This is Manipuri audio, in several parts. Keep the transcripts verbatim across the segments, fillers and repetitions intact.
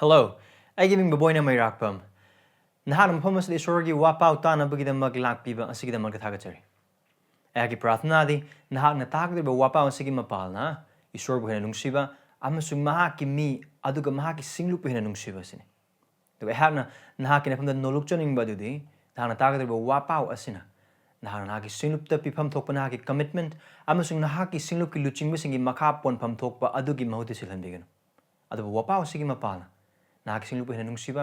Hello, ꯑꯩꯒꯤ ꯃꯤꯡ ꯕꯣꯕꯣꯏꯅ ꯃꯩꯔꯥꯛꯄꯝ꯫ ꯅꯍꯥꯛꯅ ꯃꯐꯝ ꯑꯁꯤꯗ ꯏꯁꯣꯔꯒꯤ ꯋꯥꯄꯥꯎ ꯇꯥꯅꯕꯒꯤꯗꯃꯛ ꯂꯥꯛꯄꯤꯕ ꯑꯁꯤꯒꯤꯗꯃꯛꯇ ꯊꯥꯒꯠꯆꯔꯤ꯫ ꯑꯩꯍꯥꯛꯀꯤ ꯄ꯭ꯔꯥꯔꯊꯅꯥꯗꯤ ꯅꯍꯥꯛꯅ ꯇꯥꯒꯗꯧꯔꯤꯕ ꯋꯥꯄꯥꯎ ꯑꯁꯤꯒꯤ ꯃꯄꯥꯜꯅ ꯏꯁꯣꯔꯕꯨ ꯍꯦꯟꯅ ꯅꯨꯡꯁꯤꯕ ꯑꯃꯁꯨꯡ ꯃꯍꯥꯛꯀꯤ ꯃꯤ ꯑꯗꯨꯒ ꯃꯍꯥꯛꯀꯤ ꯁꯤꯡꯂꯨꯞꯄꯨ ꯍꯦꯟꯅ ꯅꯨꯡꯁꯤꯕ ꯑꯁꯤꯅꯤ꯫ ꯑꯗꯨꯒ ꯑꯩꯍꯥꯛꯅ ꯅꯍꯥꯛꯀꯤ ꯅꯐꯝꯗ ꯅꯣꯂꯨꯛꯆꯅꯤꯡꯕ ꯑꯗꯨꯗꯤ ꯅꯍꯥꯛꯅ ꯇꯥꯒꯗꯧꯔꯤꯕ ꯋꯥꯄꯥꯎ ꯑꯁꯤꯅ ꯅꯍꯥꯛꯅ ꯅꯍꯥꯛꯀꯤ ꯁꯤꯡꯂꯨꯞꯇ ꯄꯤꯐꯝ ꯊꯣꯛꯄ ꯅꯍꯥꯛꯀꯤ commitment ꯑꯃꯁꯨꯡ ꯅꯍꯥꯛꯀꯤ ꯁꯤꯡꯂꯨꯞꯀꯤ ꯂꯨꯆꯤꯡꯕꯁꯤꯡꯒꯤ ꯃꯈꯥ ꯄꯣꯟꯐꯝ ꯊꯣꯛꯄ ꯑꯗꯨꯒꯤ ꯃꯍꯨꯠꯇ ꯁꯤꯜꯍꯟꯕꯤꯒꯅꯨ꯫ ꯑꯗꯨꯕꯨ ꯋꯥꯄꯥꯎ ꯑꯁꯤꯒꯤ ꯃꯄꯥꯜꯅ ꯅꯍꯥꯛꯀꯤ ꯁꯤꯡꯂꯨꯞꯄꯨ ꯍꯦꯟꯅ ꯅꯨꯡꯁꯤꯕ,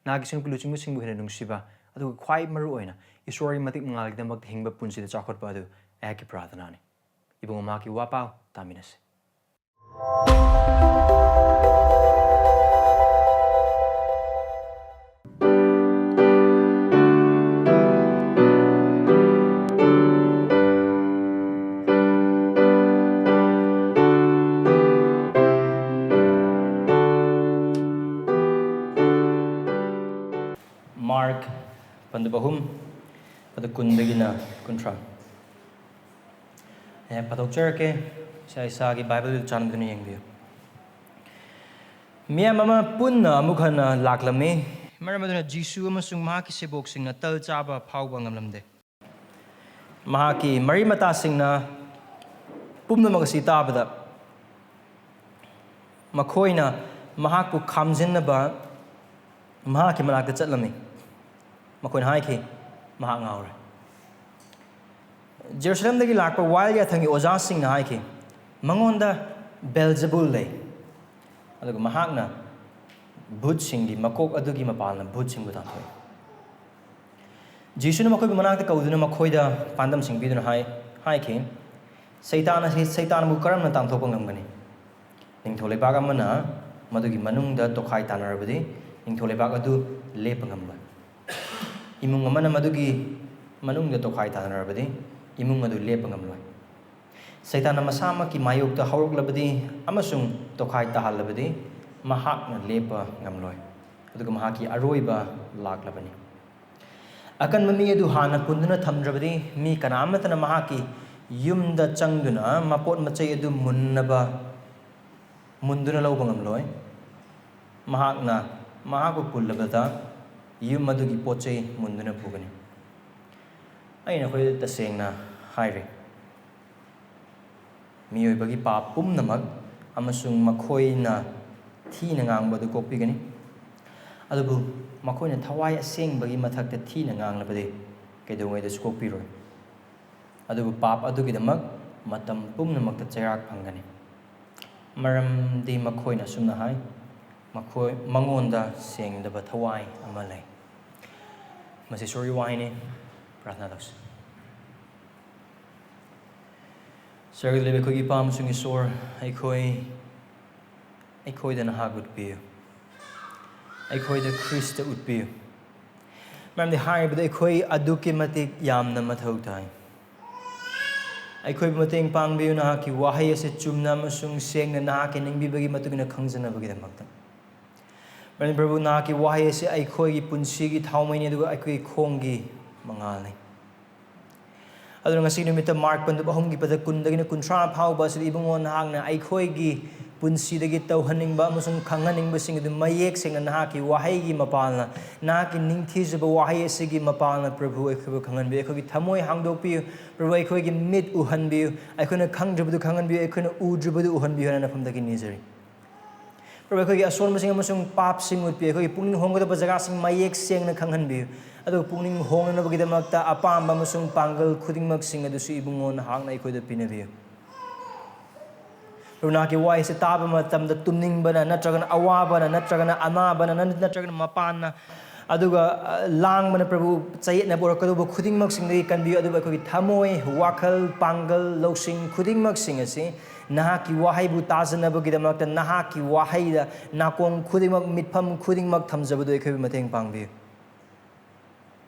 ꯅꯍꯥꯛꯀꯤ ꯁꯤꯡꯂꯨꯞꯀꯤ ꯂꯨꯆꯤꯡꯕꯁꯤꯡꯕꯨ ꯍꯦꯟꯅ ꯅꯨꯡꯁꯤꯕ, ꯑꯗꯨꯒ ꯈ꯭ꯋꯥꯏ ꯃꯔꯨ ꯑꯣꯏꯅ ꯏꯁꯣꯔꯒꯤ ꯃꯇꯤꯛ ꯃꯉꯥꯜꯒꯤꯗꯃꯛꯇ ꯍꯤꯡꯕ ꯄꯨꯟꯁꯤꯗ ꯆꯥꯎꯈꯠꯄ ꯑꯗꯨ ꯑꯩꯍꯥꯛꯀꯤ ꯄ꯭ꯔꯥꯔꯊꯅꯥꯅꯤ꯫ ꯏꯕꯨꯡꯉꯣ, ꯃꯍꯥꯛꯀꯤ ꯋꯥꯄꯥꯎ ꯇꯥꯃꯤꯟꯅꯁꯤ꯫ ꯃꯥꯔꯛ ꯄꯟꯗꯨꯞ ꯑꯍꯨꯝ, ꯄꯗ ꯀꯨꯟꯗꯒꯤꯅ ꯀꯨꯟꯊ꯭ꯔꯥ꯫ ꯑꯩ ꯄꯥꯊꯣꯛꯆꯔꯛꯀꯦ꯫ ꯏꯁꯥ ꯏꯁꯥꯒꯤ ꯕꯥꯏꯕꯜ ꯆꯥꯟꯕꯤꯗꯨꯅ ꯌꯦꯡꯕꯤꯌꯨ꯫ ꯃꯤꯌꯥꯝ ꯑꯃ ꯄꯨꯟꯅ ꯑꯃꯨꯛ ꯍꯟꯅ ꯂꯥꯛꯂꯝꯃꯤ, ꯃꯔꯝ ꯑꯗꯨꯅ ꯖꯤꯁꯨ ꯑꯃꯁꯨꯡ ꯃꯍꯥꯛꯀꯤ ꯁꯦꯕꯣꯛꯁꯤꯡꯅ ꯇꯜ ꯆꯥꯕ ꯐꯥꯎꯕ ꯉꯝꯂꯝꯗꯦ꯫ ꯃꯍꯥꯛꯀꯤ ꯃꯔꯤ ꯃꯇꯥꯁꯤꯡꯅ ꯄꯨꯝꯅꯃꯛ ꯑꯁꯤ ꯇꯥꯕꯗ, ꯃꯈꯣꯏꯅ ꯃꯍꯥꯛꯄꯨ ꯈꯥꯝꯖꯤꯟꯅꯕ ꯃꯍꯥꯛꯀꯤ ꯃꯅꯥꯛꯇ ꯆꯠꯂꯝꯃꯤ꯫ ꯃꯈꯣꯏꯅ ꯍꯥꯏꯈꯤ, "ꯃꯍꯥꯛ ꯉꯥꯎꯔꯦ꯫" ꯖꯦꯔꯨꯁꯂꯦꯝꯗꯒꯤ ꯂꯥꯛꯄ ꯋꯥꯌꯦꯜ ꯌꯥꯊꯪꯒꯤ ꯑꯣꯖꯥꯁꯤꯡꯅ ꯍꯥꯏꯈꯤ, "ꯃꯉꯣꯟꯗ ꯕꯦꯜꯖꯦꯕꯨꯜ ꯂꯩ꯫" ꯑꯗꯨꯒ ꯃꯍꯥꯛꯅ ꯚꯨꯠꯁꯤꯡꯒꯤ ꯃꯀꯣꯛ ꯑꯗꯨꯒꯤ ꯃꯄꯥꯜꯅ ꯚꯨꯠꯁꯤꯡꯕꯨ ꯇꯥꯟꯊꯣꯛꯏ꯫ ꯖꯤꯁꯨꯅ ꯃꯈꯣꯏꯕꯨ ꯃꯅꯥꯛꯇ ꯀꯧꯗꯨꯅ ꯃꯈꯣꯏꯗ ꯄꯥꯟꯗꯝꯁꯤꯡ ꯄꯤꯗꯨꯅ ꯍꯥꯏ-, ꯍꯥꯏꯈꯤ, "ꯁꯩꯇꯥꯟ ꯑꯁꯤ ꯁꯩꯇꯥꯟꯕꯨ ꯀꯔꯝꯅ ꯇꯥꯟꯊꯣꯛꯄ ꯉꯝꯒꯅꯤ? ꯅꯤꯡꯊꯧ ꯂꯩꯕꯥꯛ ꯑꯃꯅ ꯃꯗꯨꯒꯤ ꯃꯅꯨꯡꯗ ꯇꯣꯈꯥꯏ ꯇꯥꯅꯔꯕꯗꯤ, ꯅꯤꯡꯊꯧ ꯂꯩꯕꯥꯛ ꯑꯗꯨ ꯂꯦꯞꯄ ꯉꯝꯂꯣꯏ꯫ ꯏꯃꯨꯡ ꯑꯃꯅ ꯃꯗꯨꯒꯤ ꯃꯅꯨꯡꯗ ꯇꯣꯈꯥꯏ ꯇꯥꯅꯔꯕꯗꯤ, ꯏꯃꯨꯡ ꯑꯗꯨ ꯂꯦꯞꯄ ꯉꯝꯂꯣꯏ꯫ ꯁꯩꯇꯥꯟꯅ ꯃꯁꯥꯃꯛꯀꯤ ꯃꯥꯌꯣꯛꯇ ꯍꯧꯔꯛꯂꯕꯗꯤ ꯑꯃꯁꯨꯡ ꯇꯣꯈꯥꯏ ꯇꯥꯍꯜꯂꯕꯗꯤ, ꯃꯍꯥꯛꯅ ꯂꯦꯞꯄ ꯉꯝꯂꯣꯏ, ꯑꯗꯨꯒ ꯃꯍꯥꯛꯀꯤ ꯑꯔꯣꯏꯕ ꯂꯥꯛꯂꯕꯅꯤ꯫ ꯑꯀꯟꯕ ꯃꯤ ꯑꯗꯨ ꯍꯥꯟꯅ ꯄꯨꯟꯗꯨꯅ ꯊꯝꯗ꯭ꯔꯕꯗꯤ, ꯃꯤ ꯀꯅꯥ ꯑꯃꯠꯇꯅ ꯃꯍꯥꯛꯀꯤ ꯌꯨꯝꯗ ꯆꯪꯗꯨꯅ ꯃꯄꯣꯠ ꯃꯆꯩ ꯑꯗꯨ ꯃꯨꯟꯅꯕ, ꯃꯨꯟꯗꯨꯅ ꯂꯧꯕ ꯉꯝꯂꯣꯏ꯫ ꯃꯍꯥꯛꯅ ꯃꯍꯥꯛꯄꯨ ꯄꯨꯜꯂꯕꯗ ꯌꯨꯝ ꯑꯗꯨꯒꯤ ꯄꯣꯠ ꯆꯩ ꯃꯨꯟꯗꯨꯅ ꯄꯨꯒꯅꯤ꯫ ꯑꯩꯅ ꯅꯈꯣꯏꯗ ꯇꯁꯦꯡꯅ ꯍꯥꯏꯔꯤ, ꯃꯤꯑꯣꯏꯕꯒꯤ ꯄꯥꯞ ꯄꯨꯝꯅꯃꯛ ꯑꯃꯁꯨꯡ ꯃꯈꯣꯏꯅ ꯊꯤꯅ ꯉꯥꯡꯕ ꯑꯗꯨ ꯀꯣꯛꯄꯤꯒꯅꯤ, ꯑꯗꯨꯕꯨ ꯃꯈꯣꯏꯅ ꯊꯋꯥꯏ ꯑꯁꯦꯡꯕꯒꯤ ꯃꯊꯛꯇ ꯊꯤꯅ ꯉꯥꯡꯂꯕꯗꯤ ꯀꯩꯗꯧꯉꯩꯗꯁꯨ ꯀꯣꯛꯄꯤꯔꯣꯏ꯫ ꯑꯗꯨꯕꯨ ꯄꯥꯞ ꯑꯗꯨꯒꯤꯗꯃꯛ ꯃꯇꯝ ꯄꯨꯝꯅꯃꯛꯇ ꯆꯩꯔꯥꯛ ꯐꯪꯒꯅꯤ, ꯃꯔꯝꯗꯤ ꯃꯈꯣꯏꯅ ꯑꯁꯨꯝꯅ ꯍꯥꯏ, "ꯃꯈꯣꯏ, ꯃꯉꯣꯟꯗ ꯁꯦꯡꯗꯕ ꯊꯋꯥꯏ ꯑꯃ ꯂꯩ"꯫ ꯃꯁꯤ ꯏꯁꯣꯔꯒꯤ ꯋꯥꯍꯩꯅꯤ꯫ ꯄ꯭ꯔꯥꯔꯊꯅꯥ ꯇꯧꯁꯤ꯫ ꯁꯔꯒꯗ ꯂꯩꯕ ꯑꯩꯈꯣꯏꯒꯤ ꯏꯄꯥ ꯑꯃꯁꯨꯡ ꯏꯁꯣꯔ, ꯑꯩꯈꯣꯏ, ꯑꯩꯈꯣꯏꯗ ꯅꯍꯥꯛ ꯎꯠꯄꯤꯌꯨ꯫ ꯑꯩꯈꯣꯏꯗ ꯈ꯭ꯔꯤꯁꯇ ꯎꯠꯄꯤꯌꯨ꯫ ꯃꯔꯝꯗꯤ ꯍꯥꯏꯔꯤꯕꯗꯨ ꯑꯩꯈꯣꯏ ꯑꯗꯨꯛꯀꯤ ꯃꯇꯤꯛ ꯌꯥꯝꯅ ꯃꯊꯧ ꯇꯥꯏ꯫ ꯑꯩꯈꯣꯏꯕꯨ ꯃꯇꯦꯡ ꯄꯥꯡꯕꯤꯌꯨ, ꯅꯍꯥꯛꯀꯤ ꯋꯥꯍꯩ ꯑꯁꯤ ꯆꯨꯝꯅ ꯑꯃꯁꯨꯡ ꯁꯦꯡꯅ ꯅꯍꯥꯛꯀꯤ ꯅꯤꯡꯕꯤꯕꯒꯤ ꯃꯇꯨꯡ ꯏꯟꯅ ꯈꯪꯖꯅꯕꯒꯤꯗꯃꯛꯇ꯫ ꯃꯔꯝꯗꯤ ꯄ꯭ꯔꯚꯨ, ꯅꯍꯥꯛꯀꯤ ꯋꯥꯍꯩ ꯑꯁꯤ ꯑꯩꯈꯣꯏꯒꯤ ꯄꯨꯟꯁꯤꯒꯤ ꯊꯥꯎꯃꯩꯅꯤ, ꯑꯗꯨꯒ ꯑꯩꯈꯣꯏꯒꯤ ꯈꯣꯡꯒꯤ ꯃꯉꯥꯜꯅꯤ꯫ ꯑꯗꯨꯅ ꯉꯁꯤ ꯅꯨꯃꯤꯠꯇ ꯃꯥꯔꯛ ꯄꯟꯗꯨꯞ ꯑꯍꯨꯝꯒꯤ ꯄꯗ ꯀꯨꯟꯗꯒꯤꯅ ꯀꯨꯟꯊ꯭ꯔꯥ ꯐꯥꯎꯕ ꯑꯁꯤꯗ ꯏꯕꯨꯡꯉꯣ ꯅꯍꯥꯛꯅ ꯑꯩꯈꯣꯏꯒꯤ ꯄꯨꯟꯁꯤꯗꯒꯤ ꯇꯧꯍꯟꯅꯤꯡꯕ ꯑꯃꯁꯨꯡ ꯈꯪꯍꯟꯅꯤꯡꯕꯁꯤꯡ ꯑꯗꯨ ꯃꯌꯦꯛ ꯁꯦꯡꯅ ꯅꯍꯥꯛꯀꯤ ꯋꯥꯍꯩꯒꯤ ꯃꯄꯥꯜꯅ, ꯅꯍꯥꯛꯀꯤ ꯅꯤꯡꯊꯤꯖꯕ ꯋꯥꯍꯩ ꯑꯁꯤꯒꯤ ꯃꯄꯥꯜꯅ ꯄ꯭ꯔꯚꯨ ꯑꯩꯈꯣꯏꯕꯨ ꯈꯪꯍꯟꯕꯤꯌꯨ꯫ ꯑꯩꯈꯣꯏꯒꯤ ꯊꯃꯣꯏ ꯍꯥꯡꯗꯣꯛꯄꯤꯌꯨ꯫ ꯄ꯭ꯔꯚꯨ, ꯑꯩꯈꯣꯏꯒꯤ ꯃꯤꯠ ꯎꯍꯟꯕꯤꯌꯨ꯫ ꯑꯩꯈꯣꯏꯅ ꯈꯪꯗ꯭ꯔꯤꯕꯗꯨ ꯈꯪꯍꯟꯕꯤꯌꯨ꯫ ꯑꯩꯈꯣꯏꯅ ꯎꯗ꯭ꯔꯤꯕꯗꯨ ꯎꯍꯟꯕꯤꯌꯨ ꯍꯥꯏꯅ ꯅꯐꯝꯗꯒꯤ ꯅꯤꯖꯔꯤ꯫ ꯄ꯭ꯔꯚꯨ, ꯑꯩꯈꯣꯏꯒꯤ ꯑꯁꯣꯟꯕꯁꯤꯡ ꯑꯃꯁꯨꯡ ꯄꯥꯞꯁꯤꯡ ꯎꯠꯄꯤꯌꯨ꯫ ꯑꯩꯈꯣꯏꯒꯤ ꯄꯨꯛꯅꯤꯡ ꯍꯣꯡꯒꯗꯕ ꯖꯒꯥꯁꯤꯡ ꯃꯌꯦꯛ ꯁꯦꯡꯅ ꯈꯪꯍꯟꯕꯤꯌꯨ꯫ ꯑꯗꯨꯒ ꯄꯨꯛꯅꯤꯡ ꯍꯣꯡꯅꯅꯕꯒꯤꯗꯃꯛꯇ ꯑꯄꯥꯝꯕ ꯑꯃꯁꯨꯡ ꯄꯥꯡꯒꯜ ꯈꯨꯗꯤꯡꯃꯛꯁꯤꯡ ꯑꯗꯨꯁꯨ ꯏꯕꯨꯡꯉꯣ ꯅꯍꯥꯛꯅ ꯑꯩꯈꯣꯏꯗ ꯄꯤꯅꯕꯤꯌꯨ꯫ ꯄ꯭ꯔꯚꯨ, ꯅꯍꯥꯛꯀꯤ ꯋꯥꯍꯩꯁꯦ ꯇꯥꯕ ꯃꯇꯝꯗ ꯇꯨꯝꯅꯤꯡꯕꯅ, ꯅꯠꯇ꯭ꯔꯒꯅ ꯑꯋꯥꯕꯅ, ꯅꯠꯇ꯭ꯔꯒꯅ ꯑꯅꯥꯕꯅ, ꯅꯠ-, ꯅꯠꯇ꯭ꯔꯒꯅ ꯃꯄꯥꯟꯅ, ꯑꯗꯨꯒ, ꯑ, ꯂꯥꯡꯕꯅ, ꯄ꯭ꯔꯚꯨ, ꯆꯌꯦꯠꯅꯕ ꯄꯨꯔꯛꯀꯗꯧꯕ ꯈꯨꯗꯤꯡꯃꯛꯁꯤꯡꯗꯒꯤ ꯀꯟꯕꯤꯌꯨ꯫ ꯑꯗꯨꯕꯨ ꯑꯩꯈꯣꯏꯒꯤ ꯊꯃꯣꯏ, ꯋꯥꯈꯜ, ꯄꯥꯡꯒꯜ, ꯂꯧꯁꯤꯡ ꯈꯨꯗꯤꯡꯃꯛꯁꯤꯡ ꯑꯁꯤ ꯅꯍꯥꯛꯀꯤ ꯋꯥꯍꯩꯕꯨ ꯇꯥꯖꯅꯕꯒꯤꯗꯃꯛꯇ, ꯅꯍꯥꯛꯀꯤ ꯋꯥꯍꯩꯗ ꯅꯥꯀꯣꯡ ꯈꯨꯗꯤꯡꯃꯛ, ꯃꯤꯠꯐꯝ ꯈꯨꯗꯤꯡꯃꯛ ꯊꯝꯖꯕꯗꯨ ꯑꯩꯈꯣꯏꯕꯨ ꯃꯇꯦꯡ ꯄꯥꯡꯕꯤꯌꯨ꯫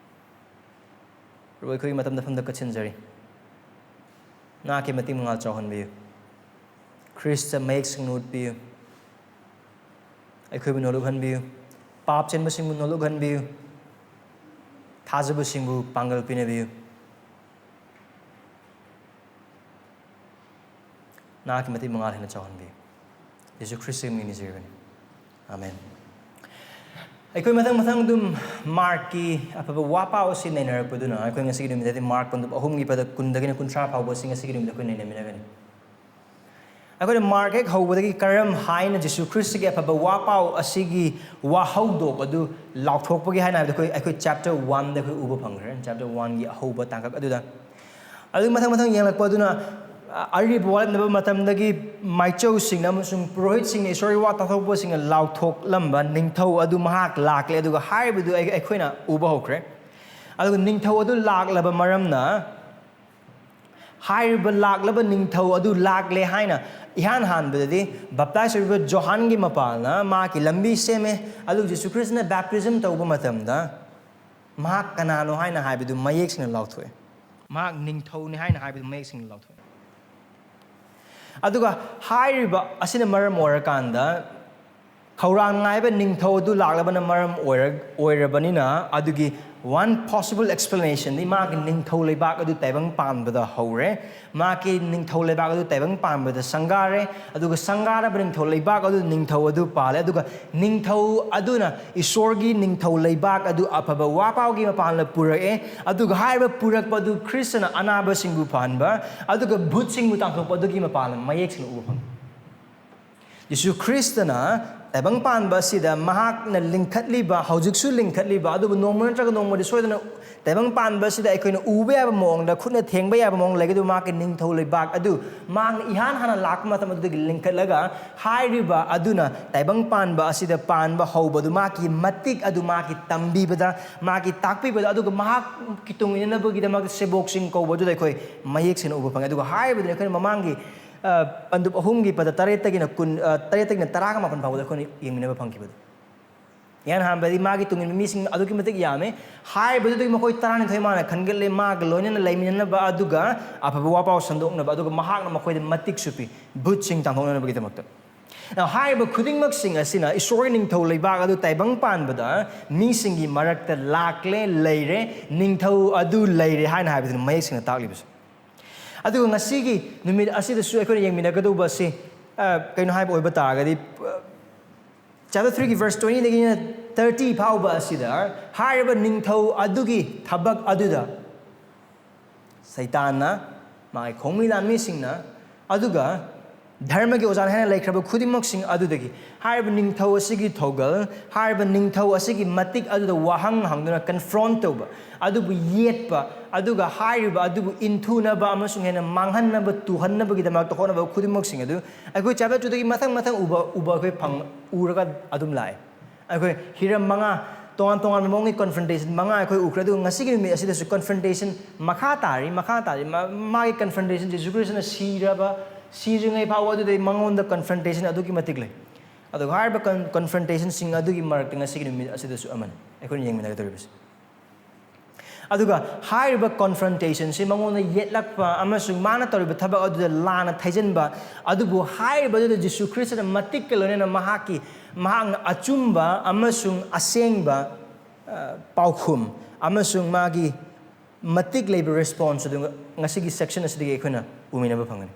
ꯄ꯭ꯔꯚꯨ, ꯑꯩꯈꯣꯏꯒꯤ ꯃꯇꯝꯗ ꯐꯝꯗ ꯀꯠꯁꯤꯟꯖꯔꯤ꯫ ꯅꯍꯥꯛꯀꯤ ꯃꯇꯤꯛ ꯃꯉꯥꯜ ꯆꯥꯎꯍꯟꯕꯤꯌꯨ꯫ ꯈ꯭ꯔꯤꯁꯇ ꯃꯌꯦꯛ ꯁꯦꯡꯅ ꯎꯠꯄꯤꯌꯨ꯫ ꯑꯩꯈꯣꯏꯕꯨ ꯅꯣꯂꯨꯛꯍꯟꯕꯤꯌꯨ꯫ ꯄꯥꯞ ꯆꯦꯟꯕꯁꯤꯡꯕꯨ ꯅꯣꯂꯨꯛꯍꯟꯕꯤꯌꯨ꯫ ꯊꯥꯖꯕꯁꯤꯡꯕꯨ ꯄꯥꯡꯒꯜ ꯄꯤꯅꯕꯤꯌꯨ꯫ ꯅꯍꯥꯛꯀꯤ ꯃꯇꯤꯛ ꯃꯉꯥꯜ ꯍꯦꯟꯅ ꯆꯥꯎꯍꯟꯕꯤꯌꯨ꯫ ꯌꯦꯁꯨ ꯈ꯭ꯔꯤꯁꯇꯒꯤ ꯃꯤꯡ ꯅꯤꯖꯔꯤꯕꯅꯤ꯫ ꯑꯥꯃꯦꯟ꯫ ꯑꯩꯈꯣꯏ ꯃꯊꯪ ꯃꯊꯪ ꯑꯗꯨꯝ ꯃꯥꯔꯛꯀꯤ ꯑꯐꯕ ꯋꯥ ꯄꯥꯎ ꯑꯁꯤ ꯅꯩꯅꯔꯛꯄꯗꯨꯅ, ꯑꯩꯈꯣꯏ ꯉꯁꯤꯒꯤ ꯅꯨꯃꯤꯠꯇꯗꯤ ꯃꯥꯔꯛ ꯄꯟꯗꯨꯞ ꯑꯍꯨꯝꯒꯤ ꯄꯗ ꯀꯨꯟꯗꯒꯤꯅ ꯀꯨꯟꯊ꯭ꯔꯥ ꯐꯥꯎꯕ ꯑꯁꯤ ꯉꯁꯤꯒꯤ ꯅꯨꯃꯤꯠꯇ ꯑꯩꯈꯣꯏ ꯅꯩꯅꯃꯤꯟꯅꯒꯅꯤ꯫ ꯑꯩꯈꯣꯏꯅ ꯃꯥꯔꯛ ꯍꯦꯛ ꯍꯧꯕꯗꯒꯤ ꯀꯔꯝ ꯍꯥꯏꯅ ꯖꯤꯁꯨ ꯈ꯭ꯔꯤꯁꯇꯒꯤ ꯑꯐꯕ ꯋꯥ ꯄꯥꯎ ꯑꯁꯤꯒꯤ ꯋꯥꯍꯧꯗꯣꯛ ꯑꯗꯨ ꯂꯥꯎꯊꯣꯛꯄꯒꯦ ꯍꯥꯏꯅ ꯍꯥꯏꯕꯗ, ꯑꯩꯈꯣꯏ, ꯑꯩꯈꯣꯏ ꯆꯦꯞꯇꯔ ꯋꯥꯟꯗ ꯑꯩꯈꯣꯏ ꯎꯕ ꯐꯪꯈ꯭ꯔꯦ, ꯆꯦꯞꯇꯔ ꯋꯥꯟꯒꯤ ꯑꯍꯧꯕ ꯇꯥꯡꯀꯛ ꯑꯗꯨꯗ꯫ ꯑꯗꯨ ꯃꯊꯪ ꯃꯊꯪ ꯌꯦꯡꯂꯛꯄ ꯑꯗꯨꯅ, ꯑ, ꯑꯔꯤꯕ ꯋꯥꯔꯦꯞꯅꯕ ꯃꯇꯝꯗꯒꯤ ꯃꯥꯏꯆꯧꯁꯤꯡꯅ ꯑꯃꯁꯨꯡ ꯄꯨꯔꯣꯍꯤꯠꯁꯤꯡꯅ, ꯏꯁꯣꯔꯒꯤ ꯋꯥ ꯇꯥꯊꯣꯛꯄꯁꯤꯡꯅ ꯂꯥꯎꯊꯣꯛꯂꯝꯕ ꯅꯤꯡꯊꯧ ꯑꯗꯨ ꯃꯍꯥꯛ ꯂꯥꯛꯂꯦ, ꯑꯗꯨꯒ ꯍꯥꯏꯔꯤꯕꯗꯨ ꯑꯩ-, ꯑꯩꯈꯣꯏꯅ ꯎꯕ ꯍꯧꯈ꯭ꯔꯦ꯫ ꯑꯗꯨꯒ ꯅꯤꯡꯊꯧ ꯑꯗꯨ ꯂꯥꯛꯂꯕ ꯃꯔꯝꯅ, ꯍꯥꯏꯔꯤꯕ ꯂꯥꯛꯂꯕ ꯅꯤꯡꯊꯧ ꯑꯗꯨ ꯂꯥꯛꯂꯦ ꯍꯥꯏꯅ ꯏꯍꯥꯟ ꯍꯥꯟꯕꯗꯗꯤ ꯕꯞꯇꯥꯏꯖ ꯑꯣꯏꯔꯤꯕ ꯖꯣꯍꯥꯟꯒꯤ ꯃꯄꯥꯜꯅ ꯃꯍꯥꯛꯀꯤ ꯂꯝꯕꯤ ꯁꯦꯝꯃꯦ, ꯑꯗꯨ ꯖꯤꯁꯨ ꯈ꯭ꯔꯤꯁꯇꯅ ꯕꯦꯞꯇꯤꯖꯝ ꯇꯧꯕ ꯃꯇꯝꯗ ꯃꯍꯥꯛ ꯀꯅꯥꯅꯣ ꯍꯥꯏꯅ ꯍꯥꯏꯕꯗꯨ ꯃꯌꯦꯛ ꯁꯦꯡꯅ ꯂꯥꯎꯊꯣꯛꯑꯦ꯫ ꯃꯍꯥꯛ ꯅꯤꯡꯊꯧꯅꯤ ꯍꯥꯏꯅ ꯍꯥꯏꯕꯗꯨ ꯃꯌꯦꯛ ꯁꯦꯡꯅ ꯂꯥꯎꯊꯣꯛꯑꯦ꯫ ꯑꯗꯨꯒ ꯍꯥꯏꯔꯤꯕ ꯑꯁꯤꯅ ꯃꯔꯝ ꯑꯣꯏꯔꯀꯥꯟꯗ, ꯈꯧꯔꯥꯡ ꯉꯥꯏꯕ ꯅꯤꯡꯊꯧ ꯑꯗꯨ ꯂꯥꯛꯂꯕꯅ ꯃꯔꯝ ꯑꯣꯏꯔ-, ꯑꯣꯏꯔꯕꯅꯤꯅ, ꯑꯗꯨꯒꯤ one possible explanation ꯗꯤ ꯃꯥꯒꯤ ꯅꯤꯡꯊꯧ ꯂꯩꯕꯥꯛ ꯑꯗꯨ ꯇꯥꯏꯕꯪ ꯄꯥꯟꯕꯗ ꯍꯧꯔꯦ꯫ ꯃꯍꯥꯛꯀꯤ ꯅꯤꯡꯊꯧ ꯂꯩꯕꯥꯛ ꯑꯗꯨ ꯇꯥꯏꯕꯪ ꯄꯥꯟꯕꯗ ꯁꯪꯒꯥꯔꯦ, ꯑꯗꯨꯒ ꯁꯪꯒꯥꯔꯕ ꯅꯤꯡꯊꯧ ꯂꯩꯕꯥꯛ ꯑꯗꯨ ꯅꯤꯡꯊꯧ ꯑꯗꯨ ꯄꯥꯜꯂꯦ, ꯑꯗꯨꯒ ꯅꯤꯡꯊꯧ ꯑꯗꯨꯅ ꯏꯁꯣꯔꯒꯤ ꯅꯤꯡꯊꯧ ꯂꯩꯕꯥꯛ ꯑꯗꯨ ꯑꯐꯕ ꯋꯥ ꯄꯥꯎꯒꯤ ꯃꯄꯥꯟꯗ ꯄꯨꯔꯛꯑꯦ, ꯑꯗꯨꯒ ꯍꯥꯏꯔꯤꯕ ꯄꯨꯔꯛꯄ ꯑꯗꯨ ꯈ꯭ꯔꯤꯁꯇꯅ ꯑꯅꯥꯕꯁꯤꯡꯕꯨ ꯐꯍꯟꯕ, ꯑꯗꯨꯒ ꯚꯨꯠꯁꯤꯡꯕꯨ ꯇꯥꯟꯊꯣꯛꯄ ꯑꯗꯨꯒꯤ ꯃꯄꯥꯟꯗ ꯃꯌꯦꯛ ꯁꯦꯡꯅ ꯎꯕ ꯐꯪꯉꯤ꯫ ꯌꯤꯁꯨ ꯈ꯭ꯔꯤꯁꯇꯅ ꯇꯥꯏꯕꯪ ꯄꯥꯟꯕ ꯑꯁꯤꯗ ꯃꯍꯥꯛꯅ ꯂꯤꯡꯈꯠꯂꯤꯕ, ꯍꯧꯖꯤꯛꯁꯨ ꯂꯤꯡꯈꯠꯂꯤꯕ, ꯑꯗꯨꯕꯨ ꯅꯣꯡꯃ ꯅꯠꯇ꯭ꯔꯒ ꯅꯣꯡꯃꯗꯤ ꯁꯣꯏꯗꯅ ꯇꯥꯏꯕꯪ ꯄꯥꯟꯕ ꯑꯁꯤꯗ ꯑꯩꯈꯣꯏꯅ ꯎꯕ ꯌꯥꯕ ꯃꯑꯣꯡꯗ, ꯈꯨꯠꯅ ꯊꯦꯡꯕ ꯌꯥꯕ ꯃꯑꯣꯡꯗ ꯂꯩꯒꯗꯕ ꯃꯍꯥꯛꯀꯤ ꯅꯤꯡꯊꯧ ꯂꯩꯕꯥꯛ ꯑꯗꯨ ꯃꯍꯥꯛꯅ ꯏꯍꯥꯟ ꯍꯥꯟꯅ ꯂꯥꯛꯄ ꯃꯇꯝ ꯑꯗꯨꯗꯒꯤ ꯂꯤꯡꯈꯠꯂꯒ, ꯍꯥꯏꯔꯤꯕ ꯑꯗꯨꯅ ꯇꯥꯏꯕꯪ ꯄꯥꯟꯕ ꯑꯁꯤꯗ ꯄꯥꯟꯕ ꯍꯧꯕꯗꯨ ꯃꯍꯥꯛꯀꯤ ꯃꯇꯤꯛ ꯑꯗꯨ ꯃꯍꯥꯛꯀꯤ ꯇꯝꯕꯤꯕꯗ, ꯃꯍꯥꯛꯀꯤ ꯇꯥꯛꯄꯤꯕꯗ, ꯑꯗꯨꯒ ꯃꯍꯥꯛꯀꯤ ꯇꯨꯡ ꯏꯟꯅꯅꯕꯒꯤꯗꯃꯛꯇ ꯁꯦꯕꯣꯛꯁꯤꯡ ꯀꯧꯕ ꯑꯗꯨꯗ ꯑꯩꯈꯣꯏ ꯃꯌꯦꯛ ꯁꯦꯡꯅ ꯎꯕ ꯐꯪꯉꯤ꯫ ꯑꯗꯨꯒ ꯍꯥꯏꯔꯤꯕꯗꯨꯅ ꯑꯩꯈꯣꯏꯅ ꯃꯃꯥꯡꯒꯤ, ꯑ, ꯄꯟꯗꯨꯞ ꯑꯍꯨꯝꯒꯤ ꯄꯗ ꯇꯔꯦꯠꯇꯒꯤꯅ ꯀꯨꯟ, ꯑ, ꯇꯔꯦꯠꯇꯒꯤꯅ ꯇꯔꯥꯒ ꯃꯥꯄꯟ ꯐꯥꯎꯕꯗ ꯑꯩꯈꯣꯏꯅ ꯌꯦꯡꯃꯤꯟꯅꯕ ꯐꯪꯈꯤꯕꯗꯨ꯫ ꯏꯍꯥꯟ ꯍꯥꯟꯕꯗꯤ ꯃꯥꯒꯤ ꯇꯨꯡ ꯏꯟꯕ ꯃꯤꯁꯤꯡ ꯑꯗꯨꯛꯀꯤ ꯃꯇꯤꯛ ꯌꯥꯝꯃꯤ꯫ ꯍꯥꯏꯔꯤꯕꯗꯨꯗꯒꯤ ꯃꯈꯣꯏ ꯇꯔꯥꯅꯤꯊꯣꯏ ꯃꯥꯅ ꯈꯟꯒꯠꯂꯦ, ꯃꯥꯒ ꯂꯣꯏꯅꯅ ꯂꯩꯃꯤꯟꯅꯅꯕ, ꯑꯗꯨꯒ ꯑꯐꯕ ꯋꯥꯄꯥꯎ ꯁꯟꯗꯣꯛꯅꯕ, ꯑꯗꯨꯒ ꯃꯍꯥꯛꯅ ꯃꯈꯣꯏꯗ ꯃꯇꯤꯛꯁꯨ ꯄꯤ, ꯚꯨꯠꯁꯤꯡ ꯇꯥꯟꯊꯣꯛꯅꯕꯒꯤꯗꯃꯛꯇ꯫ Now, ꯍꯥꯏꯔꯤꯕ ꯈꯨꯗꯤꯡꯃꯛꯁꯤꯡ ꯑꯁꯤꯅ ꯏꯁꯣꯔꯒꯤ ꯅꯤꯡꯊꯧ ꯂꯩꯕꯥꯛ ꯑꯗꯨ ꯇꯥꯏꯕꯪ ꯄꯥꯟꯕꯗ ꯃꯤꯁꯤꯡꯒꯤ ꯃꯔꯛꯇ ꯂꯥꯛꯂꯦ, ꯂꯩꯔꯦ, ꯅꯤꯡꯊꯧ ꯑꯗꯨ ꯂꯩꯔꯦ ꯍꯥꯏꯅ ꯍꯥꯏꯕꯗꯨꯅ ꯃꯌꯦꯛ ꯁꯦꯡꯅ ꯇꯥꯛꯂꯤꯕꯁꯦ꯫ ꯑꯗꯨꯒ ꯉꯁꯤꯒꯤ ꯅꯨꯃꯤꯠ ꯑꯁꯤꯗꯁꯨ ꯑꯩꯈꯣꯏꯅ ꯌꯦꯡꯃꯤꯟꯅꯒꯗꯧꯕ ꯑꯁꯤ, ꯑ, ꯀꯩꯅꯣ ꯍꯥꯏꯕ ꯑꯣꯏꯕ ꯇꯥꯔꯒꯗꯤ, ꯑ, Chapter three ꯒꯤ verse twenty ꯗꯒꯤꯅ thirty ꯐꯥꯎꯕ ꯑꯁꯤꯗ ꯍꯥꯏꯔꯤꯕ ꯅꯤꯡꯊꯧ ꯑꯗꯨꯒꯤ ꯊꯕꯛ ꯑꯗꯨꯗ ꯁꯩꯇꯥꯟꯅ, ꯃꯥꯒꯤ ꯈꯣꯡꯃꯤ ꯂꯥꯟꯃꯤꯁꯤꯡꯅ, ꯑꯗꯨꯒ ꯙꯔꯃꯒꯤ ꯑꯣꯖꯥꯅ ꯍꯥꯏꯅ ꯂꯩꯈ꯭ꯔꯕ ꯈꯨꯗꯤꯡꯃꯛꯁꯤꯡ ꯑꯗꯨꯗꯒꯤ ꯍꯥꯏꯔꯤꯕ ꯅꯤꯡꯊꯧ ꯑꯁꯤꯒꯤ ꯊꯧꯒꯜ, ꯍꯥꯏꯔꯤꯕ ꯅꯤꯡꯊꯧ ꯑꯁꯤꯒꯤ ꯃꯇꯤꯛ ꯑꯗꯨꯗ ꯋꯥꯍꯪ ꯍꯪꯗꯨꯅ confront ꯇꯧꯕ, ꯑꯗꯨꯕꯨ ꯌꯦꯠꯄ, ꯑꯗꯨꯒ ꯍꯥꯏꯔꯤꯕ ꯑꯗꯨꯕꯨ ꯏꯟꯊꯨꯅꯕ ꯑꯃꯁꯨꯡ ꯍꯦꯟꯅ ꯃꯥꯡꯍꯟꯅꯕ, ꯇꯨꯍꯟꯅꯕꯒꯤꯗꯃꯛꯇ ꯍꯣꯠꯅꯕ ꯈꯨꯗꯤꯡꯃꯛꯁꯤꯡ ꯑꯗꯨ ꯑꯩꯈꯣꯏ chapter two ꯗꯒꯤ ꯃꯊꯪ ꯃꯊꯪ ꯎꯕ, ꯎꯕ ꯑꯩꯈꯣꯏ ꯐꯪ-, ꯎꯔꯒ ꯑꯗꯨꯝ ꯂꯥꯛꯑꯦ꯫ ꯑꯩꯈꯣꯏ ꯍꯤꯔꯝ ꯃꯉꯥ, ꯇꯣꯉꯥꯟ ꯇꯣꯉꯥꯟꯕ ꯃꯑꯣꯡꯒꯤ confrontation ꯃꯉꯥ ꯑꯩꯈꯣꯏ ꯎꯈ꯭ꯔꯦ꯫ ꯑꯗꯨꯒ ꯉꯁꯤꯒꯤ ꯅꯨꯃꯤꯠ ꯑꯁꯤꯗꯁꯨ confrontation ꯃꯈꯥ ꯇꯥꯔꯤ, ꯃꯈꯥ ꯇꯥꯔꯤ꯫ ꯃꯥ-, ꯃꯥꯒꯤ confrontation ꯖꯤꯁꯨ ꯈ꯭ꯔꯤꯁꯇꯅ ꯁꯤꯔꯕ, ꯁꯤꯗ꯭ꯔꯤꯉꯩ ꯐꯥꯎꯕ ꯑꯗꯨꯗꯩ ꯃꯉꯣꯟꯗ confrontation ꯑꯗꯨꯛꯀꯤ ꯃꯇꯤꯛ ꯂꯩ꯫ ꯑꯗꯨꯒ ꯍꯥꯏꯔꯤꯕ con-, confrontationꯁꯤꯡ ꯑꯗꯨꯒꯤ ꯃꯔꯛꯇ ꯉꯁꯤꯒꯤ ꯅꯨꯃꯤꯠ ꯑꯁꯤꯗꯁꯨ ꯑꯃꯅꯤ ꯑꯩꯈꯣꯏꯅ ꯌꯦꯡꯃꯤꯟꯅꯒꯗꯧꯔꯤꯕꯁꯤ꯫ ꯑꯗꯨꯒ ꯍꯥꯏꯔꯤꯕ confrontationꯁꯤ ꯃꯉꯣꯟꯗ ꯌꯦꯠꯂꯛꯄ ꯑꯃꯁꯨꯡ ꯃꯥꯅ ꯇꯧꯔꯤꯕ ꯊꯕꯛ ꯑꯗꯨꯗ ꯂꯥꯟꯅ ꯊꯩꯖꯤꯟꯕ, ꯑꯗꯨꯕꯨ ꯍꯥꯏꯔꯤꯕꯗꯨꯗ ꯖꯤꯁꯨ ꯈ꯭ꯔꯤꯁꯇꯅ ꯃꯇꯤꯛꯀ ꯂꯣꯏꯅꯅ ꯃꯍꯥꯛꯀꯤ, ꯃꯍꯥꯛꯅ ꯑꯆꯨꯝꯕ ꯑꯃꯁꯨꯡ ꯑꯁꯦꯡꯕ, ꯑ, ꯄꯥꯎꯈꯨꯝ ꯑꯃꯁꯨꯡ ꯃꯥꯒꯤ ꯃꯇꯤꯛ ꯂꯩꯕ response ꯑꯗꯨ ꯉꯁꯤꯒꯤ section ꯑꯁꯤꯗꯒꯤ ꯑꯩꯈꯣꯏꯅ ꯎꯃꯤꯟꯅꯕ ꯐꯪꯒꯅꯤ꯫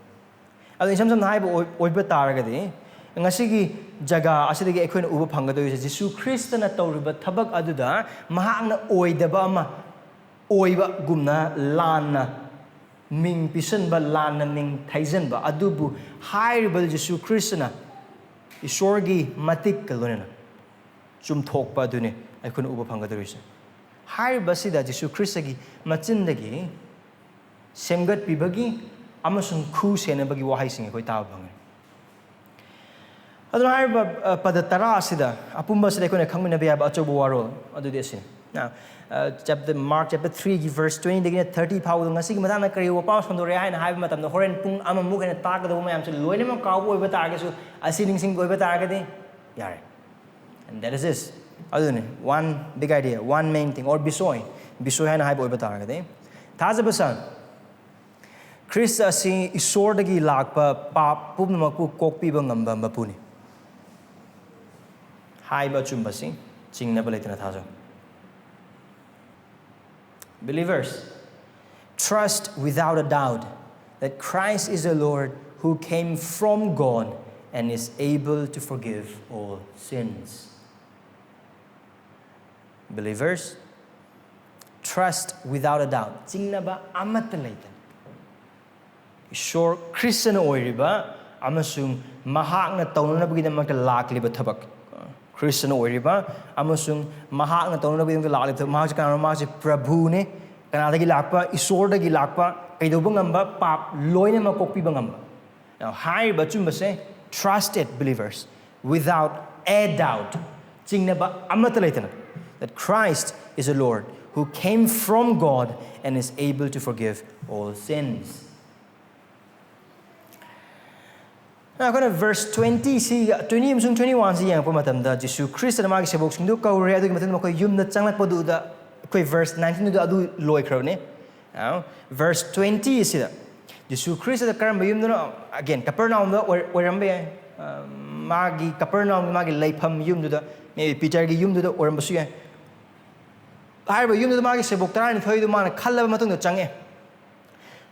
ꯑꯗꯣ ꯏꯁꯝ ꯁꯝꯅ ꯍꯥꯏꯕ ꯑꯣꯏ-, ꯑꯣꯏꯕ ꯇꯥꯔꯒꯗꯤ, ꯉꯁꯤꯒꯤ ꯖꯒꯥ ꯑꯁꯤꯗꯒꯤ ꯑꯩꯈꯣꯏꯅ ꯎꯕ ꯐꯪꯒꯗꯧꯔꯤꯁꯦ, ꯖꯤꯁꯨ ꯈ꯭ꯔꯤꯁꯇꯅ ꯇꯧꯔꯤꯕ ꯊꯕꯛ ꯑꯗꯨꯗ ꯃꯍꯥꯛꯅ ꯑꯣꯏꯗꯕ ꯑꯃ ꯑꯣꯏꯕꯒꯨꯝꯅ ꯂꯥꯟꯅ ꯃꯤꯡ ꯄꯤꯁꯟꯕ, ꯂꯥꯟꯅ ꯃꯤꯡ ꯊꯩꯖꯟꯕ, ꯑꯗꯨꯕꯨ ꯍꯥꯏꯔꯤꯕ ꯖꯤꯁꯨ ꯈ꯭ꯔꯤꯁꯇꯅ ꯏꯁꯣꯔꯒꯤ ꯃꯇꯤꯛꯀ ꯂꯣꯏꯅꯅ ꯆꯨꯝꯊꯣꯛꯄ ꯑꯗꯨꯅꯤ ꯑꯩꯈꯣꯏꯅ ꯎꯕ ꯐꯪꯒꯗꯧꯔꯤꯁꯦ꯫ ꯍꯥꯏꯔꯤꯕꯁꯤꯗ ꯖꯤꯁꯨ ꯈ꯭ꯔꯤꯁꯇꯒꯤ ꯃꯆꯤꯟꯗꯒꯤ ꯁꯦꯝꯒꯠꯄꯤꯕꯒꯤ ꯑꯃꯁꯨꯡ ꯈꯨ ꯁꯦꯟꯅꯕꯒꯤ ꯋꯥꯍꯩꯁꯤꯡ ꯑꯩꯈꯣꯏ ꯇꯥꯕ ꯐꯪꯉꯤ꯫ ꯑꯗꯨꯅ ꯍꯥꯏꯔꯤꯕ, ꯑ, ꯄꯗ ꯇꯔꯥ ꯑꯁꯤꯗ, ꯑꯄꯨꯝꯕ ꯑꯁꯤꯗ ꯑꯩꯈꯣꯏꯅ ꯈꯪꯃꯤꯟꯅꯕ ꯌꯥꯕ ꯑꯆꯧꯕ ꯋꯥꯔꯣꯜ ꯑꯗꯨꯗꯤ ꯑꯁꯤꯅꯤ꯫ Now, ꯑ, chapter, Mark chapter three ꯒꯤ verse twenty ꯗꯒꯤꯅ thirty ꯐꯥꯎꯕꯗ ꯉꯁꯤꯒꯤ ꯃꯇꯥꯡꯗ ꯀꯔꯤ ꯋꯥꯄꯥꯎ ꯁꯟꯗꯣꯔꯛꯑꯦ ꯍꯥꯏꯅ ꯍꯥꯏꯕ ꯃꯇꯝꯗ, ꯍꯣꯔꯦꯟ ꯄꯨꯡ ꯑꯃꯃꯨꯛ ꯍꯦꯟꯅ ꯇꯥꯛꯀꯗꯧꯕ ꯃꯌꯥꯝꯁꯦ ꯂꯣꯏꯅꯃꯛ ꯀꯥꯎꯕ ꯑꯣꯏꯕ ꯇꯥꯔꯒꯁꯨ, ꯑꯁꯤ ꯅꯤꯡꯁꯤꯡꯕ ꯑꯣꯏꯕ ꯇꯥꯔꯒꯗꯤ ꯌꯥꯔꯦ꯫ And that is this. ꯑꯗꯨꯅꯤ, one big idea, one main thing, or ꯕꯤꯁꯣꯏ, ꯕꯤꯁꯣꯏ ꯍꯥꯏꯅ ꯍꯥꯏꯕ ꯑꯣꯏꯕ ꯇꯥꯔꯒꯗꯤ, ꯊꯥꯖꯕ ꯁꯟ, ꯈ꯭ꯔꯤꯁ ꯑꯁꯤ ꯏꯁꯣꯔꯗꯒꯤ ꯂꯥꯛꯄ ꯄꯥꯞ ꯄꯨꯝꯅꯃꯛꯄꯨ ꯀꯣꯛꯄꯤꯕ ꯉꯝꯕ ꯃꯄꯨꯅꯤ ꯍꯥꯏꯕ ꯑꯆꯨꯝꯕꯁꯤ ꯆꯤꯡꯅꯕ ꯂꯩꯇꯅ ꯊꯥꯖꯧ꯫ Believers, trust without a doubt that Christ is the Lord who came from God and is able to forgive all sins. Believers, trust without a doubt. ꯆꯤꯡꯅꯕ ꯑꯃꯠꯇ ꯂꯩꯇꯅ ꯏꯁꯣꯔ ꯈ꯭ꯔꯤꯁꯇꯅ ꯑꯣꯏꯔꯤꯕ ꯑꯃꯁꯨꯡ ꯃꯍꯥꯛꯅ ꯇꯧꯅꯅꯕꯒꯤꯗꯃꯛꯇ ꯂꯥꯛꯂꯤꯕ ꯊꯕꯛ, ꯈ꯭ꯔꯤꯁꯇꯅ ꯑꯣꯏꯔꯤꯕ ꯑꯃꯁꯨꯡ ꯃꯍꯥꯛꯅ ꯇꯧꯅꯅꯕꯒꯤꯗꯃꯛꯇ ꯂꯥꯛꯂꯤꯕ ꯊꯕꯛ, ꯃꯍꯥꯛꯁꯦ ꯀꯅꯥꯅꯣ? ꯃꯍꯥꯛꯁꯦ ꯄ꯭ꯔꯚꯨꯅꯦ꯫ ꯀꯅꯥꯗꯒꯤ ꯂꯥꯛꯄ? ꯏꯁꯣꯔꯗꯒꯤ ꯂꯥꯛꯄ, ꯀꯩꯗꯧꯕ ꯉꯝꯕ? ꯄꯥꯞ ꯂꯣꯏꯅꯃꯛ ꯀꯣꯛꯄꯤꯕ ꯉꯝꯕ꯫ Now, ꯍꯥꯏꯔꯤꯕ ꯑꯆꯨꯝꯕꯁꯦ, trust it, believers, without a doubt, ꯆꯤꯡꯅꯕ ꯑꯃꯠꯇ ꯂꯩꯇꯅ, that Christ is a Lord who came from God and is able to forgive all sins. ꯑꯩꯈꯣꯏꯅ verse twenty ꯁꯤ, twenty ꯑꯃꯁꯨꯡ twenty one ꯁꯤ ꯌꯦꯡꯉꯛꯄ ꯃꯇꯝꯗ, ꯖꯤꯁꯨ ꯈ꯭ꯔꯤꯁꯇꯅ ꯃꯥꯒꯤ ꯁꯦꯕꯣꯛꯁꯤꯡꯗꯨ ꯀꯧꯔꯦ, ꯑꯗꯨꯒꯤ ꯃꯇꯨꯡꯗ ꯃꯈꯣꯏ ꯌꯨꯝꯗ ꯆꯪꯂꯛꯄꯗꯨꯗ, ꯑꯩꯈꯣꯏ verse nineteen ꯗꯨꯗ ꯑꯗꯨ ꯂꯣꯏꯈ꯭ꯔꯕꯅꯤ꯫ Now, verse twenty ꯑꯁꯤꯗ ꯖꯤꯁꯨ ꯈ꯭ꯔꯤꯁꯇꯗ ꯀꯔꯝꯕ ꯌꯨꯝꯗꯅꯣ? Again, ꯀꯄꯔꯅꯥꯎꯝꯗ ꯑꯣꯏ-, ꯑꯣꯏꯔꯝꯕ ꯌꯥꯏ꯫ ꯑ, ꯃꯥꯒꯤ ꯀꯄꯔꯅꯥꯎꯝꯒꯤ ꯃꯥꯒꯤ ꯂꯩꯐꯝ ꯌꯨꯝꯗꯨꯗ, maybe ꯄꯤꯇꯔꯒꯤ ꯌꯨꯝꯗꯨꯗ ꯑꯣꯏꯔꯝꯕꯁꯨ ꯌꯥꯏ꯫ ꯍꯥꯏꯔꯤꯕ ꯌꯨꯝꯗꯨꯗ ꯃꯥꯒꯤ ꯁꯦꯕꯣꯛ ꯇꯔꯥꯅꯤꯊꯣꯏꯗꯨ ꯃꯥꯅ ꯈꯜꯂꯕ ꯃꯇꯨꯡꯗ ꯆꯪꯉꯦ꯫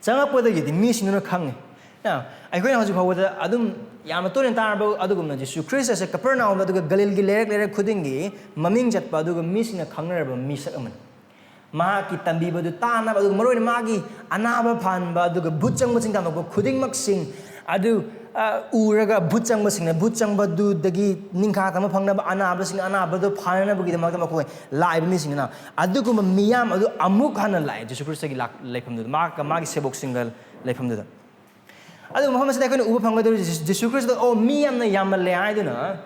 ꯆꯪꯉꯛꯄꯗꯒꯤꯗꯤ ꯃꯤꯁꯤꯡꯗꯨꯅ ꯈꯪꯉꯦ꯫ Now, ꯑꯩꯈꯣꯏꯅ ꯍꯧꯖꯤꯛ ꯐꯥꯎꯕꯗ ꯑꯗꯨꯝ ꯌꯥꯝꯅ ꯇꯣꯏꯅ ꯇꯥꯔꯕ ꯑꯗꯨꯒꯨꯝꯅ ꯖꯤꯁꯨ ꯈ꯭ꯔꯤꯁꯇꯁꯦ ꯀꯄꯔꯅꯥꯎꯝꯗ, ꯑꯗꯨꯒ ꯒꯂꯤꯜꯒꯤ ꯂꯩꯔꯛ ꯂꯩꯔꯛ ꯈꯨꯗꯤꯡꯒꯤ ꯃꯃꯤꯡ ꯆꯠꯄ, ꯑꯗꯨꯒ ꯃꯤꯁꯤꯡꯅ ꯈꯪꯅꯔꯕ ꯃꯤꯁꯛ ꯑꯃꯅꯤ꯫ ꯃꯍꯥꯛꯀꯤ ꯇꯝꯕꯤꯕꯗꯨ ꯇꯥꯅꯕ, ꯑꯗꯨꯒ ꯃꯔꯨꯑꯣꯏꯅ ꯃꯥꯒꯤ ꯑꯅꯥꯕ ꯐꯍꯟꯕ, ꯑꯗꯨꯒ ꯚꯨꯠ ꯆꯪꯕꯁꯤꯡ ꯇꯥꯟꯊꯣꯛꯄ ꯈꯨꯗꯤꯡꯃꯛꯁꯤꯡ ꯑꯗꯨ, ꯑ, ꯎꯔꯒ ꯚꯨꯠ ꯆꯪꯕꯁꯤꯡꯅ ꯚꯨꯠ ꯆꯪꯕꯗꯨꯗꯒꯤ ꯅꯤꯡꯈꯥ ꯇꯝꯕ ꯐꯪꯅꯕ, ꯑꯅꯥꯕꯁꯤꯡ ꯑꯅꯥꯕꯗꯨ ꯐꯅꯅꯕꯒꯤꯗꯃꯛꯇ ꯃꯈꯣꯏ ꯂꯥꯛꯏꯕ ꯃꯤꯁꯤꯡꯗꯨꯅ, ꯑꯗꯨꯒꯨꯝꯕ ꯃꯤꯌꯥꯝ ꯑꯗꯨ ꯑꯃꯨꯛ ꯍꯟꯅ ꯂꯥꯛꯑꯦ ꯖꯤꯁꯨ ꯈ꯭ꯔꯤꯁꯇꯒꯤ ꯂꯥꯛ-, ꯂꯩꯐꯝꯗꯨꯗ, ꯃꯍꯥꯛꯀ ꯃꯥꯒꯤ ꯁꯦꯕꯣꯛꯁꯤꯡꯒ ꯂꯩꯐꯝꯗꯨꯗ꯫ ꯑꯗꯨꯒ ꯃꯐꯝ ꯑꯁꯤꯗ ꯑꯩꯈꯣꯏꯅ ꯎꯕ ꯐꯪꯒꯗꯧꯔꯤꯁꯤ ꯖꯤꯁꯨ, ꯖꯤꯁꯨ ꯈ꯭ꯔꯤꯁꯇ, "ꯑꯣ, ꯃꯤ ꯌꯥꯝꯅ ꯌꯥꯝꯃꯜꯂꯦ" ꯍꯥꯏꯗꯨꯅ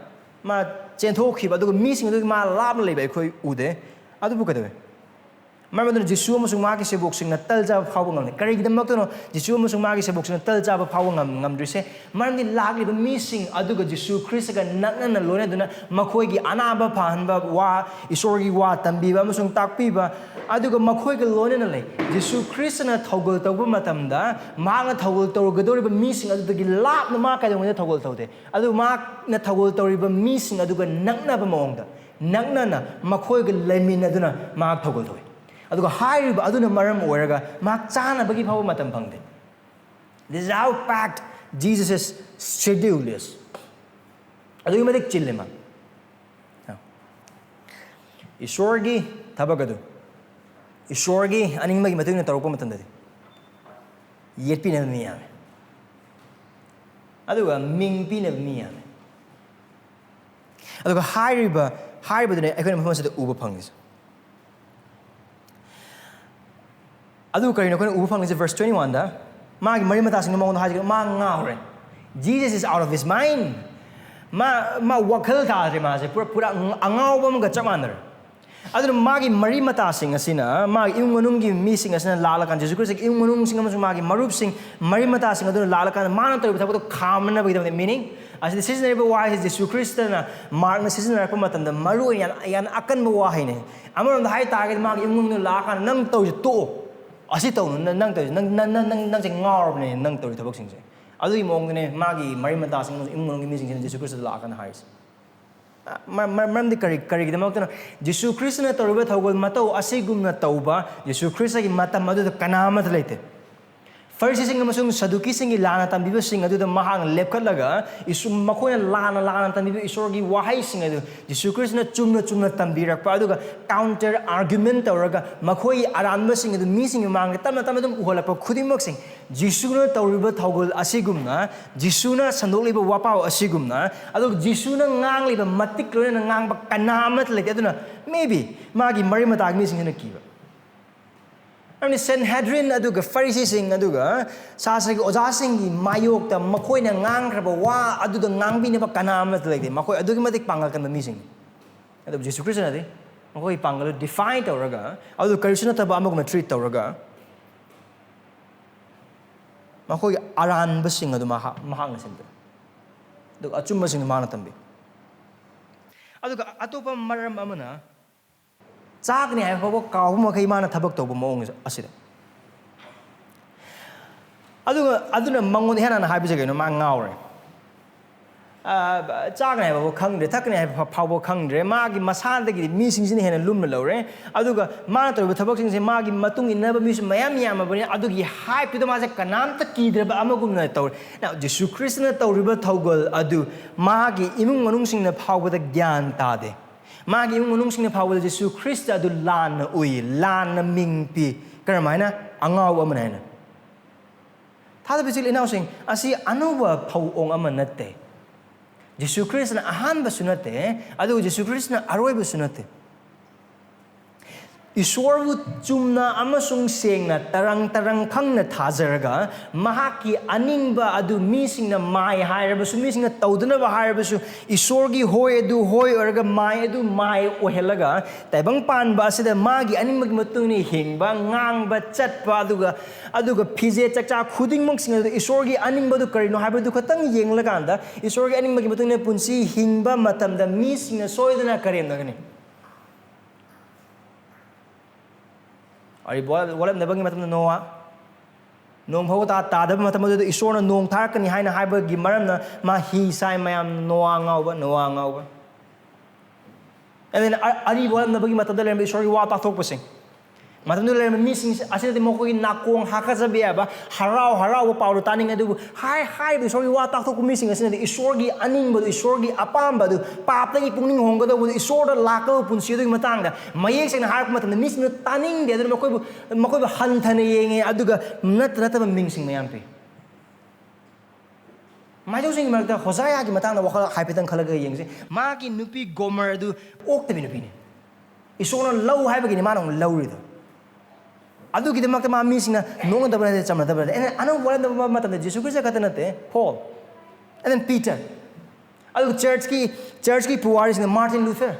ꯃꯥ ꯆꯦꯟꯊꯣꯛꯈꯤꯕ, ꯑꯗꯨꯒ ꯃꯤꯁꯤꯡ ꯑꯗꯨꯒꯤ ꯃꯥ ꯂꯥꯞꯅ ꯂꯩꯕ ꯑꯩꯈꯣꯏ ꯎꯗꯦ꯫ ꯑꯗꯨꯕꯨ ꯀꯩꯗꯧꯋꯦ? ꯃꯔꯝ ꯑꯗꯨꯅ ꯖꯤꯁꯨ ꯑꯃꯁꯨꯡ ꯃꯥꯒꯤ ꯁꯦꯕꯣꯛꯁꯤꯡꯅ ꯇꯜ ꯆꯥꯕ ꯐꯥꯎꯕ ꯉꯝꯗꯦ꯫ ꯀꯔꯤꯒꯤꯗꯃꯛꯇꯅꯣ ꯖꯤꯁꯨ ꯑꯃꯁꯨꯡ ꯃꯥꯒꯤ ꯁꯦꯕꯣꯛꯁꯤꯡꯅ ꯇꯜ ꯆꯥꯕ ꯐꯥꯎꯕ ꯉꯝ-, ꯉꯝꯗ꯭ꯔꯤꯁꯦ? ꯃꯔꯝꯗꯤ ꯂꯥꯛꯂꯤꯕ ꯃꯤꯁꯤꯡ ꯑꯗꯨꯒ ꯖꯤꯁꯨ ꯈ꯭ꯔꯤꯁꯇꯒ ꯅꯛꯅꯅ ꯂꯣꯏꯅꯗꯨꯅ ꯃꯈꯣꯏꯒꯤ ꯑꯅꯥꯕ ꯐꯍꯟꯕ, ꯋꯥ, ꯏꯁꯣꯔꯒꯤ ꯋꯥ ꯇꯝꯕꯤꯕ ꯑꯃꯁꯨꯡ ꯇꯥꯛꯄꯤꯕ, ꯑꯗꯨꯒ ꯃꯈꯣꯏꯒ ꯂꯣꯏꯅꯅ ꯂꯩ꯫ ꯖꯤꯁꯨ ꯈ꯭ꯔꯤꯁꯇꯅ ꯊꯧꯒꯜ ꯇꯧꯕ ꯃꯇꯝꯗ, ꯃꯍꯥꯛꯅ ꯊꯧꯒꯜ ꯇꯧꯔꯒꯗꯧꯔꯤꯕ ꯃꯤꯁꯤꯡ ꯑꯗꯨꯗꯒꯤ ꯂꯥꯞꯅ ꯃꯥ ꯀꯩꯗꯧꯉꯩꯗ ꯊꯧꯒꯜ ꯇꯧꯗꯦ꯫ ꯑꯗꯨ ꯃꯍꯥꯛꯅ ꯊꯧꯒꯜ ꯇꯧꯔꯤꯕ ꯃꯤꯁꯤꯡ ꯑꯗꯨꯒ ꯅꯛꯅꯕ ꯃꯑꯣꯡꯗ, ꯅꯛꯅꯅ ꯃꯈꯣꯏꯒ ꯂꯩꯃꯤꯟꯅꯗꯨꯅ ꯃꯍꯥꯛ ꯊꯧꯒꯜ ꯇꯧꯏ꯫ ꯑꯗꯨꯒ ꯍꯥꯏꯔꯤꯕ ꯑꯗꯨꯅ ꯃꯔꯝ ꯑꯣꯏꯔꯒ ꯃꯍꯥꯛ ꯆꯥꯅꯕꯒꯤ ꯐꯥꯎꯕ ꯃꯇꯝ ꯐꯪꯗꯦ꯫ This is how packed Jesus' schedule is. ꯑꯗꯨꯛꯀꯤ ꯃꯇꯤꯛ ꯆꯤꯜꯂꯦ ꯃꯥ꯫ ꯏꯁꯣꯔꯒꯤ ꯊꯕꯛ ꯑꯗꯨ ꯏꯁꯣꯔꯒꯤ ꯑꯅꯤꯡꯕꯒꯤ ꯃꯇꯨꯡ ꯏꯟꯅ ꯇꯧꯔꯛꯄ ꯃꯇꯝꯗꯗꯤ ꯌꯦꯠꯄꯤꯅꯕ ꯃꯤ ꯌꯥꯝꯃꯦ, ꯑꯗꯨꯒ ꯃꯤꯡ ꯄꯤꯅꯕ ꯃꯤ ꯌꯥꯝꯃꯦ꯫ ꯑꯗꯨꯒ ꯍꯥꯏꯔꯤꯕ ꯍꯥꯏꯔꯤꯕꯗꯨꯅꯦ ꯑꯩꯈꯣꯏꯅ ꯃꯐꯝ ꯑꯁꯤꯗ ꯎꯕ ꯐꯪꯉꯤꯁꯦ꯫ ꯑꯗꯨ ꯀꯔꯤꯅꯣ ꯑꯩꯈꯣꯏꯅ ꯎꯕ ꯐꯪꯉꯤꯁꯦ? ꯚꯔꯁ ꯇ꯭ꯋꯦꯟꯇꯤ ꯋꯥꯟꯗ ꯃꯥꯒꯤ ꯃꯔꯤ ꯃꯇꯥꯁꯤꯡꯅ ꯃꯉꯣꯟꯗ ꯍꯥꯏꯖꯒꯦ, ꯃꯥ ꯉꯥꯎꯔꯦ꯫ Jesus is out of his mind. ꯃꯥ ꯃꯥ ꯋꯥꯈꯜ ꯇꯥꯗ꯭ꯔꯦ꯫ ꯃꯥꯁꯦ ꯄꯨꯔꯥ ꯄꯨꯔꯥ ꯑꯉꯥꯎꯕ ꯑꯃꯒ ꯆꯞ ꯃꯥꯟꯅꯔꯦ꯫ ꯑꯗꯨꯅ ꯃꯥꯒꯤ ꯃꯔꯤ ꯃꯇꯥꯁꯤꯡ ꯑꯁꯤꯅ, ꯃꯥꯒꯤ ꯏꯃꯨꯡ ꯃꯅꯨꯡꯒꯤ ꯃꯤꯁꯤꯡ ꯑꯁꯤꯅ ꯂꯥꯛꯂꯀꯥꯟꯗ, ꯖꯤꯁꯨ ꯈ꯭ꯔꯤꯁꯇꯒꯤ ꯏꯃꯨꯡ ꯃꯅꯨꯡꯁꯤꯡ ꯑꯃꯁꯨꯡ ꯃꯥꯒꯤ ꯃꯔꯨꯞꯁꯤꯡ, ꯃꯔꯤ ꯃꯇꯥꯁꯤꯡ ꯑꯗꯨꯅ ꯂꯥꯛꯂꯀꯥꯟꯗ ꯃꯥꯅ ꯇꯧꯔꯤꯕ ꯊꯕꯛꯇꯣ ꯈꯥꯝꯅꯕꯒꯤꯗꯃꯛꯇ, ꯃꯤꯅꯤꯡ ꯑꯁꯤꯗ ꯁꯤꯖꯤꯟꯅꯔꯤꯕ ꯋꯥꯍꯩꯁꯤ ꯖꯤꯁꯨ ꯈ꯭ꯔꯤꯁꯇꯅ ꯃꯥꯔꯛꯅ ꯁꯤꯖꯤꯟꯅꯔꯛꯄ ꯃꯇꯝꯗ ꯃꯔꯨ ꯑꯣꯏꯅ ꯌꯥꯝ, ꯌꯥꯝꯅ ꯑꯀꯟꯕ ꯋꯥꯍꯩꯅꯤ꯫ ꯑꯃꯔꯣꯝꯗ ꯍꯥꯏ ꯇꯥꯔꯒꯗꯤ ꯃꯥꯒꯤ ꯏꯃꯨꯡꯗ ꯂꯥꯛꯑꯀꯥꯟꯗ, "ꯅꯪ ꯇꯧꯔꯤꯁꯦ ꯇꯣꯛꯑꯣ, ꯑꯁꯤ ꯇꯧꯅꯨ, ꯅꯪ, ꯅꯪ ꯇꯧꯔꯤꯁꯦ, ꯅꯪ, ꯅꯪ, ꯅꯪ, ꯅꯪꯁꯦ ꯉꯥꯎꯔꯕꯅꯦ, ꯅꯪ ꯇꯧꯔꯤ ꯊꯕꯛꯁꯤꯡꯁꯦ"꯫ ꯑꯗꯨꯒꯤ ꯃꯑꯣꯡꯗꯅꯦ ꯃꯥꯒꯤ ꯃꯔꯤ ꯃꯇꯥꯁꯤꯡ ꯑꯃꯁꯨꯡ ꯏꯃꯨꯡ ꯃꯅꯨꯡꯒꯤ ꯃꯤꯁꯤꯡꯁꯤꯅ ꯖꯤꯁꯨ ꯈ꯭ꯔꯤꯁꯇꯗ ꯂꯥꯛꯑꯀꯥꯟꯗ ꯍꯥꯏꯔꯤꯁꯦ꯫ ꯃ-, ꯃ-, ꯃꯔꯝꯗꯤ ꯀꯔꯤ, ꯀꯔꯤꯒꯤꯗꯃꯛꯇꯅꯣ? ꯖꯤꯁꯨ ꯈ꯭ꯔꯤꯁꯇꯅ ꯇꯧꯔꯤꯕ ꯊꯧꯒꯜ ꯃꯇꯧ ꯑꯁꯤꯒꯨꯝꯅ ꯇꯧꯕ ꯖꯤꯁꯨ ꯈ꯭ꯔꯤꯁꯇꯒꯤ ꯃꯇꯝ ꯑꯗꯨꯗ ꯀꯅꯥ ꯑꯃꯠꯇ ꯂꯩꯇꯦ꯫ ꯐꯔꯤꯁꯤꯁꯤꯡ ꯑꯃꯁꯨꯡ ꯁꯗꯨꯀꯤꯁꯤꯡꯒꯤ ꯂꯥꯟꯅ ꯇꯝꯕꯤꯕꯁꯤꯡ ꯑꯗꯨꯗ ꯃꯍꯥꯛꯅ ꯂꯦꯞꯈꯠꯂꯒ, ꯏꯁꯨ-, ꯃꯈꯣꯏꯅ ꯂꯥꯟꯅ ꯂꯥꯟꯅ ꯇꯝꯕꯤꯕ ꯏꯁꯣꯔꯒꯤ ꯋꯥꯍꯩꯁꯤꯡ ꯑꯗꯨ ꯖꯤꯁꯨ ꯈ꯭ꯔꯤꯁꯇꯅ ꯆꯨꯝꯅ ꯆꯨꯝꯅ ꯇꯝꯕꯤꯔꯛꯄ, ꯑꯗꯨꯒ counter argument ꯇꯧꯔꯒ ꯃꯈꯣꯏꯒꯤ ꯑꯔꯥꯟꯕꯁꯤꯡ ꯑꯗꯨ ꯃꯤꯁꯤꯡꯒꯤ ꯃꯃꯥꯡꯗ ꯇꯞꯅ ꯇꯞꯅ ꯑꯗꯨꯝ ꯎꯍꯜꯂꯛꯄ ꯈꯨꯗꯤꯡꯃꯛꯁꯤꯡ, ꯖꯤꯁꯨꯅ ꯇꯧꯔꯤꯕ ꯊꯧꯒꯜ ꯑꯁꯤꯒꯨꯝꯅ, ꯖꯤꯁꯨꯅ ꯁꯟꯗꯣꯛꯂꯤꯕ ꯋꯥꯄꯥꯎ ꯑꯁꯤꯒꯨꯝꯅ, ꯑꯗꯨꯒ ꯖꯤꯁꯨꯅ ꯉꯥꯡꯂꯤꯕ ꯃꯇꯤꯛ ꯂꯣꯏꯅꯅ ꯉꯥꯡꯕ ꯀꯅꯥ ꯑꯃꯠꯇ ꯂꯩꯇꯦ꯫ ꯑꯗꯨꯅ maybe ꯃꯥꯒꯤ ꯃꯔꯤ ꯃꯇꯥꯒꯤ ꯃꯤꯁꯤꯡꯁꯤꯅ ꯀꯤꯕ꯫ ꯑꯗꯨꯅ ꯁꯦꯟꯍꯦꯗ꯭ꯔꯤꯟ ꯑꯗꯨꯒ ꯐꯔꯤꯁꯤꯁꯤꯡ ꯑꯗꯨꯒ ꯁꯥꯁ꯭ꯔꯒꯤ ꯑꯣꯖꯥꯁꯤꯡꯒꯤ ꯃꯥꯌꯣꯛꯇ ꯃꯈꯣꯏꯅ ꯉꯥꯡꯈ꯭ꯔꯕ ꯋꯥ ꯑꯗꯨꯗ ꯉꯥꯡꯕꯤꯅꯕ ꯀꯅꯥ ꯑꯃꯠꯇ ꯂꯩꯇꯦ꯫ ꯃꯈꯣꯏ ꯑꯗꯨꯛꯀꯤ ꯃꯇꯤꯛ ꯄꯥꯡꯒꯜ ꯀꯟꯕ ꯃꯤꯁꯤꯡꯅꯤ꯫ ꯑꯗꯨꯕꯨ ꯖꯤꯁꯨ ꯈ꯭ꯔꯤꯁꯇꯅꯗꯤ ꯃꯈꯣꯏꯒꯤ ꯄꯥꯡꯒꯜꯗꯨ defy ꯇꯧꯔꯒ, ꯑꯗꯨ ꯀꯔꯤꯁꯨ ꯅꯠꯇꯕ ꯑꯃꯒꯨꯝꯅ treat ꯇꯧꯔꯒ, ꯃꯈꯣꯏꯒꯤ ꯑꯔꯥꯟꯕꯁꯤꯡ ꯑꯗꯨ ꯃꯍꯥꯛ, ꯃꯍꯥꯛꯅ ꯁꯦꯝꯗꯣꯛꯏ, ꯑꯗꯨꯒ ꯑꯆꯨꯝꯕꯁꯤꯡ ꯃꯥꯅ ꯇꯝꯕꯤ꯫ ꯑꯗꯨꯒ ꯑꯇꯣꯞꯄ ꯃꯔꯝ ꯑꯃꯅ, ꯆꯥꯒꯅꯤ ꯍꯥꯏꯕ ꯐꯥꯎꯕ ꯀꯥꯎꯕ ꯃꯈꯩ ꯃꯥꯅ ꯊꯕꯛ ꯇꯧꯕ ꯃꯑꯣꯡ ꯑꯁꯤꯗ꯫ ꯑꯗꯨꯒ ꯑꯗꯨꯅ ꯃꯉꯣꯟꯗ ꯍꯦꯟꯅ ꯍꯥꯏꯕꯁꯦ ꯀꯩꯅꯣ? ꯃꯥ ꯉꯥꯎꯔꯦ꯫ ꯆꯥꯒꯅꯤ ꯍꯥꯏꯕ ꯐꯥꯎꯕ ꯈꯪꯗ꯭ꯔꯦ, ꯊꯛꯀꯅꯤ ꯍꯥꯏꯕ ꯐꯥꯎꯕ ꯈꯪꯗ꯭ꯔꯦ꯫ ꯃꯥꯒꯤ ꯃꯁꯥꯗꯒꯤꯗꯤ ꯃꯤꯁꯤꯡꯁꯤꯅ ꯍꯦꯟꯅ ꯂꯨꯝꯅ ꯂꯧꯔꯦ꯫ ꯑꯗꯨꯒ ꯃꯥꯅ ꯇꯧꯔꯤꯕ ꯊꯕꯛꯁꯤꯡꯁꯦ ꯃꯥꯒꯤ ꯃꯇꯨꯡ ꯏꯟꯅꯕ ꯃꯤꯁꯨ ꯃꯌꯥꯝ ꯌꯥꯝꯃꯕꯅꯤ꯫ ꯑꯗꯨꯒꯤ ꯍꯥꯏꯞꯇꯨꯗ ꯃꯥꯁꯦ ꯀꯅꯥꯝꯇ ꯀꯤꯗ꯭ꯔꯕ ꯑꯃꯒꯨꯝꯅ ꯇꯧꯔꯦ꯫ ꯅ ꯖꯤꯁꯨ ꯈ꯭ꯔꯤꯁꯇꯅ ꯇꯧꯔꯤꯕ ꯊꯧꯒꯜ ꯑꯗꯨ ꯃꯥꯒꯤ ꯏꯃꯨꯡ ꯃꯅꯨꯡꯁꯤꯡꯅ ꯐꯥꯎꯕꯗ ꯒ꯭ꯌꯥꯟ ꯇꯥꯗꯦ꯫ ꯃꯥꯒꯤ ꯏꯃꯨꯡ ꯃꯅꯨꯡꯁꯤꯡꯅ ꯐꯥꯎꯕꯗ ꯖꯤꯁꯨ ꯈ꯭ꯔꯤꯁꯇ ꯑꯗꯨ ꯂꯥꯟꯅ ꯎꯏ, ꯂꯥꯟꯅ ꯃꯤꯡ ꯄꯤ꯫ ꯀꯔꯝꯍꯥꯏꯅ? ꯑꯉꯥꯎꯕ ꯑꯃꯅ ꯍꯥꯏꯅ꯫ ꯊꯥꯖꯕ ꯏꯆꯤꯜ ꯏꯅꯥꯎꯁꯤꯡ, ꯑꯁꯤ ꯑꯅꯧꯕ ꯊꯧꯑꯣꯡ ꯑꯃ ꯅꯠꯇꯦ꯫ ꯖꯤꯁꯨ ꯈ꯭ꯔꯤꯁꯅ ꯑꯍꯥꯟꯕꯁꯨ ꯅꯠꯇꯦ, ꯑꯗꯨꯒ ꯖꯤꯁꯨ ꯈ꯭ꯔꯤꯁꯅ ꯑꯔꯣꯏꯕꯁꯨ ꯅꯠꯇꯦ꯫ ꯏꯁꯣꯔꯕꯨ ꯆꯨꯝꯅ ꯑꯃꯁꯨꯡ ꯁꯦꯡꯅ, ꯇꯔꯪ ꯇꯔꯪ ꯈꯪꯅ ꯊꯥꯖꯔꯒ, ꯃꯍꯥꯛꯀꯤ ꯑꯅꯤꯡꯕ ꯑꯗꯨ ꯃꯤꯁꯤꯡꯅ ꯃꯥꯏ ꯍꯥꯏꯔꯕꯁꯨ, ꯃꯤꯁꯤꯡꯅ ꯇꯧꯗꯅꯕ ꯍꯥꯏꯔꯕꯁꯨ, ꯏꯁꯣꯔꯒꯤ ꯍꯣꯏ ꯑꯗꯨ ꯍꯣꯏ ꯑꯣꯏꯔꯒ, ꯃꯥꯏ ꯑꯗꯨ ꯃꯥꯏ ꯑꯣꯏꯍꯜꯂꯒ, ꯇꯥꯏꯕꯪ ꯄꯥꯟꯕ ꯑꯁꯤꯗ ꯃꯥꯒꯤ ꯑꯅꯤꯡꯕꯒꯤ ꯃꯇꯨꯡ ꯏꯟꯅ ꯍꯤꯡꯕ, ꯉꯥꯡꯕ, ꯆꯠꯄ, ꯑꯗꯨꯒ, ꯑꯗꯨꯒ ꯐꯤꯖꯦꯠ ꯆꯛꯆꯥ ꯈꯨꯗꯤꯡꯃꯛꯁꯤꯡ ꯑꯗꯨꯗ ꯏꯁꯣꯔꯒꯤ ꯑꯅꯤꯡꯕꯗꯨ ꯀꯔꯤꯅꯣ ꯍꯥꯏꯕꯗꯨ ꯈꯛꯇꯪ ꯌꯦꯡꯂꯀꯥꯟꯗ, ꯏꯁꯣꯔꯒꯤ ꯑꯅꯤꯡꯕꯒꯤ ꯃꯇꯨꯡ ꯏꯟꯅ ꯄꯨꯟꯁꯤ ꯍꯤꯡꯕ ꯃꯇꯝꯗ ꯃꯤꯁꯤꯡꯅ ꯁꯣꯏꯗꯅ ꯀꯔꯦꯝꯅꯒꯅꯤ꯫ ꯑꯔꯤꯕ ꯋꯥꯠꯂꯝꯗꯕꯒꯤ ꯃꯇꯝꯗ ꯅꯣꯋꯥ, ꯅꯣꯡ ꯐꯥꯎꯕ ꯇꯥ-, ꯇꯥꯗꯕ ꯃꯇꯝ ꯑꯗꯨꯗ ꯏꯁꯣꯔꯅ ꯅꯣꯡ ꯊꯥꯔꯛꯀꯅꯤ ꯍꯥꯏꯅ ꯍꯥꯏꯕꯒꯤ ꯃꯔꯝꯅ ꯃꯥ ꯍꯤ ꯁꯥꯏ ꯃꯌꯥꯝ, ꯅꯣꯋꯥ ꯉꯥꯎꯕ, ꯅꯣꯋꯥ ꯉꯥꯎꯕ꯫ And then ꯑ-, ꯑꯔꯤꯕ ꯋꯥꯠꯂꯝꯗꯕꯒꯤ ꯃꯇꯝꯗ ꯂꯩꯔꯝꯕ ꯏꯁꯣꯔꯒꯤ ꯋꯥ ꯇꯥꯛꯊꯣꯛꯄꯁꯤꯡ, ꯃꯇꯝꯗꯨꯗ ꯂꯩꯔꯝꯕ ꯃꯤꯁꯤꯡ ꯑꯁꯤꯅꯗꯤ ꯃꯈꯣꯏꯒꯤ ꯅꯥꯀꯣꯡ ꯍꯥꯀꯠꯆꯕ ꯌꯥꯕ, ꯍꯔꯥꯎ ꯍꯔꯥꯎꯕ ꯄꯥꯎꯗꯨ ꯇꯥꯅꯤꯡꯉꯤ꯫ ꯑꯗꯨꯕꯨ ꯍꯥꯏ-, ꯍꯥꯏꯔꯤꯕ ꯏꯁꯣꯔꯒꯤ ꯋꯥ ꯇꯥꯛꯊꯣꯛꯄ ꯃꯤꯁꯤꯡ ꯑꯁꯤꯅꯗꯤ ꯏꯁꯣꯔꯒꯤ ꯑꯅꯤꯡꯕꯗꯨ, ꯏꯁꯣꯔꯒꯤ ꯑꯄꯥꯝꯕꯗꯨ, ꯄꯥꯞꯇꯒꯤ ꯄꯨꯛꯅꯤꯡ ꯍꯣꯡꯒꯗꯧꯕꯗꯨ, ꯏꯁꯣꯔꯗ ꯂꯥꯛꯀꯗꯧꯕ ꯄꯨꯟꯁꯤ ꯑꯗꯨꯒꯤ ꯃꯇꯥꯡꯗ ꯃꯌꯦꯛ ꯁꯦꯡꯅ ꯍꯥꯏꯔꯛꯄ ꯃꯇꯝꯗ ꯃꯤꯁꯤꯡꯅ ꯇꯥꯅꯤꯡꯗꯦ꯫ ꯑꯗꯨꯅ ꯃꯈꯣꯏꯕꯨ, ꯃꯈꯣꯏꯕꯨ ꯍꯟꯊꯅ ꯌꯦꯡꯉꯦ꯫ ꯑꯗꯨꯒ ꯅꯠꯇ ꯅꯠꯇꯕ ꯃꯤꯡꯁꯤꯡ ꯃꯌꯥꯝ ꯄꯤ꯫ ꯃꯥꯏꯊꯧꯁꯤꯡꯒꯤ ꯃꯔꯛꯇ ꯍꯣꯁꯥꯌꯥꯒꯤ ꯃꯇꯥꯡꯗ ꯋꯥꯈꯜ ꯍꯥꯏꯐꯦꯠꯇꯪ ꯈꯜꯂꯒ ꯌꯦꯡꯁꯤ꯫ ꯃꯥꯒꯤ ꯅꯨꯄꯤ ꯒꯣꯃꯔ ꯑꯗꯨ ꯑꯣꯛꯇꯕꯤ ꯅꯨꯄꯤꯅꯤ꯫ ꯏꯁꯣꯔꯅ ꯂꯧ ꯍꯥꯏꯕꯒꯤꯅꯤ ꯃꯥꯅ ꯑꯃꯨꯛ ꯂꯧꯔꯤꯗꯣ꯫ ꯑꯗꯨꯒꯤꯗꯃꯛꯇ ꯃꯥ ꯃꯤꯁꯤꯡꯅ ꯅꯣꯛꯅꯗꯕ ꯅꯠꯇꯦ, ꯆꯝꯅꯗꯕ ꯅꯠꯇꯦ꯫ ꯑꯩꯅ ꯑꯅꯧꯕ ꯋꯥꯔꯦꯞ ꯂꯧꯕ ꯃꯇꯝꯗ ꯖꯤꯁꯨ ꯈ꯭ꯔꯤꯁꯇ ꯈꯛꯇ ꯅꯠꯇꯦ, ꯄꯣꯜ, and then Peter, ꯑꯗꯨꯒ ꯆꯔꯆꯀꯤ, ꯆꯔꯆꯀꯤ ꯄꯨꯋꯥꯔꯤꯁꯤꯡꯗ ꯃꯥꯔꯇꯤꯟ ꯂꯨꯊꯔ,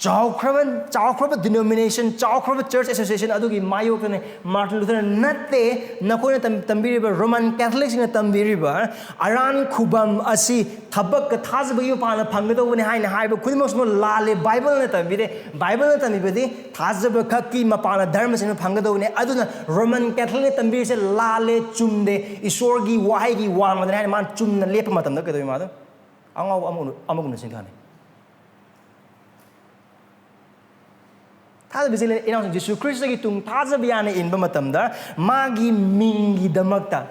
ꯆꯥꯎꯈ꯭ꯔꯕ, ꯆꯥꯎꯈ꯭ꯔꯕ denomination, ꯆꯥꯎꯈ꯭ꯔꯕ church association ꯑꯗꯨꯒꯤ ꯃꯥꯌꯣꯛꯇꯅꯦ ꯃꯥꯔꯇꯤꯟ ꯂꯨꯊꯔꯅ ꯅꯠꯇꯦ, ꯅꯈꯣꯏꯅ ꯇꯝ-, ꯇꯝꯕꯤꯔꯤꯕ ꯔꯣꯃꯟ ꯀꯦꯊꯣꯂꯤꯛꯁꯤꯡꯅ ꯇꯝꯕꯤꯔꯤꯕ ꯑꯔꯥꯟ ꯈꯨꯕꯝ ꯑꯁꯤ ꯊꯕꯛꯀ ꯊꯥꯖꯕꯒꯤ ꯃꯄꯥꯟꯅ ꯐꯪꯒꯗꯧꯕꯅꯤ ꯍꯥꯏꯅ ꯍꯥꯏꯕ ꯈꯨꯗꯤꯡꯃꯛꯁꯤꯃ ꯂꯥꯜꯂꯦ꯫ ꯕꯥꯏꯕꯜꯅ ꯇꯝꯕꯤꯗꯦ꯫ ꯕꯥꯏꯕꯜꯅ ꯇꯝꯕꯤꯕꯗꯤ ꯊꯥꯖꯕ ꯈꯛꯀꯤ ꯃꯄꯥꯟꯅ ꯙꯔꯃꯁꯤꯡꯅ ꯐꯪꯒꯗꯧꯕꯅꯤ꯫ ꯑꯗꯨꯅ ꯔꯣꯃꯟ ꯀꯦꯊꯣꯂꯤꯛꯅ ꯇꯝꯕꯤꯔꯤꯁꯦ ꯂꯥꯜꯂꯦ, ꯆꯨꯝꯗꯦ, ꯏꯁꯣꯔꯒꯤ ꯋꯥꯍꯩꯒꯤ ꯋꯥꯡꯃꯗꯅꯤ ꯍꯥꯏꯅ ꯃꯥꯅ ꯆꯨꯝꯅ ꯂꯦꯞꯄ ꯃꯇꯝꯗ ꯀꯩꯗꯧꯏ ꯃꯥꯗꯣ? ꯑꯉꯥꯎꯕ ꯑꯃꯒꯨꯝ-, ꯑꯃꯒꯨꯝꯅ ꯆꯤꯡꯊꯅꯤ꯫ ꯊꯥꯖꯕ ꯏꯆꯤꯜ ꯏꯅꯥꯎꯁꯤꯡ, ꯖꯤꯁꯨ ꯈ꯭ꯔꯤꯁꯇꯒꯤ ꯇꯨꯡ ꯊꯥꯖꯕ ꯌꯥꯅ ꯏꯟꯕ ꯃꯇꯝꯗ ꯃꯥꯒꯤ ꯃꯤꯡꯒꯤꯗꯃꯛꯇ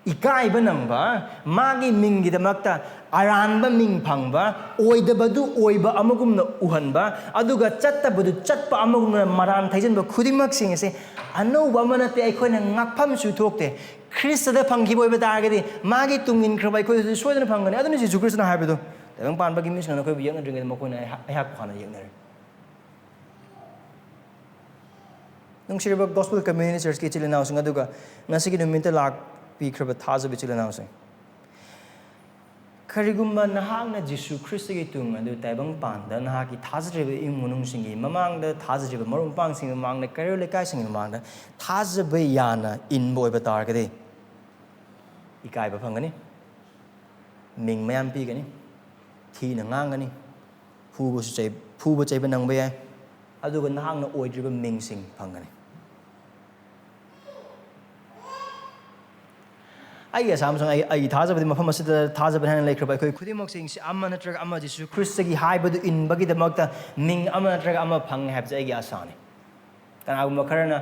ꯏꯀꯥꯏꯕ ꯅꯪꯕ, ꯃꯥꯒꯤ ꯃꯤꯡꯒꯤꯗꯃꯛꯇ ꯑꯔꯥꯟꯕ ꯃꯤꯡ ꯐꯪꯕ, ꯑꯣꯏꯗꯕꯗꯨ ꯑꯣꯏꯕ ꯑꯃꯒꯨꯝꯅ ꯎꯍꯟꯕ, ꯑꯗꯨꯒ ꯆꯠꯇꯕꯗꯨ ꯆꯠꯄ ꯑꯃꯒꯨꯝꯅ ꯃꯔꯥꯟ ꯊꯩꯖꯤꯟꯕ ꯈꯨꯗꯤꯡꯃꯛꯁꯤꯡ ꯑꯁꯦ ꯑꯅꯧꯕ ꯑꯃ ꯅꯠꯇꯦ, ꯑꯩꯈꯣꯏꯅ ꯉꯥꯛꯐꯝꯁꯨ ꯊꯣꯛꯇꯦ꯫ ꯈ꯭ꯔꯤꯁꯇꯗ ꯐꯪꯈꯤꯕ ꯑꯣꯏꯕ ꯇꯥꯔꯒꯗꯤ ꯃꯥꯒꯤ ꯇꯨꯡ ꯏꯟꯈ꯭ꯔꯕ ꯑꯩꯈꯣꯏꯗꯁꯨ ꯁꯣꯏꯗꯅ ꯐꯪꯒꯅꯤ꯫ ꯑꯗꯨꯅ ꯖꯤꯁꯨ ꯈ꯭ꯔꯤꯁꯇꯅ ꯍꯥꯏꯕꯗꯣ, "ꯇꯥꯏꯕꯪ ꯄꯥꯟꯕꯒꯤ ꯃꯤꯁꯤꯡꯅ ꯅꯈꯣꯏꯕꯨ ꯌꯦꯛꯅꯗ꯭ꯔꯤꯉꯩꯗ ꯃꯈꯣꯏꯅ ꯑꯩꯍꯥꯛ-, ꯑꯩꯍꯥꯛꯄꯨ ꯍꯥꯟꯅ ꯌꯦꯛꯅꯔꯦ"꯫ ꯅꯨꯡꯁꯤꯔꯕ Gospel Community Churchꯀꯤ ꯏꯆꯤꯜ ꯏꯅꯥꯎꯁꯤꯡ, ꯑꯗꯨꯒ ꯉꯁꯤꯒꯤ ꯅꯨꯃꯤꯠꯇ ꯂꯥꯛꯄꯤꯈ꯭ꯔꯕ ꯊꯥꯖꯕ ꯏꯆꯤꯜ ꯏꯅꯥꯎꯁꯤꯡ, ꯀꯔꯤꯒꯨꯝꯕ ꯅꯍꯥꯛꯅ ꯖꯤꯁꯨ ꯈ꯭ꯔꯤꯁꯇꯒꯤ ꯇꯨꯡ ꯑꯗꯨ ꯇꯥꯏꯕꯪ ꯄꯥꯟꯗ ꯅꯍꯥꯛꯀꯤ ꯊꯥꯖꯔꯤꯕ ꯏꯃꯨꯡ ꯃꯅꯨꯡꯁꯤꯡꯒꯤ ꯃꯃꯥꯡꯗ, ꯊꯥꯖꯔꯤꯕ ꯃꯔꯨꯞ ꯃꯄꯥꯡꯁꯤꯡꯒꯤ ꯃꯃꯥꯡꯗ, ꯀꯩꯔꯣꯜ ꯂꯩꯀꯥꯏꯁꯤꯡꯒꯤ ꯃꯃꯥꯡꯗ ꯊꯥꯖꯕ ꯌꯥꯅ ꯏꯟꯕ ꯑꯣꯏꯕ ꯇꯥꯔꯒꯗꯤ, ꯏꯀꯥꯏꯕ ꯐꯪꯒꯅꯤ, ꯃꯤꯡ ꯃꯌꯥꯝ ꯄꯤꯒꯅꯤ, ꯊꯤꯅ ꯉꯥꯡꯒꯅꯤ, ꯐꯨꯕꯁꯨ ꯆꯩ-, ꯐꯨꯕ ꯆꯩꯕ ꯅꯪꯕ ꯌꯥꯏ, ꯑꯗꯨꯒ ꯅꯍꯥꯛꯅ ꯑꯣꯏꯗ꯭ꯔꯤꯕ ꯃꯤꯡꯁꯤꯡ ꯐꯪꯒꯅꯤ꯫ ꯑꯩꯒꯤ ꯑꯁꯥ ꯑꯃꯁꯨꯡ ꯑꯩ, ꯑꯩꯒꯤ ꯊꯥꯖꯕꯗꯤ ꯃꯐꯝ ꯑꯁꯤꯗ ꯊꯥꯖꯕ ꯍꯥꯏꯅ ꯂꯩꯈ꯭ꯔꯕ ꯑꯩꯈꯣꯏ ꯈꯨꯗꯤꯡꯃꯛꯁꯤꯡꯁꯤ ꯑꯃ ꯅꯠꯇ꯭ꯔꯒ ꯑꯃ ꯖꯤꯁꯨ ꯈ꯭ꯔꯤꯁꯇꯒꯤ ꯍꯥꯏꯕꯗꯨ ꯏꯟꯕꯒꯤꯗꯃꯛꯇ ꯃꯤꯡ ꯑꯃ ꯅꯠꯇ꯭ꯔꯒ ꯑꯃ ꯐꯪꯉꯦ ꯍꯥꯏꯕꯁꯦ ꯑꯩꯒꯤ ꯑꯁꯥꯅꯤ꯫ ꯀꯅꯥꯒꯨꯝꯕ ꯈꯔꯅ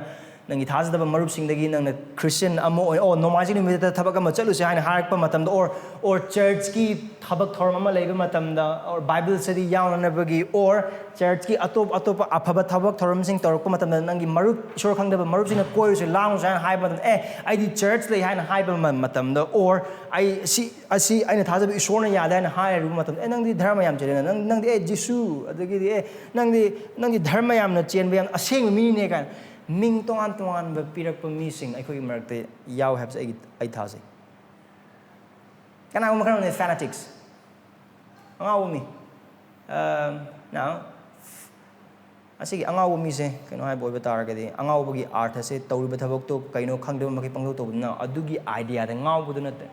ꯅꯪꯒꯤ ꯊꯥꯖꯗꯕ ꯃꯔꯨꯞꯁꯤꯡꯗꯒꯤ ꯅꯪꯅ Christian ꯑꯃ ꯑꯣꯏ-, "ꯑꯣ, ꯅꯣꯡꯃꯥꯏꯖꯤꯡ ꯅꯨꯃꯤꯠꯇ ꯊꯕꯛ ꯑꯃ ꯆꯠꯂꯨꯁꯦ" ꯍꯥꯏꯅ ꯍꯥꯏꯔꯛꯄ ꯃꯇꯝꯗ, or, or churchꯀꯤ ꯊꯕꯛ ꯊꯧꯔꯝ ꯑꯃ ꯂꯩꯕ ꯃꯇꯝꯗ, or Bible study ꯌꯥꯎꯅꯅꯕꯒꯤ, or churchꯀꯤ ꯑꯇꯣꯞ ꯑꯇꯣꯞꯄ ꯑꯐꯕ ꯊꯕꯛ ꯊꯧꯔꯝꯁꯤꯡ ꯇꯧꯔꯛꯄ ꯃꯇꯝꯗ, ꯅꯪꯒꯤ ꯃꯔꯨꯞ, ꯏꯁꯣꯔ ꯈꯪꯗꯕ ꯃꯔꯨꯞꯁꯤꯡꯅ "ꯀꯣꯏꯔꯨꯁꯦ, ꯂꯥꯡꯉꯨꯁꯦ" ꯍꯥꯏꯅ ꯍꯥꯏꯕ ꯃꯇꯝꯗ, "ꯑꯦ, ꯑꯩꯗꯤ church ꯂꯩ" ꯍꯥꯏꯅ ꯍꯥꯏꯕ ꯃ-, ꯃꯇꯝꯗ, or "ꯑꯩ ꯁꯤ, ꯑꯁꯤ ꯑꯩꯅ ꯊꯥꯖꯕ ꯏꯁꯣꯔꯅ ꯌꯥꯗꯦ" ꯍꯥꯏꯅ ꯍꯥꯏꯔꯨꯕ ꯃꯇꯝꯗ, "ꯑꯦ, ꯅꯪꯗꯤ ꯙꯔꯃ ꯌꯥꯝ ꯆꯦꯜꯂꯦꯅ, ꯅꯪ, ꯅꯪꯗꯤ, ꯑꯦ, ꯖꯤꯁꯨ, ꯑꯗꯒꯤꯗꯤ, ꯑꯦ, ꯅꯪꯗꯤ, ꯅꯪꯗꯤ ꯙꯔꯃ ꯌꯥꯝꯅ ꯆꯦꯟꯕ, ꯌꯥꯝ ꯑꯁꯦꯡꯕ ꯃꯤꯅꯦ" ꯀꯥꯏꯅ ꯃꯤꯡ ꯇꯣꯉꯥꯟ ꯇꯣꯉꯥꯟꯕ ꯄꯤꯔꯛꯄ ꯃꯤꯁꯤꯡ ꯑꯩꯈꯣꯏꯒꯤ ꯃꯔꯛꯇ ꯌꯥꯎꯋꯦ ꯍꯥꯏꯕꯁꯦ ꯑꯩꯒꯤ, ꯑꯩ ꯊꯥꯖꯩ꯫ ꯀꯅꯥꯒꯨꯝꯕ ꯈꯔꯅ fanatics, ꯑꯉꯥꯎꯕ ꯃꯤ꯫ ꯑ, now, ꯑꯁꯤꯒꯤ ꯑꯉꯥꯎꯕ ꯃꯤꯁꯦ ꯀꯩꯅꯣ ꯍꯥꯏꯕ ꯑꯣꯏꯕ ꯇꯥꯔꯒꯗꯤ, ꯑꯉꯥꯎꯕꯒꯤ ꯑꯥꯔꯊꯁꯦ ꯇꯧꯔꯤꯕ ꯊꯕꯛꯇꯣ ꯀꯩꯅꯣ ꯈꯪꯗꯕ ꯃꯈꯩ ꯄꯪꯇꯧ ꯇꯧꯕꯗꯨꯅ ꯑꯗꯨꯒꯤ ideaꯗ ꯉꯥꯎꯕꯗꯨ ꯅꯠꯇꯦ꯫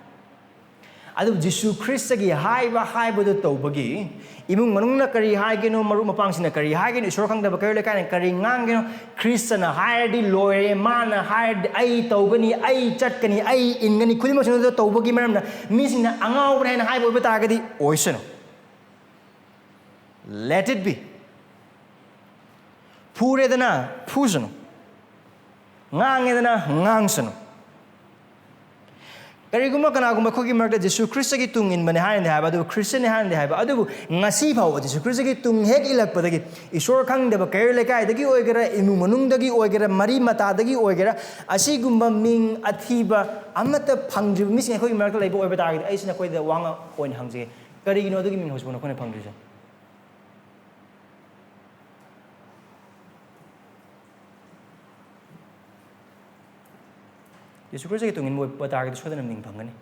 ꯑꯗꯨꯕꯨ ꯖꯤꯁꯨ ꯈ꯭ꯔꯤꯁꯇꯒꯤ ꯍꯥꯏꯕ ꯍꯥꯏꯕꯗꯨ ꯇꯧꯕꯒꯤ, ꯏꯃꯨꯡ ꯃꯅꯨꯡꯅ ꯀꯔꯤ ꯍꯥꯏꯒꯅꯣ, ꯃꯔꯨꯞ ꯃꯄꯥꯡꯁꯤꯡꯅ ꯀꯔꯤ ꯍꯥꯏꯒꯅꯣ, ꯏꯁꯣꯔ ꯈꯪꯗꯕ ꯀꯩꯔꯣꯜ ꯂꯩꯀꯥꯏꯅ ꯀꯔꯤ ꯉꯥꯡꯒꯅꯣ, ꯈ꯭ꯔꯤꯁꯇꯅ ꯍꯥꯏꯔꯗꯤ ꯂꯣꯏꯔꯦ, ꯃꯥꯅ ꯍꯥꯏꯔꯗꯤ ꯑꯩ ꯇꯧꯒꯅꯤ, ꯑꯩ ꯆꯠꯀꯅꯤ, ꯑꯩ ꯏꯟꯒꯅꯤ, ꯈꯨꯗꯤꯡꯃꯛꯁꯤꯡꯗꯨꯗ ꯇꯧꯕꯒꯤ ꯃꯔꯝꯅ ꯃꯤꯁꯤꯡꯅ ꯑꯉꯥꯎꯕꯅꯦ ꯍꯥꯏꯅ ꯍꯥꯏꯕ ꯑꯣꯏꯕ ꯇꯥꯔꯒꯗꯤ ꯑꯣꯏꯁꯅꯨ꯫ Let it be. ꯐꯨꯔꯦꯗꯅ ꯐꯨꯁꯅꯨ, ꯉꯥꯡꯉꯦꯗꯅ ꯉꯥꯡꯁꯅꯨ꯫ ꯀꯔꯤꯒꯨꯝꯕ ꯀꯅꯥꯒꯨꯝꯕ ꯑꯩꯈꯣꯏꯒꯤ ꯃꯔꯛꯇ ꯖꯤꯁꯨ ꯈ꯭ꯔꯤꯁꯇꯒꯤ ꯇꯨꯡ ꯏꯟꯕꯅꯦ ꯍꯥꯏꯅꯗꯤ ꯍꯥꯏꯕ, ꯑꯗꯨꯕꯨ ꯈ꯭ꯔꯤꯁꯇꯅꯦ ꯍꯥꯏꯅꯗꯤ ꯍꯥꯏꯕ, ꯑꯗꯨꯕꯨ ꯉꯁꯤ ꯐꯥꯎꯕ ꯖꯤꯁꯨ ꯈ꯭ꯔꯤꯁꯇꯒꯤ ꯇꯨꯡ ꯍꯦꯛ ꯏꯜꯂꯛꯄꯗꯒꯤ, ꯏꯁꯣꯔ ꯈꯪꯗꯕ ꯀꯩꯔꯣꯜ ꯂꯩꯀꯥꯏꯗꯒꯤ ꯑꯣꯏꯒꯦꯔꯥ, ꯏꯃꯨꯡ ꯃꯅꯨꯡꯗꯒꯤ ꯑꯣꯏꯒꯦꯔꯥ, ꯃꯔꯤ ꯃꯇꯥꯗꯒꯤ ꯑꯣꯏꯒꯦꯔꯥ, ꯑꯁꯤꯒꯨꯝꯕ ꯃꯤꯡ ꯑꯊꯤꯕ ꯑꯃꯠꯇ ꯐꯪꯗ꯭ꯔꯤꯕ ꯃꯤꯁꯤꯡ ꯑꯩꯈꯣꯏꯒꯤ ꯃꯔꯛꯇ ꯂꯩꯕ ꯑꯣꯏꯕ ꯇꯥꯔꯒꯗꯤ, ꯑꯩꯁꯤ ꯅꯈꯣꯏꯗ ꯋꯥ ꯑꯣꯏꯅ ꯍꯪꯖꯒꯦ, ꯀꯔꯤꯒꯤꯅꯣ ꯑꯗꯨꯒꯤ ꯃꯤꯡ ꯍꯧꯖꯤꯛꯐꯥꯎ ꯅꯈꯣꯏꯅ ꯐꯪꯗ꯭ꯔꯤꯁꯦ? ꯖꯤꯁꯨ ꯈ꯭ꯔꯤꯁꯇꯒꯤ ꯇꯨꯡ ꯏꯟꯕ ꯑꯣꯏꯕ ꯇꯥꯔꯒꯗꯤ ꯁꯣꯏꯗꯅ ꯃꯤꯡ ꯐꯪꯒꯅꯤ꯫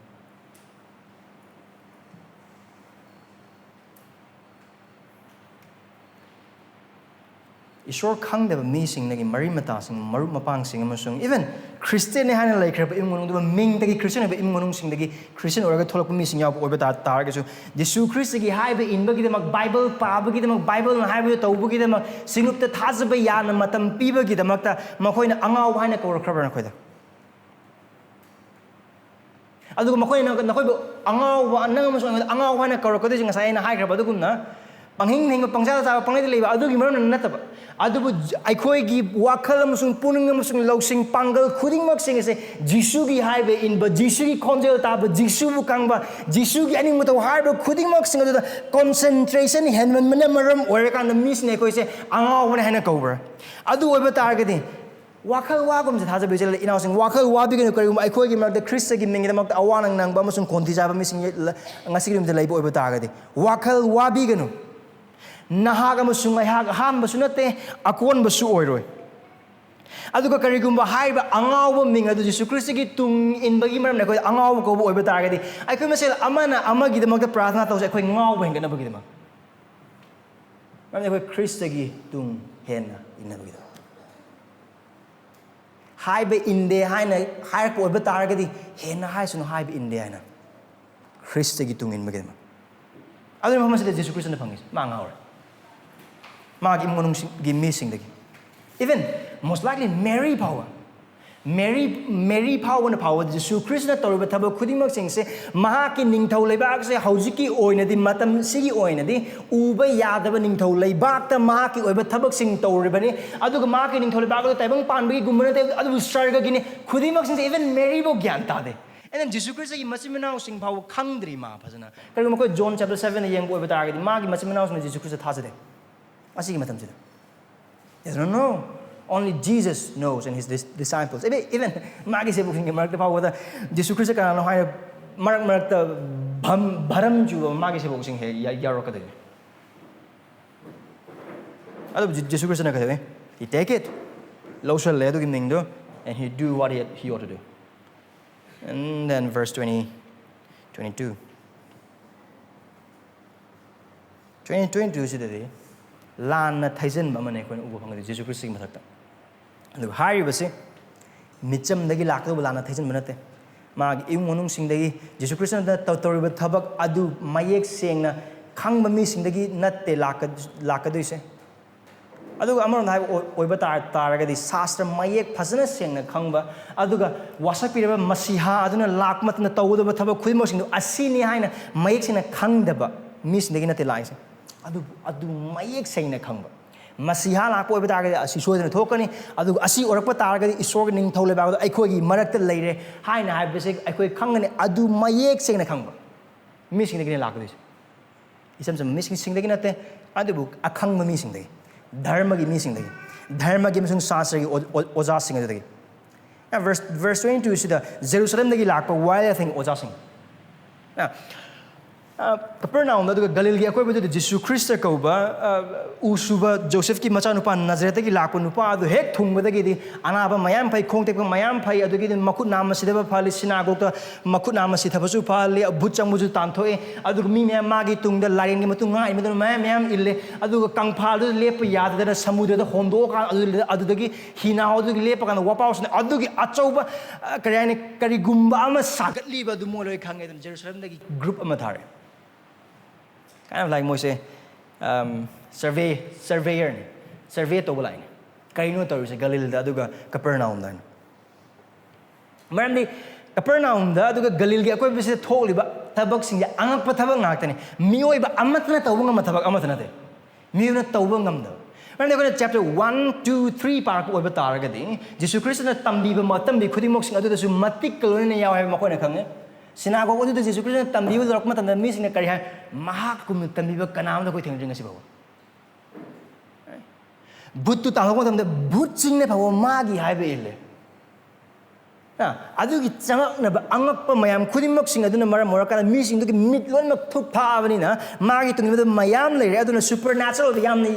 ꯏꯁꯣꯔ ꯈꯪꯗꯕ ꯃꯤꯁꯤꯡꯗꯒꯤ, ꯃꯔꯤ ꯃꯇꯥꯁꯤꯡ, ꯃꯔꯨꯞ ꯃꯄꯥꯡꯁꯤꯡ, ꯑꯃꯁꯨꯡ even ꯈ꯭ꯔꯤꯁꯇꯤꯌꯟꯅꯤ ꯍꯥꯏꯅ ꯂꯩꯈ꯭ꯔꯕ ꯏꯃꯨꯡ ꯃꯅꯨꯡꯗ, ꯃꯤꯡꯗꯒꯤ ꯈ꯭ꯔꯤꯁꯇꯤꯌꯟ ꯑꯣꯏꯕ ꯏꯃꯨꯡ ꯃꯅꯨꯡꯁꯤꯡꯗꯒꯤ ꯈ꯭ꯔꯤꯁꯇꯤꯌꯟ ꯑꯣꯏꯔꯒ ꯊꯣꯛꯂꯛꯄ ꯃꯤꯁꯤꯡ ꯌꯥꯎꯕ ꯑꯣꯏꯕ ꯇꯥ-, ꯇꯥꯔꯒꯁꯨ, ꯖꯤꯁꯨ ꯈ꯭ꯔꯤꯁꯇꯒꯤ ꯍꯥꯏꯕ ꯏꯟꯕꯒꯤꯗꯃꯛ, ꯕꯥꯏꯕꯜ ꯄꯥꯕꯒꯤꯗꯃꯛ, ꯕꯥꯏꯕꯜꯅ ꯍꯥꯏꯕꯗꯨ ꯇꯧꯕꯒꯤꯗꯃꯛ, ꯁꯤꯡꯂꯨꯞꯇ ꯊꯥꯖꯕ ꯌꯥꯅ ꯃꯇꯝ ꯄꯤꯕꯒꯤꯗꯃꯛꯇ ꯃꯈꯣꯏꯅ ꯑꯉꯥꯎꯕ ꯍꯥꯏꯅ ꯀꯧꯔꯛꯈ꯭ꯔꯕ꯭ꯔꯥ ꯅꯈꯣꯏꯗ? ꯑꯗꯨꯒ ꯃꯈꯣꯏꯅ ꯅꯈꯣꯏꯕꯨ ꯑꯉꯥꯎꯕ, ꯅꯪ ꯑꯃꯁꯨꯡ ꯑꯩꯉꯣꯟꯗ ꯑꯉꯥꯎꯕ ꯍꯥꯏꯅ ꯀꯧꯔꯛꯀꯗꯣꯏꯁꯦ, ꯉꯁꯥꯏ ꯑꯩꯅ ꯍꯥꯏꯈ꯭ꯔꯕ ꯑꯗꯨꯒꯨꯝꯅ, ꯄꯪꯍꯤꯡ ꯍꯤꯡꯕ, ꯄꯪꯆꯥꯗ ꯆꯥꯕ, ꯄꯪꯂꯩꯗ ꯂꯩꯕ ꯑꯗꯨꯒꯤ ꯃꯔꯝꯅ ꯅꯠꯇꯕ, ꯑꯗꯨꯕꯨ ꯖ-, ꯑꯩꯈꯣꯏꯒꯤ ꯋꯥꯈꯜ ꯑꯃꯁꯨꯡ ꯄꯨꯛꯅꯤꯡ ꯑꯃꯁꯨꯡ ꯂꯧꯁꯤꯡ, ꯄꯥꯡꯒꯜ ꯈꯨꯗꯤꯡꯃꯛꯁꯤꯡ ꯑꯁꯦ ꯖꯤꯁꯨꯒꯤ ꯍꯥꯏꯕ ꯏꯟꯕ, ꯖꯤꯁꯨꯒꯤ ꯈꯣꯟꯖꯦꯜ ꯇꯥꯕ, ꯖꯤꯁꯨꯕꯨ ꯈꯪꯕ, ꯖꯤꯁꯨꯒꯤ ꯑꯅꯤꯡ ꯃꯇꯧ ꯍꯥꯏꯕ ꯈꯨꯗꯤꯡꯃꯛꯁꯤꯡ ꯑꯗꯨꯗ concentration ꯍꯦꯟꯃꯟꯕꯅ ꯃꯔꯝ ꯑꯣꯏꯔꯀꯥꯟꯗ ꯃꯤꯁꯤꯡꯅ ꯑꯩꯈꯣꯏꯁꯦ ꯑꯉꯥꯎꯕꯅꯦ ꯍꯥꯏꯅ ꯀꯧꯕ꯭ꯔꯥ? ꯑꯗꯨ ꯑꯣꯏꯕ ꯇꯥꯔꯒꯗꯤ, ꯋꯥꯈꯜ ꯋꯥꯒꯨꯝꯁꯦ, ꯊꯥꯖꯕ ꯏꯆꯜ ꯏꯅꯥꯎꯁꯤꯡ, ꯋꯥꯈꯜ ꯋꯥꯕꯤꯒꯅꯨ꯫ ꯀꯔꯤꯒꯨꯝꯕ ꯑꯩꯈꯣꯏꯒꯤ ꯃꯔꯛꯇ ꯈ꯭ꯔꯤꯁꯇꯒꯤ ꯃꯤꯡꯒꯤꯗꯃꯛꯇ ꯑꯋꯥ ꯅꯪꯕ ꯑꯃꯁꯨꯡ ꯈꯣꯟꯊꯤ ꯆꯥꯕ ꯃꯤꯁꯤꯡ ꯂ-, ꯉꯁꯤꯒꯤ ꯅꯨꯃꯤꯠꯇ ꯂꯩꯕ ꯑꯣꯏꯕ ꯇꯥꯔꯒꯗꯤ, ꯋꯥꯈꯜ ꯋꯥꯕꯤꯒꯅꯨ꯫ ꯅꯍꯥꯛ ꯑꯃꯁꯨꯡ ꯑꯩꯍꯥꯛ ꯑꯍꯥꯟꯕꯁꯨ ꯅꯠꯇꯦ, ꯑꯀꯣꯟꯕꯁꯨ ꯑꯣꯏꯔꯣꯏ꯫ ꯑꯗꯨꯒ ꯀꯔꯤꯒꯨꯝꯕ ꯍꯥꯏꯔꯤꯕ ꯑꯉꯥꯎꯕ ꯃꯤꯡ ꯑꯗꯨ ꯖꯤꯁꯨ ꯈ꯭ꯔꯤꯁꯇꯒꯤ ꯇꯨꯡ ꯏꯟꯕꯒꯤ ꯃꯔꯝꯅ ꯑꯩꯈꯣꯏ ꯑꯉꯥꯎꯕ ꯀꯧꯕ ꯑꯣꯏꯕ ꯇꯥꯔꯒꯗꯤ, ꯑꯩꯈꯣꯏ ꯃꯁꯦꯜ ꯑꯃꯅ ꯑꯃꯒꯤꯗꯃꯛꯇ ꯄ꯭ꯔꯥꯔꯊꯅꯥ ꯇꯧꯁꯦ, ꯑꯩꯈꯣꯏ ꯉꯥꯎꯕ ꯍꯦꯟꯒꯠꯅꯕꯒꯤꯗꯃꯛ꯫ ꯃꯔꯝꯗꯤ ꯑꯩꯈꯣꯏ ꯈ꯭ꯔꯤꯁꯇꯒꯤ ꯇꯨꯡ ꯍꯦꯟꯅ ꯏꯟꯅꯕꯒꯤꯗꯃꯛ꯫ ꯍꯥꯏꯕ ꯏꯟꯗꯦ ꯍꯥꯏꯅ ꯍꯥꯏꯔꯛꯄ ꯑꯣꯏꯕ ꯇꯥꯔꯒꯗꯤ, ꯍꯦꯟꯅ ꯍꯥꯏꯁꯅꯨ ꯍꯥꯏꯕ ꯏꯟꯗꯦ ꯍꯥꯏꯅ꯫ ꯈ꯭ꯔꯤꯁꯇꯒꯤ ꯇꯨꯡ ꯏꯟꯕꯒꯤꯗꯃꯛ꯫ ꯑꯗꯨꯒꯤ ꯃꯐꯝ ꯑꯁꯤꯗ ꯖꯤꯁꯨ ꯈ꯭ꯔꯤꯁꯇꯅ ꯐꯪꯉꯤꯁꯦ꯫ ꯃꯥ ꯉꯥꯎꯔꯦ꯫ ꯃꯥꯒꯤ ꯏꯃꯨꯡ ꯃꯅꯨꯡꯒꯤ ꯃꯤꯁꯤꯡꯗꯒꯤ, even most likely ꯃꯦꯔꯤ ꯐꯥꯎꯕ, ꯃꯦꯔꯤ ꯃꯦꯔꯤ ꯐꯥꯎꯕꯅ ꯐꯥꯎꯕ ꯖꯤꯁꯨ ꯈ꯭ꯔꯤꯁꯇꯅ ꯇꯧꯔꯤꯕ ꯊꯕꯛ ꯈꯨꯗꯤꯡꯃꯛꯁꯤꯡꯁꯦ, ꯃꯍꯥꯛꯀꯤ ꯅꯤꯡꯊꯧ ꯂꯩꯕꯥꯛꯁꯦ ꯍꯧꯖꯤꯛꯀꯤ ꯑꯣꯏꯅꯗꯤ, ꯃꯇꯝꯁꯤꯒꯤ ꯑꯣꯏꯅꯗꯤ ꯎꯕ ꯌꯥꯗꯕ ꯅꯤꯡꯊꯧ ꯂꯩꯕꯥꯛꯇ ꯃꯍꯥꯛꯀꯤ ꯑꯣꯏꯕ ꯊꯕꯛꯁꯤꯡ ꯇꯧꯔꯤꯕꯅꯤ꯫ ꯑꯗꯨꯒ ꯃꯍꯥꯛꯀꯤ ꯅꯤꯡꯊꯧ ꯂꯩꯕꯥꯛ ꯑꯗꯨ ꯇꯥꯏꯕꯪ ꯄꯥꯟꯕꯒꯤꯒꯨꯝꯕ ꯅꯠꯇꯦ, ꯑꯗꯨꯕꯨ ꯁꯔꯒꯒꯤꯅꯤ꯫ ꯈꯨꯗꯤꯡꯃꯛꯁꯤꯡꯁꯦ even ꯃꯦꯔꯤꯕꯨ ꯒ꯭ꯌꯥꯟ ꯇꯥꯗꯦ꯫ And then ꯖꯤꯁꯨ ꯈ꯭ꯔꯤꯁꯇꯒꯤ ꯃꯆꯤꯟ ꯃꯅꯥꯎꯁꯤꯡ ꯐꯥꯎꯕ ꯈꯪꯗ꯭ꯔꯤ ꯃꯥ ꯐꯖꯅ꯫ ꯀꯔꯤꯒꯨꯝꯕ ꯑꯩꯈꯣꯏ ꯖꯣꯟ ꯆꯦꯞꯇꯔ ꯁꯕꯦꯟꯗ ꯌꯦꯡꯕ ꯑꯣꯏꯕ ꯇꯥꯔꯒꯗꯤ, ꯃꯥꯒꯤ ꯃꯆꯤꯟ ꯃꯅꯥꯎꯁꯤꯡꯅ ꯖꯤꯁꯨ ꯈ꯭ꯔꯤꯁꯇ ꯊꯥꯖꯗꯦ꯫ ꯑꯁꯤꯒꯤ ꯃꯇꯝꯁꯤꯗ, they don't know. Only Jesus knows and his dis- disciples. Even, even ꯃꯥꯒꯤ ꯁꯦꯕꯣꯛꯁꯤꯡꯒꯤ ꯃꯔꯛꯇ ꯐꯥꯎꯕꯗ ꯖꯤꯁꯨ ꯈ꯭ꯔꯤꯁꯇ ꯀꯅꯥꯅꯣ ꯍꯥꯏꯅ ꯃꯔꯛ ꯃꯔꯛꯇ ꯚꯝ- ꯚꯔꯝ ꯆꯨꯕ ꯃꯥꯒꯤ ꯁꯦꯕꯣꯛꯁꯤꯡ ꯍꯦꯛ ꯌꯥ- ꯌꯥꯎꯔꯛꯀꯗꯣꯏꯅꯤ꯫ ꯑꯗꯨꯕꯨ ꯖꯤ- ꯖꯤꯁꯨ ꯈ꯭ꯔꯤꯁꯇꯅ ꯀꯩꯗꯧꯏ? He take it. ꯂꯧꯁꯜꯂꯦ ꯑꯗꯨꯒꯤ ꯃꯤꯡꯗꯣ, and he do what he, he ought to do. And then verse twenty, twenty-two. Twenty, twenty-two ꯁꯤꯗꯗꯤ ꯂꯥꯟꯅ ꯊꯩꯖꯤꯟꯕ ꯑꯃꯅꯦ ꯑꯩꯈꯣꯏꯅ ꯎꯕ ꯐꯪꯒꯗꯣꯏ ꯖꯤꯁꯨ ꯈ꯭ꯔꯤꯁꯇꯒꯤ ꯃꯊꯛꯇ꯫ ꯑꯗꯨꯒ ꯍꯥꯏꯔꯤꯕꯁꯤ ꯃꯤꯆꯝꯗꯒꯤ ꯂꯥꯛꯀꯗꯧꯕ ꯂꯥꯟꯅ ꯊꯩꯖꯤꯟꯕ ꯅꯠꯇꯦ꯫ ꯃꯥꯒꯤ ꯏꯃꯨꯡ ꯃꯅꯨꯡꯁꯤꯡꯗꯒꯤ, ꯖꯤꯁꯨ ꯈ꯭ꯔꯤꯁꯇꯅ ꯇꯧ- ꯇꯧꯔꯤꯕ ꯊꯕꯛ ꯑꯗꯨ ꯃꯌꯦꯛ ꯁꯦꯡꯅ ꯈꯪꯕ ꯃꯤꯁꯤꯡꯗꯒꯤ ꯅꯠꯇꯦ ꯂꯥꯛꯀ- ꯂꯥꯛꯀꯗꯣꯏꯁꯦ꯫ ꯑꯗꯨꯒ ꯑꯃꯔꯣꯝꯗ ꯍꯥꯏꯕ ꯑꯣꯏ- ꯑꯣꯏꯕ ꯇꯥ- ꯇꯥꯔꯒꯗꯤ, ꯁꯥꯁꯇ꯭ꯔ ꯃꯌꯦꯛ ꯐꯖꯅ ꯁꯦꯡꯅ ꯈꯪꯕ, ꯑꯗꯨꯒ ꯋꯥꯁꯛꯄꯤꯔꯕ ꯃꯁꯤꯍꯥ ꯑꯗꯨꯅ ꯂꯥꯛꯄ ꯃꯇꯝꯗ ꯇꯧꯒꯗꯕ ꯊꯕꯛ ꯈꯨꯗꯤꯡꯃꯛꯁꯤꯡꯗꯨ ꯑꯁꯤꯅꯤ ꯍꯥꯏꯅ ꯃꯌꯦꯛ ꯁꯦꯡꯅ ꯈꯪꯗꯕ ꯃꯤꯁꯤꯡꯗꯒꯤ ꯅꯠꯇꯦ ꯂꯥꯛꯏꯁꯦ꯫ ꯑꯗꯨꯕꯨ ꯑꯗꯨ ꯃꯌꯦꯛ ꯁꯦꯡꯅ ꯈꯪꯕ, ꯃꯁꯤꯍꯥ ꯂꯥꯛꯄ ꯑꯣꯏꯕ ꯇꯥꯔꯒꯗꯤ ꯑꯁꯤ ꯁꯣꯏꯗꯅ ꯊꯣꯛꯀꯅꯤ, ꯑꯗꯨꯒ ꯑꯁꯤ ꯑꯣꯏꯔꯛꯄ ꯇꯥꯔꯒꯗꯤ ꯏꯁꯣꯔꯒꯤ ꯅꯤꯡꯊꯧ ꯂꯩꯕꯥꯛ ꯑꯗꯨ ꯑꯩꯈꯣꯏꯒꯤ ꯃꯔꯛꯇ ꯂꯩꯔꯦ ꯍꯥꯏꯅ ꯍꯥꯏꯕꯁꯦ ꯑꯩꯈꯣꯏ ꯈꯪꯒꯅꯤ꯫ ꯑꯗꯨ ꯃꯌꯦꯛ ꯁꯦꯡꯅ ꯈꯪꯕ ꯃꯤꯁꯤꯡꯗꯒꯤꯅꯤ ꯂꯥꯛꯀꯗꯣꯏꯁꯦ꯫ ꯏꯆꯝ ꯆꯝꯕ ꯃꯤꯁꯤꯡꯗꯒꯤ ꯅꯠꯇꯦ, ꯑꯗꯨꯕꯨ ꯑꯈꯪꯕ ꯃꯤꯁꯤꯡꯗꯒꯤ, ꯙꯔꯃꯒꯤ ꯃꯤꯁꯤꯡꯗꯒꯤ, ꯙꯔꯃꯒꯤ ꯑꯃꯁꯨꯡ ꯁꯥꯁꯇ꯭ꯔꯒꯤ ꯑꯣ- ꯑꯣ- ꯑꯣꯖꯥꯁꯤꯡ ꯑꯗꯨꯗꯒꯤ꯫ Verse, verse twenty-two ꯁꯤꯗ ꯖꯦꯔꯨꯁꯂꯝꯗꯒꯤ ꯂꯥꯛꯄ ꯋꯥꯌꯦꯜ ꯌꯥꯊꯪꯒꯤ ꯑꯣꯖꯥꯁꯤꯡ꯫ Now, ꯀꯄꯔꯅꯥꯎꯝꯗ, ꯑꯗꯨꯒ ꯒꯂꯤꯜꯒꯤ ꯑꯀꯣꯏꯕꯗꯨꯗ ꯖꯤꯁꯨ ꯈ꯭ꯔꯤꯁꯇ ꯀꯧꯕ ꯎ ꯁꯨꯕ ꯖꯣꯁꯦꯐꯀꯤ ꯃꯆꯥꯅꯨꯄꯥ ꯅꯥꯖꯔꯦꯠꯇꯒꯤ ꯂꯥꯛꯄ ꯅꯨꯄꯥ ꯑꯗꯨ ꯍꯦꯛ ꯊꯨꯡꯕꯗꯒꯤꯗꯤ ꯑꯅꯥꯕ ꯃꯌꯥꯝ ꯐꯩ, ꯈꯣꯡ ꯇꯦꯛꯄ ꯃꯌꯥꯝ ꯐꯩ, ꯑꯗꯨꯒꯤꯗꯤ ꯃꯈꯨꯠ ꯅꯥꯝꯃ ꯁꯤꯊꯕ ꯐꯍꯜꯂꯤ, ꯁꯤꯅꯥꯒꯣꯛꯇ ꯃꯈꯨꯠ ꯅꯥꯝꯃ ꯁꯤꯊꯕꯁꯨ ꯐꯍꯜꯂꯤ, ꯚꯨꯠ ꯆꯪꯕꯁꯨ ꯇꯥꯟꯊꯣꯛꯑꯦ꯫ ꯑꯗꯨꯒ ꯃꯤ ꯃꯌꯥꯝ ꯃꯥꯒꯤ ꯇꯨꯡꯗ ꯂꯥꯏꯔꯦꯟꯒꯤ ꯃꯇꯨꯡ ꯉꯥꯏ ꯃꯗꯨꯅ ꯃꯌꯥꯝ ꯃꯌꯥꯝ ꯏꯜꯂꯦ꯫ ꯑꯗꯨꯒ ꯀꯪꯐꯥꯜꯗꯨꯗ ꯂꯦꯞꯄ ꯌꯥꯗꯗꯅ ꯁꯃꯨꯗ꯭ꯔꯗ ꯍꯣꯟꯗꯣꯛꯑꯀꯥꯟꯗ ꯑꯗꯨꯗꯒꯤ ꯍꯤꯅꯥꯎ ꯑꯗꯨꯒꯤ ꯂꯦꯞꯄ ꯀꯥꯟꯗ ꯋꯥꯄꯥꯎꯁꯤꯅ ꯑꯗꯨꯒꯤ ꯑꯆꯧꯕ ꯀꯔꯤ ꯍꯥꯏꯅꯤ, ꯀꯔꯤꯒꯨꯝꯕ ꯑꯃ ꯁꯥꯒꯠꯂꯤꯕ ꯑꯗꯨ ꯃꯣꯏ ꯂꯣꯏ ꯈꯪꯉꯦ꯫ ꯑꯗꯨꯅ ꯖꯦꯔꯨꯁꯂꯝꯗꯒꯤ ꯒ꯭ꯔꯨꯞ ꯑꯃ ꯊꯥꯔꯛꯑꯦ꯫ ꯀꯥꯏꯅ ꯂꯥꯏꯛ ꯃꯣꯏꯁꯦ ꯁꯔꯚꯦ ꯁꯔꯚꯦꯌꯔꯅꯤ, ꯁꯔꯚꯦ ꯇꯧꯕ ꯂꯥꯛꯏꯅꯤ꯫ ꯀꯔꯤꯅꯣ ꯇꯧꯔꯤꯁꯦ ꯒꯂꯤꯜꯗ ꯑꯗꯨꯒ ꯀꯄꯔꯅꯥꯎꯝꯗ ꯍꯥꯏꯅ? ꯃꯔꯝꯗꯤ ꯀꯄꯔꯅꯥꯎꯝꯗ ꯑꯗꯨꯒ ꯒꯂꯤꯜꯒꯤ ꯑꯀꯣꯏꯕꯁꯤꯗ ꯊꯣꯛꯂꯤꯕ ꯊꯕꯛꯁꯤꯡꯁꯦ ꯑꯉꯛꯄ ꯊꯕꯛ ꯉꯥꯛꯇꯅꯤ꯫ ꯃꯤꯑꯣꯏꯕ ꯑꯃꯠꯇꯅ ꯇꯧꯕ ꯉꯝꯕ ꯊꯕꯛ ꯑꯃꯠꯇ ꯅꯠꯇꯦ꯫ ꯃꯤꯑꯣꯏꯕꯅ ꯇꯧꯕ ꯉꯝꯗꯕ꯫ ꯃꯔꯝꯗꯤ ꯑꯩꯈꯣꯏꯅ ꯆꯦꯞꯇꯔ ꯋꯥꯟ, ꯇꯨ, ꯊ꯭ꯔꯤ ꯄꯥꯔꯛꯄ ꯑꯣꯏꯕ ꯇꯥꯔꯒꯗꯤ, ꯖꯤꯁꯨ ꯈ꯭ꯔꯤꯁꯇꯅ ꯇꯝꯕꯤꯕ ꯃꯇꯝꯕꯤ ꯈꯨꯗꯤꯡꯃꯛꯁꯤꯡ ꯑꯗꯨꯗꯁꯨ ꯃꯇꯤꯛꯀ ꯂꯣꯏꯅꯅ ꯌꯥꯎꯋꯦ ꯍꯥꯏꯕ ꯃꯈꯣꯏꯅ ꯈꯪꯉꯦ꯫ ꯁꯤꯅꯥꯒꯣꯒ ꯑꯗꯨꯗ ꯖꯤꯁꯨ ꯈ꯭ꯔꯤꯁꯇꯅ ꯇꯝꯕꯤꯕ ꯂꯧꯔꯛꯄ ꯃꯇꯝꯗ ꯃꯤꯁꯤꯡꯅ ꯀꯔꯤ ꯍꯥꯏ? "ꯃꯍꯥꯛꯀꯨꯝꯅ ꯇꯝꯕꯤꯕ ꯀꯅꯥ ꯑꯃꯗ ꯑꯩꯈꯣꯏ ꯊꯦꯡꯅꯗ꯭ꯔꯤ ꯉꯁꯤ ꯐꯥꯎꯕ?" ꯚꯨꯠꯇꯨ ꯇꯥꯟꯊꯣꯛꯄ ꯃꯇꯝꯗ ꯚꯨꯠꯁꯤꯡꯅ ꯐꯥꯎꯕ ꯃꯥꯒꯤ ꯍꯥꯏꯕ ꯏꯜꯂꯦ꯫ ꯑ, ꯑꯗꯨꯒꯤ ꯆꯃꯛꯅꯕ ꯑꯉꯛꯄ ꯃꯌꯥꯝ ꯈꯨꯗꯤꯡꯃꯛꯁꯤꯡ ꯑꯗꯨꯅ ꯃꯔꯝ ꯑꯣꯏꯔꯀꯥꯟꯗ ꯃꯤꯁꯤꯡꯗꯨꯒꯤ ꯃꯤꯠ ꯂꯣꯏꯅꯃꯛ ꯊꯨꯞ ꯊꯥꯕꯅꯤꯅ ꯃꯥꯒꯤ ꯇꯨꯡꯗ ꯃꯌꯥꯝ ꯂꯩꯔꯦ꯫ ꯑꯗꯨꯅ ꯁꯨꯄꯔ ꯅꯦꯆꯔꯦꯜ ꯑꯣꯏꯕ ꯌꯥꯝꯅ,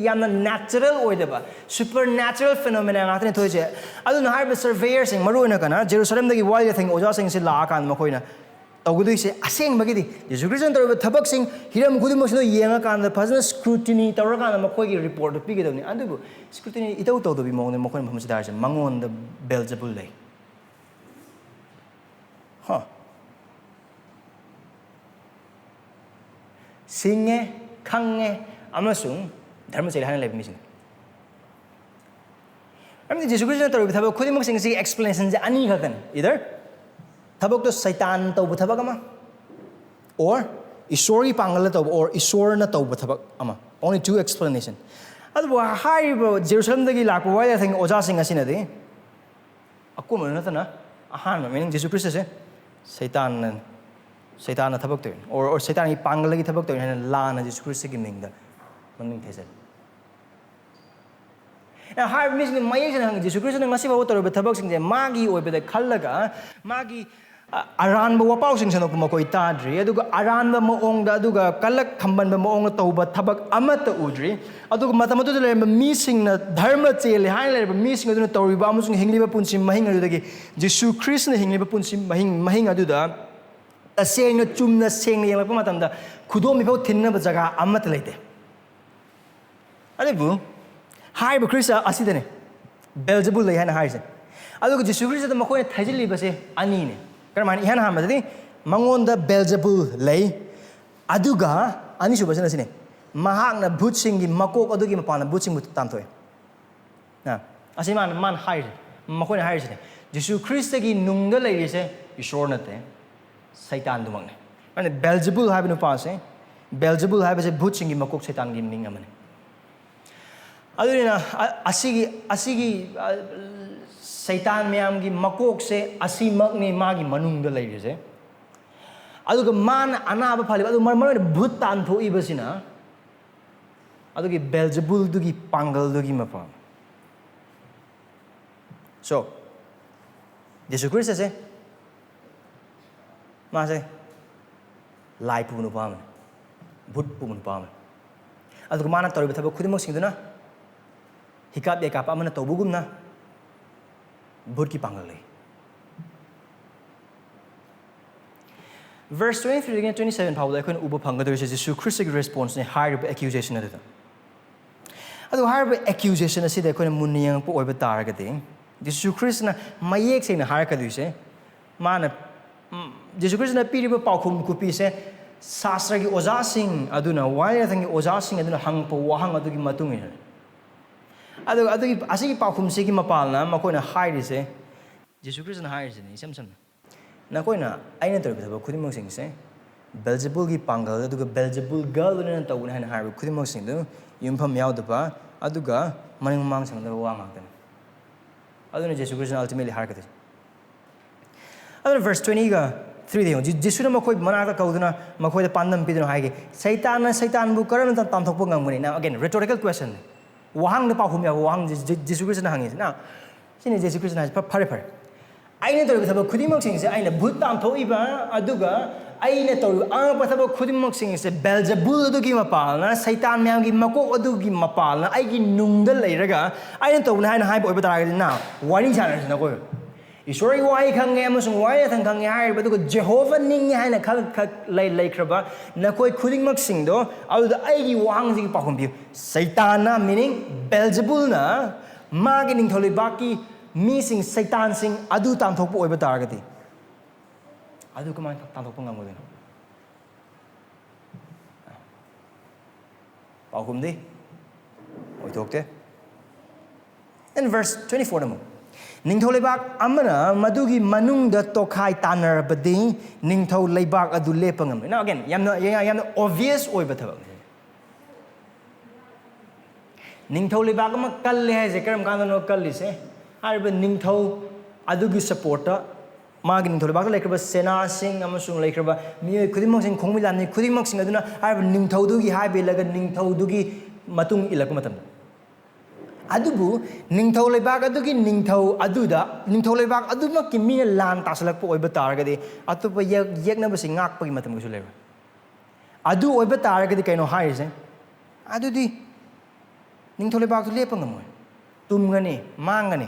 ꯌꯥꯝꯅ ꯅꯦꯆꯔꯦꯜ ꯑꯣꯏꯗꯕ ꯁꯨꯄꯔ ꯅꯦꯆꯔꯦꯜ ꯐꯦꯅꯣꯃꯦꯅꯥ ꯉꯥꯛꯇꯅꯤ ꯊꯣꯛꯏꯁꯦ꯫ ꯑꯗꯨꯅ ꯍꯥꯏꯔꯤꯕ ꯁꯔꯚꯦꯌꯔꯁꯤꯡ, ꯃꯔꯨꯑꯣꯏꯅ ꯀꯅꯥ, ꯖꯦꯔꯨꯁꯂꯝꯗꯒꯤ ꯋꯥꯔꯤ ꯂꯩꯊꯦꯡꯒꯤ ꯑꯣꯖꯥꯁꯤꯡꯁꯤ ꯂꯥꯛꯑꯀꯥꯟꯗ ꯃꯈꯣꯏꯅ ꯇꯧꯒꯗꯣꯏꯁꯦ ꯑꯁꯦꯡꯕꯒꯤꯗꯤ ꯖꯤꯁꯨ ꯈ꯭ꯔꯤꯁꯇꯅ ꯇꯧꯔꯤꯕ ꯊꯕꯛꯁꯤꯡ, ꯍꯤꯔꯝ ꯈꯨꯗꯤꯡꯃꯛꯁꯤꯗ ꯌꯦꯡꯉꯀꯥꯟꯗ ꯐꯖꯅ ꯁ꯭ꯀ꯭ꯔꯨꯇꯤꯅꯤ ꯇꯧꯔꯀꯥꯟꯗ ꯃꯈꯣꯏꯒꯤ ꯔꯤꯄꯣꯔꯠꯇꯨ ꯄꯤꯒꯗꯕꯅꯤ꯫ ꯑꯗꯨꯕꯨ ꯁ꯭ꯀ꯭ꯔꯨꯇꯤꯅꯤ ꯏꯇꯧ ꯇꯧꯗꯕꯤ ꯃꯑꯣꯡꯗ ꯃꯈꯣꯏꯅ ꯃꯐꯝꯁꯤꯗ ꯍꯥꯏꯔꯤꯁꯦ, "ꯃꯉꯣꯟꯗ ꯕꯦꯜꯖꯕꯨꯜ ꯂꯩ"꯫ ꯍ꯫ ꯁꯤꯡꯉꯦ, ꯈꯪꯉꯦ, ꯑꯃꯁꯨꯡ ꯙꯔꯃ ꯆꯦꯜꯂꯦ ꯍꯥꯏꯅ ꯂꯩꯕ ꯃꯤꯁꯤꯡ꯫ ꯃꯔꯝꯗꯤ ꯖꯤꯁꯨ ꯈ꯭ꯔꯤꯁꯇꯅ ꯇꯧꯔꯤꯕ ꯊꯕꯛ ꯈꯨꯗꯤꯡꯃꯛꯁꯤꯡ ꯑꯁꯤꯒꯤ ꯑꯦꯛꯁꯄ꯭ꯂꯦꯅꯦꯁꯟꯁꯦ ꯑꯅꯤ ꯈꯛꯇꯅꯤ꯫ Either ꯊꯕꯛꯇꯣ ꯁꯩꯇꯥꯟ ꯇꯧꯕ ꯊꯕꯛ ꯑꯃ, or ꯏꯁꯣꯔꯒꯤ ꯄꯥꯡꯒꯜꯗ ꯇꯧꯕ, or ꯏꯁꯣꯔꯅ ꯇꯧꯕ ꯊꯕꯛ ꯑꯃ꯫ Only two explanation꯫ ꯑꯗꯨꯕꯨ ꯍꯥꯏꯔꯤꯕ ꯖꯦꯔꯨꯁꯂꯝꯗꯒꯤ ꯂꯥꯛꯄ ꯋꯥꯍꯩ ꯂꯩꯊꯦꯡꯒꯤ ꯑꯣꯖꯥꯁꯤꯡ ꯑꯁꯤꯅꯗꯤ ꯑꯀꯣꯟꯕꯗ ꯅꯠꯇꯅ ꯑꯍꯥꯟꯕ, meaning ꯖꯤꯁꯨ ꯈ꯭ꯔꯤꯁꯇꯁꯦ ꯁꯩꯇꯥꯟꯅ, ꯁꯩꯇꯥꯟꯅ ꯊꯕꯛ ꯇꯧꯔꯤꯅꯤ, or, or ꯁꯩꯇꯥꯟꯒꯤ ꯄꯥꯡꯒꯜꯗꯒꯤ ꯊꯕꯛ ꯇꯧꯔꯤꯅꯤ ꯍꯥꯏꯅ ꯂꯥꯟꯅ ꯖꯤꯁꯨ ꯈ꯭ꯔꯤꯁꯇꯒꯤ ꯃꯤꯡꯗ ꯃꯃꯤꯡ ꯊꯦꯖꯜꯂꯤ꯫ ꯑꯦ, ꯍꯥꯏꯔꯤꯕ ꯃꯤꯁꯤꯡꯅ ꯃꯌꯦꯛ ꯁꯦꯡꯅ ꯍꯪꯉꯤ, ꯖꯤꯁꯨ ꯈ꯭ꯔꯤꯁꯇꯅ ꯉꯁꯤ ꯐꯥꯎꯕ ꯇꯧꯔꯤꯕ ꯊꯕꯛꯁꯤꯡꯁꯦ ꯃꯥꯒꯤ ꯑꯣꯏꯕꯗ ꯈꯜꯂꯒ, ꯃꯥꯒꯤ ꯑ-, ꯑꯔꯥꯟꯕ ꯋꯥꯄꯥꯎꯁꯤꯡ ꯁꯟꯗꯣꯛꯄ ꯃꯈꯣꯏ ꯇꯥꯗ꯭ꯔꯤ, ꯑꯗꯨꯒ ꯑꯔꯥꯟꯕ ꯃꯑꯣꯡꯗ, ꯑꯗꯨꯒ ꯀꯂꯛ ꯈꯝꯕꯟꯕ ꯃꯑꯣꯡꯗ ꯇꯧꯕ ꯊꯕꯛ ꯑꯃꯠꯇ ꯎꯗ꯭ꯔꯤ꯫ ꯑꯗꯨꯒ ꯃꯇꯝ ꯑꯗꯨꯗ ꯂꯩꯔꯝꯕ ꯃꯤꯁꯤꯡꯅ ꯙꯔꯃ ꯆꯦꯜꯂꯦ ꯍꯥꯏꯅ ꯂꯩꯔꯤꯕ ꯃꯤꯁꯤꯡ ꯑꯗꯨꯅ ꯇꯧꯔꯤꯕ ꯑꯃꯁꯨꯡ ꯍꯤꯡꯂꯤꯕ ꯄꯨꯟꯁꯤ ꯃꯍꯤꯡ ꯑꯗꯨꯗꯒꯤ ꯖꯤꯁꯨ ꯈ꯭ꯔꯤꯁꯅ ꯍꯤꯡꯂꯤꯕ ꯄꯨꯟꯁꯤ ꯃꯍꯤꯡ, ꯃꯍꯤꯡ ꯑꯗꯨꯗ ꯇꯁꯦꯡꯅ ꯆꯨꯝꯅ ꯁꯦꯡꯅ ꯌꯦꯡꯂꯛꯄ ꯃꯇꯝꯗ ꯈꯨꯗꯣꯝꯕꯤꯐꯥꯎ ꯊꯤꯟꯅꯕ ꯖꯒꯥ ꯑꯃꯠꯇ ꯂꯩꯇꯦ꯫ ꯑꯗꯨꯕꯨ ꯍꯥꯏꯔꯤꯕ ꯈ꯭ꯔꯤꯁꯇ ꯑꯁꯤꯗꯅꯦ ꯕꯦꯜꯖꯕꯨꯜ ꯂꯩ ꯍꯥꯏꯅ ꯍꯥꯏꯔꯤꯁꯦ꯫ ꯑꯗꯨꯒ ꯖꯤꯁꯨ ꯈ꯭ꯔꯤꯁꯇꯗ ꯃꯈꯣꯏꯅ ꯊꯩꯖꯤꯜꯂꯤꯕꯁꯦ ꯑꯅꯤꯅꯦ꯫ ꯀꯔꯝꯍꯥꯏꯅ? ꯏꯍꯥꯟ ꯍꯥꯟꯕꯗꯗꯤ ꯃꯉꯣꯟꯗ ꯕꯦꯜꯖꯕꯨꯜ ꯂꯩ, ꯑꯗꯨꯒ ꯑꯅꯤꯁꯨꯕꯁꯤꯅ ꯁꯤꯅꯦ, ꯃꯍꯥꯛꯅ ꯚꯨꯠꯁꯤꯡꯒꯤ ꯃꯀꯣꯛ ꯑꯗꯨꯒꯤ ꯃꯄꯥꯟꯅ ꯚꯨꯠꯁꯤꯡꯕꯨ ꯇꯥꯟꯊꯣꯛꯏ꯫ ꯑ, ꯑꯁꯤ ꯃꯥꯅ, ꯃꯥꯅ ꯍꯥꯏꯔꯤꯁꯦ, ꯃꯈꯣꯏꯅ ꯍꯥꯏꯔꯤꯁꯤꯅꯦ, ꯖꯤꯁꯨ ꯈ꯭ꯔꯤꯁꯇꯒꯤ ꯅꯨꯡꯗ ꯂꯩꯔꯤꯁꯦ ꯏꯁꯣꯔ ꯅꯠꯇꯦ, ꯁꯩꯇꯥꯟꯗꯨꯃꯛꯅꯦ꯫ ꯑꯗꯨꯅ ꯕꯦꯜꯖꯕꯨꯜ ꯍꯥꯏꯕ ꯅꯨꯄꯥꯁꯦ, ꯕꯦꯜꯖꯕꯨꯜ ꯍꯥꯏꯕꯁꯦ ꯚꯨꯠꯁꯤꯡꯒꯤ ꯃꯀꯣꯛ ꯁꯩꯇꯥꯟꯒꯤ ꯃꯤꯡ ꯑꯃꯅꯤ꯫ ꯑꯗꯨꯅꯤꯅ ꯑ-, ꯑꯁꯤꯒꯤ, ꯑꯁꯤꯒꯤ, ꯑ, ꯁꯩꯇꯥꯟ ꯃꯌꯥꯝꯒꯤ ꯃꯀꯣꯛꯁꯦ ꯑꯁꯤꯃꯛꯅꯤ ꯃꯥꯒꯤ ꯃꯅꯨꯡꯗ ꯂꯩꯔꯤꯁꯦ꯫ ꯑꯗꯨꯒ ꯃꯥꯅ ꯑꯅꯥꯕ ꯐꯍꯜꯂꯤꯕ, ꯑꯗꯨ ꯃꯔ-, ꯃꯔꯨꯑꯣꯏꯅ ꯚꯨꯠ ꯇꯥꯟꯊꯣꯛꯏꯕꯁꯤꯅ ꯑꯗꯨꯒꯤ ꯕꯦꯜꯖꯕꯨꯜꯗꯨꯒꯤ ꯄꯥꯡꯒꯜꯗꯨꯒꯤ ꯃꯄꯥꯟ꯫ So, ꯖꯤꯁꯨ ꯈ꯭ꯔꯤꯁꯇꯁꯦ, ꯃꯥꯁꯦ ꯂꯥꯏ ꯄꯨꯕ ꯅꯨꯄꯥ ꯑꯃꯅꯤ, ꯚꯨꯠ ꯄꯨꯕ ꯅꯨꯄꯥ ꯑꯃꯅꯤ꯫ ꯑꯗꯨꯒ ꯃꯥꯅ ꯇꯧꯔꯤꯕ ꯊꯕꯛ ꯈꯨꯗꯤꯡꯃꯛꯁꯤꯡꯗꯨꯅ ꯍꯤꯀꯥꯞ ꯌꯩꯀꯥꯞꯄ ꯑꯃꯅ ꯇꯧꯕꯒꯨꯝꯅ ꯚꯨꯠꯀꯤ ꯄꯥꯡꯒꯜ ꯂꯩ꯫ Verse twenty three ꯗꯒꯤꯅ twenty seven ꯐꯥꯎꯕꯗ ꯑꯩꯈꯣꯏꯅ ꯎꯕ ꯐꯪꯒꯗꯧꯔꯤꯁꯦ ꯖꯤꯁꯨ ꯈ꯭ꯔꯤꯁꯇꯒꯤ ꯔꯦꯁꯄꯣꯟꯁꯅꯦ ꯍꯥꯏꯔꯤꯕ ꯑꯦꯀ꯭ꯌꯨꯖꯦꯁꯟ ꯑꯗꯨꯗ꯫ ꯑꯗꯨ ꯍꯥꯏꯔꯤꯕ ꯑꯦꯀ꯭ꯌꯨꯖꯦꯁꯟ ꯑꯁꯤꯗ ꯑꯩꯈꯣꯏꯅ ꯃꯨꯟꯅ ꯌꯦꯡꯉꯛꯄ ꯑꯣꯏꯕ ꯇꯥꯔꯒꯗꯤ, ꯖꯤꯁꯨ ꯈ꯭ꯔꯤꯁꯇꯅ ꯃꯌꯦꯛ ꯁꯦꯡꯅ ꯍꯥꯏꯔꯛꯀꯗꯣꯏꯁꯦ, ꯃꯥꯅ, ꯎꯝ, ꯖꯤꯁꯨ ꯈ꯭ꯔꯤꯁꯇꯅ ꯄꯤꯔꯤꯕ ꯄꯥꯎꯈꯨꯝ ꯈꯨꯄꯤꯁꯦ ꯁꯥꯁ꯭ꯇ꯭ꯔꯒꯤ ꯑꯣꯖꯥꯁꯤꯡ ꯑꯗꯨꯅ, ꯋꯥꯌꯦꯜ ꯌꯥꯊꯪꯒꯤ ꯑꯣꯖꯥꯁꯤꯡ ꯑꯗꯨꯅ ꯍꯪꯉꯛꯄ ꯋꯥꯍꯪ ꯑꯗꯨꯒꯤ ꯃꯇꯨꯡ ꯏꯟꯅ꯫ ꯑꯗꯨꯒ ꯑꯗꯨꯒꯤ, ꯑꯁꯤꯒꯤ ꯄꯥꯎꯈꯨꯝꯁꯤꯒꯤ ꯃꯄꯥꯜꯅ ꯃꯈꯣꯏꯅ ꯍꯥꯏꯔꯤꯁꯦ, ꯖꯤꯁꯨ ꯈ꯭ꯔꯤꯁꯇꯅ ꯍꯥꯏꯔꯤꯁꯤꯅꯤ ꯏꯁꯝ ꯁꯝꯅ, "ꯅꯈꯣꯏꯅ ꯑꯩꯅ ꯇꯧꯔꯤꯕ ꯊꯕꯛ ꯈꯨꯗꯤꯡꯃꯛꯁꯤꯡꯁꯦ ꯕꯦꯜꯖꯕꯨꯜꯒꯤ ꯄꯥꯡꯒꯜ ꯑꯗꯨꯒ ꯕꯦꯜꯖꯕꯨꯜꯒ ꯂꯣꯏꯅꯅ ꯇꯧꯕꯅꯤ" ꯍꯥꯏꯅ ꯍꯥꯏꯔꯤꯕ ꯈꯨꯗꯤꯡꯃꯛꯁꯤꯡꯗꯨ ꯌꯨꯝꯐꯝ ꯌꯥꯎꯗꯕ ꯑꯗꯨꯒ ꯃꯅꯤꯡ ꯃꯃꯥꯡ ꯁꯝꯅꯗꯕ ꯋꯥ ꯉꯥꯛꯇꯅꯤ꯫ ꯑꯗꯨꯅ ꯖꯤꯁꯨ ꯈ꯭ꯔꯤꯁꯇꯅ ultimately ꯍꯥꯏꯔꯛꯀꯗꯣꯏꯁꯦ꯫ ꯑꯗꯨꯅ verse twenty ꯒ three ꯗ ꯌꯦꯡꯉꯨ꯫ ꯖꯤ-, ꯖꯤꯁꯨꯅ ꯃꯈꯣꯏ ꯃꯅꯥꯛꯇ ꯀꯧꯗꯨꯅ ꯃꯈꯣꯏꯗ ꯄꯥꯟꯗꯝ ꯄꯤꯗꯨꯅ ꯍꯥꯏꯒꯦ, "ꯁꯩꯇꯥꯟꯅ ꯁꯩꯇꯥꯟꯕꯨ ꯀꯔꯝꯅ ꯇꯥꯟꯊꯣꯛꯄ ꯉꯝꯒꯅꯤ?" Now, again, rhetorical question꯫ ꯋꯥꯍꯪꯗ ꯄꯥꯎꯈꯨꯝ ꯌꯥꯕ ꯋꯥꯍꯪ ꯖꯤ-, ꯖꯤ-, ꯖꯤꯁꯨ ꯈ꯭ꯔꯤꯁꯇꯅ ꯍꯪꯉꯤꯁꯦ꯫ Now, ꯁꯤꯅꯤ ꯖꯤꯁꯨ ꯈ꯭ꯔꯤꯁꯇꯅ ꯍꯥꯏꯁꯦ, "ꯐ-, ꯐꯔꯦ, ꯐꯔꯦ꯫ ꯑꯩꯅ ꯇꯧꯔꯤꯕ ꯊꯕꯛ ꯈꯨꯗꯤꯡꯃꯛꯁꯤꯡꯁꯦ, ꯑꯩꯅ ꯚꯨꯠ ꯇꯥꯟꯊꯣꯛꯏꯕ, ꯑꯗꯨꯒ ꯑꯩꯅ ꯇꯧꯔꯤꯕ ꯑꯉꯛꯄ ꯊꯕꯛ ꯈꯨꯗꯤꯡꯃꯛꯁꯤꯡꯁꯦ ꯕꯦꯜꯖꯕꯨꯜ ꯑꯗꯨꯒꯤ ꯃꯄꯥꯜꯅ, ꯁꯩꯇꯥꯟ ꯃꯌꯥꯝꯒꯤ ꯃꯀꯣꯛ ꯑꯗꯨꯒꯤ ꯃꯄꯥꯜꯅ ꯑꯩꯒꯤ ꯅꯨꯡꯗ ꯂꯩꯔꯒ ꯑꯩꯅ ꯇꯧꯕꯅꯤ ꯍꯥꯏꯅ ꯍꯥꯏꯕ ꯑꯣꯏꯕ ꯇꯥꯔꯒꯗꯤ, ꯅ ꯋꯥꯔꯤ ꯁꯥꯟꯅꯔꯁꯤ ꯅꯈꯣꯏ꯫ ꯏꯁꯣꯔꯒꯤ ꯋꯥꯍꯩ ꯈꯪꯉꯦ ꯑꯃꯁꯨꯡ ꯋꯥꯍꯩ ꯑꯊꯪ ꯈꯪꯉꯦ ꯍꯥꯏꯔꯤꯕ, ꯑꯗꯨꯒ ꯖꯦꯍꯣꯚꯥ ꯅꯤꯡꯉꯦ ꯍꯥꯏꯅ ꯈ- ꯈ- ꯂꯩ- ꯂꯩꯈ꯭ꯔꯕ ꯅꯈꯣꯏ ꯈꯨꯗꯤꯡꯃꯛꯁꯤꯡꯗꯣ, ꯑꯗꯨꯗ ꯑꯩꯒꯤ ꯋꯥꯍꯪꯁꯤꯒꯤ ꯄꯥꯎꯈꯨꯝ ꯄꯤꯌꯨ꯫ ꯁꯩꯇꯥꯟꯅ, meaning ꯕꯦꯜꯖꯕꯨꯜꯅ, ꯃꯥꯒꯤ ꯅꯤꯡꯊꯧ ꯂꯩꯕꯥꯛꯀꯤ ꯃꯤꯁꯤꯡ, ꯁꯩꯇꯥꯟꯁꯤꯡ ꯑꯗꯨ ꯇꯥꯟꯊꯣꯛꯄ ꯑꯣꯏꯕ ꯇꯥꯔꯒꯗꯤ, ꯑꯗꯨ ꯀꯃꯥꯏꯅ ꯇꯥꯟꯊꯣꯛꯄ ꯉꯝꯒꯗꯣꯏꯅꯣ? ꯄꯥꯎꯈꯨꯝꯗꯤ ꯑꯣꯏꯊꯣꯛꯇꯦ꯫ In verse twenty-four ꯑꯃꯨꯛ, ꯅꯤꯡꯊꯧ ꯂꯩꯕꯥꯛ ꯑꯃꯅ ꯃꯗꯨꯒꯤ ꯃꯅꯨꯡꯗ ꯇꯣꯈꯥꯏ ꯇꯥꯟꯅꯔꯕꯗꯤ, ꯅꯤꯡꯊꯧ ꯂꯩꯕꯥꯛ ꯑꯗꯨ ꯂꯦꯞꯄ ꯉꯝꯂꯣꯏ꯫ Now again, ꯌꯥꯝꯅ, ꯌꯥꯝꯅ obvious ꯑꯣꯏꯕ ꯊꯕꯛꯅꯤ꯫ ꯅꯤꯡꯊꯧ ꯂꯩꯕꯥꯛ ꯑꯃ ꯀꯜꯂꯦ ꯍꯥꯏꯁꯦ ꯀꯔꯝ ꯀꯥꯟꯗꯅꯣ ꯀꯜꯂꯤꯁꯦ? ꯍꯥꯏꯔꯤꯕ ꯅꯤꯡꯊꯧ ꯑꯗꯨꯒꯤ supportꯇ, ꯃꯥꯒꯤ ꯅꯤꯡꯊꯧ ꯂꯩꯕꯥꯛꯇ ꯂꯩꯈ꯭ꯔꯕ ꯁꯦꯅꯥꯁꯤꯡ ꯑꯃꯁꯨꯡ ꯂꯩꯈ꯭ꯔꯕ ꯃꯤꯑꯣꯏ ꯈꯨꯗꯤꯡꯃꯛꯁꯤꯡ, ꯈꯣꯡꯃꯤ ꯂꯥꯟꯃꯤ ꯈꯨꯗꯤꯡꯃꯛꯁꯤꯡ ꯑꯗꯨꯅ ꯍꯥꯏꯔꯤꯕ ꯅꯤꯡꯊꯧꯗꯨꯒꯤ ꯍꯥꯏꯕ ꯏꯜꯂꯒ ꯅꯤꯡꯊꯧꯗꯨꯒꯤ ꯃꯇꯨꯡ ꯏꯜꯂꯛꯄ ꯃꯇꯝꯗ, ꯑꯗꯨꯕꯨ ꯅꯤꯡꯊꯧ ꯂꯩꯕꯥꯛ ꯑꯗꯨꯒꯤ ꯅꯤꯡꯊꯧ ꯑꯗꯨꯗ, ꯅꯤꯡꯊꯧ ꯂꯩꯕꯥꯛ ꯑꯗꯨꯃꯛꯀꯤ ꯃꯤꯅ ꯂꯥꯟ ꯇꯥꯁꯜꯂꯛꯄ ꯑꯣꯏꯕ ꯇꯥꯔꯒꯗꯤ, ꯑꯇꯣꯞꯄ ꯌꯦꯛ- ꯌꯦꯛꯅꯕꯁꯤ ꯉꯥꯛꯄꯒꯤ ꯃꯇꯝ ꯀꯩꯁꯨ ꯂꯩꯔꯣꯏ꯫ ꯑꯗꯨ ꯑꯣꯏꯕ ꯇꯥꯔꯒꯗꯤ ꯀꯩꯅꯣ ꯍꯥꯏꯔꯤꯁꯦ? ꯑꯗꯨꯗꯤ ꯅꯤꯡꯊꯧ ꯂꯩꯕꯥꯛꯇꯨ ꯂꯦꯞꯄ ꯉꯝꯃꯣꯏ, ꯇꯨꯝꯒꯅꯤ, ꯃꯥꯡꯒꯅꯤ꯫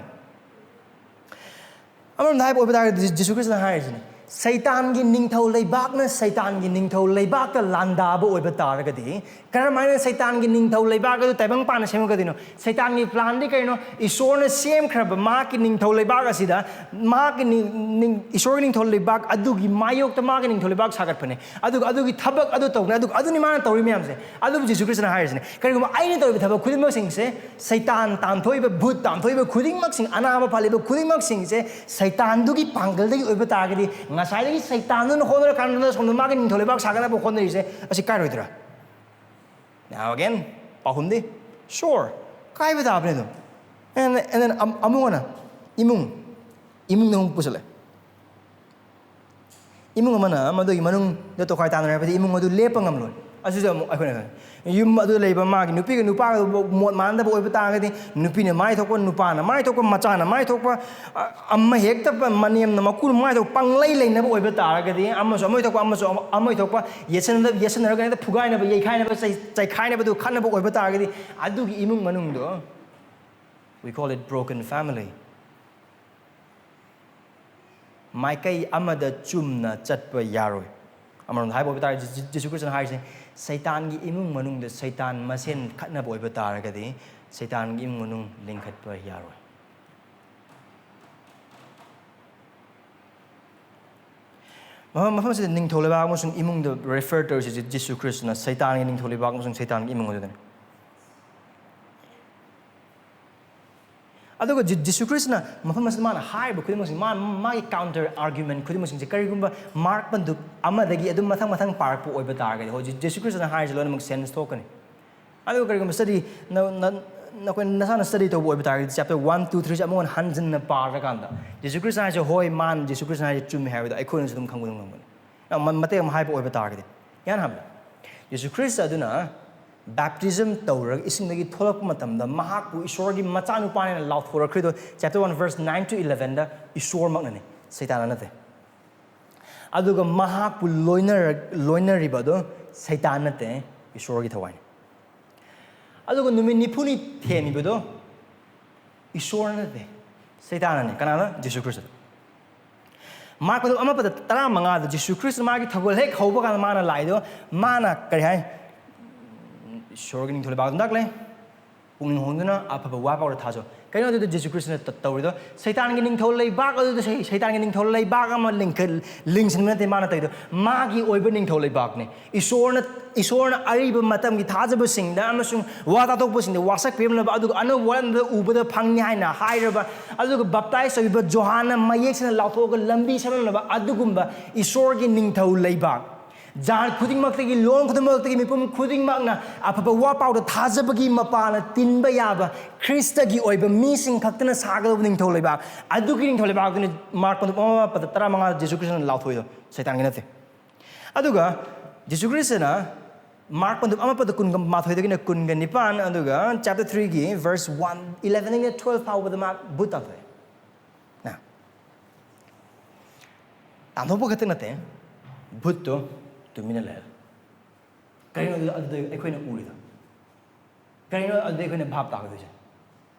ꯑꯃꯔꯣꯝꯗ ꯍꯥꯏꯕ ꯑꯣꯏꯕ ꯇꯥꯔꯒꯗꯤ, ꯖꯤꯁꯨ ꯈ꯭ꯔꯤꯁꯇꯅ ꯍꯥꯏꯔꯤꯁꯤꯅꯤ, ꯁꯩꯇꯥꯟꯒꯤ ꯅꯤꯡꯊꯧ ꯂꯩꯕꯥꯛꯅ ꯁꯩꯇꯥꯟꯒꯤ ꯅꯤꯡꯊꯧ ꯂꯩꯕꯥꯛꯇ ꯂꯥꯟꯗꯥꯕ ꯑꯣꯏꯕ ꯇꯥꯔꯒꯗꯤ, ꯀꯔꯝꯍꯥꯏꯅ ꯁꯩꯇꯥꯟꯒꯤ ꯅꯤꯡꯊꯧ ꯂꯩꯕꯥꯛ ꯑꯗꯨ ꯇꯥꯏꯕꯪ ꯄꯥꯟꯅ ꯁꯦꯝꯒꯗꯣꯏꯅꯣ? ꯁꯩꯇꯥꯟꯒꯤ planꯗꯤ ꯀꯔꯤꯅꯣ? ꯏꯁꯣꯔꯅ ꯁꯦꯝꯈ꯭ꯔꯕ ꯃꯍꯥꯛꯀꯤ ꯅꯤꯡꯊꯧ ꯂꯩꯕꯥꯛ ꯑꯁꯤꯗ, ꯃꯍꯥꯛꯀꯤ ꯅꯤꯡ- ꯅꯤꯡ- ꯏꯁꯣꯔꯒꯤ ꯅꯤꯡꯊꯧ ꯂꯩꯕꯥꯛ ꯑꯗꯨꯒꯤ ꯃꯥꯌꯣꯛꯇ ꯃꯥꯒꯤ ꯅꯤꯡꯊꯧ ꯂꯩꯕꯥꯛ ꯁꯥꯒꯠꯄꯅꯦ꯫ ꯑꯗꯨꯒ ꯑꯗꯨꯒꯤ ꯊꯕꯛ ꯑꯗꯨ ꯇꯧꯕꯅꯦ꯫ ꯑꯗꯨꯒ ꯑꯗꯨꯅꯤ ꯃꯥꯅ ꯇꯧꯔꯤ ꯃꯌꯥꯝꯁꯦ꯫ ꯑꯗꯨꯕꯨ ꯖꯤꯁꯨ ꯈ꯭ꯔꯤꯁꯇꯅ ꯍꯥꯏꯔꯤꯁꯤꯅꯦ, ꯀꯔꯤꯒꯨꯝꯕ ꯑꯩꯅ ꯇꯧꯔꯤꯕ ꯊꯕꯛ ꯈꯨꯗꯤꯡꯃꯛꯁꯤꯡꯁꯦ, ꯁꯩꯇꯥꯟ ꯇꯥꯟꯊꯣꯛꯏꯕ, ꯚꯨꯠ ꯇꯥꯟꯊꯣꯛꯏꯕ ꯈꯨꯗꯤꯡꯃꯛꯁꯤꯡ, ꯑꯅꯥꯕ ꯐꯍꯜꯂꯤꯕ ꯈꯨꯗꯤꯡꯃꯛꯁꯤꯡꯁꯦ ꯁꯩꯇꯥꯟꯗꯨꯒꯤ ꯄꯥꯡꯒꯜꯗꯒꯤ ꯑꯣꯏꯕ ꯇꯥꯔꯒꯗꯤ, ꯉꯁꯥꯏꯗꯒꯤ ꯁꯩꯇꯥꯟꯗꯨꯅ ꯍꯣꯠꯅꯔꯀꯥꯟꯗ ꯁꯣꯝꯗ ꯃꯥꯒꯤ ꯅꯤꯡꯊꯧ ꯂꯩꯕꯥꯛ ꯁꯥꯒꯠꯅꯕ ꯍꯣꯠꯅꯔꯤꯁꯦ, ꯑꯁꯤ ꯀꯥꯏꯔꯣꯏꯗ꯭ꯔꯥ? Now again, ꯄꯥꯎꯈꯨꯝꯗꯤ, sure, ꯀꯥꯏꯕ ꯇꯥꯕꯅꯦ ꯑꯗꯨꯝ꯫ And, and then ꯑꯃ- ꯑꯃꯨꯛ ꯍꯟꯅ ꯏꯃꯨꯡ, ꯏꯃꯨꯡꯗ ꯑꯃꯨꯛ ꯄꯨꯁꯜꯂꯦ꯫ ꯏꯃꯨꯡ ꯑꯃꯅ ꯃꯗꯨꯒꯤ ꯃꯅꯨꯡꯗ ꯇꯣꯈꯥꯏ ꯇꯥꯅꯔꯦ ꯍꯥꯏꯕꯗꯤ ꯏꯃꯨꯡ ꯑꯗꯨ ꯂꯦꯞꯄ ꯉꯝꯂꯣꯏ꯫ ꯑꯁꯤꯗ ꯑꯃꯨꯛ ꯑꯩꯈꯣꯏꯅ ꯌꯨꯝ ꯑꯗꯨꯗ ꯂꯩꯕ ꯃꯥꯒꯤ ꯅꯨꯄꯤꯒ ꯅꯨꯄꯥꯒ ꯃꯣꯠ ꯃꯥꯟꯅꯗꯕ ꯑꯣꯏꯕ ꯇꯥꯔꯒꯗꯤ, ꯅꯨꯄꯤꯅ ꯃꯥꯏ ꯊꯣꯛꯄ, ꯅꯨꯄꯥꯅ ꯃꯥꯏ ꯊꯣꯛꯄ, ꯃꯆꯥꯅ ꯃꯥꯏ ꯊꯣꯛꯄ, ꯑ-, ꯑꯃ ꯍꯦꯛꯇ ꯃꯅꯦꯝꯅ ꯃꯀꯨꯅ ꯃꯥꯏ ꯊꯣꯛꯄ ꯄꯪꯂꯩ ꯂꯩꯅꯕ ꯑꯣꯏꯕ ꯇꯥꯔꯒꯗꯤ, ꯑꯃꯁꯨ ꯑꯃ ꯊꯣꯛꯄ, ꯑꯃꯁꯨ ꯑꯃ ꯊꯣꯛꯄ ꯌꯦꯠꯁꯤꯟꯅ-, ꯌꯦꯠꯁꯤꯟꯅꯔꯒ ꯍꯦꯛꯇ ꯐꯨꯒꯥꯏꯅꯕ, ꯌꯩꯈꯥꯏꯅꯕ, ꯆꯩ-, ꯆꯩꯈꯥꯏꯅꯕꯗꯨ, ꯈꯠꯅꯕ ꯑꯣꯏꯕ ꯇꯥꯔꯒꯗꯤ, ꯑꯗꯨꯒꯤ ꯏꯃꯨꯡ ꯃꯅꯨꯡꯗꯣ we call it broken family. ꯃꯥꯏꯀꯩ ꯑꯃꯗ ꯆꯨꯝꯅ ꯆꯠꯄ ꯌꯥꯔꯣꯏ꯫ ꯑꯃꯔꯣꯝꯗ ꯍꯥꯏꯕ ꯑꯣꯏꯕ ꯇꯥꯔꯗꯤ, ꯖꯤ-, ꯖꯤꯁꯨ ꯈ꯭ꯔꯤꯁꯇꯅ ꯍꯥꯏꯔꯤꯁꯦ, ꯁꯩꯇꯥꯟꯒꯤ ꯏꯃꯨꯡ ꯃꯅꯨꯡꯗ ꯁꯩꯇꯥꯟ ꯃꯁꯦꯟ ꯈꯠꯅꯕ ꯑꯣꯏꯕ ꯇꯥꯔꯒꯗꯤ, ꯁꯩꯇꯥꯟꯒꯤ ꯏꯃꯨꯡ ꯃꯅꯨꯡ ꯂꯤꯡꯈꯠꯄ ꯌꯥꯔꯣꯏ꯫ ꯃꯐꯝ, ꯃꯐꯝꯁꯤꯗ ꯅꯤꯡꯊꯧ ꯂꯩꯕꯥꯛ ꯑꯃꯁꯨꯡ ꯏꯃꯨꯡꯗ refer ꯇꯧꯔꯤꯁꯤ ꯖꯤ-, ꯖꯤꯁꯨ ꯈ꯭ꯔꯤꯁꯇꯅ ꯁꯩꯇꯥꯟꯒꯤ ꯅꯤꯡꯊꯧ ꯂꯩꯕꯥꯛ ꯑꯃꯁꯨꯡ ꯁꯩꯇꯥꯟꯒꯤ ꯏꯃꯨꯡ ꯑꯗꯨꯗꯅꯤ꯫ ꯑꯗꯨꯒ ꯖꯤ-, ꯖꯤꯁꯨ ꯈ꯭ꯔꯤꯁꯇꯅ ꯃꯐꯝ ꯑꯁꯤꯗ ꯃꯥꯅ ꯍꯥꯏꯔꯤꯕ ꯈꯨꯗꯤꯡꯃꯛꯁꯤ, ꯃꯥ-, ꯃꯥꯒꯤ counter argument ꯈꯨꯗꯤꯡꯃꯛꯁꯤꯡꯁꯦ ꯀꯔꯤꯒꯨꯝꯕ ꯃꯥꯔꯛ ꯄꯟꯗꯨꯞ ꯑꯃꯗꯒꯤ ꯑꯗꯨꯝ ꯃꯊꯪ ꯃꯊꯪ ꯄꯥꯔꯛꯄ ꯑꯣꯏꯕ ꯇꯥꯔꯒꯗꯤ, ꯍꯣꯏ, ꯖꯤ-, ꯖꯤꯁꯨ ꯈ꯭ꯔꯤꯁꯇꯅ ꯍꯥꯏꯔꯤꯁꯦ ꯂꯣꯏꯅꯃꯛ sense ꯊꯣꯛꯀꯅꯤ꯫ ꯑꯗꯨꯒ ꯀꯔꯤꯒꯨꯝꯕ study ꯅ-, ꯅ-, ꯅꯈꯣꯏ ꯅꯁꯥꯅ study ꯇꯧꯕ ꯑꯣꯏꯕ ꯇꯥꯔꯒꯗꯤ, chapter one, two, three ꯁꯦ ꯑꯃꯨꯛ ꯍꯟꯅ ꯍꯟꯖꯤꯟꯅ ꯄꯥꯔꯀꯥꯟꯗ, ꯖꯤꯁꯨ ꯈ꯭ꯔꯤꯁꯇ ꯍꯥꯏꯁꯦ, ꯍꯣꯏ, ꯃꯥꯅ, ꯖꯤꯁꯨ ꯈ꯭ꯔꯤꯁꯇ ꯍꯥꯏꯁꯦ ꯆꯨꯝꯃꯦ ꯍꯥꯏꯕꯗꯣ ꯑꯩꯈꯣꯏꯅꯁꯨ ꯑꯗꯨꯝ ꯈꯪꯕ ꯉꯝꯒꯅꯤ꯫ ꯃ-, ꯃꯇꯦꯛ ꯑꯃ ꯍꯥꯏꯕ ꯑꯣꯏꯕ ꯇꯥꯔꯒꯗꯤ, ꯌꯥꯅ ꯍꯥꯏꯕꯗ, ꯖꯤꯁꯨ ꯈ꯭ꯔꯤꯁꯇ ꯑꯗꯨꯅ baptism ꯇꯧꯔꯒ ꯏꯁꯤꯡꯗꯒꯤ ꯊꯣꯛꯂꯛꯄ ꯃꯇꯝꯗ ꯃꯍꯥꯛꯄꯨ ꯏꯁꯣꯔꯒꯤ ꯃꯆꯥꯅꯨꯄꯥꯅꯦꯅ ꯂꯥꯎꯊꯣꯔꯛꯈ꯭ꯔꯤꯗꯣ, chapter one verse nine to eleven ꯗ ꯏꯁꯣꯔꯃꯛꯅꯅꯤ, ꯁꯩꯇꯥꯟꯅ ꯅꯠꯇꯦ꯫ ꯑꯗꯨꯒ ꯃꯍꯥꯛꯄꯨ ꯂꯣꯏꯅꯔ-, ꯂꯣꯏꯅꯔꯤꯕ ꯑꯗꯣ ꯁꯩꯇꯥꯟ ꯅꯠꯇꯦ, ꯏꯁꯣꯔꯒꯤ ꯊꯋꯥꯏꯅꯤ꯫ ꯑꯗꯨꯒ ꯅꯨꯃꯤꯠ ꯅꯤꯐꯨꯅꯤ ꯊꯦꯝꯃꯤꯕꯗꯣ ꯏꯁꯣꯔ ꯅꯠꯇꯦ, ꯁꯩꯇꯥꯟꯅꯅꯤ꯫ ꯀꯅꯥꯅ? Jesus Christ. ꯃꯥꯔꯛ ꯑꯃ ꯄꯗ ꯇꯔꯥꯃꯉꯥꯗ ꯖꯤꯁꯨ ꯈ꯭ꯔꯤꯁꯇ ꯃꯥꯒꯤ ꯊꯧꯒꯜ ꯍꯦꯛ ꯍꯧꯕ ꯀꯥꯟꯗ ꯃꯥꯅ ꯂꯥꯛꯏꯗꯣ, ꯃꯥꯅ ꯀꯔꯤ ꯍꯥꯏ? ꯏꯁꯣꯔꯒꯤ ꯅꯤꯡꯊꯧ ꯂꯩꯕꯥꯛꯇ ꯂꯥꯛꯂꯦ, ꯄꯨꯛꯅꯤꯡ ꯍꯣꯡꯗꯨꯅ ꯑꯐꯕ ꯋꯥ ꯄꯥꯎꯗ ꯊꯥꯖꯧ꯫ ꯀꯩꯅꯣ ꯑꯗꯨꯗ ꯖꯤꯁꯨ ꯈ꯭ꯔꯤꯁꯇꯅ ꯇ-, ꯇꯧꯔꯤꯗꯣ? ꯁꯩꯇꯥꯟꯒꯤ ꯅꯤꯡꯊꯧ ꯂꯩꯕꯥꯛ ꯑꯗꯨꯗ ꯁꯩ-, ꯁꯩꯇꯥꯟꯒꯤ ꯅꯤꯡꯊꯧ ꯂꯩꯕꯥꯛ ꯑꯃ ꯂꯤꯡꯈꯠ-, ꯂꯤꯡꯁꯤꯟꯕ ꯅꯠꯇꯦ ꯃꯥꯅ ꯇꯧꯔꯤꯗꯣ꯫ ꯃꯥꯒꯤ ꯑꯣꯏꯕ ꯅꯤꯡꯊꯧ ꯂꯩꯕꯥꯛꯅꯤ꯫ ꯏꯁꯣꯔꯅ, ꯏꯁꯣꯔꯅ ꯑꯔꯤꯕ ꯃꯇꯝꯒꯤ ꯊꯥꯖꯕꯁꯤꯡꯗ ꯑꯃꯁꯨꯡ ꯋꯥ ꯇꯥꯊꯣꯛꯄꯁꯤꯡꯗ ꯋꯥꯁꯛ ꯄꯤꯔꯝꯂꯕ, ꯑꯗꯨꯒ ꯑꯅꯧꯕ ꯋꯥꯔꯦꯝꯗ ꯎꯕꯗ ꯐꯪꯅꯤ ꯍꯥꯏꯅ ꯍꯥꯏꯔꯕ, ꯑꯗꯨꯒ ꯕꯞꯇꯥꯏꯖ ꯇꯧꯕꯤꯕ ꯖꯣꯍꯥꯟꯅ ꯃꯌꯦꯛ ꯁꯦꯡꯅ ꯂꯥꯎꯊꯣꯛꯑꯒ ꯂꯝꯕꯤ ꯁꯦꯝꯂꯝꯂꯕ ꯑꯗꯨꯒꯨꯝꯕ ꯏꯁꯣꯔꯒꯤ ꯅꯤꯡꯊꯧ ꯂꯩꯕꯥꯛ, ꯖꯥꯠ ꯈꯨꯗꯤꯡꯃꯛꯇꯒꯤ, ꯂꯣꯟ ꯈꯨꯗꯤꯡꯃꯛꯇꯒꯤ ꯃꯤꯄꯨꯝ ꯈꯨꯗꯤꯡꯃꯛꯅ ꯑꯐꯕ ꯋꯥ ꯄꯥꯎꯗ ꯊꯥꯖꯕꯒꯤ ꯃꯄꯥꯟꯅ ꯇꯤꯟꯕ ꯌꯥꯕ ꯈ꯭ꯔꯤꯁꯇꯒꯤ ꯑꯣꯏꯕ ꯃꯤꯁꯤꯡ ꯈꯛꯇꯅ ꯁꯥꯒꯗꯧꯕ ꯅꯤꯡꯊꯧ ꯂꯩꯕꯥꯛ, ꯑꯗꯨꯒꯤ ꯅꯤꯡꯊꯧ ꯂꯩꯕꯥꯛꯇꯨꯅꯤ ꯃꯥꯔꯛ ꯄꯟꯗꯨꯞ ꯑꯃ ꯄꯗ ꯇꯔꯥꯃꯉꯥꯗ ꯖꯤꯁꯨ ꯈ꯭ꯔꯤꯁꯇꯅ ꯂꯥꯎꯊꯣꯛꯏꯗꯣ, ꯁꯩꯇꯥꯟꯒꯤ ꯅꯠꯇꯦ꯫ ꯑꯗꯨꯒ ꯖꯤꯁꯨ ꯈ꯭ꯔꯤꯁꯇꯅ ꯃꯥꯔꯛ ꯄꯟꯊꯨꯞ ꯑꯃ ꯄꯗ ꯀꯨꯟꯒ ꯃꯥꯊꯣꯏꯗꯒꯤꯅ ꯀꯨꯟꯒ ꯅꯤꯄꯥꯟ, ꯑꯗꯨꯒ ꯆꯦꯞꯇꯔ ꯊ꯭ꯔꯤꯒꯤ ꯚꯔꯁ ꯋꯥꯟ, ꯏꯂꯦꯚꯦꯟꯗꯒꯤꯅ ꯇꯨꯋꯦꯜꯐ ꯐꯥꯎꯕꯗ ꯃꯥ ꯚꯨꯠ ꯇꯥꯟꯊꯣꯛꯑꯦ꯫ ꯅ, ꯇꯥꯟꯊꯣꯛꯄ ꯈꯛꯇ ꯅꯠꯇꯦ, ꯚꯨꯠꯇꯣ ꯇꯨꯃꯤꯟꯅ ꯂꯩꯍꯜꯂꯦ꯫ ꯀꯔꯤꯅꯣ ꯑꯗꯨꯗ ꯑꯩꯈꯣꯏꯅ ꯎꯔꯤꯗꯣ? ꯀꯔꯤꯅꯣ ꯑꯗꯨꯗ ꯑꯩꯈꯣꯏꯅ ꯚꯥꯞ ꯇꯥꯒꯗꯣꯏꯁꯦ?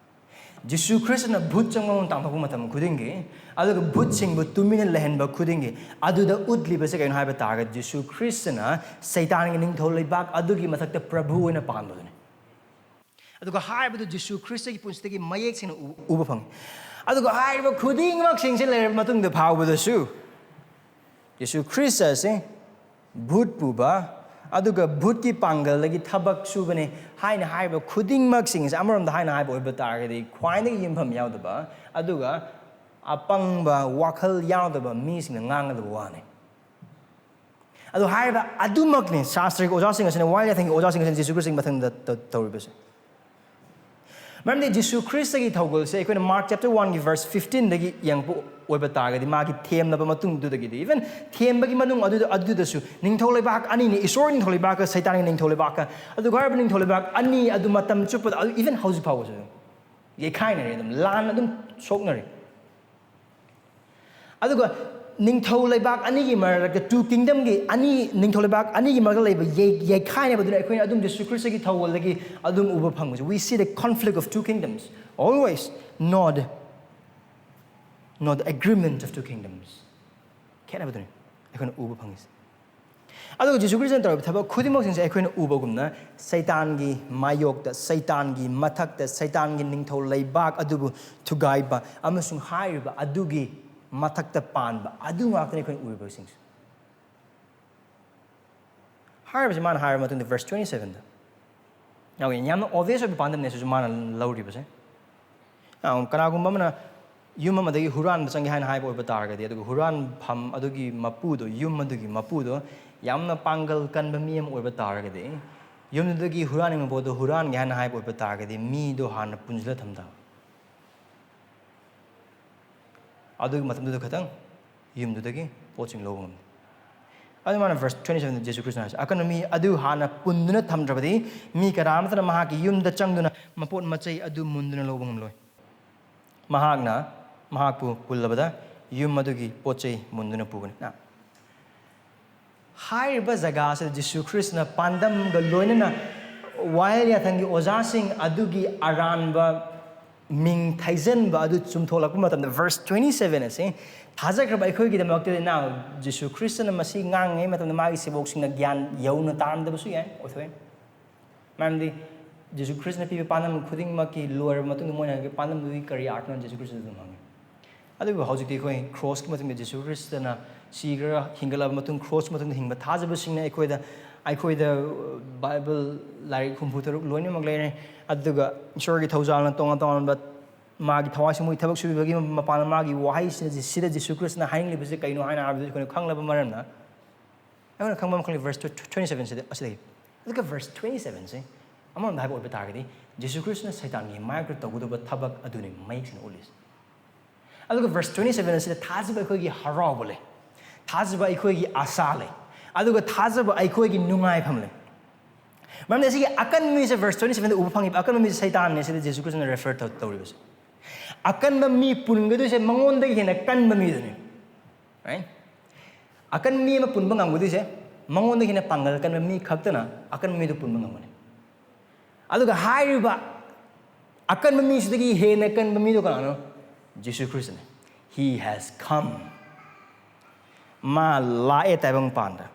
ꯖꯤꯁꯨ ꯈ꯭ꯔꯤꯁꯇꯅ ꯚꯨꯠ ꯆꯪꯕ ꯃꯑꯣꯡ ꯇꯥꯟꯊꯣꯛꯄ ꯃꯇꯝ ꯈꯨꯗꯤꯡꯒꯤ, ꯑꯗꯨꯒ ꯚꯨꯠꯁꯤꯡꯕꯨ ꯇꯨꯃꯤꯟꯅ ꯂꯩꯍꯟꯕ ꯈꯨꯗꯤꯡꯒꯤ, ꯑꯗꯨꯗ ꯎꯠꯂꯤꯕꯁꯦ ꯀꯩꯅꯣ ꯍꯥꯏꯕ ꯇꯥꯔꯒꯗꯤ, ꯖꯤꯁꯨ ꯈ꯭ꯔꯤꯁꯇꯅ ꯁꯩꯇꯥꯟꯒꯤ ꯅꯤꯡꯊꯧ ꯂꯩꯕꯥꯛ ꯑꯗꯨꯒꯤ ꯃꯊꯛꯇ ꯄ꯭ꯔꯚꯨ ꯑꯣꯏꯅ ꯄꯥꯟꯕꯗꯨꯅꯤ꯫ ꯑꯗꯨꯒ ꯍꯥꯏꯔꯤꯕꯗꯨ ꯖꯤꯁꯨ ꯈ꯭ꯔꯤꯁꯇꯒꯤ ꯄꯨꯟꯁꯤꯗꯒꯤ ꯃꯌꯦꯛ ꯁꯦꯡꯅ ꯎ-, ꯎꯕ ꯐꯪꯉꯤ꯫ ꯑꯗꯨꯒ ꯍꯥꯏꯔꯤꯕ ꯈꯨꯗꯤꯡꯃꯛꯁꯤꯡꯁꯦ ꯂꯩꯔꯕ ꯃꯇꯨꯡꯗ ꯐꯥꯎꯕꯗꯁꯨ ꯖꯤꯁꯨ ꯈ꯭ꯔꯤꯁꯇ ꯑꯁꯤ ꯚꯨꯠ ꯄꯨꯕ, ꯑꯗꯨꯒ ꯚꯨꯠꯀꯤ ꯄꯥꯡꯒꯜꯗꯒꯤ ꯊꯕꯛ ꯁꯨꯕꯅꯤ ꯍꯥꯏꯅ ꯍꯥꯏꯕ ꯈꯨꯗꯤꯡꯃꯛꯁꯤꯡꯁꯦ, ꯑꯃꯔꯣꯝꯗ ꯍꯥꯏꯅ ꯍꯥꯏꯕ ꯑꯣꯏꯕ ꯇꯥꯔꯒꯗꯤ, ꯈ꯭ꯋꯥꯏꯗꯒꯤ ꯌꯨꯝꯐꯝ ꯌꯥꯎꯗꯕ, ꯑꯗꯨꯒ ꯑꯄꯪꯕ, ꯋꯥꯈꯜ ꯌꯥꯎꯗꯕ ꯃꯤꯁꯤꯡꯅ ꯉꯥꯡꯒꯗꯕ ꯋꯥꯅꯤ꯫ ꯑꯗꯨ ꯍꯥꯏꯔꯤꯕ ꯑꯗꯨꯃꯛꯅꯤ ꯁꯥꯁꯇ꯭ꯔꯒꯤ ꯑꯣꯖꯥꯁꯤꯡ ꯑꯁꯤꯅ, ꯋꯥꯌꯦꯜ ꯌꯥꯊꯪꯒꯤ ꯑꯣꯖꯥꯁꯤꯡ ꯑꯁꯤꯅ ꯖꯤꯁꯨ ꯈ꯭ꯔꯤꯁꯇꯒꯤ ꯃꯊꯪꯗ ꯇ-, ꯇꯧꯔꯤꯕꯁꯦ꯫ ꯃꯔꯝꯗꯤ ꯖꯤꯁꯨ ꯈ꯭ꯔꯤꯁꯇꯒꯤ ꯊꯧꯒꯜꯁꯦ ꯑꯩꯈꯣꯏꯅ ꯃꯥꯔꯛ ꯆꯦꯞꯇꯔ ꯋꯥꯟꯒꯤ ꯚꯔꯁ ꯐꯤꯐꯇꯤꯟꯗꯒꯤ ꯌꯦꯡꯉꯛꯄ ꯑꯣꯏꯕ ꯇꯥꯔꯒꯗꯤ, ꯃꯥꯒꯤ ꯊꯦꯝꯂꯕ ꯃꯇꯨꯡꯗꯨꯗꯒꯤꯗꯤ, ꯏꯚꯟ ꯊꯦꯝꯕꯒꯤ ꯃꯅꯨꯡ ꯑꯗꯨꯗ, ꯑꯗꯨꯗꯁꯨ ꯅꯤꯡꯊꯧ ꯂꯩꯕꯥꯛ ꯑꯅꯤꯅꯤ, ꯏꯁꯣꯔꯒꯤ ꯅꯤꯡꯊꯧ ꯂꯩꯕꯥꯛꯀ ꯁꯩꯇꯥꯟꯒꯤ ꯅꯤꯡꯊꯧ ꯂꯩꯕꯥꯛꯀ꯫ ꯑꯗꯨꯒ ꯍꯥꯏꯔꯤꯕ ꯅꯤꯡꯊꯧ ꯂꯩꯕꯥꯛ ꯑꯅꯤ ꯑꯗꯨ ꯃꯇꯝ ꯆꯨꯞꯄꯗ, ꯑꯗꯨ ꯏꯚꯟ ꯍꯧꯖꯤꯛ ꯐꯥꯎꯕꯁꯨ ꯑꯗꯨꯝ ꯌꯩꯈꯥꯏꯅꯔꯤ, ꯑꯗꯨꯝ ꯂꯥꯟ ꯑꯗꯨꯝ ꯁꯣꯛꯅꯔꯤ꯫ ꯑꯗꯨꯒ ꯅꯤꯡꯊꯧ ꯂꯩꯕꯥꯛ ꯑꯅꯤꯒꯤ ꯃꯔꯛꯇ, ꯇꯨ ꯀꯤꯡꯗꯝꯒꯤ ꯑꯅꯤ, ꯅꯤꯡꯊꯧ ꯂꯩꯕꯥꯛ ꯑꯅꯤꯒꯤ ꯃꯔꯛꯇ ꯂꯩꯕ ꯌꯩ-, ꯌꯩꯈꯥꯏꯅꯕꯗꯨꯅ ꯑꯩꯈꯣꯏꯅ ꯑꯗꯨꯝ ꯖꯤꯁꯨ ꯈ꯭ꯔꯤꯁꯇꯒꯤ ꯊꯧꯒꯜꯗꯒꯤ ꯑꯗꯨꯝ ꯎꯕ ꯐꯪꯕꯁꯦ꯫ We see the conflict of two kingdoms always, not, not the agreement of two kingdoms. ꯈꯦꯠꯅꯕꯗꯨꯅꯤ ꯑꯩꯈꯣꯏꯅ ꯎꯕ ꯐꯪꯉꯤꯁꯦ꯫ ꯑꯗꯨꯒ ꯖꯤꯁꯨ ꯈ꯭ꯔꯤꯁꯇꯅ ꯇꯧꯔꯤꯕ ꯊꯕꯛ ꯈꯨꯗꯤꯡꯃꯛꯁꯤꯡꯁꯦ ꯑꯩꯈꯣꯏꯅ ꯎꯕꯒꯨꯝꯅ, ꯁꯩꯇꯥꯟꯒꯤ ꯃꯥꯌꯣꯛꯇ, ꯁꯩꯇꯥꯟꯒꯤ ꯃꯊꯛꯇ, ꯁꯩꯇꯥꯟꯒꯤ ꯅꯤꯡꯊꯧ ꯂꯩꯕꯥꯛ ꯑꯗꯨꯕꯨ ꯊꯨꯒꯥꯏꯕ ꯑꯃꯁꯨꯡ ꯍꯥꯏꯔꯤꯕ ꯑꯗꯨꯒꯤ ꯃꯊꯛꯇ ꯄꯥꯟꯕ, ꯑꯗꯨ ꯉꯥꯛꯇꯅꯤ ꯑꯩꯈꯣꯏꯅ ꯎꯔꯤꯕꯁꯤꯡꯁꯦ꯫ ꯍꯥꯏꯔꯤꯕꯁꯤ ꯃꯥꯅ ꯍꯥꯏꯔꯕ ꯃꯇꯨꯡꯗ, ꯚꯔꯁ ꯇ꯭ꯋꯦꯟꯇꯤ ꯁꯚꯦꯟꯗ ꯌꯥꯎꯏ꯫ ꯌꯥꯝꯅ ꯑꯣꯕꯚꯤꯌꯁ ꯑꯣꯏꯕ ꯄꯥꯟꯗꯝꯅꯤ ꯁꯤꯁꯨ ꯃꯥꯅ ꯂꯧꯔꯤꯕꯁꯦ꯫ ꯑ, ꯀꯅꯥꯒꯨꯝꯕ ꯑꯃꯅ ꯌꯨꯝ ꯑꯃꯗꯒꯤ ꯍꯨꯔꯥꯟꯕ ꯆꯪꯒꯦ ꯍꯥꯏꯅ ꯍꯥꯏꯕ ꯑꯣꯏꯕ ꯇꯥꯔꯒꯗꯤ, ꯑꯗꯨꯒ ꯍꯨꯔꯥꯟꯐꯝ ꯑꯗꯨꯒꯤ ꯃꯄꯨꯗꯣ, ꯌꯨꯝ ꯑꯗꯨꯒꯤ ꯃꯄꯨꯗꯣ ꯌꯥꯝꯅ ꯄꯥꯡꯒꯜ ꯀꯟꯕ ꯃꯤ ꯑꯃ ꯑꯣꯏꯕ ꯇꯥꯔꯒꯗꯤ, ꯌꯨꯝꯗꯨꯗꯒꯤ ꯍꯨꯔꯥꯟꯅꯤꯡꯕ ꯄꯣꯠꯇꯣ ꯍꯨꯔꯥꯟꯒꯦ ꯍꯥꯏꯅ ꯍꯥꯏꯕ ꯑꯣꯏꯕ ꯇꯥꯔꯒꯗꯤ, ꯃꯤꯗꯣ ꯍꯥꯟꯅ ꯄꯨꯟꯁꯤꯜꯂ ꯊꯝ ꯇꯥꯕ꯫ ꯑꯗꯨꯒꯤ ꯃꯇꯝꯗꯨꯗ ꯈꯛꯇꯪ ꯌꯨꯝꯗꯨꯗꯒꯤ ꯄꯣꯠꯁꯤꯡ ꯂꯧꯕ ꯉꯝꯃꯤ꯫ ꯑꯗꯨ ꯃꯥꯅ verse twenty seven ꯗ ꯖꯦꯁꯨ ꯈ꯭ꯔꯤꯁꯇꯅ ꯍꯥꯏꯁꯦ, "ꯑꯀꯟꯕ ꯃꯤ ꯑꯗꯨ ꯍꯥꯟꯅ ꯄꯨꯟꯗꯨꯅ ꯊꯝꯗ꯭ꯔꯕꯗꯤ ꯃꯤ ꯀꯅꯥ ꯑꯃꯠꯇꯅ ꯃꯍꯥꯛꯀꯤ ꯌꯨꯝꯗ ꯆꯪꯗꯨꯅ ꯃꯄꯣꯠ ꯃꯆꯩ ꯑꯗꯨ ꯃꯨꯟꯗꯨꯅ ꯂꯧꯕ ꯉꯝꯂꯣꯏ꯫ ꯃꯍꯥꯛꯅ ꯃꯍꯥꯛꯄꯨ ꯄꯨꯜꯂꯕꯗ ꯌꯨꯝ ꯑꯗꯨꯒꯤ ꯄꯣꯠ ꯆꯩ ꯃꯨꯟꯗꯨꯅ ꯄꯨꯒꯅꯤ"꯫ ꯅ ꯍꯥꯏꯔꯤꯕ ꯖꯒꯥ ꯑꯁꯤꯗ ꯖꯤꯁꯨ ꯈ꯭ꯔꯤꯁꯇꯅ ꯄꯥꯟꯗꯝꯒ ꯂꯣꯏꯅꯅ ꯋꯥꯌꯦꯜ ꯌꯥꯊꯪꯒꯤ ꯑꯣꯖꯥꯁꯤꯡ ꯑꯗꯨꯒꯤ ꯑꯔꯥꯟꯕ ꯃꯤꯡ ꯊꯩꯖꯟꯕ ꯑꯗꯨ ꯆꯨꯝꯊꯣꯛꯂꯛꯄ ꯃꯇꯝꯗ, verse twenty seven ꯑꯁꯤ ꯊꯥꯖꯈ꯭ꯔꯕ ꯑꯩꯈꯣꯏꯒꯤꯗꯃꯛꯇꯗꯤ, ꯅꯥꯎ, ꯖꯤꯁꯨ ꯈ꯭ꯔꯤꯁꯇꯅ ꯃꯁꯤ ꯉꯥꯡꯉꯤꯉꯩ ꯃꯇꯝꯗ ꯃꯥꯒꯤ ꯁꯦꯕꯣꯛꯁꯤꯡꯅ ꯒ꯭ꯌꯥꯟ ꯌꯧꯅ ꯇꯥꯔꯝꯗꯕꯁꯨ ꯌꯥꯏ, ꯑꯣꯏꯊꯣꯛꯑꯦ꯫ ꯃꯔꯝꯗꯤ ꯖꯤꯁꯨ ꯈ꯭ꯔꯤꯁꯇꯅ ꯄꯤꯕ ꯄꯥꯟꯗꯝ ꯈꯨꯗꯤꯡꯃꯛꯀꯤ ꯂꯣꯏꯔꯕ ꯃꯇꯨꯡꯗ ꯃꯣꯏꯅ ꯍꯪꯉꯤ, "ꯄꯥꯟꯗꯝꯗꯨꯒꯤ ꯀꯔꯤ ꯑꯥꯔꯊꯅꯣ?" ꯖꯤꯁꯨ ꯈ꯭ꯔꯤꯁꯇꯗ ꯑꯗꯨꯝ ꯍꯪꯉꯤ꯫ ꯑꯗꯨꯕꯨ ꯍꯧꯖꯤꯛꯇꯤ ꯑꯩꯈꯣꯏ ꯀ꯭ꯔꯣꯁꯀꯤ ꯃꯇꯨꯡꯗ ꯖꯤꯁꯨ ꯈ꯭ꯔꯤꯁꯇꯅ ꯁꯤꯈ꯭ꯔꯒ ꯍꯤꯡꯒꯠꯂꯕ ꯃꯇꯨꯡ, ꯀ꯭ꯔꯣꯁꯀꯤ ꯃꯇꯨꯡꯗ ꯍꯤꯡꯕ ꯊꯥꯖꯕꯁꯤꯡꯅ ꯑꯩꯈꯣꯏꯗ, ꯑꯩꯈꯣꯏꯗ, ꯑ, ꯕꯥꯏꯕꯜ ꯂꯥꯏꯔꯤꯛ ꯍꯨꯝꯐꯨ ꯇꯔꯨꯛ ꯂꯣꯏꯅꯃꯛ ꯂꯩꯔꯦ꯫ ꯑꯗꯨꯒ ꯏꯁꯣꯔꯒꯤ ꯊꯧꯖꯥꯜꯅ ꯇꯣꯉꯥꯟ ꯇꯣꯉꯥꯟꯕ ꯃꯥꯒꯤ ꯊꯋꯥꯏ ꯁꯤꯡꯕꯒꯤ ꯊꯕꯛ ꯁꯨꯕꯤꯕꯒꯤ ꯃꯄꯥꯟꯗ ꯃꯥꯒꯤ ꯋꯥꯍꯩꯁꯤꯗ, ꯁꯤꯗ ꯖꯤꯁꯨ ꯈ꯭ꯔꯤꯁꯇꯅ ꯍꯥꯏꯅꯤꯡꯂꯤꯕꯁꯤ ꯀꯩꯅꯣ ꯍꯥꯏꯅ ꯍꯥꯏꯕꯗꯨ ꯑꯩꯈꯣꯏꯅ ꯈꯪꯂꯕ ꯃꯔꯝꯅ, ꯑꯩꯈꯣꯏꯅ ꯈꯪꯕ ꯃꯈꯩ verse twenty seven ꯁꯤꯗ ꯑꯁꯤꯗꯒꯤ꯫ ꯑꯗꯨꯒ verse twenty seven ꯁꯦ ꯑꯃꯔꯣꯝꯗ ꯍꯥꯏꯕ ꯑꯣꯏꯕ ꯇꯥꯔꯒꯗꯤ, ꯖꯤꯁꯨ ꯈ꯭ꯔꯤꯁꯇꯅ ꯁꯩꯇꯥꯟꯒꯤ ꯃꯥꯌꯣꯛꯇ ꯇꯧꯒꯗꯕ ꯊꯕꯛ ꯑꯗꯨꯅꯤ ꯃꯌꯦꯛ ꯁꯦꯡꯅ ꯎꯠꯂꯤꯁꯦ꯫ ꯑꯗꯨꯒ verse twenty seven ꯑꯁꯤꯗ ꯊꯥꯖꯕ ꯑꯩꯈꯣꯏꯒꯤ ꯍꯔꯥꯎꯕ ꯂꯩ, ꯊꯥꯖꯕ ꯑꯩꯈꯣꯏꯒꯤ ꯑꯁꯥ ꯂꯩ, ꯑꯗꯨꯒ ꯊꯥꯖꯕ ꯑꯩꯈꯣꯏꯒꯤ ꯅꯨꯡꯉꯥꯏꯐꯝ ꯂꯩ꯫ ꯃꯔꯝꯗꯤ ꯑꯁꯤꯒꯤ ꯑꯀꯟꯕ ꯃꯤꯁꯦ verse twenty seven ꯗ ꯎꯕ ꯐꯪꯉꯤꯕ ꯑꯀꯟꯕ ꯃꯤꯁꯦ ꯁꯩꯇꯥꯟꯅꯦ, ꯁꯤꯗ ꯖꯤꯁꯨ ꯈ꯭ꯔꯤꯁꯇꯅ refer ꯇꯧ-, ꯇꯧꯔꯤꯕꯁꯦ꯫ ꯑꯀꯟꯕ ꯃꯤ ꯄꯨꯟꯒꯗꯣꯏꯁꯦ ꯃꯉꯣꯟꯗꯒꯤ ꯍꯦꯟꯅ ꯀꯟꯕ ꯃꯤꯗꯨꯅꯤ꯫ Right? ꯑꯀꯟꯕ ꯃꯤ ꯑꯃ ꯄꯨꯟꯕ ꯉꯝꯒꯗꯣꯏꯁꯦ ꯃꯉꯣꯟꯗꯒꯤ ꯍꯦꯟꯅ ꯄꯥꯡꯒꯜ ꯀꯟꯕ ꯃꯤ ꯈꯛꯇꯅ ꯑꯀꯟꯕ ꯃꯤꯗꯨ ꯄꯨꯟꯕ ꯉꯝꯒꯅꯤ꯫ ꯑꯗꯨꯒ ꯍꯥꯏꯔꯤꯕ ꯑꯀꯟꯕ ꯃꯤꯁꯤꯗꯒꯤ ꯍꯦꯟꯅ ꯀꯟꯕ ꯃꯤꯗꯣ ꯀꯅꯥꯅꯣ? ꯖꯤꯁꯨ ꯈ꯭ꯔꯤꯁꯇꯅꯦ꯫ He has come. ꯃꯥ ꯂꯥꯛꯑꯦ ꯇꯥꯏꯕꯪꯄꯥꯟꯗ꯫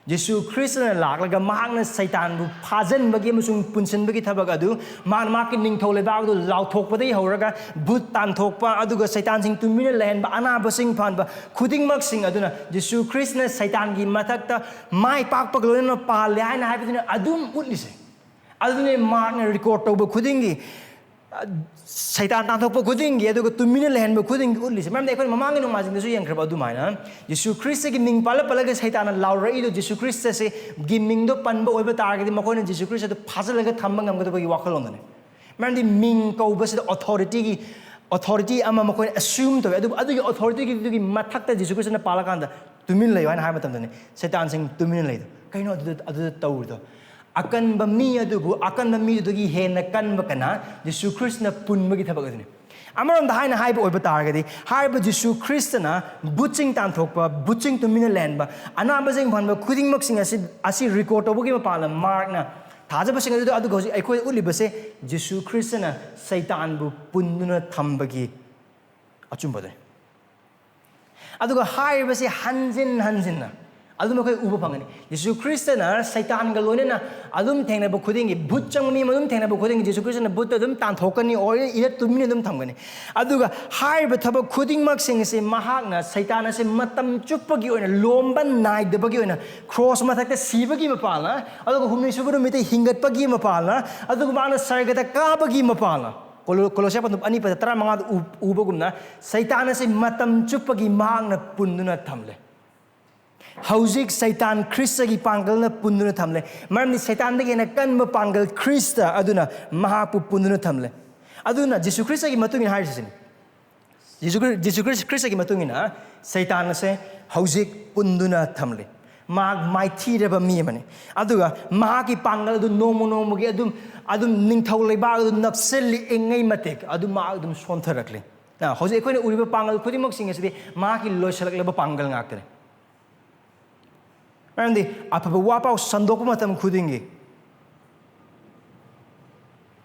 ꯖꯤꯁꯨ ꯈ꯭ꯔꯤꯁꯇꯅ ꯂꯥꯛꯂꯒ ꯃꯍꯥꯛꯅ ꯁꯩꯇꯥꯟꯕꯨ ꯐꯥꯖꯟꯕꯒꯤ ꯑꯃꯁꯨꯡ ꯄꯨꯟꯁꯤꯟꯕꯒꯤ ꯊꯕꯛ ꯑꯗꯨ, ꯃꯥꯅ ꯃꯍꯥꯛꯀꯤ ꯅꯤꯡꯊꯧ ꯂꯩꯕꯥꯛ ꯑꯗꯨ ꯂꯥꯎꯊꯣꯛꯄꯗꯒꯤ ꯍꯧꯔꯒ ꯚꯨꯠ ꯇꯥꯟꯊꯣꯛꯄ, ꯑꯗꯨꯒ ꯁꯩꯇꯥꯟꯁꯤꯡ ꯇꯨꯃꯤꯟꯅ ꯂꯩꯍꯟꯕ, ꯑꯅꯥꯕꯁꯤꯡ ꯐꯍꯟꯕ ꯈꯨꯗꯤꯡꯃꯛꯁꯤꯡ ꯑꯗꯨꯅ ꯖꯤꯁꯨ ꯈ꯭ꯔꯤꯁꯇꯅ ꯁꯩꯇꯥꯟꯒꯤ ꯃꯊꯛꯇ ꯃꯥꯏ ꯄꯥꯛꯄꯒ ꯂꯣꯏꯅꯅ ꯄꯥꯜꯂꯦ ꯍꯥꯏꯅ ꯍꯥꯏꯕꯗꯨꯅ ꯑꯗꯨꯝ ꯎꯠꯂꯤꯁꯦ꯫ ꯑꯗꯨꯅꯦ ꯃꯥꯔꯛꯅ record ꯇꯧꯕ ꯈꯨꯗꯤꯡꯒꯤ, ꯑ, ꯁꯩꯇꯥꯟ ꯇꯥꯟꯊꯣꯛꯄ ꯈꯨꯗꯤꯡꯒꯤ, ꯑꯗꯨꯒ ꯇꯨꯃꯤꯟꯅ ꯂꯩꯍꯟꯕ ꯈꯨꯗꯤꯡꯒꯤ ꯎꯠꯂꯤꯁꯦ꯫ ꯃꯔꯝꯗꯤ ꯑꯩꯈꯣꯏꯅ ꯃꯃꯥꯡꯒꯤ ꯅꯣꯡꯃꯥꯏꯖꯤꯡꯗꯁꯨ ꯌꯦꯡꯈ꯭ꯔꯕ ꯑꯗꯨꯃꯥꯏꯅ, ꯖꯤꯁꯨ ꯈ꯭ꯔꯤꯁꯇꯒꯤ ꯃꯤꯡ ꯄꯜꯂ ꯄꯜꯂꯒ ꯁꯩꯇꯥꯟꯅ ꯂꯥꯎꯔꯛꯏꯗꯣ, ꯖꯤꯁꯨ ꯈ꯭ꯔꯤꯁꯇꯁꯦ ꯒꯤ ꯃꯤꯡꯗꯣ ꯄꯟꯕ ꯑꯣꯏꯕ ꯇꯥꯔꯒꯗꯤ ꯃꯈꯣꯏꯅ ꯖꯤꯁꯨ ꯈ꯭ꯔꯤꯁꯇꯗ ꯐꯥꯖꯤꯜꯂꯒ ꯊꯝꯕ ꯉꯝꯒꯗꯕꯒꯤ ꯋꯥꯈꯜꯂꯣꯟꯗꯅꯦ꯫ ꯃꯔꯝꯗꯤ ꯃꯤꯡ ꯀꯧꯕꯁꯤꯗ authority ꯒꯤ, authority ꯑꯃ ꯃꯈꯣꯏꯅ assume ꯇꯧꯋꯦ꯫ ꯑꯗꯨꯕꯨ ꯑꯗꯨꯒꯤ authority ꯒꯤꯗꯨꯒꯤ ꯃꯊꯛꯇ ꯖꯤꯁꯨ ꯈ꯭ꯔꯤꯁꯇꯅ ꯄꯥꯜꯂꯀꯥꯟꯗ ꯇꯨꯃꯤꯟ ꯂꯩꯌꯨ ꯍꯥꯏꯅ ꯍꯥꯏꯕ ꯃꯇꯝꯗꯅꯦ ꯁꯩꯇꯥꯟꯁꯤꯡ ꯇꯨꯃꯤꯟ ꯂꯩꯗꯣ꯫ ꯀꯩꯅꯣ ꯑꯗꯨꯗ ꯑꯗꯨꯗ ꯇꯧꯔꯤꯗꯣ? ꯑꯀꯟꯕ ꯃꯤ ꯑꯗꯨꯕꯨ ꯑꯀꯟꯕ ꯃꯤꯗꯨꯗꯒꯤ ꯍꯦꯟꯅ ꯀꯟꯕ ꯀꯅꯥ? ꯖꯤꯁꯨ ꯈ꯭ꯔꯤꯁꯇꯅ ꯄꯨꯟꯕꯒꯤ ꯊꯕꯛ ꯑꯗꯨꯅꯤ꯫ ꯑꯃꯔꯣꯝꯗ ꯍꯥꯏꯅ ꯍꯥꯏꯕ ꯑꯣꯏꯕ ꯇꯥꯔꯒꯗꯤ, ꯍꯥꯏꯔꯤꯕ ꯖꯤꯁꯨ ꯈ꯭ꯔꯤꯁꯇꯅ ꯕꯨꯠꯁꯤꯡ ꯇꯥꯟꯊꯣꯛꯄ, ꯕꯨꯠꯁꯤꯡ ꯇꯨꯃꯤꯟꯅ ꯂꯩꯍꯟꯕ, ꯑꯅꯥꯕꯁꯤꯡ ꯐꯍꯟꯕ ꯈꯨꯗꯤꯡꯃꯛꯁꯤꯡ ꯑꯁꯤ ꯑꯁꯤ ꯔꯦꯀꯣꯔꯗ ꯇꯧꯕꯒꯤ ꯃꯄꯥꯟꯗ ꯃꯥꯔꯛꯅ ꯊꯥꯖꯕꯁꯤꯡ ꯑꯗꯨꯗ ꯑꯗꯨꯒ ꯍꯧꯖꯤꯛ ꯑꯩꯈꯣꯏ ꯎꯠꯂꯤꯕꯁꯦ ꯖꯤꯁꯨ ꯈ꯭ꯔꯤꯁꯇꯅ ꯁꯩꯇꯥꯟꯕꯨ ꯄꯨꯟꯗꯨꯅ ꯊꯝꯕꯒꯤ ꯑꯆꯨꯝꯕꯗꯨꯅꯤ꯫ ꯑꯗꯨꯒ ꯍꯥꯏꯔꯤꯕꯁꯤ ꯍꯟꯖꯤꯟ ꯍꯟꯖꯤꯟꯅ ꯑꯗꯨꯝ ꯑꯩꯈꯣꯏ ꯎꯕ ꯐꯪꯒꯅꯤ꯫ ꯖꯤꯁꯨ ꯈ꯭ꯔꯤꯁꯇꯅ ꯁꯩꯇꯥꯟꯒ ꯂꯣꯏꯅꯅ ꯑꯗꯨꯝ ꯊꯦꯡꯅꯕ ꯈꯨꯗꯤꯡꯒꯤ, ꯚꯨꯠ ꯆꯪꯕ ꯃꯤ ꯑꯃ ꯑꯗꯨꯝ ꯊꯦꯡꯅꯕ ꯈꯨꯗꯤꯡꯒꯤ ꯖꯤꯁꯨ ꯈ꯭ꯔꯤꯁꯇꯅ ꯚꯨꯠꯇ ꯑꯗꯨꯝ ꯇꯥꯟꯊꯣꯛꯀꯅꯤ, ꯑꯣꯔ ꯏꯗ ꯇꯨꯃꯤꯟꯅ ꯑꯗꯨꯝ ꯊꯝꯒꯅꯤ꯫ ꯑꯗꯨꯒ ꯍꯥꯏꯔꯤꯕ ꯊꯕꯛ ꯈꯨꯗꯤꯡꯃꯛꯁꯤꯡ ꯑꯁꯤ ꯃꯍꯥꯛꯅ, ꯁꯩꯇꯥꯟ ꯑꯁꯤ ꯃꯇꯝ ꯆꯨꯞꯄꯒꯤ ꯑꯣꯏꯅ, ꯂꯣꯝꯕ ꯅꯥꯏꯗꯕꯒꯤ ꯑꯣꯏꯅ ꯀ꯭ꯔꯣꯁ ꯃꯊꯛꯇ ꯁꯤꯕꯒꯤ ꯃꯄꯥꯜꯅ, ꯑꯗꯨꯒ ꯍꯨꯝꯅꯤ ꯁꯨꯕ ꯅꯨꯃꯤꯠꯇ ꯍꯤꯡꯒꯠꯄꯒꯤ ꯃꯄꯥꯜꯅ, ꯑꯗꯨꯒ ꯃꯥꯅ ꯁꯔꯒꯗ ꯀꯥꯕꯒꯤ ꯃꯄꯥꯜꯅ, ꯀꯣꯂꯣ-, ꯀꯣꯂꯣꯁꯤꯌꯥ ꯄꯟꯊꯨꯞ ꯑꯅꯤ ꯄꯗ ꯇꯔꯥꯃꯉꯥꯗ ꯎ-, ꯎꯕꯒꯨꯝꯅ, ꯁꯩꯇꯥꯟ ꯑꯁꯤ ꯃꯇꯝ ꯆꯨꯞꯄꯒꯤ ꯃꯍꯥꯛꯅ ꯄꯨꯟꯗꯨꯅ ꯊꯝꯂꯦ꯫ ꯍꯧꯖꯤꯛ ꯁꯩꯇꯥꯟ ꯈ꯭ꯔꯤꯁꯇꯒꯤ ꯄꯥꯡꯒꯜꯅ ꯄꯨꯟꯗꯨꯅ ꯊꯝꯂꯦ꯫ ꯃꯔꯝꯗꯤ ꯁꯩꯇꯥꯟꯗꯒꯤ ꯍꯦꯟꯅ ꯀꯟꯕ ꯄꯥꯡꯒꯜ ꯈ꯭ꯔꯤꯁꯇ ꯑꯗꯨꯅ ꯃꯍꯥꯛꯄꯨ ꯄꯨꯟꯗꯨꯅ ꯊꯝꯂꯦ꯫ ꯑꯗꯨꯅ ꯖꯤꯁꯨ ꯈ꯭ꯔꯤꯁꯇꯒꯤ ꯃꯇꯨꯡ ꯏꯟꯅ ꯍꯥꯏꯔꯤꯁꯤꯅꯤ꯫ ꯖꯤꯁꯨ ꯈ꯭ꯔꯤ-, ꯖꯤꯁꯨ ꯈ꯭ꯔꯤꯁ-, ꯈ꯭ꯔꯤꯁꯇꯒꯤ ꯃꯇꯨꯡ ꯏꯟꯅ ꯁꯩꯇꯥꯟ ꯑꯁꯦ ꯍꯧꯖꯤꯛ ꯄꯨꯟꯗꯨꯅ ꯊꯝꯂꯤ꯫ ꯃꯍꯥꯛ ꯃꯥꯏꯊꯤꯔꯕ ꯃꯤ ꯑꯃꯅꯤ꯫ ꯑꯗꯨꯒ ꯃꯍꯥꯛꯀꯤ ꯄꯥꯡꯒꯜ ꯑꯗꯨ ꯅꯣꯡꯃ ꯅꯣꯡꯃꯒꯤ ꯑꯗꯨꯝ, ꯑꯗꯨꯝ ꯅꯤꯡꯊꯧ ꯂꯩꯕꯥꯛ ꯑꯗꯨ ꯅꯞꯁꯤꯜꯂꯤꯉꯩ ꯃꯇꯤꯛ ꯑꯗꯨꯝ ꯃꯍꯥꯛ ꯑꯗꯨꯝ ꯁꯣꯟꯊꯔꯛꯂꯤ꯫ ꯑ, ꯍꯧꯖꯤꯛ ꯑꯩꯈꯣꯏꯅ ꯎꯔꯤꯕ ꯄꯥꯡꯒꯜ ꯈꯨꯗꯤꯡꯃꯛꯁꯤꯡ ꯑꯁꯤꯗꯤ ꯃꯍꯥꯛꯀꯤ ꯂꯣꯏꯁꯤꯜꯂꯛꯂꯕ ꯄꯥꯡꯒꯜ ꯉꯥꯛꯇꯅꯤ꯫ ꯃꯔꯝꯗꯤ ꯑꯐꯕ ꯋꯥꯄꯥꯎ ꯁꯟꯗꯣꯛꯄ ꯃꯇꯝ ꯈꯨꯗꯤꯡꯒꯤ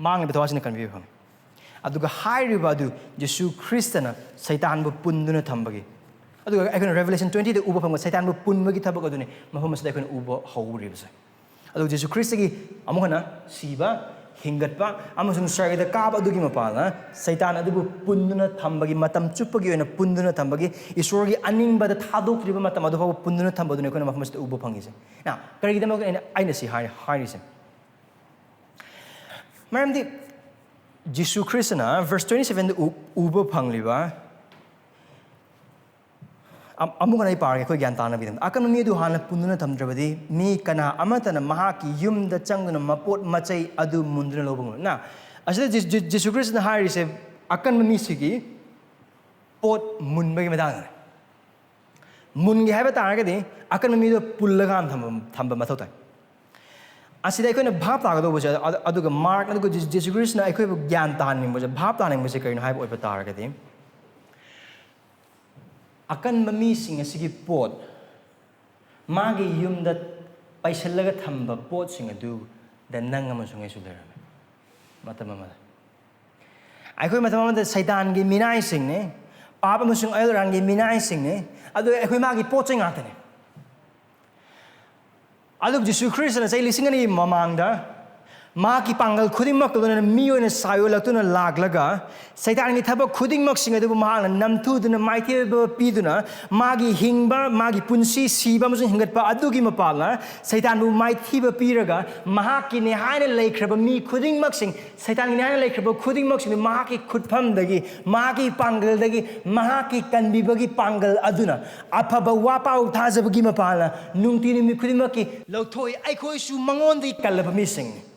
ꯃꯥꯡꯂꯤꯕ ꯊꯋꯥꯁꯤꯡꯅ ꯀꯟꯕꯤꯕ ꯐꯪꯏ꯫ ꯑꯗꯨꯒ ꯍꯥꯏꯔꯤꯕ ꯑꯗꯨ ꯖꯤꯁꯨ ꯈ꯭ꯔꯤꯁꯇꯅ ꯁꯩꯇꯥꯟꯕꯨ ꯄꯨꯟꯗꯨꯅ ꯊꯝꯕꯒꯤ, ꯑꯗꯨꯒ ꯑꯩꯈꯣꯏꯅ ꯔꯦꯚꯤꯂꯦꯁꯟ ꯇ꯭ꯋꯦꯟꯇꯤꯗ ꯎꯕ ꯐꯪꯕ ꯁꯩꯇꯥꯟꯕꯨ ꯄꯨꯟꯕꯒꯤ ꯊꯕꯛ ꯑꯗꯨꯅꯤ ꯃꯐꯝ ꯑꯁꯤꯗ ꯑꯩꯈꯣꯏꯅ ꯎꯕ ꯍꯧꯔꯤꯕꯁꯦ꯫ ꯑꯗꯨꯒ ꯖꯤꯁꯨ ꯈ꯭ꯔꯤꯁꯇꯒꯤ ꯑꯃꯨꯛ ꯍꯟꯅ ꯁꯤꯕ, ꯍꯤꯡꯒꯠꯄ ꯑꯃꯁꯨꯡ ꯁꯔꯒꯗ ꯀꯥꯕ ꯑꯗꯨꯒꯤ ꯃꯄꯥꯜꯅ ꯁꯩꯇꯥꯟ ꯑꯗꯨꯕꯨ ꯄꯨꯟꯗꯨꯅ ꯊꯝꯕꯒꯤ, ꯃꯇꯝ ꯆꯨꯞꯄꯒꯤ ꯑꯣꯏꯅ ꯄꯨꯟꯗꯨꯅ ꯊꯝꯕꯒꯤ, ꯏꯁꯣꯔꯒꯤ ꯑꯅꯤꯡꯕꯗ ꯊꯥꯗꯣꯛꯇ꯭ꯔꯤꯕ ꯃꯇꯝ ꯑꯗꯨ ꯐꯥꯎꯕ ꯄꯨꯟꯗꯨꯅ ꯊꯝꯕꯗꯨꯅꯤ ꯑꯩꯈꯣꯏꯅ ꯃꯐꯝ ꯑꯁꯤꯗ ꯎꯕ ꯐꯪꯉꯤꯁꯦ꯫ Now, ꯀꯔꯤꯒꯤꯗꯃꯛ ꯑꯩꯅ, ꯑꯩꯅ ꯁꯤ ꯍꯥꯏ-, ꯍꯥꯏꯔꯤꯁꯦ? ꯃꯔꯝꯗꯤ ꯖꯤꯁꯨ ꯈ꯭ꯔꯤꯁꯇꯅ ꯚꯔꯁ ꯇ꯭ꯋꯦꯟꯇꯤ ꯁꯚꯦꯟꯗ ꯎ-, ꯎꯕ ꯐꯪꯂꯤꯕ, ꯑꯝ-, ꯑꯃꯨꯛ ꯍꯟꯅ ꯑꯩ ꯄꯥꯔꯒꯦ, ꯑꯩꯈꯣꯏ ꯒ꯭ꯌꯥꯟ ꯇꯥꯅꯕꯒꯤꯗꯃꯛ꯫ "ꯑꯀꯟꯕ ꯃꯤ ꯑꯗꯨ ꯍꯥꯟꯅ ꯄꯨꯟꯗꯨꯅ ꯊꯝꯗ꯭ꯔꯕꯗꯤ, ꯃꯤ ꯀꯅꯥ ꯑꯃꯠꯇꯅ ꯃꯍꯥꯛꯀꯤ ꯌꯨꯝꯗ ꯆꯪꯗꯨꯅ ꯃꯄꯣꯠ ꯃꯆꯩ ꯑꯗꯨ ꯃꯨꯟꯗꯨꯅ ꯂꯧꯕ ꯉꯝꯂꯣꯏ"꯫ Now, ꯑꯁꯤꯗ ꯖꯤ-, ꯖꯤ-, ꯖꯤꯁꯨ ꯈ꯭ꯔꯤꯁꯇꯅ ꯍꯥꯏꯔꯤꯁꯦ ꯑꯀꯟꯕ ꯃꯤꯁꯤꯒꯤ ꯄꯣꯠ ꯃꯨꯟꯕꯒꯤ ꯃꯇꯥꯡꯗꯅꯤ꯫ ꯃꯨꯟꯒꯦ ꯍꯥꯏꯕ ꯇꯥꯔꯒꯗꯤ ꯑꯀꯟꯕ ꯃꯤꯗꯣ ꯄꯨꯜꯂꯀꯥꯟꯗ ꯊꯝꯕ, ꯊꯝꯕ ꯃꯊꯧ ꯇꯥꯏ꯫ ꯑꯁꯤꯗ ꯑꯩꯈꯣꯏꯅ ꯚꯥꯞ ꯇꯥꯒꯗꯧꯕꯁꯦ, ꯑꯗꯨ-, ꯑꯗꯨꯒ ꯃꯥꯔꯛ ꯑꯗꯨꯒ ꯖꯤ-, ꯖꯤꯁꯨ ꯈ꯭ꯔꯤꯁꯅ ꯑꯩꯈꯣꯏꯕꯨ ꯒ꯭ꯌꯥꯟ ꯇꯥꯍꯟꯅꯤꯡꯕꯁꯦ, ꯚꯥꯞ ꯇꯥꯍꯟꯅꯤꯡꯕꯁꯦ ꯀꯔꯤꯅꯣ ꯍꯥꯏꯕ ꯑꯣꯏꯕ ꯇꯥꯔꯒꯗꯤ, ꯑꯀꯟꯕ ꯃꯤꯁꯤꯡ ꯑꯁꯤꯒꯤ ꯄꯣꯠ, ꯃꯥꯒꯤ ꯌꯨꯝꯗ ꯄꯩꯁꯤꯜꯂꯒ ꯊꯝꯕ ꯄꯣꯠꯁꯤꯡ ꯑꯗꯨꯗ ꯅꯪ ꯑꯃꯁꯨꯡ ꯑꯩꯁꯨ ꯂꯩꯔꯝꯃꯤ ꯃꯇꯝ ꯑꯃꯗ꯫ ꯑꯩꯈꯣꯏ ꯃꯇꯝ ꯑꯃꯗ ꯁꯩꯇꯥꯟꯒꯤ ꯃꯤꯅꯥꯏꯁꯤꯡꯅꯤ, ꯄꯥꯞ ꯑꯃꯁꯨꯡ ꯑꯌꯦꯜ ꯑꯔꯥꯟꯒꯤ ꯃꯤꯅꯥꯏꯁꯤꯡꯅꯤ, ꯑꯗꯨꯒ ꯑꯩꯈꯣꯏ ꯃꯥꯒꯤ ꯄꯣꯠ ꯆꯩ ꯉꯥꯛꯇꯅꯤ꯫ ꯑꯗꯨꯕꯨ ꯖꯤꯁꯨ ꯈ꯭ꯔꯤꯁꯇꯅ ꯆꯍꯤ ꯂꯤꯁꯤꯡ ꯑꯅꯤꯒꯤ ꯃꯃꯥꯡꯗ ꯃꯍꯥꯛꯀꯤ ꯄꯥꯡꯒꯜ ꯈꯨꯗꯤꯡꯃꯛꯇꯨꯅ ꯃꯤ ꯑꯣꯏꯅ ꯁꯥꯏ ꯑꯣꯜꯂꯛꯇꯨꯅ ꯂꯥꯛꯂꯒ, ꯁꯩꯇꯥꯟꯒꯤ ꯊꯕꯛ ꯈꯨꯗꯤꯡꯃꯛꯁꯤꯡ ꯑꯗꯨꯕꯨ ꯃꯍꯥꯛꯅ ꯅꯝꯊꯨꯗꯨꯅ, ꯃꯥꯏꯊꯤꯕ ꯄꯤꯗꯨꯅ, ꯃꯥꯒꯤ ꯍꯤꯡꯕ, ꯃꯥꯒꯤ ꯄꯨꯟꯁꯤ, ꯁꯤꯕ ꯑꯃꯁꯨꯡ ꯍꯤꯡꯒꯠꯄ ꯑꯗꯨꯒꯤ ꯃꯄꯥꯜꯅ ꯁꯩꯇꯥꯟꯕꯨ ꯃꯥꯏꯊꯤꯕ ꯄꯤꯔꯒ, ꯃꯍꯥꯛꯀꯤꯅꯦ ꯍꯥꯏꯅ ꯂꯩꯈ꯭ꯔꯕ ꯃꯤ ꯈꯨꯗꯤꯡꯃꯛꯁꯤꯡ, ꯁꯩꯇꯥꯟꯒꯤꯅꯦ ꯍꯥꯏꯅ ꯂꯩꯈ꯭ꯔꯕ ꯈꯨꯗꯤꯡꯃꯛꯁꯤꯡꯗꯨ ꯃꯍꯥꯛꯀꯤ ꯈꯨꯠꯐꯝꯗꯒꯤ, ꯃꯍꯥꯛꯀꯤ ꯄꯥꯡꯒꯜꯗꯒꯤ, ꯃꯍꯥꯛꯀꯤ ꯀꯟꯕꯤꯕꯒꯤ ꯄꯥꯡꯒꯜ ꯑꯗꯨꯅ ꯑꯐꯕ ꯋꯥꯄꯥꯎ ꯊꯥꯖꯕꯒꯤ ꯃꯄꯥꯜꯅ ꯅꯨꯡꯇꯤ ꯅꯨꯃꯤꯠ ꯈꯨꯗꯤꯡꯃꯛꯀꯤ ꯂꯧꯊꯣꯛꯏ꯫ ꯑꯩꯈꯣꯏꯁꯨ ꯃꯉꯣꯟꯗꯒꯤ ꯀꯜꯂꯕ ꯃꯤꯁꯤꯡꯅꯤ꯫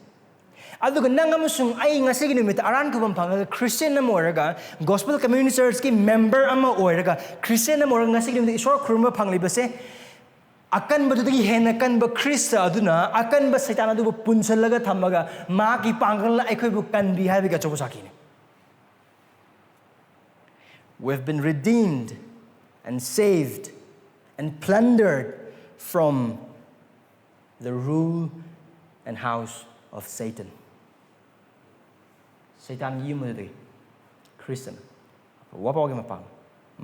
ꯑꯗꯨꯒ ꯅꯪ ꯑꯃꯁꯨꯡ ꯑꯩ ꯉꯁꯤꯒꯤ ꯅꯨꯃꯤꯠꯇ ꯑꯔꯥꯟ ꯈꯨꯕꯝ ꯐꯪꯉꯒ ꯈ꯭ꯔꯤꯁꯇꯤꯌꯟ ꯑꯃ ꯑꯣꯏꯔꯒ, ꯒꯣꯁꯄꯦꯜ ꯀꯝꯃ꯭ꯌꯨꯅꯤꯇꯤ ꯆꯔꯆꯀꯤ ꯃꯦꯝꯕꯔ ꯑꯃ ꯑꯣꯏꯔꯒ, ꯈ꯭ꯔꯤꯁꯇꯤꯌꯟ ꯑꯃ ꯑꯣꯏꯔꯒ ꯉꯁꯤꯒꯤ ꯅꯨꯃꯤꯠꯇ ꯏꯁꯣꯔ ꯈꯨꯔꯨꯝꯕ ꯐꯪꯂꯤꯕꯁꯦ, ꯑꯀꯟꯕꯗꯨꯗꯒꯤ ꯍꯦꯟꯅ ꯀꯟꯕ ꯈ꯭ꯔꯤꯁꯇ ꯑꯗꯨꯅ ꯑꯀꯟꯕ ꯁꯩꯇꯥꯟ ꯑꯗꯨꯕꯨ ꯄꯨꯟꯁꯤꯜꯂꯒ ꯊꯝꯃꯒ ꯃꯍꯥꯛꯀꯤ ꯄꯥꯡꯒꯜꯅ ꯑꯩꯈꯣꯏꯕꯨ ꯀꯟꯕꯤ ꯍꯥꯏꯕꯒꯤ ꯑꯆꯧꯕ ꯁꯥꯈꯤꯅꯤ꯫ We've been redeemed and saved and plundered from the rule and house of Satan. ꯁꯩꯇꯥꯟꯒꯤ ꯌꯨꯝ ꯑꯗꯨꯗꯒꯤ ꯈ꯭ꯔꯤꯁꯇꯅ ꯋꯥꯄꯥꯎꯒꯤ ꯃꯄꯥꯡ,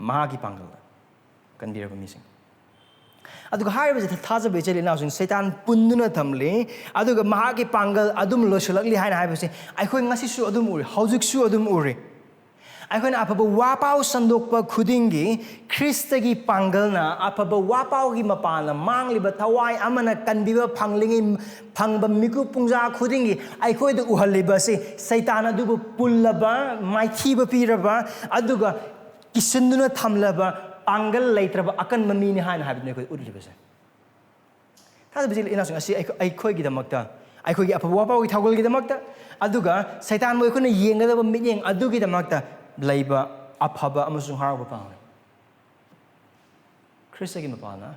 ꯃꯍꯥꯛꯀꯤ ꯄꯥꯡꯒꯜꯗ ꯀꯟꯕꯤꯔꯕ ꯃꯤꯁꯤꯡ꯫ ꯑꯗꯨꯒ ꯍꯥꯏꯔꯤꯕꯁꯦ ꯊꯥꯖꯕ ꯏꯆꯤꯜ ꯏꯅꯥꯎꯁꯤꯡ, ꯁꯩꯇꯥꯟ ꯄꯨꯟꯗꯨꯅ ꯊꯝꯂꯤ, ꯑꯗꯨꯒ ꯃꯍꯥꯛꯀꯤ ꯄꯥꯡꯒꯜ ꯑꯗꯨꯝ ꯂꯣꯏꯁꯤꯜꯂꯛꯂꯤ ꯍꯥꯏꯅ ꯍꯥꯏꯕꯁꯦ ꯑꯩꯈꯣꯏ ꯉꯁꯤꯁꯨ ꯑꯗꯨꯝ ꯎꯔꯤ, ꯍꯧꯖꯤꯛꯁꯨ ꯑꯗꯨꯝ ꯎꯔꯤ꯫ ꯑꯩꯈꯣꯏꯅ ꯑꯐꯕ ꯋꯥꯄꯥꯎ ꯁꯟꯗꯣꯛꯄ ꯈꯨꯗꯤꯡꯒꯤ ꯈ꯭ꯔꯤꯁꯇꯒꯤ ꯄꯥꯡꯒꯜꯅ, ꯑꯐꯕ ꯋꯥꯄꯥꯎꯒꯤ ꯃꯄꯥꯟꯅ ꯃꯥꯡꯂꯤꯕ ꯊꯋꯥꯏ ꯑꯃꯅ ꯀꯟꯕꯤꯕ ꯐꯪꯂꯤꯉꯩ, ꯐꯪꯕ ꯃꯤꯀꯨꯞ ꯄꯨꯡꯖꯥ ꯈꯨꯗꯤꯡꯒꯤ ꯑꯩꯈꯣꯏꯗ ꯎꯍꯜꯂꯤꯕ ꯑꯁꯤ ꯁꯩꯇꯥꯟ ꯑꯗꯨꯕꯨ ꯄꯨꯜꯂꯕ, ꯃꯥꯏꯊꯤꯕ ꯄꯤꯔꯕ, ꯑꯗꯨꯒ ꯀꯤꯁꯤꯟꯗꯨꯅ ꯊꯝꯂꯕ, ꯄꯥꯡꯒꯜ ꯂꯩꯇ꯭ꯔꯕ ꯑꯀꯟꯕ ꯃꯤꯅꯤ ꯍꯥꯏꯅ ꯍꯥꯏꯕꯗꯨꯅꯤ ꯑꯩꯈꯣꯏ ꯎꯠꯂꯤꯕꯁꯦ꯫ ꯊꯥꯖꯕ ꯏꯆꯤꯜ ꯏꯅꯥꯎꯁꯤꯡ, ꯑꯁꯤ ꯑꯩꯈꯣꯏ-, ꯑꯩꯈꯣꯏꯒꯤꯗꯃꯛꯇ, ꯑꯩꯈꯣꯏꯒꯤ ꯑꯐꯕ ꯋꯥꯄꯥꯎꯒꯤ ꯊꯧꯒꯜꯒꯤꯗꯃꯛꯇ, ꯑꯗꯨꯒ ꯁꯩꯇꯥꯟꯕꯨ ꯑꯩꯈꯣꯏꯅ ꯌꯦꯡꯒꯗꯕ ꯃꯤꯠꯌꯦꯡ ꯑꯗꯨꯒꯤꯗꯃꯛꯇ ꯂꯩꯕ ꯑꯐꯕ ꯑꯃꯁꯨꯡ ꯍꯔꯥꯎꯕ ꯄꯥꯎꯅꯤ꯫ ꯈ꯭ꯔꯤꯁꯇꯒꯤ ꯃꯄꯥꯜꯅ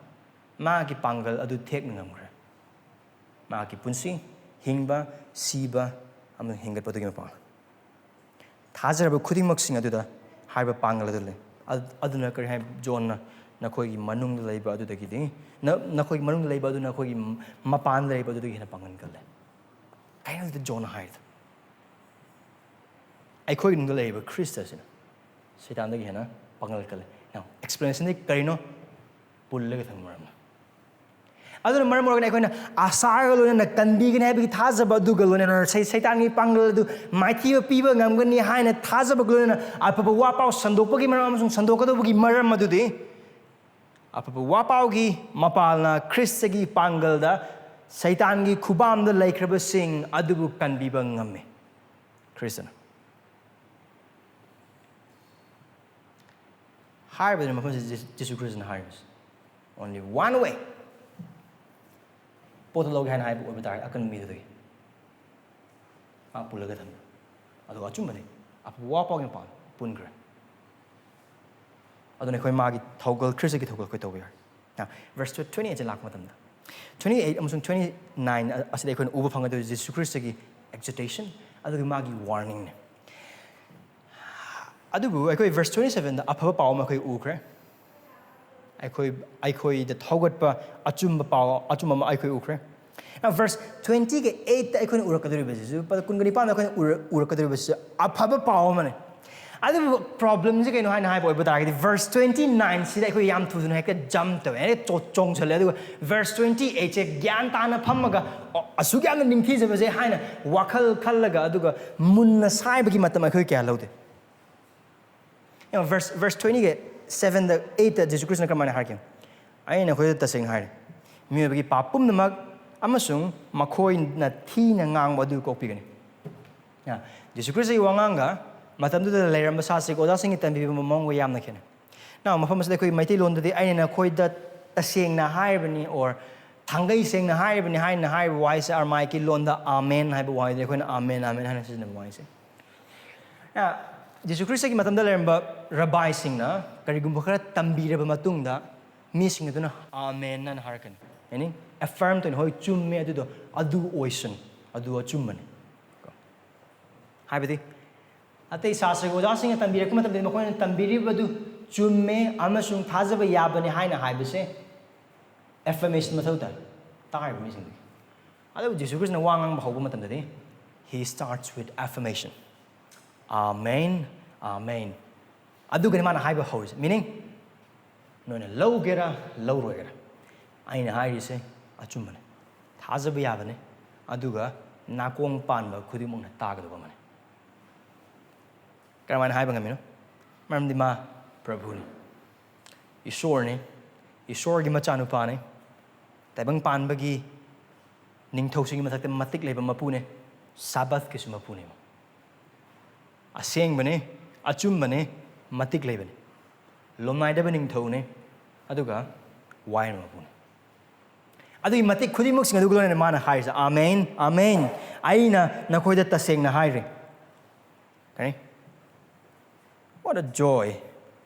ꯃꯥꯒꯤ ꯄꯥꯡꯒꯜ ꯑꯗꯨ ꯊꯦꯛꯅ ꯉꯝꯈ꯭ꯔꯦ꯫ ꯃꯍꯥꯛꯀꯤ ꯄꯨꯟꯁꯤ, ꯍꯤꯡꯕ, ꯁꯤꯕ ꯑꯃꯁꯨꯡ ꯍꯤꯡꯒꯠꯄꯗꯨꯒꯤ ꯃꯄꯥꯜ꯫ ꯊꯥꯖꯔꯕ ꯈꯨꯗꯤꯡꯃꯛꯁꯤꯡ ꯑꯗꯨꯗ ꯍꯥꯏꯕ ꯄꯥꯡꯒꯜ ꯑꯗꯨ ꯂꯩ꯫ ꯑꯗ-, ꯑꯗꯨꯅ ꯀꯔꯤ ꯍꯥꯏ? ꯖꯣꯟꯅ, "ꯅꯈꯣꯏꯒꯤ ꯃꯅꯨꯡꯗ ꯂꯩꯕ ꯑꯗꯨꯗꯒꯤꯗꯤ, ꯅ-, ꯅꯈꯣꯏꯒꯤ ꯃꯅꯨꯡꯗ ꯂꯩꯕ ꯑꯗꯨ ꯅꯈꯣꯏꯒꯤ ꯃꯄꯥꯟꯗ ꯂꯩꯕ ꯑꯗꯨꯗꯒꯤ ꯍꯦꯟꯅ ꯄꯥꯡꯒꯜ ꯀꯜꯂꯦ"꯫ ꯀꯩꯅꯣ ꯑꯗꯨꯗ ꯖꯣꯟꯅ ꯍꯥꯏꯔꯤꯗꯣ? ꯑꯩꯈꯣꯏꯒꯤ ꯃꯅꯨꯡꯗ ꯂꯩꯔꯤꯕ ꯈ꯭ꯔꯤꯁꯇ ꯑꯁꯤꯅ ꯁꯩꯇꯥꯟꯗꯒꯤ ꯍꯦꯟꯅ ꯄꯥꯡꯒꯜ ꯀꯜꯂꯦ꯫ Now, explanation ꯗꯤ ꯀꯔꯤꯅꯣ? ꯄꯨꯜꯂꯒ ꯊꯝꯕ ꯃꯔꯝꯅ꯫ ꯑꯗꯨꯅ ꯃꯔꯝ ꯑꯣꯏꯔꯒꯅ ꯑꯩꯈꯣꯏꯅ ꯑꯁꯥꯒ ꯂꯣꯏꯅꯅ ꯀꯟꯕꯤꯒꯅꯤ ꯍꯥꯏꯕꯒꯤ ꯊꯥꯖꯕ ꯑꯗꯨꯒ ꯂꯣꯏꯅꯅ ꯁꯩ-, ꯁꯩꯇꯥꯟꯒꯤ ꯄꯥꯡꯒꯜ ꯑꯗꯨ ꯃꯥꯏꯊꯤꯕ ꯄꯤꯕ ꯉꯝꯒꯅꯤ ꯍꯥꯏꯅ ꯊꯥꯖꯕꯒ ꯂꯣꯏꯅꯅ ꯑꯐꯕ ꯋꯥ ꯄꯥꯎ ꯁꯟꯗꯣꯛꯄꯒꯤ ꯃꯔꯝ ꯑꯃꯁꯨꯡ ꯁꯟꯗꯣꯛꯀꯗꯧꯕꯒꯤ ꯃꯔꯝ ꯑꯗꯨꯗꯤ ꯑꯐꯕ ꯋꯥ ꯄꯥꯎꯒꯤ ꯃꯄꯥꯜꯅ ꯈ꯭ꯔꯤꯁꯇꯒꯤ ꯄꯥꯡꯒꯜꯗ ꯁꯩꯇꯥꯟꯒꯤ ꯈꯨꯕꯥꯝꯗ ꯂꯩꯈ꯭ꯔꯕꯁꯤꯡ ꯑꯗꯨꯕꯨ ꯀꯟꯕꯤꯕ ꯉꯝꯃꯤ꯫ ꯈ꯭ꯔꯤꯁꯇꯅ ꯍꯥꯏꯔꯤꯕꯗꯨꯅ ꯃꯐꯝꯁꯤꯗ ꯖꯤ-, ꯖꯤꯁꯨ ꯈ꯭ꯔꯤꯁꯇꯅ ꯍꯥꯏꯔꯤꯕꯁꯤ꯫ Only one way꯫ ꯄꯣꯠꯇꯨ ꯂꯧꯒꯦ ꯍꯥꯏꯅ ꯍꯥꯏꯕ ꯑꯣꯏꯕ ꯇꯥꯔꯗꯤ ꯑꯀꯟꯕ ꯃꯤꯗꯨꯗꯒꯤ ꯃꯥ ꯄꯨꯜꯂꯒ ꯊꯝꯕ꯫ ꯑꯗꯨꯒ ꯑꯆꯨꯝꯕꯅꯤ꯫ ꯑꯐꯕ ꯋꯥ ꯄꯥꯎꯒꯤ ꯃꯄꯥꯟ ꯄꯨꯟꯈ꯭ꯔꯦ꯫ ꯑꯗꯨꯅ ꯑꯩꯈꯣꯏ ꯃꯥꯒꯤ ꯊꯧꯒꯜ, ꯈ꯭ꯔꯤꯁꯇꯒꯤ ꯊꯧꯒꯜ ꯑꯩꯈꯣꯏ ꯇꯧꯕ ꯌꯥꯔꯦ꯫ Now, verse twenty eight ꯁꯦ ꯂꯥꯛꯄ ꯃꯇꯝꯗ, twenty eight ꯑꯃꯁꯨꯡ twenty nine ꯑꯁꯤꯗ ꯑꯩꯈꯣꯏꯅ ꯎꯕ ꯐꯪꯒꯗꯣꯏꯁꯦ ꯖꯤꯁꯨ ꯈ꯭ꯔꯤꯁꯇꯒꯤ exhortation, ꯑꯗꯨꯒ ꯃꯥꯒꯤ warning ꯅꯤ꯫ ꯑꯗꯨꯕꯨ ꯑꯩꯈꯣꯏ verse twenty seven ꯗ ꯑꯐꯕ ꯄꯥꯎ ꯑꯃ ꯑꯩꯈꯣꯏ ꯎꯈ꯭ꯔꯦ꯫ ꯑꯩꯈꯣꯏ, ꯑꯩꯈꯣꯏꯗ ꯊꯧꯒꯠꯄ ꯑꯆꯨꯝꯕ ꯄꯥꯎ, ꯑꯆꯨꯝꯕ ꯑꯃ ꯑꯩꯈꯣꯏ ꯎꯈ꯭ꯔꯦ꯫ Now, verse twenty ꯒ eight ꯇ ꯑꯩꯈꯣꯏꯅ ꯎꯔꯛꯀꯗꯧꯔꯤꯕꯁꯤꯁꯨ, ꯄꯗ ꯀꯨꯟꯒ ꯅꯤꯄꯥꯟꯗ ꯑꯩꯈꯣꯏꯅ ꯎꯔ-, ꯎꯔꯛꯀꯗꯧꯔꯤꯕꯁꯤꯁꯨ ꯑꯐꯕ ꯄꯥꯎ ꯑꯃꯅꯤ꯫ ꯑꯗꯨꯕꯨ problem ꯁꯦ ꯀꯩꯅꯣ ꯍꯥꯏꯅ ꯍꯥꯏꯕ ꯑꯣꯏꯕ ꯇꯥꯔꯒꯗꯤ, verse twenty nine ꯁꯤꯗ ꯑꯩꯈꯣꯏ ꯌꯥꯝ ꯊꯨꯅ ꯍꯦꯛꯇ jump ꯇꯧꯋꯦ, ꯍꯦꯛꯇ ꯆꯣ-, ꯆꯣꯡꯁꯜꯂꯦ꯫ ꯑꯗꯨꯒ verse twenty eight ꯁꯦ ꯒ꯭ꯌꯥꯟ ꯇꯥꯅ ꯐꯝꯃꯒ, "ꯑꯣ, ꯑꯁꯨꯛ ꯌꯥꯝꯅ ꯅꯤꯡꯊꯤꯖꯕꯁꯦ" ꯍꯥꯏꯅ ꯋꯥꯈꯜ ꯈꯜꯂꯒ, ꯑꯗꯨꯒ ꯃꯨꯟꯅ ꯁꯥꯏꯕꯒꯤ ꯃꯇꯝ ꯑꯩꯈꯣꯏ ꯀꯌꯥ ꯂꯧꯗꯦ꯫ ꯌꯦꯡꯉꯣ, verse, verse twenty ꯒ seven ꯗ, eight ꯇ ꯖꯤꯁꯨ ꯈ꯭ꯔꯤꯁꯇꯅ ꯀꯔꯝꯍꯥꯏꯅ ꯍꯥꯏꯒꯦ? "ꯑꯩꯅ ꯅꯈꯣꯏꯗ ꯇꯁꯦꯡꯅ ꯍꯥꯏꯔꯤ, ꯃꯤꯑꯣꯏꯕꯒꯤ ꯄꯥꯞ ꯄꯨꯝꯅꯃꯛ ꯑꯃꯁꯨꯡ ꯃꯈꯣꯏꯅ ꯊꯤꯅ ꯉꯥꯡꯕ ꯑꯗꯨ ꯀꯣꯛꯄꯤꯒꯅꯤ"꯫ ꯌꯥ, ꯖꯤꯁꯨ ꯈ꯭ꯔꯤꯁꯇꯒꯤ ꯋꯥꯉꯥꯡꯒ ꯃꯇꯝꯗꯨꯗ ꯂꯩꯔꯝꯕ ꯁꯥꯁ꯭ꯔꯤꯛ ꯑꯣꯖꯥꯁꯤꯡꯒꯤ ꯇꯝꯕꯤꯕ ꯃꯑꯣꯡꯒ ꯌꯥꯝꯅ ꯈꯦꯠꯅꯩ꯫ Now, ꯃꯐꯝ ꯑꯁꯤꯗ ꯑꯩꯈꯣꯏ ꯃꯩꯇꯩꯂꯣꯟꯗꯗꯤ "ꯑꯩꯅ ꯅꯈꯣꯏꯗ ꯇꯁꯦꯡꯅ ꯍꯥꯏꯔꯤꯕꯅꯤ" or "ꯊꯥꯡꯒꯩ ꯁꯦꯡꯅ ꯍꯥꯏꯔꯤꯕꯅꯤ" ꯍꯥꯏꯅ ꯍꯥꯏꯔꯤꯕ ꯋꯥꯍꯩꯁꯦ ꯑꯔꯃꯥꯏꯀꯤ ꯂꯣꯟꯗ "ꯑꯥꯃꯦꯟ" ꯍꯥꯏꯕ ꯋꯥꯍꯩꯗꯨ ꯑꯩꯈꯣꯏꯅ "ꯑꯥꯃꯦꯟ, ꯑꯥꯃꯦꯟ" ꯍꯥꯏꯅ ꯁꯤꯖꯤꯟꯅꯕ ꯋꯥꯍꯩꯁꯦ꯫ ꯑ, ꯖꯤꯁꯨ ꯈ꯭ꯔꯤꯁꯇꯒꯤ ꯃꯇꯝꯗ ꯂꯩꯔꯝꯕ ꯔꯕꯥꯏꯁꯤꯡꯅ ꯀꯔꯤꯒꯨꯝꯕ ꯈꯔ ꯇꯝꯕꯤꯔꯕ ꯃꯇꯨꯡꯗ, ꯃꯤꯁꯤꯡ ꯑꯗꯨꯅ "ꯑꯥꯃꯦꯟ" ꯍꯥꯏꯅ ꯍꯥꯏꯔꯛꯀꯅꯤ꯫ Meaning, affirm ꯇꯧꯅꯤ, "ꯍꯣꯏ, ꯆꯨꯝꯃꯦ, ꯑꯗꯨꯗꯣ ꯑꯗꯨ ꯑꯣꯏꯁꯅꯨ, ꯑꯗꯨ ꯑꯆꯨꯝꯕꯅꯤ"꯫ ꯀꯣ? ꯍꯥꯏꯕꯗꯤ, ꯑꯇꯩ ꯁꯥꯁꯇ꯭ꯔꯒꯤ ꯑꯣꯖꯥꯁꯤꯡꯅ ꯇꯝꯕꯤꯔꯛꯄ ꯃꯇꯝꯗ ꯃꯈꯣꯏꯅ ꯇꯝꯕꯤꯔꯤꯕ ꯑꯗꯨ ꯆꯨꯝꯃꯦ ꯑꯃꯁꯨꯡ ꯊꯥꯖꯕ ꯌꯥꯕꯅꯤ ꯍꯥꯏꯅ ꯍꯥꯏꯕꯁꯦ affirmation ꯃꯊꯧ ꯇꯥꯏ, ꯇꯥꯔꯤꯕ ꯃꯤꯁꯤꯡꯗꯒꯤ꯫ ꯑꯗꯨꯕꯨ ꯖꯤꯁꯨ ꯈ꯭ꯔꯤꯁꯇꯅ ꯋꯥ ꯉꯥꯡꯕ ꯍꯧꯕ ꯃꯇꯝꯗꯗꯤ, he starts with affirmation. "ꯑꯥꯃꯦꯟ, ꯑꯥꯃꯦꯟ"꯫ ꯑꯗꯨꯒꯅꯤ ꯃꯥꯅ ꯍꯥꯏꯕ ꯍꯧꯔꯤꯁꯦ꯫ Meaning, ꯅꯣꯏꯅ ꯂꯧꯒꯦꯔꯥ ꯂꯧꯔꯣꯏꯒꯦꯔꯥ, ꯑꯩꯅ ꯍꯥꯏꯔꯤꯁꯦ ꯑꯆꯨꯝꯕꯅꯦ, ꯊꯥꯖꯕ ꯌꯥꯕꯅꯦ, ꯑꯗꯨꯒ ꯅꯥꯀꯣꯡ ꯄꯥꯟꯕ ꯈꯨꯗꯤꯡꯃꯛꯅ ꯇꯥꯒꯗꯕ ꯑꯃꯅꯤ꯫ ꯀꯔꯝꯍꯥꯏꯅ ꯍꯥꯏꯕ ꯉꯝꯃꯤꯅꯣ? ꯃꯔꯝꯗꯤ ꯃꯥ ꯄ꯭ꯔꯚꯨꯅꯤ, ꯏꯁꯣꯔꯅꯤ, ꯏꯁꯣꯔꯒꯤ ꯃꯆꯥꯅꯨꯄꯥꯅꯤ, ꯇꯥꯏꯕꯪ ꯄꯥꯟꯕꯒꯤ ꯅꯤꯡꯊꯧꯁꯤꯡꯒꯤ ꯃꯊꯛꯇ ꯃꯇꯤꯛ ꯂꯩꯕ ꯃꯄꯨꯅꯦ, ꯁꯥꯕꯠꯀꯤꯁꯨ ꯃꯄꯨꯅꯦ꯫ ꯑꯁꯦꯡꯕꯅꯦ, ꯑꯆꯨꯝꯕꯅꯦ, ꯃꯇꯤꯛ ꯂꯩꯕꯅꯦ, ꯂꯣꯝꯅꯥꯏꯗꯕ ꯅꯤꯡꯊꯧꯅꯦ, ꯑꯗꯨꯒ ꯋꯥꯌꯦꯜ ꯃꯄꯨꯅꯦ꯫ ꯑꯗꯨꯒꯤ ꯃꯇꯤꯛ ꯈꯨꯗꯤꯡꯃꯛꯁꯤꯡ ꯑꯗꯨꯒ ꯂꯣꯏꯅꯅ ꯃꯥꯅ ꯍꯥꯏꯔꯤꯁꯦ, "ꯑꯥꯃꯦꯟ, ꯑꯥꯃꯦꯟ, ꯑꯩꯅ ꯅꯈꯣꯏꯗ ꯇꯁꯦꯡꯅ ꯍꯥꯏꯔꯦ"꯫ Okay? What a joy!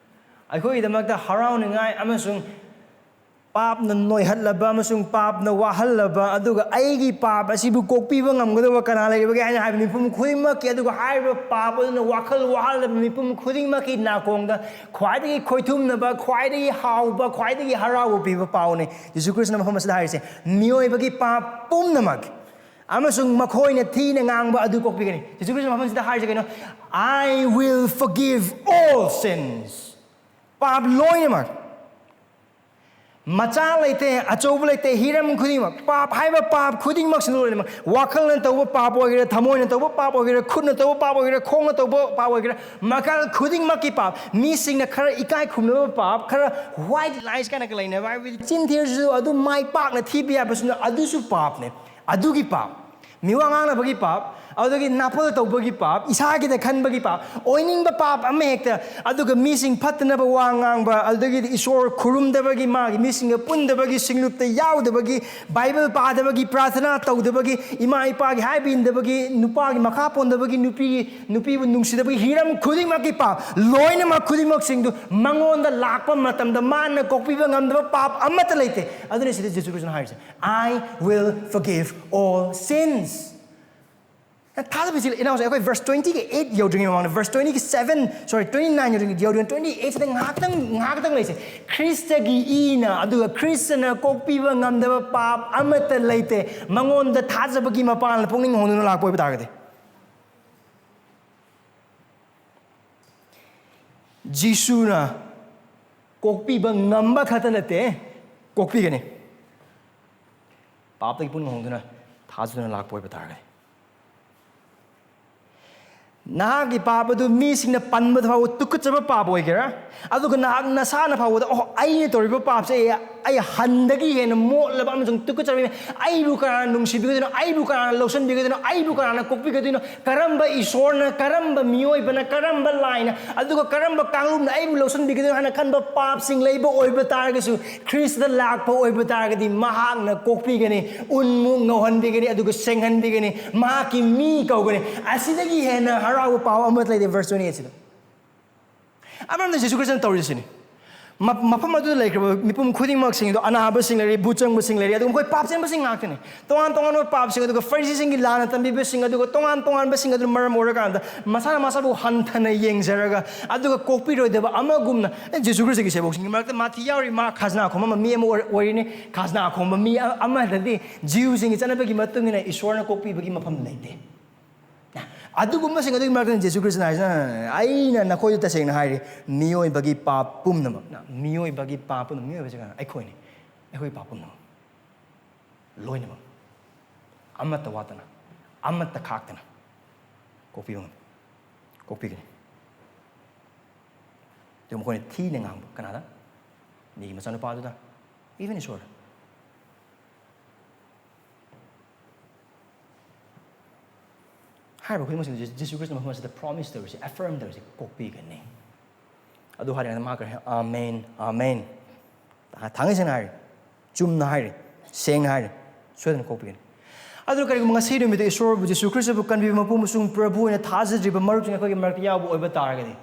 ꯑꯩꯈꯣꯏꯒꯤꯗꯃꯛꯇ ꯍꯔꯥꯎꯅꯤꯡꯉꯥꯏ ꯑꯃꯁꯨꯡ ꯄꯥꯞꯅ ꯅꯣꯏꯍꯜꯂꯕ ꯑꯃꯁꯨꯡ ꯄꯥꯞꯅ ꯋꯥꯍꯜꯂꯕ, ꯑꯗꯨꯒ "ꯑꯩꯒꯤ ꯄꯥꯞ ꯑꯁꯤꯕꯨ ꯀꯣꯛꯄꯤꯕ ꯉꯝꯒꯗꯕ ꯀꯅꯥ ꯂꯩꯔꯤꯕꯒꯦ?" ꯍꯥꯏꯅ ꯍꯥꯏꯕ ꯃꯤꯄꯨꯝ ꯈꯨꯗꯤꯡꯃꯛꯀꯤ, ꯑꯗꯨꯒ ꯍꯥꯏꯔꯤꯕ ꯄꯥꯞ ꯑꯗꯨꯅ ꯋꯥꯈꯜ ꯋꯥꯍꯜꯂꯕ ꯃꯤꯄꯨꯝ ꯈꯨꯗꯤꯡꯃꯛꯀꯤ ꯅꯥꯀꯣꯡꯗ ꯈ꯭ꯋꯥꯏꯗꯒꯤ ꯈꯣꯏꯊꯨꯝꯅꯕ, ꯈ꯭ꯋꯥꯏꯗꯒꯤ ꯍꯥꯎꯕ, ꯈ꯭ꯋꯥꯏꯗꯒꯤ ꯍꯔꯥꯎꯕ ꯄꯤꯕ ꯄꯥꯎꯅꯤ꯫ ꯖꯤꯁꯨ ꯈ꯭ꯔꯤꯁꯇꯅ ꯃꯐꯝ ꯑꯁꯤꯗ ꯍꯥꯏꯔꯤꯁꯦ, "ꯃꯤꯑꯣꯏꯕꯒꯤ ꯄꯥꯞ ꯄꯨꯝꯅꯃꯛ ꯑꯃꯁꯨꯡ ꯃꯈꯣꯏꯅ ꯊꯤꯅ ꯉꯥꯡꯕ ꯑꯗꯨ ꯀꯣꯛꯄꯤꯒꯅꯤ"꯫ ꯖꯤꯁꯨ ꯈ꯭ꯔꯤꯁꯇꯅ ꯃꯐꯝ ꯑꯁꯤꯗ ꯍꯥꯏꯔꯤꯁꯦ ꯀꯩꯅꯣ? "I will forgive all sins." ꯄꯥꯞ ꯂꯣꯏꯅꯃꯛ, ꯃꯆꯥ ꯂꯩꯇꯦ, ꯑꯆꯧꯕ ꯂꯩꯇꯦ, ꯍꯤꯔꯝ ꯈꯨꯗꯤꯡꯃꯛ, ꯄꯥꯞ ꯍꯥꯏꯕ ꯄꯥꯞ ꯈꯨꯗꯤꯡꯃꯛꯁꯤ ꯂꯣꯏꯅꯃꯛ, ꯋꯥꯈꯜꯅ ꯇꯧꯕ ꯄꯥꯞ ꯑꯣꯏꯒꯦꯔꯥ, ꯊꯃꯣꯏꯅ ꯇꯧꯕ ꯄꯥꯞ ꯑꯣꯏꯒꯦꯔꯥ, ꯈꯨꯠꯅ ꯇꯧꯕ ꯄꯥꯞ ꯑꯣꯏꯒꯦꯔꯥ, ꯈꯣꯡꯅ ꯇꯧꯕ ꯄꯥꯞ ꯑꯣꯏꯒꯦꯔꯥ, ꯃꯈꯜ ꯈꯨꯗꯤꯡꯃꯛꯀꯤ ꯄꯥꯞ, ꯃꯤꯁꯤꯡꯅ ꯈꯔ ꯏꯀꯥꯏ ꯈꯨꯝꯅꯕ ꯄꯥꯞ, ꯈꯔ white lies ꯀꯥꯏꯅꯒ ꯂꯩꯅꯕ, ꯍꯥꯏꯕꯗꯤ ꯆꯤꯟ ꯊꯤꯔꯁꯨ ꯑꯗꯨ ꯃꯥꯏ ꯄꯥꯛꯅ ꯊꯤꯕ ꯌꯥꯕꯁꯨ ꯅꯠꯇꯦ, ꯑꯗꯨꯁꯨ ꯄꯥꯞꯅꯦ꯫ ꯑꯗꯨꯒꯤ ꯄꯥꯞ, ꯃꯤꯋꯥ ꯉꯥꯡꯅꯕꯒꯤ ꯄꯥꯞ, ꯑꯗꯨꯗꯒꯤ ꯅꯥꯄꯜ ꯇꯧꯕꯒꯤ ꯄꯥꯞ, ꯏꯁꯥꯒꯤꯗ ꯈꯟꯕꯒꯤ ꯄꯥꯞ, ꯑꯣꯏꯅꯤꯡꯕ ꯄꯥꯞ ꯑꯃ ꯍꯦꯛꯇ, ꯑꯗꯨꯒ ꯃꯤꯁꯤꯡ ꯐꯠꯇꯅꯕ ꯋꯥ ꯉꯥꯡꯕ, ꯑꯗꯨꯗꯒꯤꯗꯤ ꯏꯁꯣꯔ ꯈꯨꯔꯨꯝꯗꯕꯒꯤ, ꯃꯥꯒꯤ ꯃꯤꯁꯤꯡꯒ ꯄꯨꯟꯗꯕꯒꯤ, ꯁꯤꯡꯂꯨꯞꯇ ꯌꯥꯎꯗꯕꯒꯤ, ꯕꯥꯏꯕꯜ ꯄꯥꯗꯕꯒꯤ, ꯄ꯭ꯔꯥꯊꯅꯥ ꯇꯧꯗꯕꯒꯤ, ꯏꯃꯥ ꯏꯄꯥꯒꯤ ꯍꯥꯏꯕ ꯏꯟꯗꯕꯒꯤ, ꯅꯨꯄꯥꯒꯤ ꯃꯈꯥ ꯄꯣꯟꯗꯕꯒꯤ, ꯅꯨꯄꯤꯒꯤ, ꯅꯨꯄꯤꯕꯨ ꯅꯨꯡꯁꯤꯗꯕꯒꯤ, ꯍꯤꯔꯝ ꯈꯨꯗꯤꯡꯃꯛꯀꯤ ꯄꯥꯞ, ꯂꯣꯏꯅꯃꯛ ꯈꯨꯗꯤꯡꯃꯛꯁꯤꯡꯗꯨ ꯃꯉꯣꯟꯗ ꯂꯥꯛꯄ ꯃꯇꯝꯗ ꯃꯥꯅ ꯀꯣꯛꯄꯤꯕ ꯉꯝꯗꯕ ꯄꯥꯞ ꯑꯃꯠꯇ ꯂꯩꯇꯦ꯫ ꯑꯗꯨꯅ ꯁꯤꯗ ꯖꯤꯁꯨ ꯈ꯭ꯔꯤꯁꯇꯅ ꯍꯥꯏꯔꯤꯁꯦ, "I will forgive all sins." ꯊꯥꯖꯕꯁꯤ ꯏꯅꯥꯎꯁꯦ, ꯑꯩꯈꯣꯏ verse twenty-eight ꯌꯧꯗ꯭ꯔꯤꯉꯩ ꯃꯃꯥꯡꯗ, verse twenty-seven, sorry, twenty-nine ꯌꯧꯗ꯭ꯔꯤꯉꯩ, ꯌꯧꯗ꯭ꯔꯤꯉꯩ twenty-eight ꯁꯤꯗ ꯉꯥꯏꯍꯥꯛꯇꯪ, ꯉꯥꯏꯍꯥꯛꯇꯪ ꯂꯩꯁꯦ꯫ ꯈ꯭ꯔꯤꯁꯇꯒꯤ ꯏꯅ, ꯑꯗꯨꯒ ꯈ꯭ꯔꯤꯁꯇꯅ ꯀꯣꯛꯄꯤꯕ ꯉꯝꯗꯕ ꯄꯥꯞ ꯑꯃꯠꯇ ꯂꯩꯇꯦ꯫ ꯃꯉꯣꯟꯗ ꯊꯥꯖꯕꯒꯤ ꯃꯄꯥꯟꯅ ꯄꯨꯛꯅꯤꯡ ꯍꯣꯡꯗꯨꯅ ꯂꯥꯛꯄ ꯑꯣꯏꯕ ꯇꯥꯔꯒꯗꯤ, ꯖꯤꯁꯨꯅ ꯀꯣꯛꯄꯤꯕ ꯉꯝꯕ ꯈꯛꯇ ꯅꯠꯇꯦ, ꯀꯣꯛꯄꯤꯒꯅꯤ꯫ ꯄꯥꯞꯇꯒꯤ ꯄꯨꯛꯅꯤꯡ ꯍꯣꯡꯗꯨꯅ ꯊꯥꯖꯗꯨꯅ ꯂꯥꯛꯄ ꯑꯣꯏꯕ ꯇꯥꯔꯒꯗꯤ, ꯅꯍꯥꯛꯀꯤ ꯄꯥꯞ ꯑꯗꯨ ꯃꯤꯁꯤꯡꯅ ꯄꯟꯕꯗ ꯐꯥꯎꯕ ꯇꯨꯀꯠꯆꯕ ꯄꯥꯞ ꯑꯣꯏꯒꯦꯔꯥ, ꯑꯗꯨꯒ ꯅꯍꯥꯛ ꯅꯁꯥꯅ ꯐꯥꯎꯕꯗ, "ꯑꯣ, ꯑꯩꯅ ꯇꯧꯔꯤꯕ ꯄꯥꯞꯁꯦ ꯑꯩ, ꯑꯩ ꯍꯟꯗꯒꯤ ꯍꯦꯟꯅ ꯃꯣꯠꯂꯕ ꯑꯃꯁꯨꯡ ꯇꯨꯀꯠꯆꯔꯕ, ꯑꯩꯕꯨ ꯀꯅꯥꯅ ꯅꯨꯡꯁꯤꯕꯤꯒꯗꯣꯏꯅꯣ? ꯑꯩꯕꯨ ꯀꯅꯥꯅ ꯂꯧꯁꯤꯟꯕꯤꯒꯗꯣꯏꯅꯣ? ꯑꯩꯕꯨ ꯀꯅꯥꯅ ꯀꯣꯛꯄꯤꯒꯗꯣꯏꯅꯣ? ꯀꯔꯝꯕ ꯏꯁꯣꯔꯅ, ꯀꯔꯝꯕ ꯃꯤꯑꯣꯏꯕꯅ, ꯀꯔꯝꯕ ꯂꯥꯏꯅ, ꯑꯗꯨꯒ ꯀꯔꯝꯕ ꯀꯥꯡꯂꯨꯞꯅ ꯑꯩꯕꯨ ꯂꯧꯁꯤꯟꯕꯤꯒꯗꯣꯏꯅꯣ?" ꯍꯥꯏꯅ ꯈꯟꯕ ꯄꯥꯞꯁꯤꯡ ꯂꯩꯕ ꯑꯣꯏꯕ ꯇꯥꯔꯒꯁꯨ, ꯈ꯭ꯔꯤꯁꯇꯗ ꯂꯥꯛꯄ ꯑꯣꯏꯕ ꯇꯥꯔꯒꯗꯤ, ꯃꯍꯥꯛꯅ ꯀꯣꯛꯄꯤꯒꯅꯤ, ꯎꯟꯃꯨꯛ ꯉꯧꯍꯟꯕꯤꯒꯅꯤ, ꯑꯗꯨꯒ ꯁꯦꯡꯍꯟꯕꯤꯒꯅꯤ꯫ ꯃꯍꯥꯛꯀꯤ ꯃꯤ ꯀꯧꯒꯅꯤ꯫ ꯑꯁꯤꯗꯒꯤ ꯍꯦꯟꯅ ꯍꯔꯥꯎꯕ ꯄꯥꯎ ꯑꯃ ꯂꯩꯇꯦ꯫ Verse twenty-eight ꯁꯤꯗ ꯑꯃꯔꯣꯝꯗ ꯖꯤꯁꯨ ꯈ꯭ꯔꯤꯁꯇꯅ ꯇꯧꯔꯤꯁꯤꯅꯤ꯫ ꯃ-, ꯃꯐꯝ ꯑꯗꯨꯗ ꯂꯩꯈ꯭ꯔꯕ ꯃꯤꯄꯨꯝ ꯈꯨꯗꯤꯡꯃꯛꯁꯤꯡꯗꯣ, ꯑꯅꯥꯕꯁꯤꯡ ꯂꯩꯔꯤ, ꯚꯨꯠ ꯆꯪꯕꯁꯤꯡ ꯂꯩꯔꯤ, ꯑꯗꯨꯒ ꯃꯈꯣꯏ ꯄꯥꯞ ꯆꯦꯟꯕꯁꯤꯡ ꯉꯥꯛꯇꯅꯤ꯫ ꯇꯣꯉꯥꯟ ꯇꯣꯉꯥꯟꯕ ꯄꯥꯞꯁꯤꯡ, ꯑꯗꯨꯒ ꯐꯔꯤꯁꯤꯁꯤꯡꯒꯤ ꯂꯥꯟꯅ ꯇꯝꯕꯤꯕꯁꯤꯡ, ꯑꯗꯨꯒ ꯇꯣꯉꯥꯟ ꯇꯣꯉꯥꯟꯕꯁꯤꯡ ꯑꯗꯨꯅ ꯃꯔꯝ ꯑꯣꯏꯔꯀꯥꯟꯗ ꯃꯁꯥꯅ ꯃꯁꯥꯕꯨ ꯍꯟꯊꯅ ꯌꯦꯡꯖꯔꯒ, ꯑꯗꯨꯒ ꯀꯣꯛꯄꯤꯔꯣꯏꯗꯕ ꯑꯃꯒꯨꯝꯅ, ꯑꯦ, ꯖꯤꯁꯨ ꯈ꯭ꯔꯤꯁꯇꯒꯤ ꯁꯦꯕꯣꯛꯁꯤꯡꯒꯤ ꯃꯔꯛꯇ ꯃꯥꯊꯤ ꯌꯥꯎꯔꯤ, ꯃꯥ ꯈꯖꯅꯥ ꯈꯣꯝꯕ ꯃꯤ ꯑꯃ ꯑꯣꯏ-, ꯑꯣꯏꯔꯤꯅꯤ꯫ ꯈꯖꯅꯥ ꯈꯣꯝꯕ ꯃꯤ ꯑ-, ꯑꯃꯗꯗꯤ ꯖꯤꯎꯁꯤꯡꯒꯤ ꯆꯠꯅꯕꯒꯤ ꯃꯇꯨꯡ ꯏꯟꯅ ꯏꯁꯣꯔꯅ ꯀꯣꯛꯄꯤꯕꯒꯤ ꯃꯐꯝ ꯂꯩꯇꯦ꯫ ꯑꯗꯨꯒꯨꯝꯕꯁꯤꯡ ꯑꯗꯨꯒꯤ ꯃꯔꯛꯇ ꯖꯤꯁꯨ ꯈ꯭ꯔꯤꯁꯇꯅ ꯍꯥꯏꯁꯤꯅ, "ꯑꯩꯅ ꯅꯈꯣꯏꯗ ꯇꯁꯦꯡꯅ ꯍꯥꯏꯔꯤ, ꯃꯤꯑꯣꯏꯕꯒꯤ ꯄꯥꯞ ꯄꯨꯝꯅꯃꯛ", ꯃꯤꯑꯣꯏꯕꯒꯤ ꯄꯥꯞ ꯄꯨꯝꯅꯃꯛ, ꯃꯤꯑꯣꯏꯕꯁꯤ ꯀꯅꯥ? ꯑꯩꯈꯣꯏꯅꯤ꯫ ꯑꯩꯈꯣꯏꯒꯤ ꯄꯥꯞ ꯄꯨꯝꯅꯃꯛ, ꯂꯣꯏꯅꯃꯛ, ꯑꯃꯠꯇ ꯋꯥꯠꯇꯅ, ꯑꯃꯠꯇ ꯈꯥꯛꯇꯅ ꯀꯣꯛꯄꯤꯕ ꯉꯝꯃꯤ, ꯀꯣꯛꯄꯤꯒꯅꯤ꯫ ꯑꯗꯨ ꯃꯈꯣꯏꯅ ꯊꯤꯅ ꯉꯥꯡꯕ ꯀꯅꯥꯗ? ꯃꯤꯒꯤ ꯃꯆꯥꯅꯨꯄꯥꯗꯨꯗ, even ꯏꯁꯣꯔꯗ꯫ ꯍꯥꯏꯔꯤꯕ ꯈꯨꯗꯤꯡꯃꯛꯁꯤꯡ ꯖꯤꯁꯨ ꯈ꯭ꯔꯤꯁꯇ ꯃꯐꯝ ꯑꯁꯤꯗ ꯄ꯭ꯔꯣꯃꯤꯁ ꯇꯧꯔꯤꯁꯦ, ꯑꯦꯐꯔꯝ ꯇꯧꯔꯤꯁꯦ, ꯀꯣꯛꯄꯤꯒꯅꯤ꯫ ꯑꯗꯨ ꯍꯥꯏꯔꯀꯥꯟꯗ ꯃꯥ ꯀꯔꯤ ꯍꯥꯏ? "ꯑꯥꯃꯦꯟ, ꯑꯥꯃꯦꯟ"꯫ ꯊꯥꯡꯉꯩ ꯁꯦꯡꯅ ꯍꯥꯏꯔꯦ, ꯆꯨꯝꯅ ꯍꯥꯏꯔꯦ, ꯁꯦꯡꯅ ꯍꯥꯏꯔꯦ, ꯁꯣꯏꯗꯅ ꯀꯣꯛꯄꯤꯒꯅꯤ꯫ ꯑꯗꯨ ꯀꯔꯤꯒꯨꯝꯕ ꯉꯁꯤ ꯅꯨꯃꯤꯠꯇ ꯏꯁꯣꯔꯕꯨ, ꯖꯤꯁꯨ ꯈ꯭ꯔꯤꯁꯇꯕꯨ ꯀꯟꯕꯤꯕ ꯃꯄꯨ ꯑꯃꯁꯨꯡ ꯄ꯭ꯔꯚꯨ ꯑꯣꯏꯅ ꯊꯥꯖꯗ꯭ꯔꯤꯕ ꯃꯔꯨꯞꯁꯤꯡ ꯑꯩꯈꯣꯏꯒꯤ ꯃꯔꯛꯇ ꯌꯥꯎꯕ ꯑꯣꯏꯕ ꯇꯥꯔꯒꯗꯤ,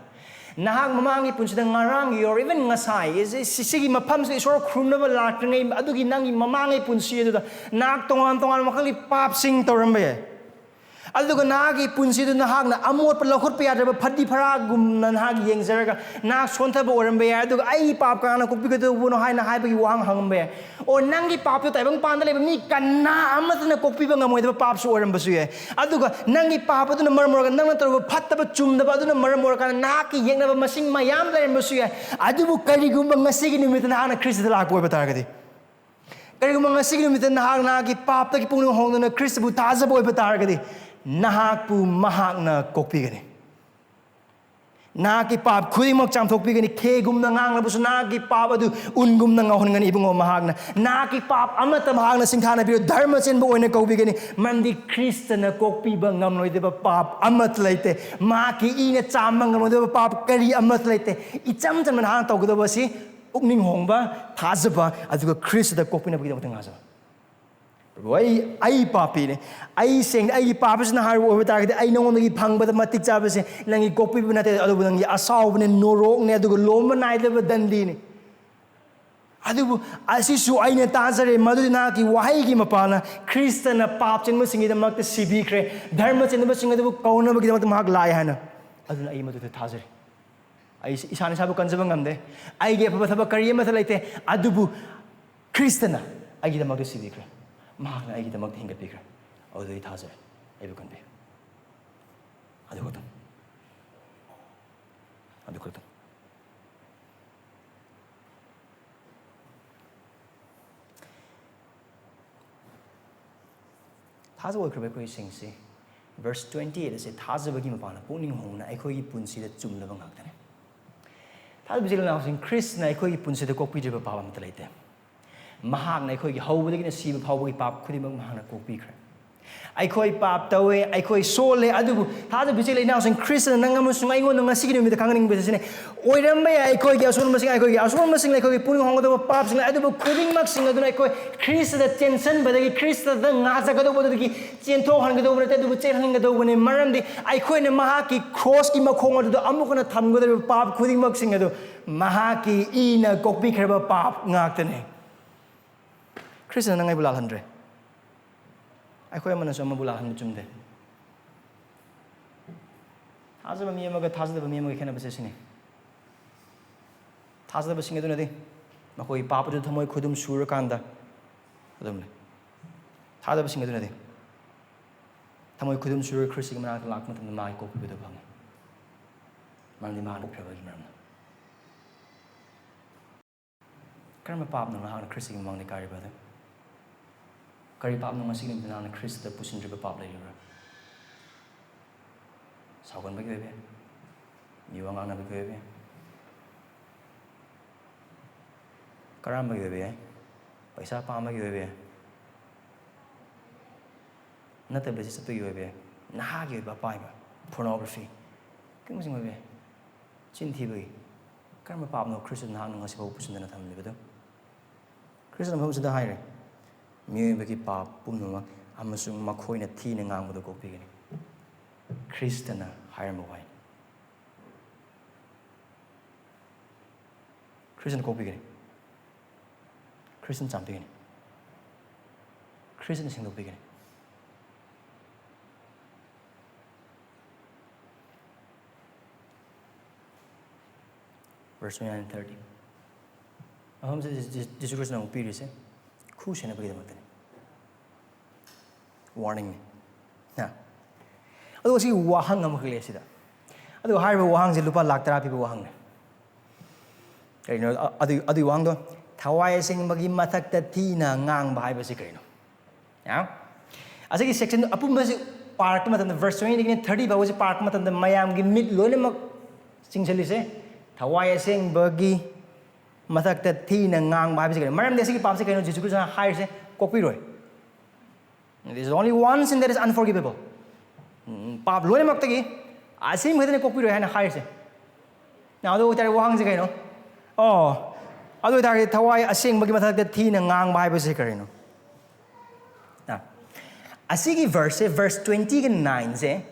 ꯅꯍꯥꯛ ꯃꯃꯥꯡꯒꯤ ꯄꯨꯟꯁꯤꯗ, ꯉꯔꯥꯡꯒꯤ, or even ꯉꯁꯥꯏ, is it, ꯁꯤ-, ꯁꯤꯒꯤ ꯃꯐꯝꯁꯤꯗ ꯏꯁꯣꯔ ꯈꯨꯔꯨꯝꯅꯕ ꯂꯥꯛꯇ꯭ꯔꯤꯉꯩ ꯑꯗꯨꯒꯤ ꯅꯪꯒꯤ ꯃꯃꯥꯡꯒꯤ ꯄꯨꯟꯁꯤ ꯑꯗꯨꯗ ꯅꯍꯥꯛ ꯇꯣꯉꯥꯟ ꯇꯣꯉꯥꯟꯕ ꯃꯈꯜꯒꯤ ꯄꯥꯞꯁꯤꯡ ꯇꯧꯔꯝꯕ ꯌꯥꯏ꯫ ꯑꯗꯨꯒ ꯅꯍꯥꯛꯀꯤ ꯄꯨꯟꯁꯤꯗꯨ ꯅꯍꯥꯛꯅ ꯑꯃꯣꯠꯄ ꯂꯧꯈꯠꯄ ꯌꯥꯗ꯭ꯔꯕ ꯐꯗꯤ ꯐꯔꯥꯒꯨꯝꯅ ꯅꯍꯥꯛ ꯌꯦꯡꯖꯔꯒ ꯅꯍꯥꯛ ꯁꯣꯟꯊꯕ ꯑꯣꯏꯔꯝꯕ ꯌꯥꯏ꯫ ꯑꯗꯨꯒ "ꯑꯩꯒꯤ ꯄꯥꯞ ꯀꯅꯥꯅ ꯀꯣꯛꯄꯤꯒꯗꯧꯕꯅꯣ?" ꯍꯥꯏꯅ ꯍꯥꯏꯕꯒꯤ ꯋꯥꯍꯪ ꯍꯪꯉꯝꯕ ꯌꯥꯏ꯫ ꯑꯣ, ꯅꯪꯒꯤ ꯄꯥꯞꯇꯨ ꯇꯥꯏꯕꯪ ꯄꯥꯟꯗ ꯂꯩꯕ ꯃꯤ ꯀꯅꯥ ꯑꯃꯠꯇꯅ ꯀꯣꯛꯄꯤꯕ ꯉꯝꯃꯣꯏꯗꯕ ꯄꯥꯞꯁꯨ ꯑꯣꯏꯔꯝꯕꯁꯨ ꯌꯥꯏ꯫ ꯑꯗꯨꯒ ꯅꯪꯒꯤ ꯄꯥꯞ ꯑꯗꯨꯅ ꯃꯔꯝ ꯑꯣꯏꯔꯒ ꯅꯪꯅ ꯇꯧꯔꯤꯕ ꯐꯠꯇꯕ ꯆꯨꯝꯗꯕ ꯑꯗꯨꯅ ꯃꯔꯝ ꯑꯣꯏꯔꯀꯥꯟꯗ ꯅꯍꯥꯛꯀꯤ ꯌꯦꯛꯅꯕ ꯃꯁꯤꯡ ꯃꯌꯥꯝ ꯂꯩꯔꯝꯕꯁꯨ ꯌꯥꯏ꯫ ꯑꯗꯨꯕꯨ ꯀꯔꯤꯒꯨꯝꯕ ꯉꯁꯤꯒꯤ ꯅꯨꯃꯤꯠꯇ ꯅꯍꯥꯛꯅ ꯈ꯭ꯔꯤꯁꯇꯗ ꯂꯥꯛꯄ ꯑꯣꯏꯕ ꯇꯥꯔꯒꯗꯤ, ꯀꯔꯤꯒꯨꯝꯕ ꯉꯁꯤꯒꯤ ꯅꯨꯃꯤꯠꯇ ꯅꯍꯥꯛ ꯅꯍꯥꯛꯀꯤ ꯄꯥꯞꯇꯒꯤ ꯄꯨꯛꯅꯤꯡ ꯍꯣꯡꯗꯨꯅ ꯈ꯭ꯔꯤꯁꯇꯕꯨ ꯊꯥꯖꯕ ꯑꯣꯏꯕ ꯇꯥꯔꯒꯗꯤ, ꯅꯍꯥꯛꯄꯨ ꯃꯍꯥꯛꯅ ꯀꯣꯛꯄꯤꯒꯅꯤ꯫ ꯅꯍꯥꯛꯀꯤ ꯄꯥꯞ ꯈꯨꯗꯤꯡꯃꯛ ꯆꯥꯝꯊꯣꯛꯄꯤꯒꯅꯤ꯫ ꯈꯦꯒꯨꯝꯅ ꯉꯥꯡꯂꯕꯁꯨ ꯅꯍꯥꯛꯀꯤ ꯄꯥꯞ ꯑꯗꯨ ꯎꯟꯒꯨꯝꯅ ꯉꯧꯍꯟꯒꯅꯤ, ꯏꯕꯨꯡꯉꯣ, ꯃꯍꯥꯛꯅ꯫ ꯅꯍꯥꯛꯀꯤ ꯄꯥꯞ ꯑꯃꯠꯇ ꯃꯍꯥꯛꯅ ꯁꯤꯡꯊꯥꯅꯕꯤꯔꯣꯏ, ꯙꯔꯃ ꯆꯦꯟꯕ ꯑꯣꯏꯅ ꯀꯧꯕꯤꯒꯅꯤ꯫ ꯃꯔꯝꯗꯤ ꯈ꯭ꯔꯤꯁꯇꯅ ꯀꯣꯛꯄꯤꯕ ꯉꯝꯂꯣꯏꯗꯕ ꯄꯥꯞ ꯑꯃꯠꯇ ꯂꯩꯇꯦ꯫ ꯃꯍꯥꯛꯀꯤ ꯏꯅ ꯆꯥꯝꯕ ꯉꯝꯂꯣꯏꯗꯕ ꯄꯥꯞ ꯀꯔꯤ ꯑꯃꯠꯇ ꯂꯩꯇꯦ꯫ ꯏꯆꯝ ꯆꯝꯅ ꯅꯍꯥꯛꯅ ꯇꯧꯒꯗꯕ ꯑꯁꯤ ꯄꯨꯛꯅꯤꯡ ꯍꯣꯡꯕ, ꯊꯥꯖꯕ, ꯑꯗꯨꯒ ꯈ꯭ꯔꯤꯁꯇꯗ ꯀꯣꯛꯄꯤꯅꯕꯒꯤꯗꯃꯛꯇ ꯉꯥꯏꯖꯕ꯫ ꯄ꯭ꯔꯚꯨ, ꯑꯩ, ꯑꯩ ꯄꯥꯄꯤꯅꯦ꯫ ꯑꯩ ꯁꯦꯡꯅ, ꯑꯩꯒꯤ ꯄꯥꯞ ꯑꯁꯤꯅ ꯍꯥꯏꯔꯨꯕ ꯑꯣꯏꯕ ꯇꯥꯔꯒꯗꯤ, ꯑꯩ ꯅꯉꯣꯟꯗꯒꯤ ꯐꯪꯕꯗ ꯃꯇꯤꯛ ꯆꯥꯕꯁꯦ ꯅꯪꯒꯤ ꯀꯣꯛꯄꯤꯕ ꯅꯠꯇꯦ, ꯑꯗꯨꯕꯨ ꯅꯪꯒꯤ ꯑꯁꯥꯎꯕꯅꯦ, ꯅꯣꯔꯣꯛꯅꯦ, ꯑꯗꯨꯒ ꯂꯣꯝꯕ ꯅꯥꯏꯗꯕ ꯗꯟꯗꯤꯅꯤ꯫ ꯑꯗꯨꯕꯨ ꯑꯁꯤꯁꯨ ꯑꯩꯅ ꯇꯥꯖꯔꯦ, ꯃꯗꯨꯗꯤ ꯅꯍꯥꯛꯀꯤ ꯋꯥꯍꯩꯒꯤ ꯃꯄꯥꯅ ꯈ꯭ꯔꯤꯁꯇꯅ ꯄꯥꯞ ꯆꯦꯟꯕꯁꯤꯡꯒꯤꯗꯃꯛꯇ ꯁꯤꯕꯤꯈ꯭ꯔꯦ, ꯙꯔꯃ ꯆꯦꯟꯕꯁꯤꯡ ꯑꯗꯨꯕꯨ ꯀꯧꯅꯕꯒꯤꯗꯃꯛꯇ ꯃꯍꯥꯛ ꯂꯥꯛꯑꯦ ꯍꯥꯏꯅ꯫ ꯑꯗꯨꯅ ꯑꯩ ꯃꯗꯨꯗ ꯊꯥꯖꯔꯦ꯫ ꯑꯩ ꯏꯁꯥꯅ ꯏꯁꯥꯕꯨ ꯀꯟꯖꯕ ꯉꯝꯗꯦ꯫ ꯑꯩꯒꯤ ꯑꯐꯕ ꯊꯕꯛ ꯀꯔꯤ ꯑꯃꯠꯇ ꯂꯩꯇꯦ꯫ ꯑꯗꯨꯕꯨ ꯈ꯭ꯔꯤꯁꯇꯅ ꯑꯩꯒꯤꯗꯃꯛꯇ ꯁꯤꯕꯤꯈ꯭ꯔꯦ꯫ ꯃꯍꯥꯛꯅ ꯑꯩꯒꯤꯗꯃꯛꯇ ꯍꯤꯡꯒꯠꯄꯤꯈ꯭ꯔꯦ꯫ ꯑꯗꯨꯗ ꯑꯩ ꯊꯥꯖꯔꯦ꯫ ꯑꯩꯕꯨ ꯀꯟꯕꯤꯌꯨ꯫ ꯑꯗꯨ ꯈꯛꯇꯪ꯫ ꯑꯗꯨ ꯈꯛꯇꯪ꯫ ꯊꯥꯖꯕ ꯑꯣꯏꯈ꯭ꯔꯕ ꯑꯩꯈꯣꯏꯁꯤꯡꯁꯤ, verse twenty eight ꯑꯁꯦ ꯊꯥꯖꯕꯒꯤ ꯃꯄꯥꯟꯅ ꯄꯨꯛꯅꯤꯡ ꯍꯣꯡꯅ ꯑꯩꯈꯣꯏꯒꯤ ꯄꯨꯟꯁꯤꯗ ꯆꯨꯝꯂꯕ ꯉꯥꯛꯇꯅꯤ꯫ ꯊꯥꯖꯕ ꯏꯆꯤꯜ ꯏꯅꯥꯎꯁꯤꯡ, ꯈ꯭ꯔꯤꯁꯅ ꯑꯩꯈꯣꯏꯒꯤ ꯄꯨꯟꯁꯤꯗ ꯀꯣꯛꯄꯤꯗ꯭ꯔꯤꯕ ꯄꯥꯞ ꯑꯃꯠꯇ ꯂꯩꯇꯦ꯫ ꯃꯍꯥꯛꯅ ꯑꯩꯈꯣꯏꯒꯤ ꯍꯧꯕꯗꯒꯤꯅ ꯁꯤꯕ ꯐꯥꯎꯕꯒꯤ ꯄꯥꯞ ꯈꯨꯗꯤꯡꯃꯛ ꯃꯍꯥꯛꯅ ꯀꯣꯛꯄꯤꯈ꯭ꯔꯦ꯫ ꯑꯩꯈꯣꯏ ꯄꯥꯞ ꯇꯧꯋꯦ, ꯑꯩꯈꯣꯏ ꯁꯣꯜꯂꯦ, ꯑꯗꯨꯕꯨ ꯊꯥꯖꯕ ꯏꯆꯦ ꯏꯅꯥꯎꯁꯤꯡ, ꯈ꯭ꯔꯤꯁꯇꯅ ꯅꯪ ꯑꯃꯁꯨꯡ ꯑꯩꯉꯣꯟꯗ ꯉꯁꯤꯒꯤ ꯅꯨꯃꯤꯠꯇ ꯈꯪꯍꯟꯅꯤꯡꯕꯁꯦ ꯁꯤꯅꯤ꯫ ꯑꯣꯏꯔꯝꯕ ꯌꯥꯏ ꯑꯩꯈꯣꯏꯒꯤ ꯑꯁꯣꯟꯕꯁꯤꯡ, ꯑꯩꯈꯣꯏꯒꯤ ꯑꯁꯣꯟꯕꯁꯤꯡ, ꯑꯩꯈꯣꯏꯒꯤ ꯄꯨꯛꯅꯤꯡ ꯍꯣꯡꯒꯗꯧꯕ ꯄꯥꯞꯁꯤꯡ ꯂꯩ, ꯑꯗꯨꯕꯨ ꯈꯨꯗꯤꯡꯃꯛꯁꯤꯡ ꯑꯗꯨꯅ ꯑꯩꯈꯣꯏ ꯈ꯭ꯔꯤꯁꯇꯗ ꯆꯦꯟꯁꯤꯟꯕꯗꯒꯤ, ꯈ꯭ꯔꯤꯁꯇꯗ ꯉꯥꯖꯒꯗꯧꯕꯗꯨꯗꯒꯤ ꯆꯦꯟꯊꯣꯛꯍꯟꯒꯗꯧꯕ ꯅꯠꯇꯦ, ꯑꯗꯨꯕꯨ ꯆꯦꯜꯍꯟꯒꯗꯧꯕꯅꯤ꯫ ꯃꯔꯝꯗꯤ ꯑꯩꯈꯣꯏꯅ ꯃꯍꯥꯛꯀꯤ ꯀ꯭ꯔꯣꯁꯀꯤ ꯃꯈꯣꯡ ꯑꯗꯨꯗ ꯑꯃꯨꯛ ꯍꯟꯅ ꯊꯝꯒꯗꯧꯔꯤꯕ ꯄꯥꯞ ꯈꯨꯗꯤꯡꯃꯛꯁꯤꯡ ꯑꯗꯨ ꯃꯍꯥꯛꯀꯤ ꯏꯅ ꯀꯣꯛꯄꯤꯈ꯭ꯔꯕ ꯄꯥꯞ ꯉꯥꯛꯇꯅꯤ꯫ ꯈ꯭ꯔꯤꯁꯇꯅ ꯅꯪ ꯑꯩꯕꯨ ꯂꯥꯜꯍꯟꯗ꯭ꯔꯦ꯫ ꯑꯩꯈꯣꯏ ꯑꯃꯅꯁꯨ ꯑꯃꯕꯨ ꯂꯥꯜꯍꯟꯕ ꯆꯨꯝꯗꯦ꯫ ꯊꯥꯖꯕ ꯃꯤ ꯑꯃꯒ ꯊꯥꯖꯗꯕ ꯃꯤ ꯑꯃꯒ ꯈꯦꯠꯅꯕꯁꯦ ꯁꯤꯅꯤ꯫ ꯊꯥꯖꯗꯕꯁꯤꯡ ꯑꯗꯨꯅꯗꯤ ꯃꯈꯣꯏ ꯄꯥꯞ ꯑꯗꯨ ꯊꯃꯣꯏ ꯈꯨꯗꯨꯝ ꯁꯨꯔꯀꯥꯟꯗ ꯑꯗꯨꯝ ꯂꯩ꯫ ꯊꯥꯖꯕꯁꯤꯡ ꯑꯗꯨꯅꯗꯤ ꯊꯃꯣꯏ ꯈꯨꯗꯨꯝ ꯁꯨꯔ ꯈ꯭ꯔꯤꯁꯇꯒꯤ ꯃꯅꯥꯛꯇ ꯂꯥꯛꯄ ꯃꯇꯝꯗ ꯃꯥꯒꯤ ꯀꯣꯛꯄꯤꯕꯗꯨ ꯐꯪꯉꯤ꯫ ꯃꯔꯝꯗꯤ ꯃꯥꯅ ꯀꯣꯛꯈ꯭ꯔꯕꯒꯤ ꯃꯔꯝꯅ꯫ ꯀꯔꯝꯕ ꯄꯥꯞꯅꯣ ꯅꯍꯥꯛꯅ ꯈ꯭ꯔꯤꯁꯇꯒꯤ ꯃꯃꯥꯡꯗ ꯀꯥꯔꯤꯕ ꯑꯗꯨ? ꯀꯔꯤ ꯄꯥꯞꯅꯣ ꯉꯁꯤꯒꯤ ꯅꯨꯃꯤꯠꯇ ꯅꯍꯥꯛꯅ ꯈ꯭ꯔꯤꯁꯇꯗ ꯄꯨꯁꯤꯟꯗ꯭ꯔꯤꯕ ꯄꯥꯞ ꯂꯩꯔꯤꯕ꯭ꯔꯥ? ꯁꯥꯎꯒꯟꯕꯒꯤ ꯑꯣꯏꯕ ꯌꯥꯏ, ꯃꯤ ꯋꯥ ꯉꯥꯡꯅꯕꯒꯤ ꯑꯣꯏꯕ ꯌꯥꯏ, ꯀꯔꯥꯝꯕꯒꯤ ꯑꯣꯏꯕ ꯌꯥꯏ, ꯄꯩꯁꯥ ꯄꯥꯝꯕꯒꯤ ꯑꯣꯏꯕ ꯌꯥꯏ, ꯅꯠꯇꯕꯗ ꯆꯠꯄꯒꯤ ꯑꯣꯏꯕ ꯌꯥꯏ, ꯅꯍꯥꯒꯤ ꯑꯣꯏꯕ ꯑꯄꯥꯝꯕ, ꯄꯣꯔꯅꯣꯒ꯭ꯔꯥꯐꯤ, ꯀꯔꯤꯒꯨꯝꯕꯁꯤꯡ ꯑꯣꯏꯕ ꯌꯥꯏ, ꯆꯤꯟ ꯊꯤꯕꯒꯤ꯫ ꯀꯔꯝꯕ ꯄꯥꯞꯅꯣ ꯈ꯭ꯔꯤꯁꯇ ꯅꯍꯥꯛꯅ ꯉꯁꯤꯐꯥꯎ ꯄꯨꯁꯤꯟꯗꯅ ꯊꯝꯂꯤꯕꯗꯨ? ꯈ꯭ꯔꯤꯁꯇꯅ ꯃꯐꯝꯁꯤꯗ ꯍꯥꯏꯔꯦ, ꯃꯤꯑꯣꯏꯕꯒꯤ ꯄꯥꯞ ꯄꯨꯝꯅꯃꯛ ꯑꯃꯁꯨꯡ ꯃꯈꯣꯏꯅ ꯊꯤꯅ ꯉꯥꯡꯕꯗꯨ ꯀꯣꯛꯄꯤꯒꯅꯤ꯫ ꯈ꯭ꯔꯤꯁꯇꯅ ꯍꯥꯏꯔꯝꯕ ꯋꯥꯍꯩꯅꯤ꯫ ꯈ꯭ꯔꯤꯁꯇꯅ ꯀꯣꯛꯄꯤꯒꯅꯤ꯫ ꯈ꯭ꯔꯤꯁꯇꯅ ꯆꯥꯝꯕꯤꯒꯅꯤ꯫ ꯈ꯭ꯔꯤꯁꯇꯅ ꯁꯦꯡꯗꯣꯛꯄꯤꯒꯅꯤ꯫ Verse twenty-nine and thirty꯫ ꯃꯐꯝꯁꯤꯗ ꯖꯤ-, ꯖꯤ-, ꯖꯤꯁꯨ ꯈ꯭ꯔꯤꯁꯇꯅ ꯑꯃꯨꯛ ꯄꯤꯔꯤꯁꯦ ꯈꯨ ꯁꯦꯟꯅꯕꯒꯤꯗꯃꯛꯇꯅꯤ꯫ Warningꯅꯤ꯫ ꯍꯥ? ꯑꯗꯨꯒ ꯁꯤꯒꯤ ꯋꯥꯍꯪ ꯑꯃꯈꯛ ꯂꯩ ꯁꯤꯗ꯫ ꯑꯗꯨꯒ ꯍꯥꯏꯔꯤꯕ ꯋꯥꯍꯪꯁꯦ ꯂꯨꯄꯥ ꯂꯥꯛ ꯇꯔꯥ ꯄꯤꯕ ꯋꯥꯍꯪꯅꯤ꯫ ꯀꯔꯤꯅꯣ? ꯑ-, ꯑꯗꯨꯒꯤ, ꯑꯗꯨꯒꯤ ꯋꯥꯍꯪꯗꯣ, "ꯊꯋꯥꯏ ꯑꯁꯦꯡꯕꯒꯤ ꯃꯊꯛꯇ ꯊꯤꯅ ꯉꯥꯡꯕ" ꯍꯥꯏꯕꯁꯤ ꯀꯔꯤꯅꯣ? ꯌꯥ? ꯑꯁꯤꯒꯤ section ꯑꯄꯨꯝꯕꯁꯤ ꯄꯥꯔꯛꯄ ꯃꯇꯝꯗ, verse twenty ꯗꯒꯤꯅ thirty ꯐꯥꯎꯕꯁꯤ ꯄꯥꯔꯛꯄ ꯃꯇꯝꯗ ꯃꯌꯥꯝꯒꯤ ꯃꯤꯠ ꯂꯣꯏꯅꯃꯛ ꯆꯤꯡꯁꯤꯜꯂꯤꯁꯦ, ꯊꯋꯥꯏ ꯑꯁꯦꯡꯕꯒꯤ ꯃꯊꯛꯇ ꯊꯤꯅ ꯉꯥꯡꯕ ꯍꯥꯏꯕꯁꯤ ꯀꯔꯤꯅꯣ? ꯃꯔꯝꯗꯤ ꯑꯁꯤꯒꯤ ꯄꯥꯞꯁꯤ ꯀꯩꯅꯣ? ꯖꯤꯁꯨ ꯈ꯭ꯔꯤꯁꯇꯅ ꯍꯥꯏꯔꯤꯁꯦ ꯀꯣꯛꯄꯤꯔꯣꯏ꯫ There is only one sin that is unforgivable. ꯎꯝ, ꯄꯥꯞ ꯂꯣꯏꯅꯃꯛꯇꯒꯤ ꯑꯁꯦꯡꯕ ꯈꯛꯇꯅ ꯀꯣꯛꯄꯤꯔꯣꯏ ꯍꯥꯏꯅ ꯍꯥꯏꯔꯤꯁꯦ꯫ Now, ꯑꯗꯨ ꯑꯣꯏꯇꯥꯔꯗꯤ ꯋꯥꯍꯪꯁꯦ ꯀꯩꯅꯣ? ꯑꯣ, ꯑꯗꯨ ꯑꯣꯏꯇꯥꯔꯗꯤ ꯊꯋꯥꯏ ꯑꯁꯦꯡꯕꯒꯤ ꯃꯊꯛꯇ ꯊꯤꯅ ꯉꯥꯡꯕ ꯍꯥꯏꯕꯁꯦ ꯀꯔꯤꯅꯣ? Now, ꯑꯁꯤꯒꯤ verseꯁꯦ, verse twentyꯒ nineꯁꯦ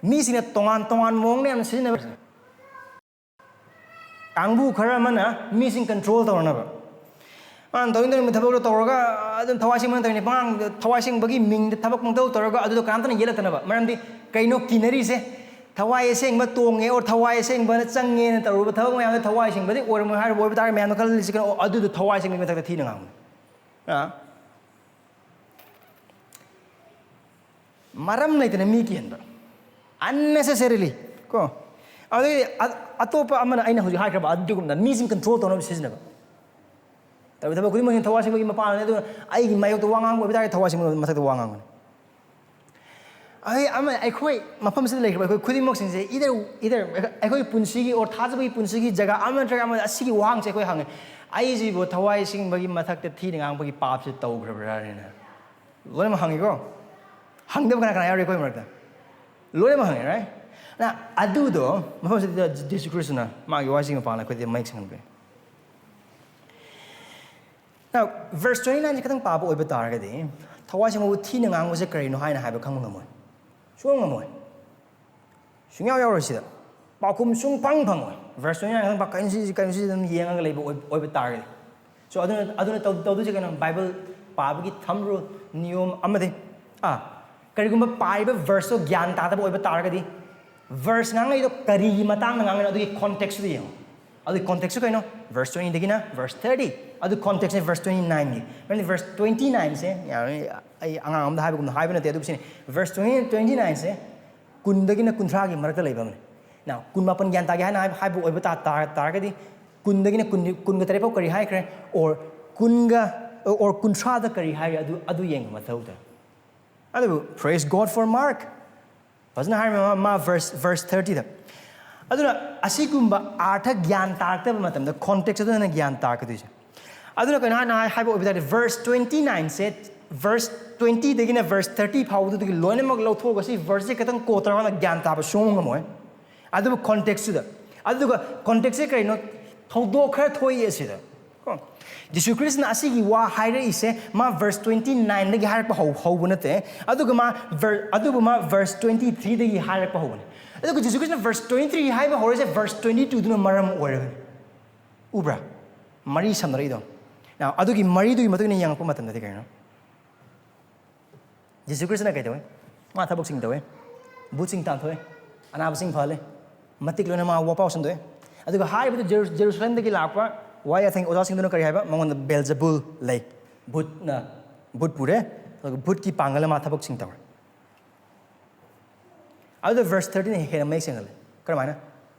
ꯃꯤꯁꯤꯡꯅ ꯇꯣꯉꯥꯟ ꯇꯣꯉꯥꯟ ꯃꯑꯣꯡꯗ ꯌꯥꯝꯅ ꯁꯤꯖꯤꯟꯅꯕ꯫ ꯀꯥꯡꯕꯨ ꯈꯔ ꯑꯃꯅ ꯃꯤꯁꯤꯡ control ꯇꯧꯅꯕ, ꯃꯥꯅ ꯇꯧꯅꯤꯡ ꯇꯧꯅꯤꯡꯕ ꯊꯕꯛꯇꯣ ꯇꯧꯔꯒ ꯑꯗꯨꯝ ꯊꯋꯥꯏ ꯁꯦꯡꯕꯅ ꯇꯧꯔꯤꯅꯤ, ꯄꯉꯥꯡ, ꯊꯋꯥꯏ ꯁꯦꯡꯕꯒꯤ ꯃꯤꯡꯗ ꯊꯕꯛ ꯄꯪꯇꯧ ꯇꯧꯔꯒ ꯑꯗꯨꯗꯣ ꯀꯅꯥꯝꯇꯅ ꯌꯦꯠꯂꯛꯇꯅꯕ꯫ ꯃꯔꯝꯗꯤ ꯀꯩꯅꯣ ꯀꯤꯅꯔꯤꯁꯦ? ꯊꯋꯥꯏ ꯑꯁꯦꯡꯕ ꯇꯣꯡꯉꯦ or ꯊꯋꯥꯏ ꯑꯁꯦꯡꯕꯅ ꯆꯪꯉꯦꯅ ꯇꯧꯔꯨꯕ ꯊꯕꯛ ꯃꯌꯥꯝꯗꯣ ꯊꯋꯥꯏ ꯑꯁꯦꯡꯕꯗꯤ ꯑꯣꯏꯔꯝꯃꯣꯏ ꯍꯥꯏꯔꯕ ꯑꯣꯏꯕ ꯇꯥꯔꯒꯗꯤ ꯃꯌꯥꯝꯗꯣ ꯈꯜꯂꯤꯁꯤ ꯀꯩꯅꯣ? ꯑꯣ, ꯑꯗꯨꯗꯣ ꯊꯋꯥꯏ ꯑꯁꯦꯡꯕꯒꯤ ꯃꯊꯛꯇ ꯊꯤꯅ ꯉꯥꯡꯕꯅꯤ꯫ ꯑꯥ? ꯃꯔꯝ ꯂꯩꯇꯅ ꯃꯤ ꯀꯤꯍꯟꯕ, unnecessarily ꯀꯣ꯫ ꯑꯗꯨꯗꯩ ꯑ-, ꯑꯇꯣꯞꯄ ꯑꯃꯅ, ꯑꯩꯅ ꯍꯧꯖꯤꯛ ꯍꯥꯏꯈ꯭ꯔꯕ ꯑꯗꯨꯒꯨꯝꯅ ꯃꯤꯁꯤꯡ control ꯇꯧꯅꯕ ꯁꯤꯖꯤꯟꯅꯕ꯫ ꯇꯧꯕ ꯊꯕꯛ ꯈꯨꯗꯤꯡꯃꯛꯁꯤ ꯊꯋꯥꯏ ꯁꯦꯡꯕꯒꯤ ꯃꯄꯥꯟꯅꯤ, ꯑꯗꯨꯅ ꯑꯩꯒꯤ ꯃꯥꯌꯣꯛꯇ ꯋꯥ ꯉꯥꯡꯕ ꯑꯣꯏꯕ ꯇꯥꯔꯗꯤ ꯊꯋꯥꯏ ꯁꯦꯡꯕꯒꯤ ꯃꯊꯛꯇ ꯋꯥ ꯉꯥꯡꯒꯅꯤ꯫ ꯑꯩ ꯑꯃ, ꯑꯩꯈꯣꯏ ꯃꯐꯝꯁꯤꯗ ꯂꯩꯈ꯭ꯔꯤꯕ ꯑꯩꯈꯣꯏ ꯈꯨꯗꯤꯡꯃꯛꯁꯤꯡꯁꯦ either, either ꯑꯩꯈꯣꯏ ꯄꯨꯟꯁꯤꯒꯤ or ꯊꯥꯖꯕꯒꯤ ꯄꯨꯟꯁꯤꯒꯤ ꯖꯒꯥ ꯑꯃ ꯅꯠꯇ꯭ꯔꯒ ꯑꯃꯗ ꯑꯁꯤꯒꯤ ꯋꯥꯍꯪꯁꯦ ꯑꯩꯈꯣꯏ ꯍꯪꯉꯦ꯫ "ꯑꯩꯁꯤꯕꯨ ꯊꯋꯥꯏ ꯁꯦꯡꯕꯒꯤ ꯃꯊꯛꯇ ꯊꯤꯅ ꯉꯥꯡꯕꯒꯤ ꯄꯥꯞꯁꯦ ꯇꯧꯈ꯭ꯔꯕ꯭ꯔꯥꯅ?" ꯂꯣꯏꯅꯃꯛ ꯍꯪꯉꯤꯀꯣ? ꯍꯪꯗꯕ ꯀꯅꯥ ꯀꯅꯥ ꯌꯥꯎꯔꯤ ꯑꯩꯈꯣꯏ ꯃꯔꯛꯇ? ꯂꯣꯏꯅꯃꯛ ꯍꯪꯉꯤ, right? ꯅ ꯑꯗꯨꯗꯣ ꯃꯐꯝꯁꯤꯗ ꯖꯤꯁꯨ ꯈ꯭ꯔꯤꯁꯇꯅ ꯃꯥꯒꯤ ꯋꯥꯁꯤꯒꯤ ꯃꯄꯥꯟꯗ ꯑꯩꯈꯣꯏꯗ ꯃꯌꯦꯛ ꯁꯦꯡꯍꯟꯕꯤꯔꯦ꯫ Now, verse twenty-nineꯁꯦ ꯈꯤꯇꯪ ꯄꯥꯕ ꯑꯣꯏꯕ ꯇꯥꯔꯒꯗꯤ, ꯊꯋꯥꯏ ꯁꯦꯡꯕꯕꯨ ꯊꯤꯅ ꯉꯥꯡꯕꯁꯦ ꯀꯔꯤꯅꯣ ꯍꯥꯏꯅ ꯍꯥꯏꯕ ꯈꯪꯕ ꯉꯝꯃꯣꯏ꯫ ꯁꯨꯡꯉꯝ ꯉꯝꯃꯣꯏ꯫ ꯁꯨꯡꯌꯥꯎ ꯌꯥꯎꯔꯣꯏ ꯁꯤꯗ꯫ ꯄꯥꯎꯈꯨꯝ ꯁꯨꯡꯐꯪ ꯐꯪꯉꯣꯏ꯫ Verse twenty-nine ꯈꯛꯇꯪ ꯄꯥ-, "ꯀꯩꯅꯣ ꯁꯤꯁꯦ, ꯀꯩꯅꯣ ꯁꯤꯁꯦ?" ꯑꯗꯨꯝ ꯌꯦꯡꯉꯒ ꯂꯩꯕ ꯑꯣꯏ-, ꯑꯣꯏꯕ ꯇꯥꯔꯒꯗꯤ꯫ So, ꯑꯗꯨꯅ, ꯑꯗꯨꯅ ꯇꯧ-, ꯇꯧꯗꯣꯏꯁꯦ ꯀꯩꯅꯣ? ꯕꯥꯏꯕꯜ ꯄꯥꯕꯒꯤ thumb rule, ꯅꯤꯌꯣꯝ ꯑꯃꯗꯤ, ꯑꯥ, ꯀꯔꯤꯒꯨꯝꯕ ꯄꯥꯔꯤꯕ verseꯇꯣ ꯒ꯭ꯌꯥꯟ ꯇꯥꯗꯕ ꯑꯣꯏꯕ ꯇꯥꯔꯒꯗꯤ, verse ꯉꯥꯡꯉꯛꯏꯗꯣ ꯀꯔꯤꯒꯤ ꯃꯇꯥꯡꯗ ꯉꯥꯡꯉꯤꯅꯣ, ꯑꯗꯨꯒꯤ contextꯇꯨ ꯌꯦꯡꯉꯣ꯫ ꯑꯗꯨꯒꯤ contextꯁꯨ ꯀꯩꯅꯣ? Verse twentyꯗꯒꯤꯅ verse thirty꯫ ꯑꯗꯨ contextꯅꯦ verse twenty-nineꯒꯤ꯫ ꯃꯔꯝꯗꯤ verse twenty-nineꯁꯦ, ꯌꯥꯔꯦ, ꯑꯩ ꯑꯉꯥꯡ ꯑꯃꯗ ꯍꯥꯏꯕꯒꯨꯝꯅ ꯍꯥꯏꯕ ꯅꯠꯇꯦ, ꯑꯗꯨꯕꯨ ꯁꯤꯅꯤ꯫ Verse twenty, twenty-nineꯁꯦ ꯀꯨꯟꯗꯒꯤꯅ ꯀꯨꯟꯊ꯭ꯔꯥꯒꯤ ꯃꯔꯛꯇ ꯂꯩꯕ ꯑꯃꯅꯤ꯫ Now, ꯀꯨꯟ ꯃꯥꯄꯟ ꯒ꯭ꯌꯥꯟ ꯇꯥꯒꯦ ꯍꯥꯏꯅ ꯍꯥꯏꯕ, ꯍꯥꯏꯕ ꯑꯣꯏꯕ ꯇꯥ-, ꯇꯥ-, ꯇꯥꯔꯒꯗꯤ, ꯀꯨꯟꯗꯒꯤꯅ ꯀꯨꯟ, ꯀꯨꯟꯒ ꯇꯔꯦꯠ ꯐꯥꯎ ꯀꯔꯤ ꯍꯥꯏꯈ꯭ꯔꯦ? Or ꯀꯨꯟꯒ, or ꯀꯨꯟꯊ꯭ꯔꯥꯗ ꯀꯔꯤ ꯍꯥꯏꯔꯤ? ꯑꯗꯨ, ꯑꯗꯨ ꯌꯦꯡꯕ ꯃꯊꯧ ꯇꯥꯏ꯫ ꯑꯗꯨꯕꯨ, praise God for Mark꯫ ꯐꯖꯅ ꯍꯥꯏꯔꯝꯃꯦ ꯃꯥ, ꯃꯥ verse, verse thirtyꯗ꯫ ꯑꯗꯨꯅ ꯑꯁꯤꯒꯨꯝꯕ ꯑꯥꯔꯊ ꯒ꯭ꯌꯥꯟ ꯇꯥꯔꯛꯇꯕ ꯃꯇꯝꯗ context ꯑꯗꯨꯅ ꯒ꯭ꯌꯥꯟ ꯇꯥꯔꯛꯀꯗꯣꯏꯁꯦ꯫ ꯑꯗꯨꯅ ꯀꯩꯅꯣ ꯍꯥꯏꯅ ꯍꯥꯏ-, ꯍꯥꯏꯕ ꯑꯣꯏꯕ ꯇꯥꯔꯗꯤ, verse twenty-nineꯁꯦ ꯚꯔꯁ ꯇ꯭ꯋꯦꯟꯇꯤꯗꯒꯤꯅ ꯚꯔꯁ ꯊꯥꯔꯇꯤ ꯐꯥꯎꯕꯗꯨꯗꯒꯤ ꯂꯣꯏꯅꯃꯛ ꯂꯧꯊꯣꯛꯑꯒ ꯁꯤ ꯚꯔꯁꯁꯦ ꯈꯤꯇꯪ ꯀꯣꯠ ꯇꯧꯔꯒ ꯒ꯭ꯌꯥꯟ ꯇꯥꯕ ꯁꯨꯡꯉꯝ ꯉꯝꯃꯣꯏ꯫ ꯑꯗꯨꯕꯨ ꯀꯣꯟꯇꯦꯛꯁꯇꯨꯗ, ꯑꯗꯨꯒ ꯀꯣꯟꯇꯦꯛꯁꯁꯦ ꯀꯔꯤꯅꯣ? ꯊꯧꯗꯣꯛ ꯈꯔ ꯊꯣꯛꯏ ꯑꯁꯤꯗ꯫ ꯀꯣ? ꯖꯤꯁꯨ ꯈ꯭ꯔꯤꯁꯅ ꯑꯁꯤꯒꯤ ꯋꯥ ꯍꯥꯏꯔꯛꯏꯁꯦ ꯃꯥ ꯚꯔꯁ ꯇ꯭ꯋꯦꯟꯇꯤ ꯅꯥꯏꯟꯗꯒꯤ ꯍꯥꯏꯔꯛꯄ ꯍꯧ ꯍꯧꯕ ꯅꯠꯇꯦ꯫ ꯑꯗꯨꯒ ꯃꯥ ꯚꯔ ꯑꯗꯨꯕꯨ ꯃꯥ ꯚꯔꯁ ꯇ꯭ꯋꯦꯟꯇꯤ ꯊ꯭ꯔꯤꯗꯒꯤ ꯍꯥꯏꯔꯛꯄ ꯍꯧꯕꯅꯦ꯫ ꯑꯗꯨꯒ ꯖꯤꯁꯨ ꯈ꯭ꯔꯤꯁꯅ ꯚꯔꯁ ꯇ꯭ꯋꯦꯟꯇꯤ ꯊ꯭ꯔꯤ ꯍꯥꯏꯕ ꯍꯧꯔꯤꯁꯦ ꯚꯔꯁ ꯇ꯭ꯋꯦꯟꯇꯤ ꯇꯨꯗꯨꯅ ꯃꯔꯝ ꯑꯣꯏꯔꯒꯅꯤ꯫ ꯎꯕ꯭ꯔꯥ? ꯃꯔꯤ ꯁꯝꯅꯔꯛꯏꯗꯣ꯫ Now, ꯑꯗꯨꯒꯤ ꯃꯔꯤꯗꯨꯒꯤ ꯃꯇꯨꯡ ꯏꯟꯅ ꯌꯦꯡꯉꯛꯄ ꯃꯇꯝꯗꯗꯤ ꯀꯩꯅꯣ? ꯖꯤꯁꯨ ꯈ꯭ꯔꯤꯁꯅ ꯀꯩ ꯇꯧꯋꯦ? ꯃꯥ ꯊꯕꯛꯁꯤꯡ ꯇꯧꯋꯦ꯫ ꯚꯨꯠꯁꯤꯡ ꯇꯥꯟꯊꯣꯛꯑꯦ꯫ ꯑꯅꯥꯕꯁꯤꯡ ꯐꯍꯜꯂꯦ꯫ ꯃꯇꯤꯛ ꯂꯣꯏꯅ ꯃꯥ ꯋꯥꯄꯥꯎ ꯁꯟꯗꯣꯛꯑꯦ꯫ ꯑꯗꯨꯒ ꯍꯥꯏꯔꯤꯕꯗꯨ ꯖꯦꯔꯨ- ꯖꯦꯔꯨꯁꯂꯦꯝꯗꯒꯤ ꯂꯥꯛꯄ ꯋꯥꯍꯩ ꯑꯊꯦꯡ ꯑꯣꯖꯥꯁꯤꯡꯗꯨꯅ ꯀꯔꯤ ꯍꯥꯏꯕ? ꯃꯉꯣꯟꯗ ꯕꯦꯜꯖꯕꯨꯜ ꯂꯩ꯫ ꯚꯨꯠꯅ, ꯚꯨꯠ ꯄꯨꯔꯦ꯫ ꯑꯗꯨꯒ ꯚꯨꯠꯀꯤ ꯄꯥꯡꯒꯜ ꯑꯃ ꯊꯕꯛꯁꯤꯡ ꯇꯧꯔꯦ꯫ ꯑꯗꯨꯗ ꯚꯔꯁ ꯊꯥꯔꯇꯤꯅ ꯍꯦꯟꯅ ꯃꯌꯦꯛ ꯁꯦꯡꯍꯜꯂꯦ꯫ ꯀꯔꯝꯍꯥꯏꯅ?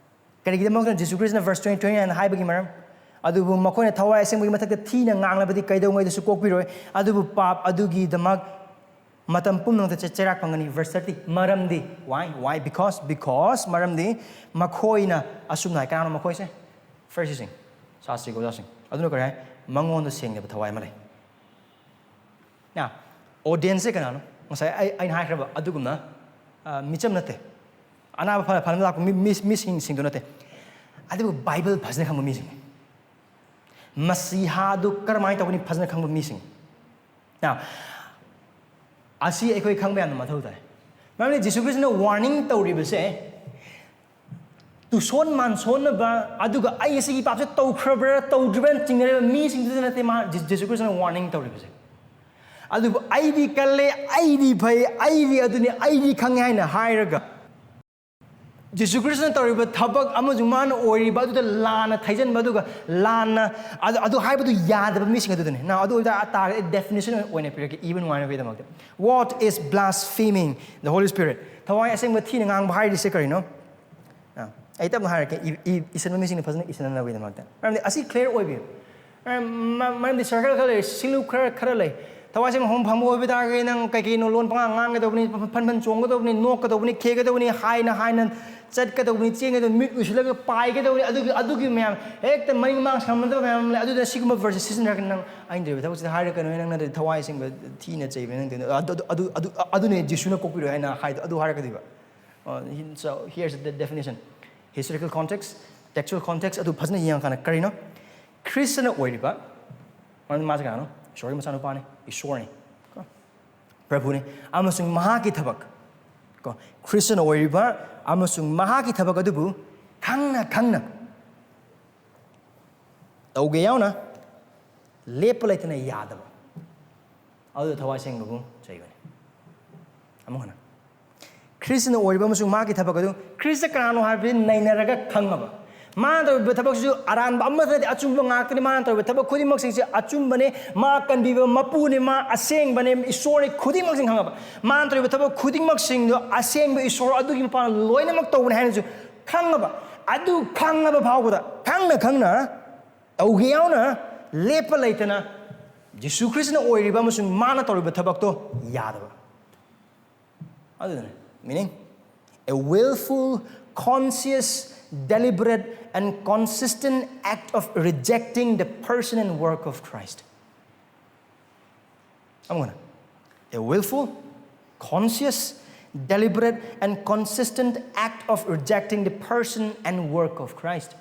ꯀꯔꯤꯒꯤꯗꯃꯛꯇ ꯖꯤꯁꯨ ꯈ꯭ꯔꯤꯁꯅ ꯚꯔꯁ ꯇ꯭ꯋꯦꯟꯇꯤ ꯇ꯭ꯋꯦꯟꯇꯤ ꯅꯥꯏꯟ ꯍꯥꯏꯕꯒꯤ ꯃꯔꯝ? "ꯑꯗꯨꯕꯨ ꯃꯈꯣꯏꯅ ꯊꯋꯥꯏ ꯑꯁꯦꯡꯕꯒꯤ ꯃꯊꯛꯇ ꯊꯤꯅ ꯉꯥꯡꯂꯕꯗꯤ ꯀꯩꯗꯧꯉꯩꯗꯁꯨ ꯀꯣꯛꯄꯤꯔꯣꯏ꯫ ꯑꯗꯨꯕꯨ ꯄꯥꯞ ꯑꯗꯨꯒꯤꯗꯃꯛ ꯃꯇꯝ ꯄꯨꯝꯅꯃꯛꯇ ꯆꯩ- ꯆꯩꯔꯥꯛ ꯐꯪꯒꯅꯤ"꯫ Verse thirty. ꯃꯔꯝꯗꯤ? Why? Why? Because, because ꯃꯔꯝꯗꯤ ꯃꯈꯣꯏꯅ ꯑꯁꯨꯝꯅ ꯍꯥꯏ꯫ ꯀꯅꯥꯅꯣ ꯃꯈꯣꯏꯁꯦ? ꯐꯔꯤꯁꯤꯁꯤꯡ, ꯁꯥꯁꯇ꯭ꯔꯤꯒꯤ ꯑꯣꯖꯥꯁꯤꯡ꯫ ꯑꯗꯨꯅ ꯀꯔꯤ ꯍꯥꯏ? ꯃꯉꯣꯟꯗ ꯁꯦꯡꯗꯕ ꯊꯋꯥꯏ ꯑꯃ ꯂꯩ꯫ Now, ꯑꯣꯗꯤꯌꯦꯟꯁꯁꯦ ꯀꯅꯥꯅꯣ? ꯉꯁꯥꯏ ꯑꯩ, ꯑꯩꯅ ꯍꯥꯏꯈ꯭ꯔꯕ ꯑꯗꯨꯒꯨꯝꯅ, ꯑ, ꯃꯤꯆꯝ ꯅꯠꯇꯦ꯫ ꯑꯅꯥꯕ ꯐ- ꯐꯅꯕ ꯂꯥꯛꯄ ꯃꯤ, ꯃꯤ, ꯃꯤꯁꯤꯡ- ꯁꯤꯡꯗꯨ ꯅꯠꯇꯦ꯫ ꯑꯗꯨꯕꯨ ꯕꯥꯏꯕꯜ ꯐꯖꯅ ꯈꯪꯕ ꯃꯤꯁꯤꯡ꯫ ꯃꯁꯤꯍꯥꯗꯨ ꯀꯔꯝꯍꯥꯏꯅ ꯇꯧꯒꯅꯤ ꯐꯖꯅ ꯈꯪꯕ ꯃꯤꯁꯤꯡ꯫ Now, ꯑꯁꯤ ꯑꯩꯈꯣꯏ ꯈꯪꯕ ꯌꯥꯝꯅ ꯃꯊꯧ ꯇꯥꯏ꯫ ꯃꯔꯝꯗꯤ ꯖꯤꯁꯨ ꯈ꯭ꯔꯤꯁꯇꯅ ꯋꯥꯔꯅꯤꯡ ꯇꯧꯔꯤꯕꯁꯦ ꯇꯨꯁꯣꯟ ꯃꯥꯟꯁꯣꯟꯅꯕ, ꯑꯗꯨꯒ "ꯑꯩ ꯑꯁꯤꯒꯤ ꯄꯥꯞꯁꯦ ꯇꯧꯈ꯭ꯔꯕ꯭ꯔꯥ ꯇꯧꯗ꯭ꯔꯤꯕ꯭ꯔꯥ" ꯆꯤꯡꯅꯔꯤꯕ ꯃꯤꯁꯤꯡꯗꯨꯗ ꯅꯠꯇꯦ ꯃꯥ ꯖꯤ- ꯖꯤꯁꯨ ꯈ꯭ꯔꯤꯁꯇꯅ ꯋꯥꯔꯅꯤꯡ ꯇꯧꯔꯤꯕꯁꯦ꯫ ꯑꯗꯨꯕꯨ "ꯑꯩꯗꯤ ꯀꯜꯂꯦ, ꯑꯩꯗꯤ ꯐꯩ, ꯑꯩꯗꯤ ꯑꯗꯨꯅꯤ, ꯑꯩꯗꯤ ꯈꯪꯉꯦ" ꯍꯥꯏꯅ ꯍꯥꯏꯔꯒ ꯖꯤꯁꯨ ꯈ꯭ꯔꯤꯁꯇꯅ ꯇꯧꯔꯤꯕ ꯊꯕꯛ ꯑꯃꯁꯨꯡ ꯃꯥꯅ ꯑꯣꯏꯔꯤꯕ ꯑꯗꯨꯗ ꯂꯥꯟꯅ ꯊꯩꯖꯤꯟꯕ, ꯑꯗꯨꯒ ꯂꯥꯟꯅ ꯑꯗꯨ, ꯑꯗꯨ ꯍꯥꯏꯕꯗꯨ ꯌꯥꯗꯕ ꯃꯤꯁꯤꯡ ꯑꯗꯨꯗꯅꯤ꯫ Now, ꯑꯗꯨ ꯑꯣꯏ ꯇꯥꯔꯒꯗꯤ ꯗꯦꯐꯤꯅꯤꯁꯟ ꯑꯣꯏꯅ ꯄꯤꯔꯛꯀꯦ, ꯏꯕ ꯅꯨꯡꯉꯥꯏꯅꯕꯒꯤꯗꯃꯛꯇ꯫ "What is blaspheming the Holy Spirit?" ꯊꯋꯥꯏ ꯑꯁꯦꯡꯕ ꯊꯤꯅ ꯉꯥꯡꯕ ꯍꯥꯏꯔꯤꯁꯦ ꯀꯔꯤꯅꯣ? ꯑꯥ, ꯑꯩ ꯇꯞꯅ ꯍꯥꯏꯔꯛꯀꯦ, ꯏ- ꯏ- ꯏꯁꯟꯕ ꯃꯤꯁꯤꯡꯅ ꯐꯖꯅ ꯏꯁꯟꯅꯅꯕꯒꯤꯗꯃꯛꯇ꯫ ꯃꯔꯝꯗꯤ ꯑꯁꯤ ꯀ꯭ꯂꯤꯌꯥꯔ ꯑꯣꯏꯕꯤꯌꯨ꯫ ꯃꯔꯝ- ꯃ- ꯃꯔꯝꯗꯤ ꯁꯔꯀꯜ ꯈꯔ ꯂꯩ, ꯁꯤꯡꯂꯨꯞ ꯈꯔ ꯈꯔ ꯂꯩ꯫ ꯊꯋꯥꯏ ꯑꯁꯦꯡꯕ ꯃꯐꯝ ꯐꯪꯕ ꯑꯣꯏꯕ ꯇꯥꯔꯒꯗꯤ ꯅꯪ ꯀꯩ ꯀꯩꯅꯣ ꯂꯣꯟ ꯄꯉꯥꯡ ꯉꯥꯡꯒꯗꯧꯕꯅꯤ, ꯐ- ꯐꯟ ꯐꯟ ꯆꯣꯡꯒꯗꯧꯕꯅꯤ, ꯅꯣꯛꯀꯗꯧꯕꯅꯤ, ꯈꯦꯒꯗꯧꯕꯅꯤ, ꯍꯥꯏꯅ ꯍꯥꯏꯅ ꯆꯠꯀꯗꯧꯕꯅꯤ, ꯆꯦꯟꯒꯗꯧꯕꯅꯤ, ꯃꯤꯠ ꯎꯏꯁꯤꯜꯂꯒ ꯄꯥꯏꯒꯗꯧꯕꯅꯤ, ꯑꯗꯨꯒꯤ ꯑꯗꯨꯒꯤ ꯃꯌꯥꯝ, ꯍꯦꯛꯇ ꯃꯅꯤꯡ ꯃꯥꯡ ꯁꯝꯅꯗꯕ ꯃꯌꯥꯝ ꯑꯃ ꯂꯩ꯫ ꯑꯗꯨꯗ ꯁꯤꯒꯨꯝꯕ verses ꯁꯤꯖꯤꯟꯅꯔꯒ ꯅꯪ ꯑꯩꯅ ꯇꯧꯔꯤꯕ ꯊꯕꯛꯁꯤꯗ ꯍꯥꯏꯔꯛꯀꯅꯨ, ꯅꯪ ꯅꯠꯇ꯭ꯔꯗꯤ ꯊꯋꯥꯏ ꯑꯁꯦꯡꯕ ꯊꯤꯅ ꯆꯩꯕ ꯅꯪ ꯇꯧꯔꯤꯗꯣ꯫ ꯑꯗꯨ ꯑꯗꯨ ꯑꯗꯨ ꯑꯗꯨ ꯑꯗꯨꯅꯦ ꯖꯤꯁꯨꯅ ꯀꯣꯛꯄꯤꯔꯣ ꯍꯥꯏꯅ ꯍꯥꯏꯗꯣ, ꯑꯗꯨ ꯍꯥꯏꯔꯛꯀꯗꯣꯏꯕ꯫ Uh, he- so here's the definition: historical context, textual context. ꯑꯗꯨ ꯐꯖꯅ ꯌꯦꯡꯉꯀꯥꯟꯗ ꯀꯔꯤꯅꯣ ꯈ꯭ꯔꯤꯁꯇꯅ ꯑꯣꯏꯔꯤꯕ? ꯃꯔꯝꯗꯤ ꯃꯥꯁꯦ ꯀꯅꯥꯅꯣ? ꯏꯁꯣꯔꯒꯤ ꯃꯆꯥꯅꯨꯄꯥꯅꯤ, ꯏꯁꯣꯔꯅꯤ, ꯀꯣ, ꯄ꯭ꯔꯚꯨꯅꯤ꯫ ꯑꯃꯁꯨꯡ ꯃꯍꯥꯛꯀꯤ ꯊꯕꯛ, ꯀꯣ, ꯈ꯭ꯔꯤꯁꯇꯅ ꯑꯣꯏꯔꯤꯕ ꯑꯃꯁꯨꯡ ꯃꯍꯥꯛꯀꯤ ꯊꯕꯛ ꯑꯗꯨꯕꯨ ꯈꯪꯅ ꯈꯪꯅ ꯇꯧꯒꯦ ꯌꯥꯎꯅ ꯂꯦꯞꯄ ꯂꯩꯇꯅ ꯌꯥꯗꯕ, ꯑꯗꯨꯗ ꯊꯋꯥꯏ ꯁꯦꯡꯕꯕꯨ ꯆꯩꯕꯅꯤ꯫ ꯑꯃꯨꯛ ꯍꯟꯅ, ꯈ꯭ꯔꯤꯁꯇꯅ ꯑꯣꯏꯔꯤꯕ ꯑꯃꯁꯨꯡ ꯃꯍꯥꯛꯀꯤ ꯊꯕꯛ ꯑꯗꯨ ꯈ꯭ꯔꯤꯁꯇ ꯀꯅꯥꯅꯣ ꯍꯥꯏꯕꯁꯤ ꯅꯩꯅꯔꯒ ꯈꯪꯉꯕ꯫ ꯃꯥꯅ ꯇꯧꯔꯤꯕ ꯊꯕꯛꯁꯤꯁꯨ ꯑꯔꯥꯟꯕ ꯑꯃꯠꯇ ꯅꯠꯇꯦ, ꯑꯆꯨꯝꯕ ꯉꯥꯛꯇꯅꯤ꯫ ꯃꯥꯅ ꯇꯧꯔꯤꯕ ꯊꯕꯛ ꯈꯨꯗꯤꯡꯃꯛꯁꯤꯡꯁꯦ ꯑꯆꯨꯝꯕꯅꯤ, ꯃꯥ ꯀꯟꯕꯤꯕ ꯃꯄꯨꯅꯤ, ꯃꯥ ꯑꯁꯦꯡꯕꯅꯤ, ꯏꯁꯣꯔꯅꯤ, ꯈꯨꯗꯤꯡꯃꯛꯁꯤꯡ ꯈꯪꯉꯕ꯫ ꯃꯥꯅ ꯇꯧꯔꯤꯕ ꯊꯕꯛ ꯈꯨꯗꯤꯡꯃꯛꯁꯤꯡꯗꯣ ꯑꯁꯦꯡꯕ ꯏꯁꯣꯔ ꯑꯗꯨꯒꯤ ꯃꯄꯥꯟ ꯂꯣꯏꯅꯃꯛ ꯇꯧꯕꯅꯤ ꯍꯥꯏꯅꯁꯨ ꯈꯪꯉꯕ꯫ ꯑꯗꯨ ꯈꯪꯉꯕ ꯐꯥꯎꯕꯗ, ꯈꯪꯅ ꯈꯪꯅ ꯇꯧꯒꯦ ꯌꯥꯎꯅ ꯂꯦꯞꯄ ꯂꯩꯇꯅ ꯖꯤꯁꯨ ꯈ꯭ꯔꯤꯁꯇꯅ ꯑꯣꯏꯔꯤꯕ ꯑꯃꯁꯨꯡ ꯃꯥꯅ ꯇꯧꯔꯤꯕ ꯊꯕꯛꯇꯣ ꯌꯥꯗꯕ꯫ ꯑꯗꯨꯗꯨꯅ meaning, a willful, conscious, deliberate and consistent act of rejecting the person and work of Christ. ꯑꯃꯨꯛ ꯍꯟꯅ, a willful, conscious, deliberate and consistent act of rejecting the person and work of Christ.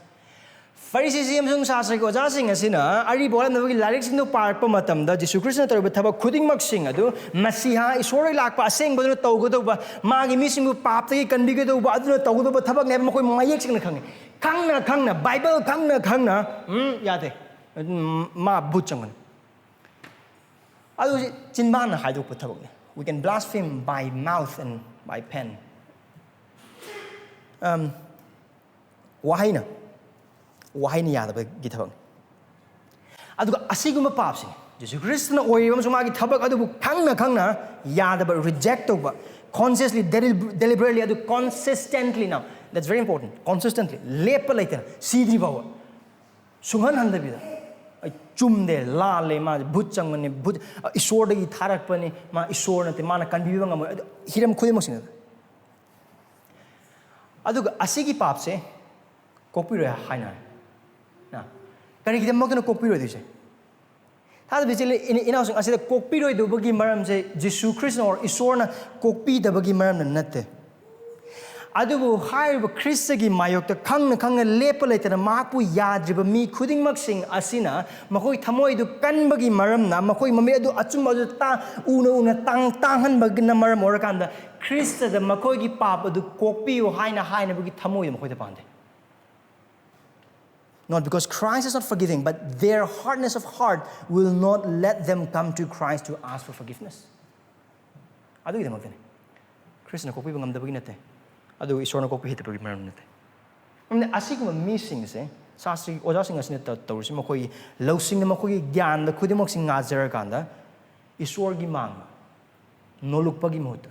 ꯐꯔꯤꯁꯤꯁꯤꯡ ꯑꯃꯁꯨꯡ ꯁꯥꯁ꯭ꯇꯔꯒꯤ ꯑꯣꯖꯥꯁꯤꯡ ꯑꯁꯤꯅ ꯑꯔꯤꯕ ꯋꯥꯠꯂꯝꯗꯕꯒꯤ ꯂꯥꯏꯔꯤꯛꯁꯤꯡꯗꯨ ꯄꯥꯔꯛꯄ ꯃꯇꯝꯗ ꯖꯤꯁꯨ ꯈ꯭ꯔꯤꯁꯇꯅ ꯇꯧꯔꯤꯕ ꯊꯕꯛ ꯈꯨꯗꯤꯡꯃꯛꯁꯤꯡ ꯑꯗꯨ ꯃꯁꯤꯍꯥ ꯏꯁꯣꯔꯗꯒꯤ ꯂꯥꯛꯄ ꯑꯁꯦꯡꯕꯗꯨꯅ ꯇꯧꯒꯗꯧꯕ, ꯃꯥꯒꯤ ꯃꯤꯁꯤꯡꯕꯨ ꯄꯥꯞꯇꯒꯤ ꯀꯟꯕꯤꯒꯗꯧꯕ ꯑꯗꯨꯅ ꯇꯧꯒꯗꯧꯕ ꯊꯕꯛꯅꯦ ꯍꯥꯏꯕ ꯃꯈꯣꯏ ꯃꯌꯦꯛ ꯁꯦꯡꯅ ꯈꯪꯉꯤ꯫ ꯈꯪꯅ ꯈꯪꯅ, ꯕꯥꯏꯕꯜ ꯈꯪꯅ ꯈꯪꯅ, ꯎꯝ, ꯌꯥꯗꯦ, ꯎꯝ, ꯃꯥ ꯚꯨꯠ ꯆꯪꯒꯅꯤ꯫ ꯑꯗꯨ ꯍꯧꯖꯤꯛ ꯆꯤꯟꯕꯥꯟꯅ ꯍꯥꯏꯗꯣꯛꯄ ꯊꯕꯛꯅꯤ꯫ We can blaspheme by mouth and by pen. Um, ꯋꯥꯍꯩꯅ, ꯋꯥꯍꯩꯅ ꯌꯥꯗꯕꯒꯤ ꯊꯕꯛꯅꯤ꯫ ꯑꯗꯨꯒ ꯑꯁꯤꯒꯨꯝꯕ ꯄꯥꯞꯁꯤꯡ, ꯖꯤꯁꯨ ꯈ꯭ꯔꯤꯁꯇꯅ ꯑꯣꯏꯔꯤꯕ ꯑꯃꯁꯨꯡ ꯃꯥꯒꯤ ꯊꯕꯛ ꯑꯗꯨꯕꯨ ꯈꯪꯅ ꯈꯪꯅ ꯌꯥꯗꯕ, reject ꯇꯧꯕ, consciously, deli- deliberately, ꯑꯗꯨ consistently, now that's very important, consistently, ꯂꯦꯞꯄ ꯂꯩꯇꯅ, ꯁꯤꯗ꯭ꯔꯤ ꯐꯥꯎꯕ, ꯁꯨꯡꯍꯟꯍꯟꯗꯕꯤꯗ, "ꯑꯩ ꯆꯨꯝꯗꯦ, ꯂꯥꯜꯂꯦ, ꯃꯥꯁꯦ ꯚꯨꯠ ꯆꯪꯕꯅꯤ, ꯚꯨꯠ, ꯏꯁꯣꯔꯗꯒꯤ ꯊꯥꯔꯛꯄꯅꯤ, ꯃꯥ ꯏꯁꯣꯔ ꯅꯠꯇꯦ, ꯃꯥꯅ ꯀꯟꯕꯤꯕ ꯉꯝꯃꯣꯏ", ꯑꯗꯨ ꯍꯤꯔꯝ ꯈꯨꯗꯤꯡꯃꯛꯁꯤꯡꯗ꯫ ꯑꯗꯨꯒ ꯑꯁꯤꯒꯤ ꯄꯥꯞꯁꯦ ꯀꯣꯛꯄꯤꯔꯣꯏ ꯍꯥꯏꯅ ꯍꯥꯏ꯫ ꯅ, ꯀꯔꯤꯒꯤꯗꯃꯛꯇꯅ ꯀꯣꯛꯄꯤꯔꯣꯏꯗꯣꯏꯁꯦ? ꯊꯥꯖꯕ ꯏꯆꯤꯜ ꯏꯅꯥꯎꯁꯤꯡ, ꯑꯁꯤꯗ ꯀꯣꯛꯄꯤꯔꯣꯏꯗꯧꯕꯒꯤ ꯃꯔꯝꯁꯦ ꯖꯤꯁꯨ ꯈ꯭ꯔꯤꯁꯅ ꯑꯣꯔ ꯏꯁꯣꯔꯅ ꯀꯣꯛꯄꯤꯗꯕꯒꯤ ꯃꯔꯝꯅ ꯅꯠꯇꯦ꯫ ꯑꯗꯨꯕꯨ ꯍꯥꯏꯔꯤꯕ ꯈ꯭ꯔꯤꯁꯇꯒꯤ ꯃꯥꯌꯣꯛꯇ ꯈꯪꯅ ꯈꯪꯅ ꯂꯦꯞꯄ ꯂꯩꯇꯅ ꯃꯍꯥꯛꯄꯨ ꯌꯥꯗ꯭ꯔꯤꯕ ꯃꯤ ꯈꯨꯗꯤꯡꯃꯛꯁꯤꯡ ꯑꯁꯤꯅ ꯃꯈꯣꯏ ꯊꯃꯣꯏꯗꯨ ꯀꯟꯕꯒꯤ ꯃꯔꯝꯅ, ꯃꯈꯣꯏ ꯃꯃꯤꯠ ꯑꯗꯨ ꯑꯆꯨꯝꯕ ꯑꯗꯨ ꯇꯥ-, ꯎꯅ ꯎꯅ ꯇꯥꯡ-, ꯇꯥꯡꯍꯟꯕꯒꯤꯅ ꯃꯔꯝ ꯑꯣꯏꯔꯀꯥꯟꯗ, ꯈ꯭ꯔꯤꯁꯇꯗ ꯃꯈꯣꯏꯒꯤ ꯄꯥꯞ ꯑꯗꯨ ꯀꯣꯛꯄꯤꯌꯨ ꯍꯥꯏꯅ ꯍꯥꯏꯅꯕꯒꯤ ꯊꯃꯣꯏꯗꯨ ꯃꯈꯣꯏꯗ ꯄꯥꯟꯗꯦ꯫ Not because Christ is not forgiving, but their hardness of heart will not let them come to Christ to ask for forgiveness. ꯑꯗꯨꯒꯤꯗꯃꯛꯇꯅꯤ꯫ ꯈ꯭ꯔꯤꯁꯅ ꯀꯣꯛꯄꯤꯕ ꯉꯝꯗꯕꯒꯤ ꯅꯠꯇꯦ, ꯑꯗꯨꯒ ꯏꯁꯣꯔꯅ ꯀꯣꯛꯄꯤ ꯍꯩꯇꯕꯒꯤ ꯃꯔꯝ ꯅꯠꯇꯦ꯫ ꯑꯗꯨꯅ ꯑꯁꯤꯒꯨꯝꯕ ꯃꯤꯁꯤꯡꯁꯦ, ꯁꯥꯁꯇ꯭ꯔꯤ ꯑꯣꯖꯥꯁꯤꯡ ꯑꯁꯤꯅ ꯇ-, ꯇꯧꯔꯤꯁꯤ, ꯃꯈꯣꯏꯒꯤ ꯂꯧꯁꯤꯡꯗ, ꯃꯈꯣꯏꯒꯤ ꯒ꯭ꯌꯥꯟꯗ ꯈꯨꯗꯤꯡꯃꯛꯁꯤ ꯉꯥꯖꯔꯀꯥꯟꯗ, ꯏꯁꯣꯔꯒꯤ ꯃꯥꯡꯗ ꯅꯣꯜꯂꯨꯛꯄꯒꯤ ꯃꯍꯨꯠꯇ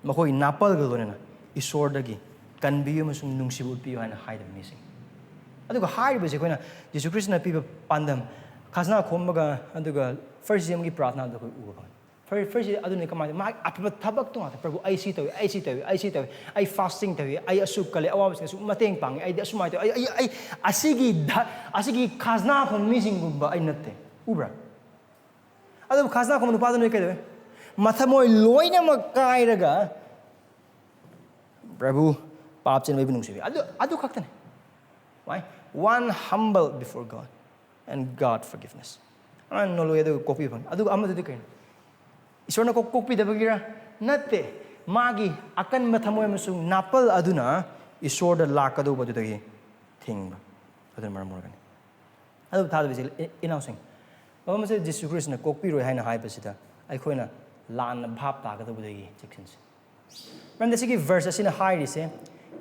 ꯃꯈꯣꯏ ꯅꯥꯄꯜꯒ ꯂꯣꯏꯅꯅ ꯏꯁꯣꯔꯗꯒꯤ ꯀꯟꯕꯤꯌꯨ ꯑꯃꯁꯨꯡ ꯅꯨꯡꯁꯤꯕ ꯎꯠꯄꯤꯌꯨ ꯍꯥꯏꯅ ꯍꯥꯏꯗꯕ ꯃꯤꯁꯤꯡ꯫ ꯑꯗꯨꯒ ꯍꯥꯏꯔꯤꯕꯁꯤ ꯑꯩꯈꯣꯏꯅ ꯖꯤꯁꯨ ꯈ꯭ꯔꯤꯁꯇꯅ ꯄꯤꯕ ꯄꯥꯟꯗꯝ, ꯈꯖꯅꯥ ꯈꯣꯝꯕꯒ ꯑꯗꯨꯒ ꯐꯔꯤꯁꯤ ꯑꯃꯒꯤ ꯄ꯭ꯔꯥꯊꯅꯥꯗ ꯑꯩꯈꯣꯏ ꯎꯕ ꯐꯪꯉꯤ꯫ ꯐꯔꯤ-, ꯐꯔꯤꯁꯤ ꯑꯗꯨꯅ ꯀꯃꯥꯏꯅ, ꯃꯥꯒꯤ ꯑꯐꯕ ꯊꯕꯛꯇꯣ ꯉꯥꯛꯇ, "ꯄ꯭ꯔꯚꯨ, ꯑꯩ ꯁꯤ ꯇꯧꯏ, ꯑꯩ ꯁꯤ ꯇꯧꯏ, ꯑꯩ ꯁꯤ ꯇꯧꯏ, ꯑꯩ ꯐꯥꯁꯇꯤꯡ ꯇꯧꯏ, ꯑꯩ ꯑꯁꯨꯛ ꯀꯜꯂꯤ, ꯑꯋꯥꯕꯁꯤꯡ ꯑꯁꯨꯛ ꯃꯇꯦꯡ ꯄꯥꯡꯉꯤ, ꯑꯩꯗꯤ ꯑꯁꯨꯃꯥꯏꯅ ꯇꯧꯏ, ꯑꯩ, ꯑꯩ, ꯑꯩ ꯑꯁꯤꯒꯤ ꯙ-, ꯑꯁꯤꯒꯤ ꯈꯖꯅꯥ ꯈꯣꯝꯕ ꯃꯤꯁꯤꯡꯒꯨꯝꯕ ꯑꯩ ꯅꯠꯇꯦ"꯫ ꯎꯕ꯭ꯔꯥ? ꯑꯗꯨꯕꯨ ꯈꯖꯅꯥ ꯈꯣꯝꯕ ꯅꯨꯄꯥꯗꯨꯅ ꯀꯩꯗꯧꯋꯦ? ꯃꯊꯃꯣꯏ ꯂꯣꯏꯅꯃꯛ ꯀꯥꯏꯔꯒ, "ꯄ꯭ꯔꯚꯨ, ꯄꯥꯞ ꯆꯦꯟꯕ ꯑꯩꯕꯨ ꯅꯨꯡꯁꯤꯕꯤꯌꯨ"꯫ ꯑꯗꯨ, ꯑꯗꯨ ꯈꯛꯇꯅꯦ꯫ Why? One humble before God and God forgiveness. ꯑꯃꯅ ꯅꯣꯜꯂꯨꯏ ꯑꯗꯨꯒ ꯀꯣꯛꯄꯤꯕ ꯐꯪꯉꯤ꯫ ꯑꯗꯨꯒ ꯑꯃꯗꯨꯗꯤ ꯀꯩꯅꯣ? ꯏꯁꯣꯔꯅ ꯀꯣꯛ-, ꯀꯣꯛꯄꯤꯗꯕꯒꯤꯔ? ꯅꯠꯇꯦ꯫ ꯃꯥꯒꯤ ꯑꯀꯟꯕ ꯊꯃꯣꯏ ꯑꯃꯁꯨꯡ ꯅꯥꯄꯜ ꯑꯗꯨꯅ ꯏꯁꯣꯔꯗ ꯂꯥꯛꯀꯗꯧꯕ ꯑꯗꯨꯗꯒꯤ ꯊꯤꯡꯕ꯫ ꯑꯗꯨꯅ ꯃꯔꯝ ꯑꯣꯏꯔꯒꯅꯤ꯫ ꯑꯗꯨꯕꯨ ꯊꯥꯖꯕ ꯏꯆꯤꯜ ꯏ-, ꯏꯅꯥꯎꯁꯤꯡ, ꯃꯐꯝ ꯑꯁꯤꯗ ꯖꯤꯁꯨ ꯈ꯭ꯔꯤꯁꯇꯅ ꯀꯣꯛꯄꯤꯔꯣꯏ ꯍꯥꯏꯅ ꯍꯥꯏꯕꯁꯤꯗ ꯑꯩꯈꯣꯏꯅ ꯂꯥꯟꯅ ꯚꯥꯞ ꯇꯥꯒꯗꯧꯕꯗꯒꯤ ꯆꯦꯛꯁꯤꯟꯁꯤ꯫ ꯃꯔꯝꯗꯤ ꯁꯤꯒꯤ ꯚꯔꯁ ꯑꯁꯤꯅ ꯍꯥꯏꯔꯤꯁꯦ,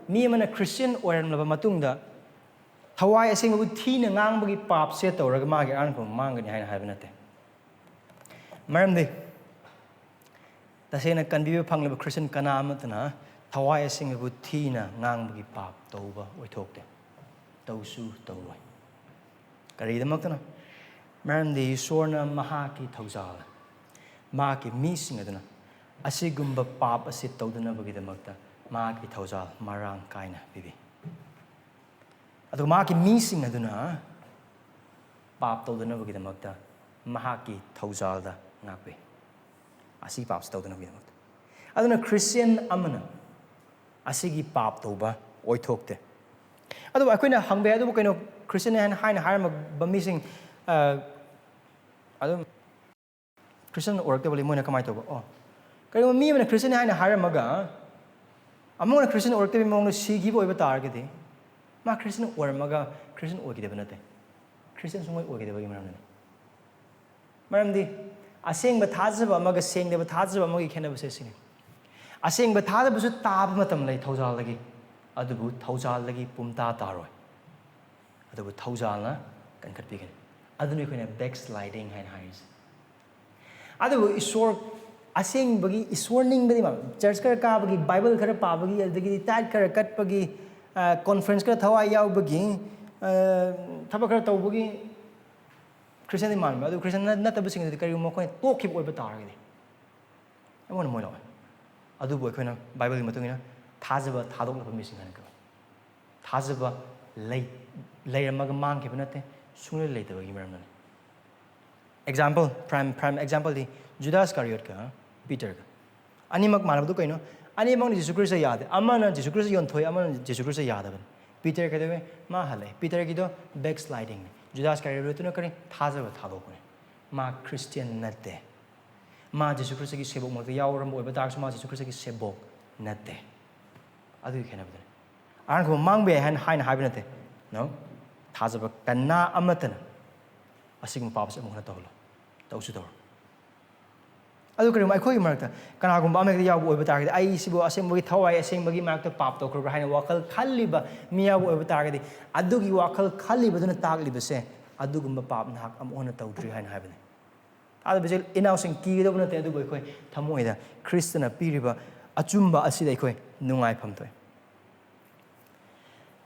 ꯃꯤ ꯑꯃꯅ ꯈ꯭ꯔꯤꯁꯇꯤꯌꯟ ꯑꯣꯏꯔꯝꯂꯕ ꯃꯇꯨꯡꯗ ꯊꯋꯥꯏ ꯑꯁꯦꯡꯕꯕꯨ ꯊꯤꯅ ꯉꯥꯡꯕꯒꯤ ꯄꯥꯞꯁꯦ ꯇꯧꯔꯒ ꯃꯥꯒꯤ ꯑꯔꯥꯟꯕ ꯐꯝ ꯃꯥꯡꯒꯅꯤ ꯍꯥꯏꯅ ꯍꯥꯏꯕ ꯅꯠꯇꯦ꯫ ꯃꯔꯝꯗꯤ ꯇꯁꯦꯡꯅ ꯀꯟꯕꯤꯕ ꯐꯪꯂꯕ ꯈ꯭ꯔꯤꯁꯇꯤꯌꯟ ꯀꯅꯥ ꯑꯃꯠꯇꯅ ꯊꯋꯥꯏ ꯑꯁꯦꯡꯕꯕꯨ ꯊꯤꯅ ꯉꯥꯡꯕꯒꯤ ꯄꯥꯞ ꯇꯧꯕ ꯑꯣꯏꯊꯣꯛꯇꯦ, ꯇꯧꯁꯨ ꯇꯧꯔꯣꯏ꯫ ꯀꯔꯤꯒꯤꯗꯃꯛꯇꯅꯣ? ꯃꯔꯝꯗꯤ ꯏꯁꯣꯔꯅ ꯃꯍꯥꯛꯀꯤ ꯊꯧꯖꯥꯜ, ꯃꯍꯥꯛꯀꯤ ꯃꯤꯁꯤꯡ ꯑꯗꯨꯅ ꯑꯁꯤꯒꯨꯝꯕ ꯄꯥꯞ ꯑꯁꯤ ꯇꯧꯗꯅꯕꯒꯤꯗꯃꯛꯇ ꯃꯍꯥꯛꯀꯤ ꯊꯧꯖꯥꯜ ꯃꯔꯥꯡ ꯀꯥꯏꯅ ꯄꯤꯕꯤ꯫ ꯑꯗꯨꯒ ꯃꯍꯥꯛꯀꯤ ꯃꯤꯁꯤꯡ ꯑꯗꯨꯅ ꯄꯥꯞ ꯇꯧꯗꯅꯕꯒꯤꯗꯃꯛꯇ ꯃꯍꯥꯛꯀꯤ ꯊꯧꯖꯥꯜꯗ ꯉꯥꯛꯄꯤ꯫ ꯑꯁꯤꯒꯤ ꯄꯥꯞꯁꯤ ꯇꯧꯗꯅꯕꯒꯤꯗꯃꯛꯇ꯫ ꯑꯗꯨꯅ ꯈ꯭ꯔꯤꯁꯇꯤꯌꯟ ꯑꯃꯅ ꯑꯁꯤꯒꯤ ꯄꯥꯞ ꯇꯧꯕ ꯑꯣꯏꯊꯣꯛꯇꯦ꯫ ꯑꯗꯨꯕꯨ ꯑꯩꯈꯣꯏꯅ ꯍꯪꯕ ꯌꯥꯏ, "ꯑꯗꯨꯕꯨ ꯀꯩꯅꯣ, ꯈ꯭ꯔꯤꯁꯇꯤꯌꯟꯅꯤ ꯍꯥꯏꯅ, ꯍꯥꯏꯅ ꯍꯥꯏꯔꯝꯕ ꯃꯤꯁꯤꯡ, ꯑ, ꯑꯗꯨꯝ ꯈ꯭ꯔꯤꯁꯇꯤꯌꯟ ꯑꯣꯏꯔꯛꯇꯕ ꯂꯩ, ꯃꯣꯏꯅ ꯀꯃꯥꯏꯅ ꯇꯧꯕ?" ꯑꯣ, ꯀꯔꯤꯒꯨꯝꯕ ꯃꯤ ꯑꯃꯅ ꯈ꯭ꯔꯤꯁꯇꯤꯌꯟꯅꯤ ꯍꯥꯏꯅ ꯍꯥꯏꯔꯝꯃꯒ, ꯑꯃꯨꯛ ꯍꯟꯅ ꯈ꯭ꯔꯤꯁꯇꯤꯌꯟ ꯑꯣꯏꯔꯛꯇꯕꯒꯤ ꯃꯑꯣꯡꯗ ꯁꯤꯈꯤꯕ ꯑꯣꯏꯕ ꯇꯥꯔꯒꯗꯤ, ꯃꯥ ꯈ꯭ꯔꯤꯁꯇꯤꯌꯟ ꯑꯣꯏꯔꯝꯃꯒ ꯈ꯭ꯔꯤꯁꯇꯤꯌꯟ ꯑꯣꯏꯈꯤꯗꯕ ꯅꯠꯇꯦ꯫ ꯈ꯭ꯔꯤꯁꯇꯤꯌꯟ ꯁꯨꯡꯑꯣꯏ ꯑꯣꯏꯈꯤꯗꯕꯒꯤ ꯃꯔꯝꯗꯨꯅꯤ꯫ ꯃꯔꯝꯗꯤ ꯑꯁꯦꯡꯕ ꯊꯥꯖꯕ ꯑꯃꯒ ꯁꯦꯡꯗꯕ ꯊꯥꯖꯕ ꯑꯃꯒꯤ ꯈꯦꯠꯅꯕꯁꯦ ꯁꯤꯅꯤ꯫ ꯑꯁꯦꯡꯕ ꯊꯥꯖꯕꯁꯨ ꯇꯥꯕ ꯃꯇꯝ ꯂꯩ ꯊꯧꯖꯥꯜꯗꯒꯤ, ꯑꯗꯨꯕꯨ ꯊꯧꯖꯥꯜꯗꯒꯤ ꯄꯨꯝꯇꯥ ꯇꯥꯔꯣꯏ꯫ ꯑꯗꯨꯕꯨ ꯊꯧꯖꯥꯜꯅ ꯀꯟꯈꯠꯄꯤꯒꯅꯤ꯫ ꯑꯗꯨꯅ ꯑꯩꯈꯣꯏꯅ backsliding ꯍꯥꯏꯅ ꯍꯥꯏꯔꯤꯁꯦ꯫ ꯑꯗꯨꯕꯨ ꯏꯁꯣꯔ, ꯑꯁꯦꯡꯕꯒꯤ ꯏꯁꯣꯔ ꯅꯤꯡꯕꯗꯤ ꯃꯥ, ꯆꯔꯆ ꯈꯔ ꯀꯥꯕꯒꯤ, ꯕꯥꯏꯕꯜ ꯈꯔ ꯄꯥꯕꯒꯤ, ꯑꯗꯒꯤꯗꯤ ꯇꯥꯏꯠ ꯈꯔ ꯀꯠꯄꯒꯤ, ꯑ, ꯀꯣꯟꯐ꯭ꯔꯦꯟꯁ ꯈꯔ ꯊꯋꯥꯏ ꯌꯥꯎꯕꯒꯤ, ꯑ, ꯊꯕꯛ ꯈꯔ ꯇꯧꯕꯒꯤ ꯈ꯭ꯔꯤꯁꯇꯤꯌꯟꯗꯤ ꯃꯥꯟꯕ꯫ ꯑꯗꯨ ꯈ꯭ꯔꯤꯁꯇꯤꯌꯟ ꯅꯠ-, ꯅꯠꯇꯕꯁꯤꯡ ꯑꯗꯨꯗꯤ ꯀꯔꯤꯒꯨꯝꯕ ꯑꯩꯈꯣꯏꯅ ꯇꯣꯛꯈꯤꯕ ꯑꯣꯏꯕ ꯇꯥꯔꯒꯗꯤ, ꯑꯩꯉꯣꯟꯗ ꯃꯣꯏ ꯂꯧꯋꯦ꯫ ꯑꯗꯨꯕꯨ ꯑꯩꯈꯣꯏꯅ ꯕꯥꯏꯕꯜꯒꯤ ꯃꯇꯨꯡ ꯏꯟꯅ ꯊꯥꯖꯕ ꯊꯥꯗꯣꯛꯂꯕ ꯃꯤꯁꯤꯡ ꯍꯥꯏꯅ ꯀꯧꯏ꯫ ꯊꯥꯖꯕ ꯂꯩ-, ꯂꯩꯔꯝꯃꯒ ꯃꯥꯡꯈꯤꯕ ꯅꯠꯇꯦ, ꯁꯨꯡꯂꯩ ꯂꯩꯇꯕꯒꯤ ꯃꯔꯝꯅꯅꯤ꯫ Example, prime, prime exampleꯗꯤ ꯖꯨꯗꯥꯁ ꯀꯥꯔꯤꯌꯣꯠꯀ ꯄꯤꯇꯔꯒ꯫ ꯑꯅꯤꯃꯛ ꯃꯥꯟꯅꯕꯗꯨ ꯀꯩꯅꯣ? ꯑꯅꯤꯃꯛꯅ ꯖꯤꯁꯨ ꯈ꯭ꯔꯤꯁꯇ ꯌꯥꯗꯦ꯫ ꯑꯃꯅ ꯖꯤꯁꯨ ꯈ꯭ꯔꯤꯁꯇ ꯌꯣꯟꯊꯣꯛꯏ, ꯑꯃꯅ ꯖꯤꯁꯨ ꯈ꯭ꯔꯤꯁꯇ ꯌꯥꯗꯕꯅꯤ꯫ ꯄꯤꯇꯔ ꯀꯩꯗꯧꯋꯦ? ꯃꯥ ꯍꯜꯂꯛꯑꯦ꯫ ꯄꯤꯇꯔꯒꯤꯗꯣ backslidingꯅꯤ꯫ ꯖꯨꯗꯥꯁ ꯀꯥꯔꯤꯌꯣꯠꯇꯨꯅ ꯀꯔꯤ? ꯊꯥꯖꯕ ꯊꯥꯗꯣꯛꯄꯅꯤ꯫ ꯃꯥ ꯈ꯭ꯔꯤꯁꯇꯤꯌꯟ ꯅꯠꯇꯦ꯫ ꯃꯥ ꯖꯤꯁꯨ ꯈ꯭ꯔꯤꯁꯇꯒꯤ ꯁꯦꯕꯣꯛꯃꯛꯇ ꯌꯥꯎꯔꯝꯕ ꯑꯣꯏꯕ ꯇꯥꯔꯒꯁꯨ, ꯃꯥ ꯖꯤꯁꯨ ꯈ꯭ꯔꯤꯁꯇꯒꯤ ꯁꯦꯕꯣꯛ ꯅꯠꯇꯦ꯫ ꯑꯗꯨꯒꯤ ꯈꯦꯠꯅꯕꯗꯨꯅꯤ꯫ ꯑꯔꯥꯟ ꯈꯨꯗꯤꯡꯃꯛ ꯃꯥꯡꯕ ꯌꯥꯏ ꯍꯥꯏꯅ, ꯍꯥꯏꯅ ꯍꯥꯏꯕ ꯅꯠꯇꯦ꯫ No꯫ ꯊꯥꯖꯕ ꯀꯅꯥ ꯑꯃꯠꯇꯅ ꯑꯁꯤꯒꯨꯝꯕ ꯄꯥꯞ ꯑꯁꯤ ꯑꯃꯨꯛ ꯍꯟꯅ ꯇꯧꯍꯜꯂꯣꯏ꯫ ꯇꯧꯁꯨ ꯇꯧꯔꯣꯏ꯫ ꯑꯗꯨ ꯀꯔꯤꯒꯨꯝꯕ ꯑꯩꯈꯣꯏꯒꯤ ꯃꯔꯛꯇ ꯀꯅꯥꯒꯨꯝꯕ ꯑꯃ ꯍꯦꯛꯇ ꯌꯥꯎꯕ ꯑꯣꯏꯕ ꯇꯥꯔꯒꯗꯤ, ꯑꯩ ꯁꯤꯕꯨ ꯑꯁꯦꯡꯕꯒꯤ ꯊꯋꯥꯏ, ꯑꯁꯦꯡꯕꯒꯤ ꯃꯥꯌꯣꯛꯇ ꯄꯥꯞ ꯇꯧꯈ꯭ꯔꯕ꯭ꯔꯥ ꯍꯥꯏꯅ ꯋꯥꯈꯜ ꯈꯜꯂꯤꯕ ꯃꯤ ꯌꯥꯎꯕ ꯑꯣꯏꯕ ꯇꯥꯔꯒꯗꯤ, ꯑꯗꯨꯒꯤ ꯋꯥꯈꯜ ꯈꯜꯂꯤꯕꯗꯨꯅ ꯇꯥꯛꯂꯤꯕꯁꯦ, ꯑꯗꯨꯒꯨꯝꯕ ꯄꯥꯞ ꯅꯍꯥꯛ ꯑꯃꯨꯛ ꯍꯟꯅ ꯇꯧꯗ꯭ꯔꯤ ꯍꯥꯏꯅ ꯍꯥꯏꯕꯅꯤ꯫ ꯊꯥꯖꯕꯁꯦ ꯏꯅꯥꯎꯁꯤꯡ ꯀꯤꯒꯗꯧꯕ ꯅꯠꯇꯦ, ꯑꯗꯨꯕꯨ ꯑꯩꯈꯣꯏ ꯊꯃꯣꯏꯗ ꯈ꯭ꯔꯤꯁꯇꯅ ꯄꯤꯔꯤꯕ ꯑꯆꯨꯝꯕ ꯑꯁꯤꯗ ꯑꯩꯈꯣꯏ ꯅꯨꯡꯉꯥꯏꯐꯝ ꯊꯣꯛꯏ꯫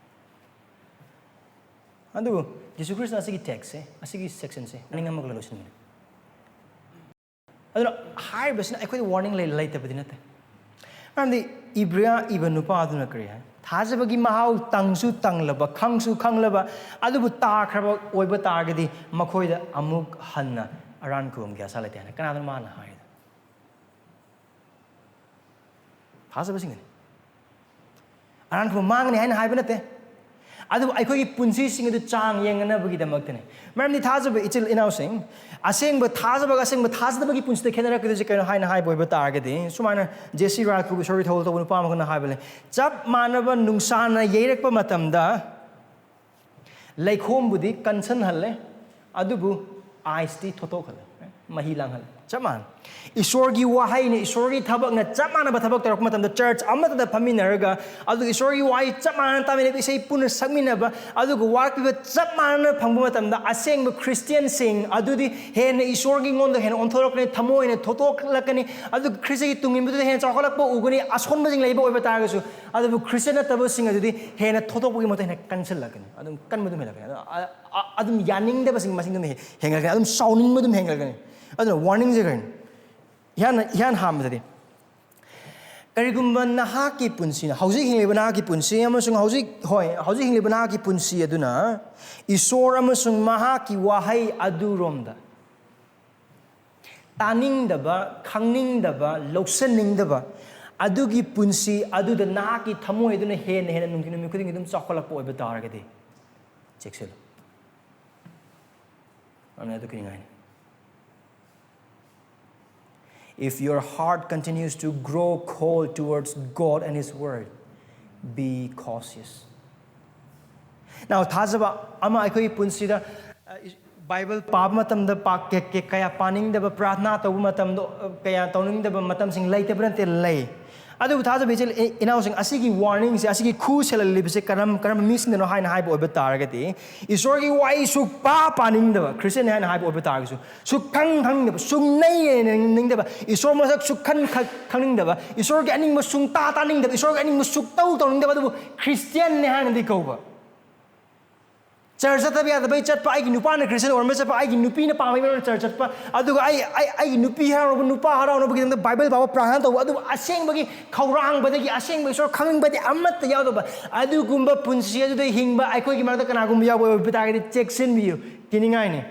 ꯑꯗꯨꯕꯨ ꯖꯤꯁꯨ ꯈ꯭ꯔꯤꯁꯇꯅ ꯑꯁꯤꯒꯤ ꯇꯦꯛꯁꯁꯦ, ꯑꯁꯤꯒꯤ ꯁꯦꯛꯁꯟꯁꯦ ꯃꯅꯤꯡ ꯑꯃꯒ ꯂꯣꯏꯁꯤꯟꯕꯅꯤ꯫ ꯑꯗꯨꯅ ꯍꯥꯏꯔꯤꯕꯁꯤꯅ ꯑꯩꯈꯣꯏꯗ ꯋꯥꯔꯅꯤꯡ ꯂꯩ-, ꯂꯩꯇꯕꯗꯤ ꯅꯠꯇꯦ꯫ ꯃꯔꯝꯗꯤ ꯏꯕ꯭ꯔꯤꯌꯥ ꯏꯕ ꯅꯨꯄꯥ ꯑꯗꯨꯅ ꯀꯔꯤ ꯍꯥꯏ? ꯊꯥꯖꯕꯒꯤ ꯃꯍꯥꯎ ꯇꯪꯁꯨ ꯇꯪꯂꯕ, ꯈꯪꯁꯨ ꯈꯪꯂꯕ, ꯑꯗꯨꯕꯨ ꯇꯥꯈ꯭ꯔꯕ ꯑꯣꯏꯕ ꯇꯥꯔꯒꯗꯤ ꯃꯈꯣꯏꯗ ꯑꯃꯨꯛ ꯍꯟꯅ ꯑꯔꯥꯟ ꯈꯨꯕꯝꯒꯤ ꯑꯁꯥ ꯂꯩꯇꯦ ꯍꯥꯏꯅ ꯀꯅꯥꯗꯅꯣ ꯃꯥꯅ ꯍꯥꯏꯔꯤꯗꯣ? ꯊꯥꯖꯕꯁꯤꯡꯒꯅꯤ꯫ ꯑꯔꯥꯟ ꯈꯨꯕꯝ ꯃꯥꯡꯒꯅꯤ ꯍꯥꯏꯅ ꯍꯥꯏꯕ ꯅꯠꯇꯦ, ꯑꯗꯨꯕꯨ ꯑꯩꯈꯣꯏꯒꯤ ꯄꯨꯟꯁꯤꯁꯤꯡ ꯑꯗꯨ ꯆꯥꯡ ꯌꯦꯡꯅꯅꯕꯒꯤꯗꯃꯛꯇꯅꯤ꯫ ꯃꯔꯝꯗꯤ ꯊꯥꯖꯕ ꯏꯆꯤꯜ ꯏꯅꯥꯎꯁꯤꯡ, ꯑꯁꯦꯡꯕ ꯊꯥꯖꯕꯒ ꯑꯁꯦꯡꯕ ꯊꯥꯖꯗꯕꯒꯤ ꯄꯨꯟꯁꯤꯗ ꯈꯦꯠꯅꯔꯛꯀꯗꯣꯏꯁꯦ ꯀꯩꯅꯣ ꯍꯥꯏꯅ ꯍꯥꯏꯕ ꯑꯣꯏꯕ ꯇꯥꯔꯒꯗꯤ, ꯁꯨꯃꯥꯏꯅ ꯖꯦ ꯁꯤ ꯔꯥꯖ ꯀꯧꯕ ꯏꯁꯣꯔꯒꯤ ꯊꯧꯒꯜ ꯇꯧꯕ ꯅꯨꯄꯥ ꯑꯃꯈꯛꯅ ꯍꯥꯏꯕ ꯂꯩ, ꯆꯞ ꯃꯥꯟꯅꯕ ꯅꯨꯡꯁꯥꯅ ꯌꯩꯔꯛꯄ ꯃꯇꯝꯗ ꯂꯩꯈꯣꯝꯕꯨꯗꯤ ꯀꯟꯁꯟꯍꯜꯂꯦ, ꯑꯗꯨꯕꯨ ꯑꯥꯏꯁꯇꯤ ꯊꯣꯠꯇꯣꯛꯍꯜꯂꯦ, ꯃꯍꯤ ꯂꯥꯡꯍꯜꯂꯦ꯫ ꯆꯞ ꯃꯥꯟꯅꯩ꯫ ꯏꯁꯣꯔꯒꯤ ꯋꯥꯍꯩꯅ, ꯏꯁꯣꯔꯒꯤ ꯊꯕꯛꯅ ꯆꯞ ꯃꯥꯟꯅꯕ ꯊꯕꯛ ꯇꯧꯔꯛꯄ ꯃꯇꯝꯗ, ꯆꯔꯆ ꯑꯃꯠꯇꯗ ꯐꯝꯃꯤꯟꯅꯔꯒ, ꯑꯗꯨꯒ ꯏꯁꯣꯔꯒꯤ ꯋꯥꯍꯩ ꯆꯞ ꯃꯥꯟꯅꯅ ꯇꯥꯃꯤꯟꯅꯕ, ꯏꯁꯩ ꯄꯨꯟꯅ ꯁꯛꯃꯤꯟꯅꯕ, ꯑꯗꯨꯒ ꯋꯥꯔꯛꯄꯤꯕ ꯆꯞ ꯃꯥꯟꯅꯅ ꯐꯪꯕ ꯃꯇꯝꯗ, ꯑꯁꯦꯡꯕ ꯈ꯭ꯔꯤꯁꯇꯤꯌꯟꯁꯤꯡ ꯑꯗꯨꯗꯤ ꯍꯦꯟꯅ ꯏꯁꯣꯔꯒꯤ ꯉꯣꯟꯗ ꯍꯦꯟꯅ ꯑꯣꯟꯊꯣꯔꯛꯀꯅꯤ, ꯊꯃꯣꯏ ꯍꯦꯟꯅ ꯊꯣꯠꯇꯣꯛꯂꯛꯀꯅꯤ, ꯑꯗꯨꯒ ꯈ꯭ꯔꯤꯁꯇꯒꯤ ꯇꯨꯡ ꯏꯟꯕꯗꯨꯗ ꯍꯦꯟꯅ ꯆꯥꯎꯈꯠꯂꯛꯄ ꯎꯒꯅꯤ, ꯑꯁꯣꯟꯕꯁꯤꯡ ꯂꯩꯕ ꯑꯣꯏꯕ ꯇꯥꯔꯒꯁꯨ꯫ ꯑꯗꯨꯕꯨ ꯈ꯭ꯔꯤꯁꯇꯤꯌꯟ ꯅꯠꯇꯕꯁꯤꯡ ꯑꯗꯨꯗꯤ ꯍꯦꯟꯅ ꯊꯣꯠꯇꯣꯛꯄꯒꯤ ꯃꯍꯨꯠꯇ ꯍꯦꯟꯅ ꯀꯟꯁꯤꯜꯂꯛꯀꯅꯤ, ꯑꯗꯨꯝ ꯀꯟꯕ ꯑꯗꯨꯝ ꯍꯦꯜꯂꯛꯀꯅꯤ꯫ ꯑꯗꯨ, ꯑ, ꯑ, ꯑꯗꯨꯝ ꯌꯥꯅꯤꯡꯗꯕꯁꯤꯡ ꯃꯁꯤꯡ ꯑꯗꯨꯝ ꯍꯦ-, ꯍꯦꯟꯒꯠꯂꯛꯀꯅꯤ, ꯑꯗꯨꯝ ꯁꯥꯎꯅꯤꯡꯕ ꯑꯗꯨꯝ ꯍꯦꯟꯒꯠꯂꯛꯀꯅꯤ꯫ ꯑꯗꯨꯅ ꯋꯥꯔꯅꯤꯡꯁꯦ ꯀꯔꯤꯅꯣ? ꯏꯍꯥꯟ, ꯏꯍꯥꯟ ꯍꯥꯟꯕꯗꯗꯤ, ꯀꯔꯤꯒꯨꯝꯕ ꯅꯍꯥꯛꯀꯤ ꯄꯨꯟꯁꯤꯅ, ꯍꯧꯖꯤꯛ ꯍꯤꯡꯂꯤꯕ ꯅꯍꯥꯛꯀꯤ ꯄꯨꯟꯁꯤ ꯑꯃꯁꯨꯡ ꯍꯧꯖꯤꯛ, ꯍꯣꯏ, ꯍꯧꯖꯤꯛ ꯍꯤꯡꯂꯤꯕ ꯅꯍꯥꯛꯀꯤ ꯄꯨꯟꯁꯤ ꯑꯗꯨꯅ ꯏꯁꯣꯔ ꯑꯃꯁꯨꯡ ꯃꯍꯥꯛꯀꯤ ꯋꯥꯍꯩ ꯑꯗꯨꯔꯣꯝꯗ ꯇꯥꯅꯤꯡꯗꯕ, ꯈꯪꯅꯤꯡꯗꯕ, ꯂꯧꯁꯟꯅꯤꯡꯗꯕ, ꯑꯗꯨꯒꯤ ꯄꯨꯟꯁꯤ ꯑꯗꯨꯗ ꯅꯍꯥꯛꯀꯤ ꯊꯃꯣꯏ ꯑꯗꯨꯅ ꯍꯦꯟꯅ ꯍꯦꯟꯅ ꯅꯨꯡꯇꯤ ꯅꯨꯃꯤꯠ ꯈꯨꯗꯤꯡꯒꯤ ꯑꯗꯨꯝ ꯆꯥꯎꯈꯠꯂꯛꯄ ꯑꯣꯏꯕ ꯇꯥꯔꯒꯗꯤ, ꯆꯦꯛꯁꯤꯜꯂꯨ꯫ ꯑꯗꯨꯅ ꯑꯗꯨ ꯀꯤꯅꯤꯡꯉꯥꯏꯅꯤ꯫ If your heart continues to grow cold towards God and His Word, be cautious. Now, ꯊꯥꯖꯕ ꯑꯃ ꯑꯩꯈꯣꯏꯒꯤ ꯄꯨꯟꯁꯤꯗ, ꯑ, ꯏ-, ꯕꯥꯏꯕꯜ ꯄꯥꯕ ꯃꯇꯝꯗ ꯄꯥꯛ-, ꯀꯦ-, ꯀꯦ-, ꯀꯌꯥ ꯄꯥꯅꯤꯡꯗꯕ, ꯄ꯭ꯔꯥꯔꯊꯅꯥ ꯇꯧꯕ ꯃꯇꯝꯗ, ꯑ, ꯀꯌꯥ ꯇꯧꯅꯤꯡꯗꯕ ꯃꯇꯝꯁꯤꯡ ꯂꯩꯇꯕ ꯅꯠꯇꯦ, ꯂꯩ꯫ ꯑꯗꯨꯕꯨ ꯊꯥꯖꯕ ꯏꯆꯤꯜ ꯏ-, ꯏꯅꯥꯎꯁꯤꯡ, ꯑꯁꯤꯒꯤ ꯋꯥꯔꯅꯤꯡꯁꯦ, ꯑꯁꯤꯒꯤ ꯈꯨ ꯁꯦꯜꯍꯜꯂꯤꯕꯁꯦ ꯀꯔꯝ-, ꯀꯔꯝꯕ ꯃꯤꯁꯤꯡꯗꯅꯣ ꯍꯥꯏꯅ ꯍꯥꯏꯕ ꯑꯣꯏꯕ ꯇꯥꯔꯒꯗꯤ, ꯏꯁꯣꯔꯒꯤ ꯋꯥꯍꯩ ꯁꯨꯛꯄꯥ ꯄꯥꯅꯤꯡꯗꯕ, ꯈ꯭ꯔꯤꯁꯇꯤꯌꯟꯅꯤ ꯍꯥꯏꯅ ꯍꯥꯏꯕ ꯑꯣꯏꯕ ꯇꯥꯔꯒꯁꯨ, ꯁꯨꯛꯈꯪ ꯈꯪꯅꯤꯡꯗꯕ, ꯁꯨꯡꯅꯩ ꯌꯦꯡꯅꯤꯡꯗꯕ, ꯏꯁꯣꯔ ꯃꯁꯛ ꯁꯨꯛꯈꯟ ꯈ-, ꯈꯪꯅꯤꯡꯗꯕ, ꯏꯁꯣꯔꯒꯤ ꯑꯅꯤꯡꯕ ꯁꯨꯡꯇꯥ ꯇꯥꯅꯤꯡꯗꯕ, ꯏꯁꯣꯔꯒꯤ ꯑꯅꯤꯡꯕ ꯁꯨꯛꯇꯧ ꯇꯧꯅꯤꯡꯗꯕ, ꯑꯗꯨꯕꯨ ꯈ꯭ꯔꯤꯁꯇꯤꯌꯟꯅꯤ ꯍꯥꯏꯅꯗꯤ ꯀꯧꯕ꯫ ꯆꯔꯆ ꯆꯠꯇꯕ ꯌꯥꯗꯕꯩ ꯆꯠꯄ, ꯑꯩꯒꯤ ꯅꯨꯄꯥꯅ ꯈ꯭ꯔꯤꯁꯇꯤꯌꯥꯟ ꯑꯣꯏꯔꯝꯕ ꯆꯠꯄ, ꯑꯩꯒꯤ ꯅꯨꯄꯤꯅ ꯄꯥꯝꯕꯩ ꯃꯔꯝ ꯆꯔꯆ ꯆꯠꯄ, ꯑꯗꯨꯒ ꯑꯩ ꯑꯩ ꯑꯩꯒꯤ ꯅꯨꯄꯤ ꯍꯔꯥꯎꯅꯕ, ꯅꯨꯄꯥ ꯍꯔꯥꯎꯅꯕꯒꯤꯗꯃꯛꯇ ꯕꯥꯏꯕꯜ ꯄꯥꯕ, ꯄ꯭ꯔꯥꯔꯊꯅꯥ ꯇꯧꯕ, ꯑꯗꯨꯕꯨ ꯑꯁꯦꯡꯕꯒꯤ ꯈꯧꯔꯥꯡꯕꯗꯒꯤ, ꯑꯁꯦꯡꯕ ꯏꯁꯣꯔ ꯈꯪꯅꯤꯡꯕꯗꯤ ꯑꯃꯠꯇ ꯌꯥꯎꯗꯕ ꯑꯗꯨꯒꯨꯝꯕ ꯄꯨꯟꯁꯤ ꯑꯗꯨꯗ ꯍꯤꯡꯕ ꯑꯩꯈꯣꯏꯒꯤ ꯃꯔꯛꯇ ꯀꯅꯥꯒꯨꯝꯕ ꯌꯥꯎꯕ ꯑꯣꯏꯕ ꯇꯥꯔꯒꯗꯤ ꯆꯦꯛꯁꯤꯟꯕꯤꯌꯨ, ꯀꯤꯅꯤꯡꯉꯥꯏꯅꯤ꯫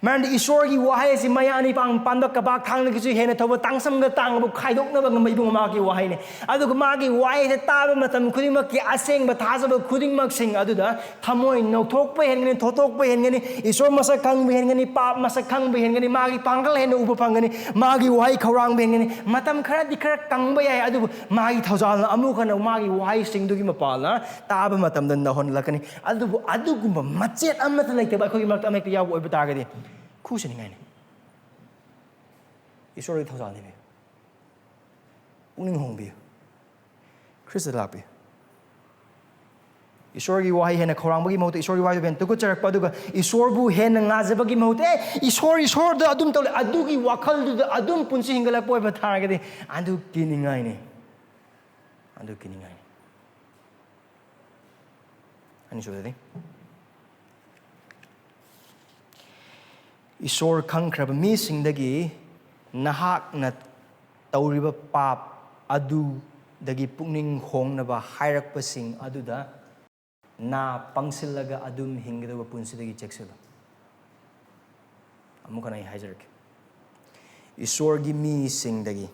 ꯃꯔꯝꯗꯤ ꯏꯁꯣꯔꯒꯤ ꯋꯥꯍꯩ ꯑꯁꯤ ꯃꯌꯥ ꯑꯅꯤ ꯄꯥꯡ ꯄꯥꯟꯕ ꯀꯕꯥꯛ ꯊꯥꯡꯅꯒꯤꯁꯨ ꯍꯦꯟꯅ ꯊꯧꯕ, ꯇꯥꯡꯁꯝꯒ ꯇꯥꯡꯕ ꯈꯥꯏꯗꯣꯛꯅꯕ ꯉꯝꯕ ꯏꯕꯨꯡ ꯃꯍꯥꯛꯀꯤ ꯋꯥꯍꯩꯅꯤ꯫ ꯑꯗꯨꯒ ꯃꯥꯒꯤ ꯋꯥꯍꯩꯁꯦ ꯇꯥꯕ ꯃꯇꯝ ꯈꯨꯗꯤꯡꯃꯛꯀꯤ ꯑꯁꯦꯡꯕ ꯊꯥꯖꯕ ꯈꯨꯗꯤꯡꯃꯛꯁꯤꯡ ꯑꯗꯨꯗ ꯊꯃꯣꯏ ꯅꯧꯊꯣꯛꯄ ꯍꯦꯟꯒꯅꯤ, ꯊꯣꯠꯇꯣꯛꯄ ꯍꯦꯟꯒꯅꯤ, ꯏꯁꯣꯔ ꯃꯁꯛ ꯈꯪꯕ ꯍꯦꯟꯒꯅꯤ, ꯄꯥꯞ ꯃꯁꯛ ꯈꯪꯕ ꯍꯦꯟꯒꯅꯤ, ꯃꯥꯒꯤ ꯄꯥꯡꯒꯜ ꯍꯦꯟꯅ ꯎꯕ ꯐꯪꯒꯅꯤ, ꯃꯥꯒꯤ ꯋꯥꯍꯩ ꯈꯧꯔꯥꯡꯕ ꯍꯦꯟꯒꯅꯤ꯫ ꯃꯇꯝ ꯈꯔꯗꯤ ꯈꯔ ꯀꯪꯕ ꯌꯥꯏ, ꯑꯗꯨꯕꯨ ꯃꯥꯒꯤ ꯊꯧꯖꯥꯜꯅ ꯑꯃꯨꯛ ꯍꯟꯅ ꯃꯥꯒꯤ ꯋꯥꯍꯩꯁꯤꯡꯗꯨꯒꯤ ꯃꯄꯥꯜꯅ ꯇꯥꯕ ꯃꯇꯝꯗ ꯅꯧꯍꯜꯂꯛꯀꯅꯤ꯫ ꯑꯗꯨꯕꯨ ꯑꯗꯨꯒꯨꯝꯕ ꯃꯆꯦꯠ ꯑꯃꯠꯇ ꯂꯩꯇꯕ ꯑꯩꯈꯣꯏꯒꯤ ꯃꯔꯛꯇ ꯑꯃꯍꯦꯛꯇ ꯌꯥꯎꯕ ꯑꯣꯏꯕ ꯇꯥꯔꯒꯗꯤ ꯈꯨꯁꯤꯅꯤꯡꯉꯥꯏꯅꯤ꯫ ꯏꯁꯣꯔꯒꯤ ꯊꯧꯖꯥꯜ ꯄꯤꯕꯤꯌꯨ꯫ ꯄꯨꯛꯅꯤꯡ ꯍꯣꯡꯕꯤꯌꯨ꯫ ꯈ꯭ꯔꯤꯁꯇ ꯂꯥꯛꯄꯤꯌꯨ꯫ ꯏꯁꯣꯔꯒꯤ ꯋꯥꯍꯩ ꯍꯦꯟꯅ ꯈꯧꯔꯥꯡꯕꯒꯤ ꯃꯍꯨꯠꯇ ꯏꯁꯣꯔꯒꯤ ꯋꯥꯍꯩꯗꯨ ꯍꯦꯟꯅ ꯇꯨꯀꯠꯆꯔꯛꯄ, ꯑꯗꯨꯒ ꯏꯁꯣꯔꯕꯨ ꯍꯦꯟꯅ ꯉꯥꯖꯕꯒꯤ ꯃꯍꯨꯠꯇ, "ꯑꯦ, ꯏꯁꯣꯔ, ꯏꯁꯣꯔꯗ ꯑꯗꯨꯝ ꯇꯧ ꯂꯩ", ꯑꯗꯨꯒꯤ ꯋꯥꯈꯜꯗꯨꯗ ꯑꯗꯨꯝ ꯄꯨꯟꯁꯤ ꯍꯤꯡꯒꯠꯂꯛꯄ ꯑꯣꯏꯕ ꯇꯥꯔꯒꯗꯤ, ꯑꯗꯨ ꯀꯤꯅꯤꯡꯉꯥꯏꯅꯤ꯫ ꯑꯗꯨ ꯀꯤꯅꯤꯡꯉꯥꯏꯅꯤ꯫ ꯑꯅꯤꯁꯨꯕꯗꯗꯤ, ꯏꯁꯣꯔ ꯈꯪꯈ꯭ꯔꯕ ꯃꯤꯁꯤꯡꯗꯒꯤ ꯅꯍꯥꯛꯅ ꯇꯧꯔꯤꯕ ꯄꯥꯞ ꯑꯗꯨꯗꯒꯤ ꯄꯨꯛꯅꯤꯡ ꯍꯣꯡꯅꯕ ꯍꯥꯏꯔꯛꯄꯁꯤꯡ ꯑꯗꯨꯗ ꯅꯥ ꯄꯪꯁꯤꯜꯂꯒ ꯑꯗꯨꯝ ꯍꯤꯡꯒꯗꯕ ꯄꯨꯟꯁꯤꯗꯒꯤ ꯆꯦꯛꯁꯤꯜꯂꯨ꯫ ꯑꯃꯨꯛ ꯍꯟꯅ ꯑꯩ ꯍꯥꯏꯖꯔꯛꯀꯦ꯫ ꯏꯁꯣꯔꯒꯤ ꯃꯤꯁꯤꯡꯗꯒꯤ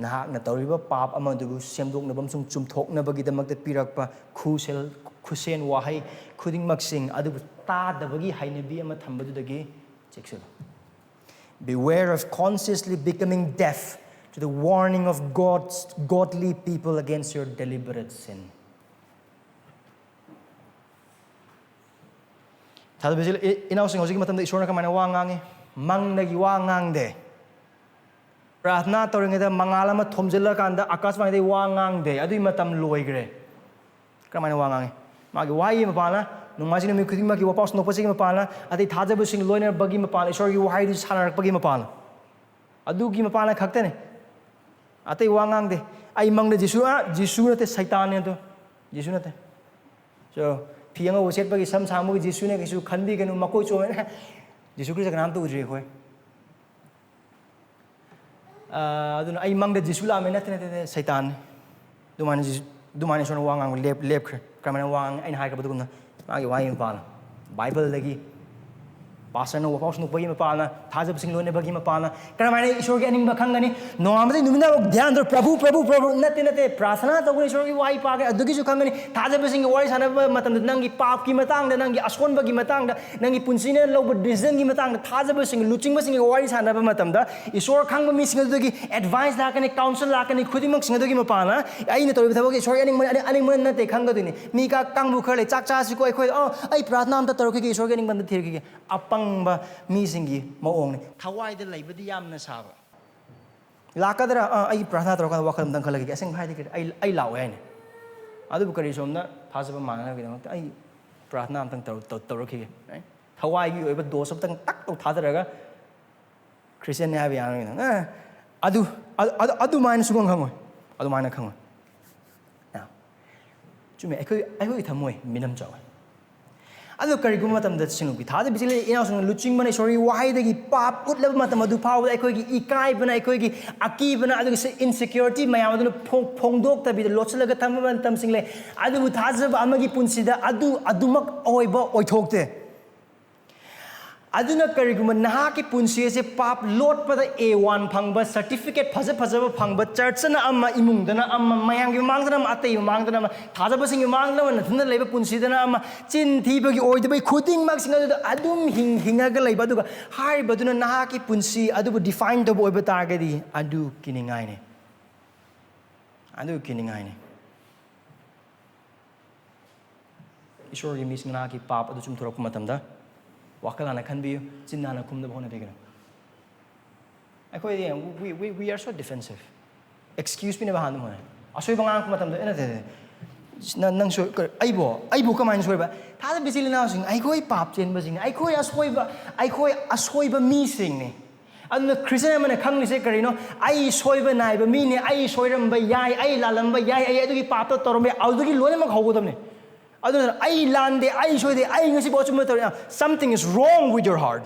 ꯅꯍꯥꯛꯅ ꯇꯧꯔꯤꯕ ꯄꯥꯞ ꯑꯃꯗꯨꯕꯨ ꯁꯦꯝꯗꯣꯛꯅꯕ ꯑꯃꯁꯨꯡ ꯆꯨꯝꯊꯣꯛꯅꯕꯒꯤꯗꯃꯛꯇ ꯄꯤꯔꯛꯄ ꯈꯨꯁꯦꯜ-, ꯈꯨꯠꯁꯦꯟ ꯋꯥꯍꯩ ꯈꯨꯗꯤꯡꯃꯛꯁꯤꯡ ꯑꯗꯨꯕꯨ ꯇꯥꯗꯕꯒꯤ ꯍꯩꯅꯕꯤ ꯑꯃ ꯊꯝꯕꯗꯨꯗꯒꯤ ꯆꯦꯛꯁꯤꯜꯂꯨ꯫ Beware of consciously becoming deaf to the warning of God's godly people against your deliberate sin. ꯊꯥꯖꯕ ꯏꯆꯤꯜ-, ꯏ-, ꯏꯅꯥꯎꯁꯤꯡ, ꯍꯧꯖꯤꯛꯀꯤ ꯃꯇꯝꯗ ꯏꯁꯣꯔꯅ ꯀꯃꯥꯏꯅ ꯋꯥ ꯉꯥꯡꯉꯤ? ꯃꯪꯗꯒꯤ ꯋꯥ ꯉꯥꯡꯗꯦ꯫ ꯄ꯭ꯔꯥꯔꯊꯅꯥ ꯇꯧꯔꯤꯉꯩꯗ ꯃꯉꯥꯜ ꯑꯃ ꯊꯣꯝꯖꯤꯜꯂꯀꯥꯟꯗ ꯑꯀꯥꯁꯕꯥꯅꯤꯗꯒꯤ ꯋꯥ ꯉꯥꯡꯗꯦ꯫ ꯑꯗꯨꯒꯤ ꯃꯇꯝ ꯂꯣꯏꯈ꯭ꯔꯦ꯫ ꯀꯔꯝꯍꯥꯏꯅ ꯋꯥ ꯉꯥꯡꯉꯤ? ꯃꯥꯒꯤ ꯋꯥꯍꯩꯒꯤ ꯃꯄꯥꯟꯅ, ꯅꯣꯡꯃꯥꯏꯖꯤꯡ ꯅꯨꯃꯤꯠ ꯈꯨꯗꯤꯡꯃꯛꯀꯤ ꯋꯥꯄꯥꯎ ꯁꯟꯗꯣꯛꯄꯁꯤꯒꯤ ꯃꯄꯥꯟꯅ, ꯑꯇꯩ ꯊꯥꯖꯕꯁꯤꯡ ꯂꯣꯏꯅꯕꯒꯤ ꯃꯄꯥꯟꯅ, ꯏꯁꯣꯔꯒꯤ ꯋꯥꯍꯩꯗꯨ ꯁꯥꯟꯅꯔꯛꯄꯒꯤ ꯃꯄꯥꯟꯅ, ꯑꯗꯨꯒꯤ ꯃꯄꯥꯟꯅ ꯈꯛꯇꯅꯦ꯫ ꯑꯇꯩ ꯋꯥ ꯉꯥꯡꯗꯦ꯫ ꯑꯩ ꯃꯪꯗ ꯖꯤꯁꯨ, ꯑ, ꯖꯤꯁꯨ ꯅꯠꯇꯦ, ꯁꯩꯇꯥꯟꯅꯦ ꯑꯗꯣ꯫ ꯖꯤꯁꯨ ꯅꯠꯇꯦ꯫ So, ꯐꯤ ꯑꯉꯧꯕ ꯁꯦꯠꯄꯒꯤ, ꯁꯝ ꯁꯥꯡꯕꯒꯤ ꯖꯤꯁꯨꯅꯦ ꯀꯩꯁꯨ ꯈꯟꯕꯤꯒꯅꯨ, ꯃꯀꯣꯏ ꯆꯣꯝꯃꯦ꯫ ꯖꯤꯁꯨ ꯈ꯭ꯔꯤꯁꯇ ꯀꯅꯥꯝꯇ ꯎꯗ꯭ꯔꯤ ꯑꯩꯈꯣꯏ꯫ ꯑꯥ, ꯑꯗꯨꯅ ꯑꯩ ꯃꯪꯗ ꯖꯤꯁꯨ ꯂꯥꯛꯑꯝꯃꯦ, ꯅꯠꯇꯦ, ꯅꯠꯇꯦ, ꯅꯠꯇꯦ, ꯁꯩꯇꯥꯟꯅꯤ꯫ ꯑꯗꯨꯃꯥꯏꯅ ꯖꯤꯁꯨ, ꯑꯗꯨꯃꯥꯏꯅ ꯏꯁꯣꯔꯅ ꯋꯥ ꯉꯥꯡꯕ ꯂꯦꯞ-, ꯂꯦꯞꯈ꯭ꯔꯦ꯫ ꯀꯔꯝꯍꯥꯏꯅ ꯋꯥ ꯉꯥꯡꯉꯤ? ꯑꯩꯅ ꯍꯥꯏꯈ꯭ꯔꯕ ꯑꯗꯨꯒꯨꯝꯅ ꯃꯥꯒꯤ ꯋꯥꯍꯩ ꯃꯄꯥꯟꯅ, ꯕꯥꯏꯕꯜꯗꯒꯤ, ꯄꯥꯁꯇꯔꯅ ꯋꯥꯐꯥꯎ ꯁꯟꯗꯣꯛꯄꯒꯤ ꯃꯄꯥꯟꯅ, ꯊꯥꯖꯕꯁꯤꯡ ꯂꯣꯏꯅꯕꯒꯤ ꯃꯄꯥꯟꯅ, ꯀꯔꯝꯍꯥꯏꯅ ꯏꯁꯣꯔꯒꯤ ꯑꯅꯤꯡꯕ ꯈꯪꯒꯅꯤ? ꯅꯣꯡꯉꯥꯟꯕꯗꯒꯤ ꯅꯨꯃꯤꯠ ꯇꯥꯐꯥꯎ ꯙ꯭ꯌꯥꯟ ꯇꯧꯔ, "ꯄ꯭ꯔꯚꯨ, ꯄ꯭ꯔꯚꯨ, ꯄ꯭ꯔꯚꯨ", ꯅꯠꯇꯦ, ꯅꯠꯇꯦ, ꯄ꯭ꯔꯥꯊꯅꯥ ꯇꯧꯒꯅꯤ, ꯏꯁꯣꯔꯒꯤ ꯋꯥꯍꯩ ꯄꯥꯒꯅꯤ, ꯑꯗꯨꯒꯤꯁꯨ ꯈꯪꯒꯅꯤ꯫ ꯊꯥꯖꯕꯁꯤꯡꯒ ꯋꯥꯔꯤ ꯁꯥꯟꯅꯕ ꯃꯇꯝꯗ ꯅꯪꯒꯤ ꯄꯥꯞꯀꯤ ꯃꯇꯥꯡꯗ, ꯅꯪꯒꯤ ꯑꯁꯣꯟꯕꯒꯤ ꯃꯇꯥꯡꯗ, ꯅꯪꯒꯤ ꯄꯨꯟꯁꯤꯅ ꯂꯧꯕ decision ꯒꯤ ꯃꯇꯥꯡꯗ ꯊꯥꯖꯕꯁꯤꯡ, ꯂꯨꯆꯤꯡꯕꯁꯤꯡꯒ ꯋꯥꯔꯤ ꯁꯥꯟꯅꯕ ꯃꯇꯝꯗ, ꯏꯁꯣꯔ ꯈꯪꯕ ꯃꯤꯁꯤꯡ ꯑꯗꯨꯗꯒꯤ advice ꯂꯥꯛꯀꯅꯤ, counsel ꯂꯥꯛꯀꯅꯤ, ꯈꯨꯗꯤꯡꯃꯛꯁꯤꯡ ꯑꯗꯨꯒꯤ ꯃꯄꯥꯟꯅ ꯑꯩꯅ ꯇꯧꯔꯤꯕ ꯊꯕꯛꯁꯦ ꯏꯁꯣꯔꯒꯤ ꯑꯅꯤꯡꯕ, ꯑꯅꯤꯡꯕ ꯅꯠꯇꯦ ꯈꯪꯒꯗꯣꯏꯅꯤ꯫ ꯃꯤ ꯀꯥ-, ꯀꯥꯡꯕꯨ ꯈꯔ ꯂꯩ, "ꯆꯥꯛ ꯆꯥꯁꯤꯀꯣ ꯑꯩꯈꯣꯏ, ꯑꯣ, ꯑꯩ ꯄ꯭ꯔꯥꯊꯅꯥ ꯑꯝꯇ ꯇꯧꯔꯛꯈꯤꯒꯦ, ꯏꯁꯣꯔꯒꯤ ꯑꯅꯤꯡꯕ ꯑꯝꯇ ꯊꯤꯔꯛꯈꯤꯒꯦ"꯫ ꯑꯄꯪꯕ ꯃꯤꯁꯤꯡꯒꯤ ꯃꯑꯣꯡꯅꯤ꯫ ꯊꯋꯥꯏꯗ ꯂꯩꯕꯗꯤ ꯌꯥꯝꯅ ꯁꯥꯕ꯫ ꯂꯥꯛꯀꯗ꯭ꯔꯥ? ꯑꯥ, ꯑꯩ ꯄ꯭ꯔꯥꯊꯅꯥ ꯇꯧꯔꯀꯥꯟꯗ ꯋꯥꯈꯜ ꯑꯝꯇꯪ ꯈꯜꯂꯒꯦ꯫ ꯑꯁꯦꯡꯕ ꯍꯥꯏꯗꯤ ꯀꯔꯤ? ꯑꯩ, ꯑꯩ ꯂꯥꯛꯑꯣꯏ ꯍꯥꯏꯅꯤ꯫ ꯑꯗꯨꯕꯨ ꯀꯔꯤ, ꯁꯣꯝꯗ ꯊꯥꯖꯕ ꯃꯥꯟꯅꯅꯕꯒꯤꯗꯃꯛꯇ ꯑꯩ ꯄ꯭ꯔꯥꯊꯅꯥ ꯑꯝꯇꯪ ꯇꯧ-, ꯇꯧ-, ꯇꯧꯔꯛꯈꯤꯒꯦ꯫ ꯊꯋꯥꯏꯒꯤ ꯑꯣꯏꯕ dose ꯑꯝꯇꯪ ꯇꯛ ꯇꯧ ꯊꯥꯗꯔꯒ, ꯈ꯭ꯔꯤꯁꯇꯤꯌꯟꯅꯤ ꯍꯥꯏꯕ ꯌꯥꯔꯣꯏꯅ꯫ ꯑ, ꯑꯗꯨ, ꯑ-, ꯑꯗꯨ, ꯑꯗꯨꯃꯥꯏꯅ ꯁꯨꯈꯪ ꯈꯪꯉꯣꯏ꯫ ꯑꯗꯨꯃꯥꯏꯅ ꯈꯪꯉꯣꯏ꯫ ꯑ, ꯆꯨꯝꯃꯦ, ꯑꯩꯈꯣꯏ, ꯑꯩꯈꯣꯏꯒꯤ ꯊꯃꯣꯏ ꯃꯤꯅꯝ ꯆꯥꯎꯋꯦ꯫ ꯑꯗꯣ ꯀꯔꯤꯒꯨꯝꯕ ꯃꯇꯝꯗ ꯁꯤꯡꯂꯨꯄꯤ ꯊꯥꯖꯕ ꯏꯆꯤꯜ ꯏꯅꯥꯎꯁꯤꯡꯅ ꯂꯨꯆꯤꯡꯕꯅ ꯏꯁꯣꯔꯒꯤ ꯋꯥꯍꯩꯗꯒꯤ ꯄꯥꯞ ꯎꯠꯂꯕ ꯃꯇꯝ ꯑꯗꯨ ꯐꯥꯎꯕꯗ ꯑꯩꯈꯣꯏꯒꯤ ꯏꯀꯥꯏꯕꯅ, ꯑꯩꯈꯣꯏꯒꯤ ꯑꯀꯤꯕꯅ, ꯑꯗꯨꯒ insecurity ꯃꯌꯥꯝ ꯑꯗꯨꯅ ꯐꯣꯡ-, ꯐꯣꯡꯗꯣꯛꯇꯕꯤꯗ ꯂꯣꯠꯁꯤꯜꯂꯒ ꯊꯝꯕ ꯃꯇꯝꯁꯤꯡ ꯂꯩ꯫ ꯑꯗꯨꯕꯨ ꯊꯥꯖꯕ ꯑꯃꯒꯤ ꯄꯨꯟꯁꯤꯗ ꯑꯗꯨ ꯑꯗꯨꯃꯛ ꯑꯣꯏꯕ ꯑꯣꯏꯊꯣꯛꯇꯦ꯫ ꯑꯗꯨꯅ ꯀꯔꯤꯒꯨꯝꯕ ꯅꯍꯥꯛꯀꯤ ꯄꯨꯟꯁꯤ ꯑꯁꯤ ꯄꯥꯞ ꯂꯣꯠꯄꯗ A one ꯐꯪꯕ, certificate ꯐꯖ ꯐꯖꯕ ꯐꯪꯕ, church ꯇꯅ ꯑꯃ, ꯏꯃꯨꯡꯗꯅ ꯑꯃ, ꯃꯌꯥꯝꯒꯤ ꯃꯃꯥꯡꯗꯅ ꯑꯃ, ꯑꯇꯩ ꯃꯃꯥꯡꯗꯅ ꯑꯃ, ꯊꯥꯖꯕꯁꯤꯡꯒꯤ ꯃꯃꯥꯡꯗꯅ ꯑꯃ, ꯅꯊꯟꯗ ꯂꯩꯕ ꯄꯨꯟꯁꯤꯗꯅ ꯑꯃ, ꯆꯤꯟ ꯊꯤꯕꯒꯤ ꯑꯣꯏꯗꯕꯒꯤ ꯈꯨꯗꯤꯡꯃꯛꯁꯤꯡ ꯑꯗꯨꯗ ꯑꯗꯨꯝ ꯍꯤꯡ-, ꯍꯤꯡꯉꯒ ꯂꯩꯕ, ꯑꯗꯨꯒ ꯍꯥꯏꯔꯤꯕꯗꯨꯅ ꯅꯍꯥꯛꯀꯤ ꯄꯨꯟꯁꯤ ꯑꯗꯨꯕꯨ define ꯇꯧꯕ ꯑꯣꯏꯕ ꯇꯥꯔꯒꯗꯤ, ꯑꯗꯨ ꯀꯤꯅꯤꯡꯉꯥꯏꯅꯤ꯫ ꯑꯗꯨ ꯀꯤꯅꯤꯡꯉꯥꯏꯅꯤ꯫ ꯏꯁꯣꯔꯒꯤ ꯃꯤꯁꯤꯡ ꯅꯍꯥꯛꯀꯤ ꯄꯥꯞ ꯑꯗꯨ ꯆꯨꯝꯊꯣꯔꯛꯄ ꯃꯇꯝꯗ ꯋꯥꯈꯜ ꯍꯥꯟꯅ ꯈꯟꯕꯤꯌꯨ, ꯆꯤꯟ ꯍꯥꯟꯅ ꯈꯨꯝꯅꯕ ꯍꯣꯠꯅꯕꯤꯒꯅꯨ꯫ ꯑꯩꯈꯣꯏꯗꯤ, we, we, we are so defensive. Excuse ꯄꯤꯅꯕ ꯍꯥꯟꯅ ꯑꯗꯨꯝ ꯍꯣꯠꯅꯩ꯫ ꯑꯁꯣꯏꯕ ꯉꯥꯡꯉꯛꯄ ꯃꯇꯝꯗ, "ꯑꯦ, ꯅꯠꯇꯦ, ꯅꯠꯇꯦ, ꯅꯪ, ꯅꯪ ꯁꯣꯏ-, ꯀ-, ꯑꯩꯕꯣ, ꯑꯩꯕꯨ ꯀꯃꯥꯏꯅ ꯁꯣꯏꯕ?" ꯊꯥꯖꯕ ꯏꯆꯤꯜ ꯏꯅꯥꯎꯁꯤꯡ, ꯑꯩꯈꯣꯏ ꯄꯥꯞ ꯆꯦꯟꯕꯁꯤꯡ, ꯑꯩꯈꯣꯏ ꯑꯁꯣꯏꯕ, ꯑꯩꯈꯣꯏ ꯑꯁꯣꯏꯕ ꯃꯤꯁꯤꯡꯅꯤ꯫ ꯑꯗꯨꯅ ꯈ꯭ꯔꯤꯁꯇꯤꯌꯥꯟ ꯑꯃꯅ ꯈꯪꯂꯤꯁꯦ ꯀꯔꯤꯅꯣ? ꯑꯩ ꯁꯣꯏꯕ ꯅꯥꯏꯕ ꯃꯤꯅꯦ, ꯑꯩ ꯁꯣꯏꯔꯝꯕ ꯌꯥꯏ, ꯑꯩ ꯂꯥꯜꯂꯝꯕ ꯌꯥꯏ, ꯑꯩ ꯑꯗꯨꯒꯤ ꯄꯥꯞꯇꯣ ꯇꯧꯔꯝꯕ ꯌꯥꯏ, ꯑꯗꯨꯗꯒꯤ ꯂꯣꯏꯅꯃꯛ ꯍꯧꯒꯗꯕꯅꯤ꯫ ꯑꯗꯨꯅ ꯑꯩ ꯂꯥꯟꯗꯦ, ꯑꯩ ꯁꯣꯏꯗꯦ, ꯑꯩ ꯉꯁꯤꯐꯥꯎ ꯑꯆꯨꯝꯕ ꯇꯧꯔꯤ꯫ Something is wrong with your heart.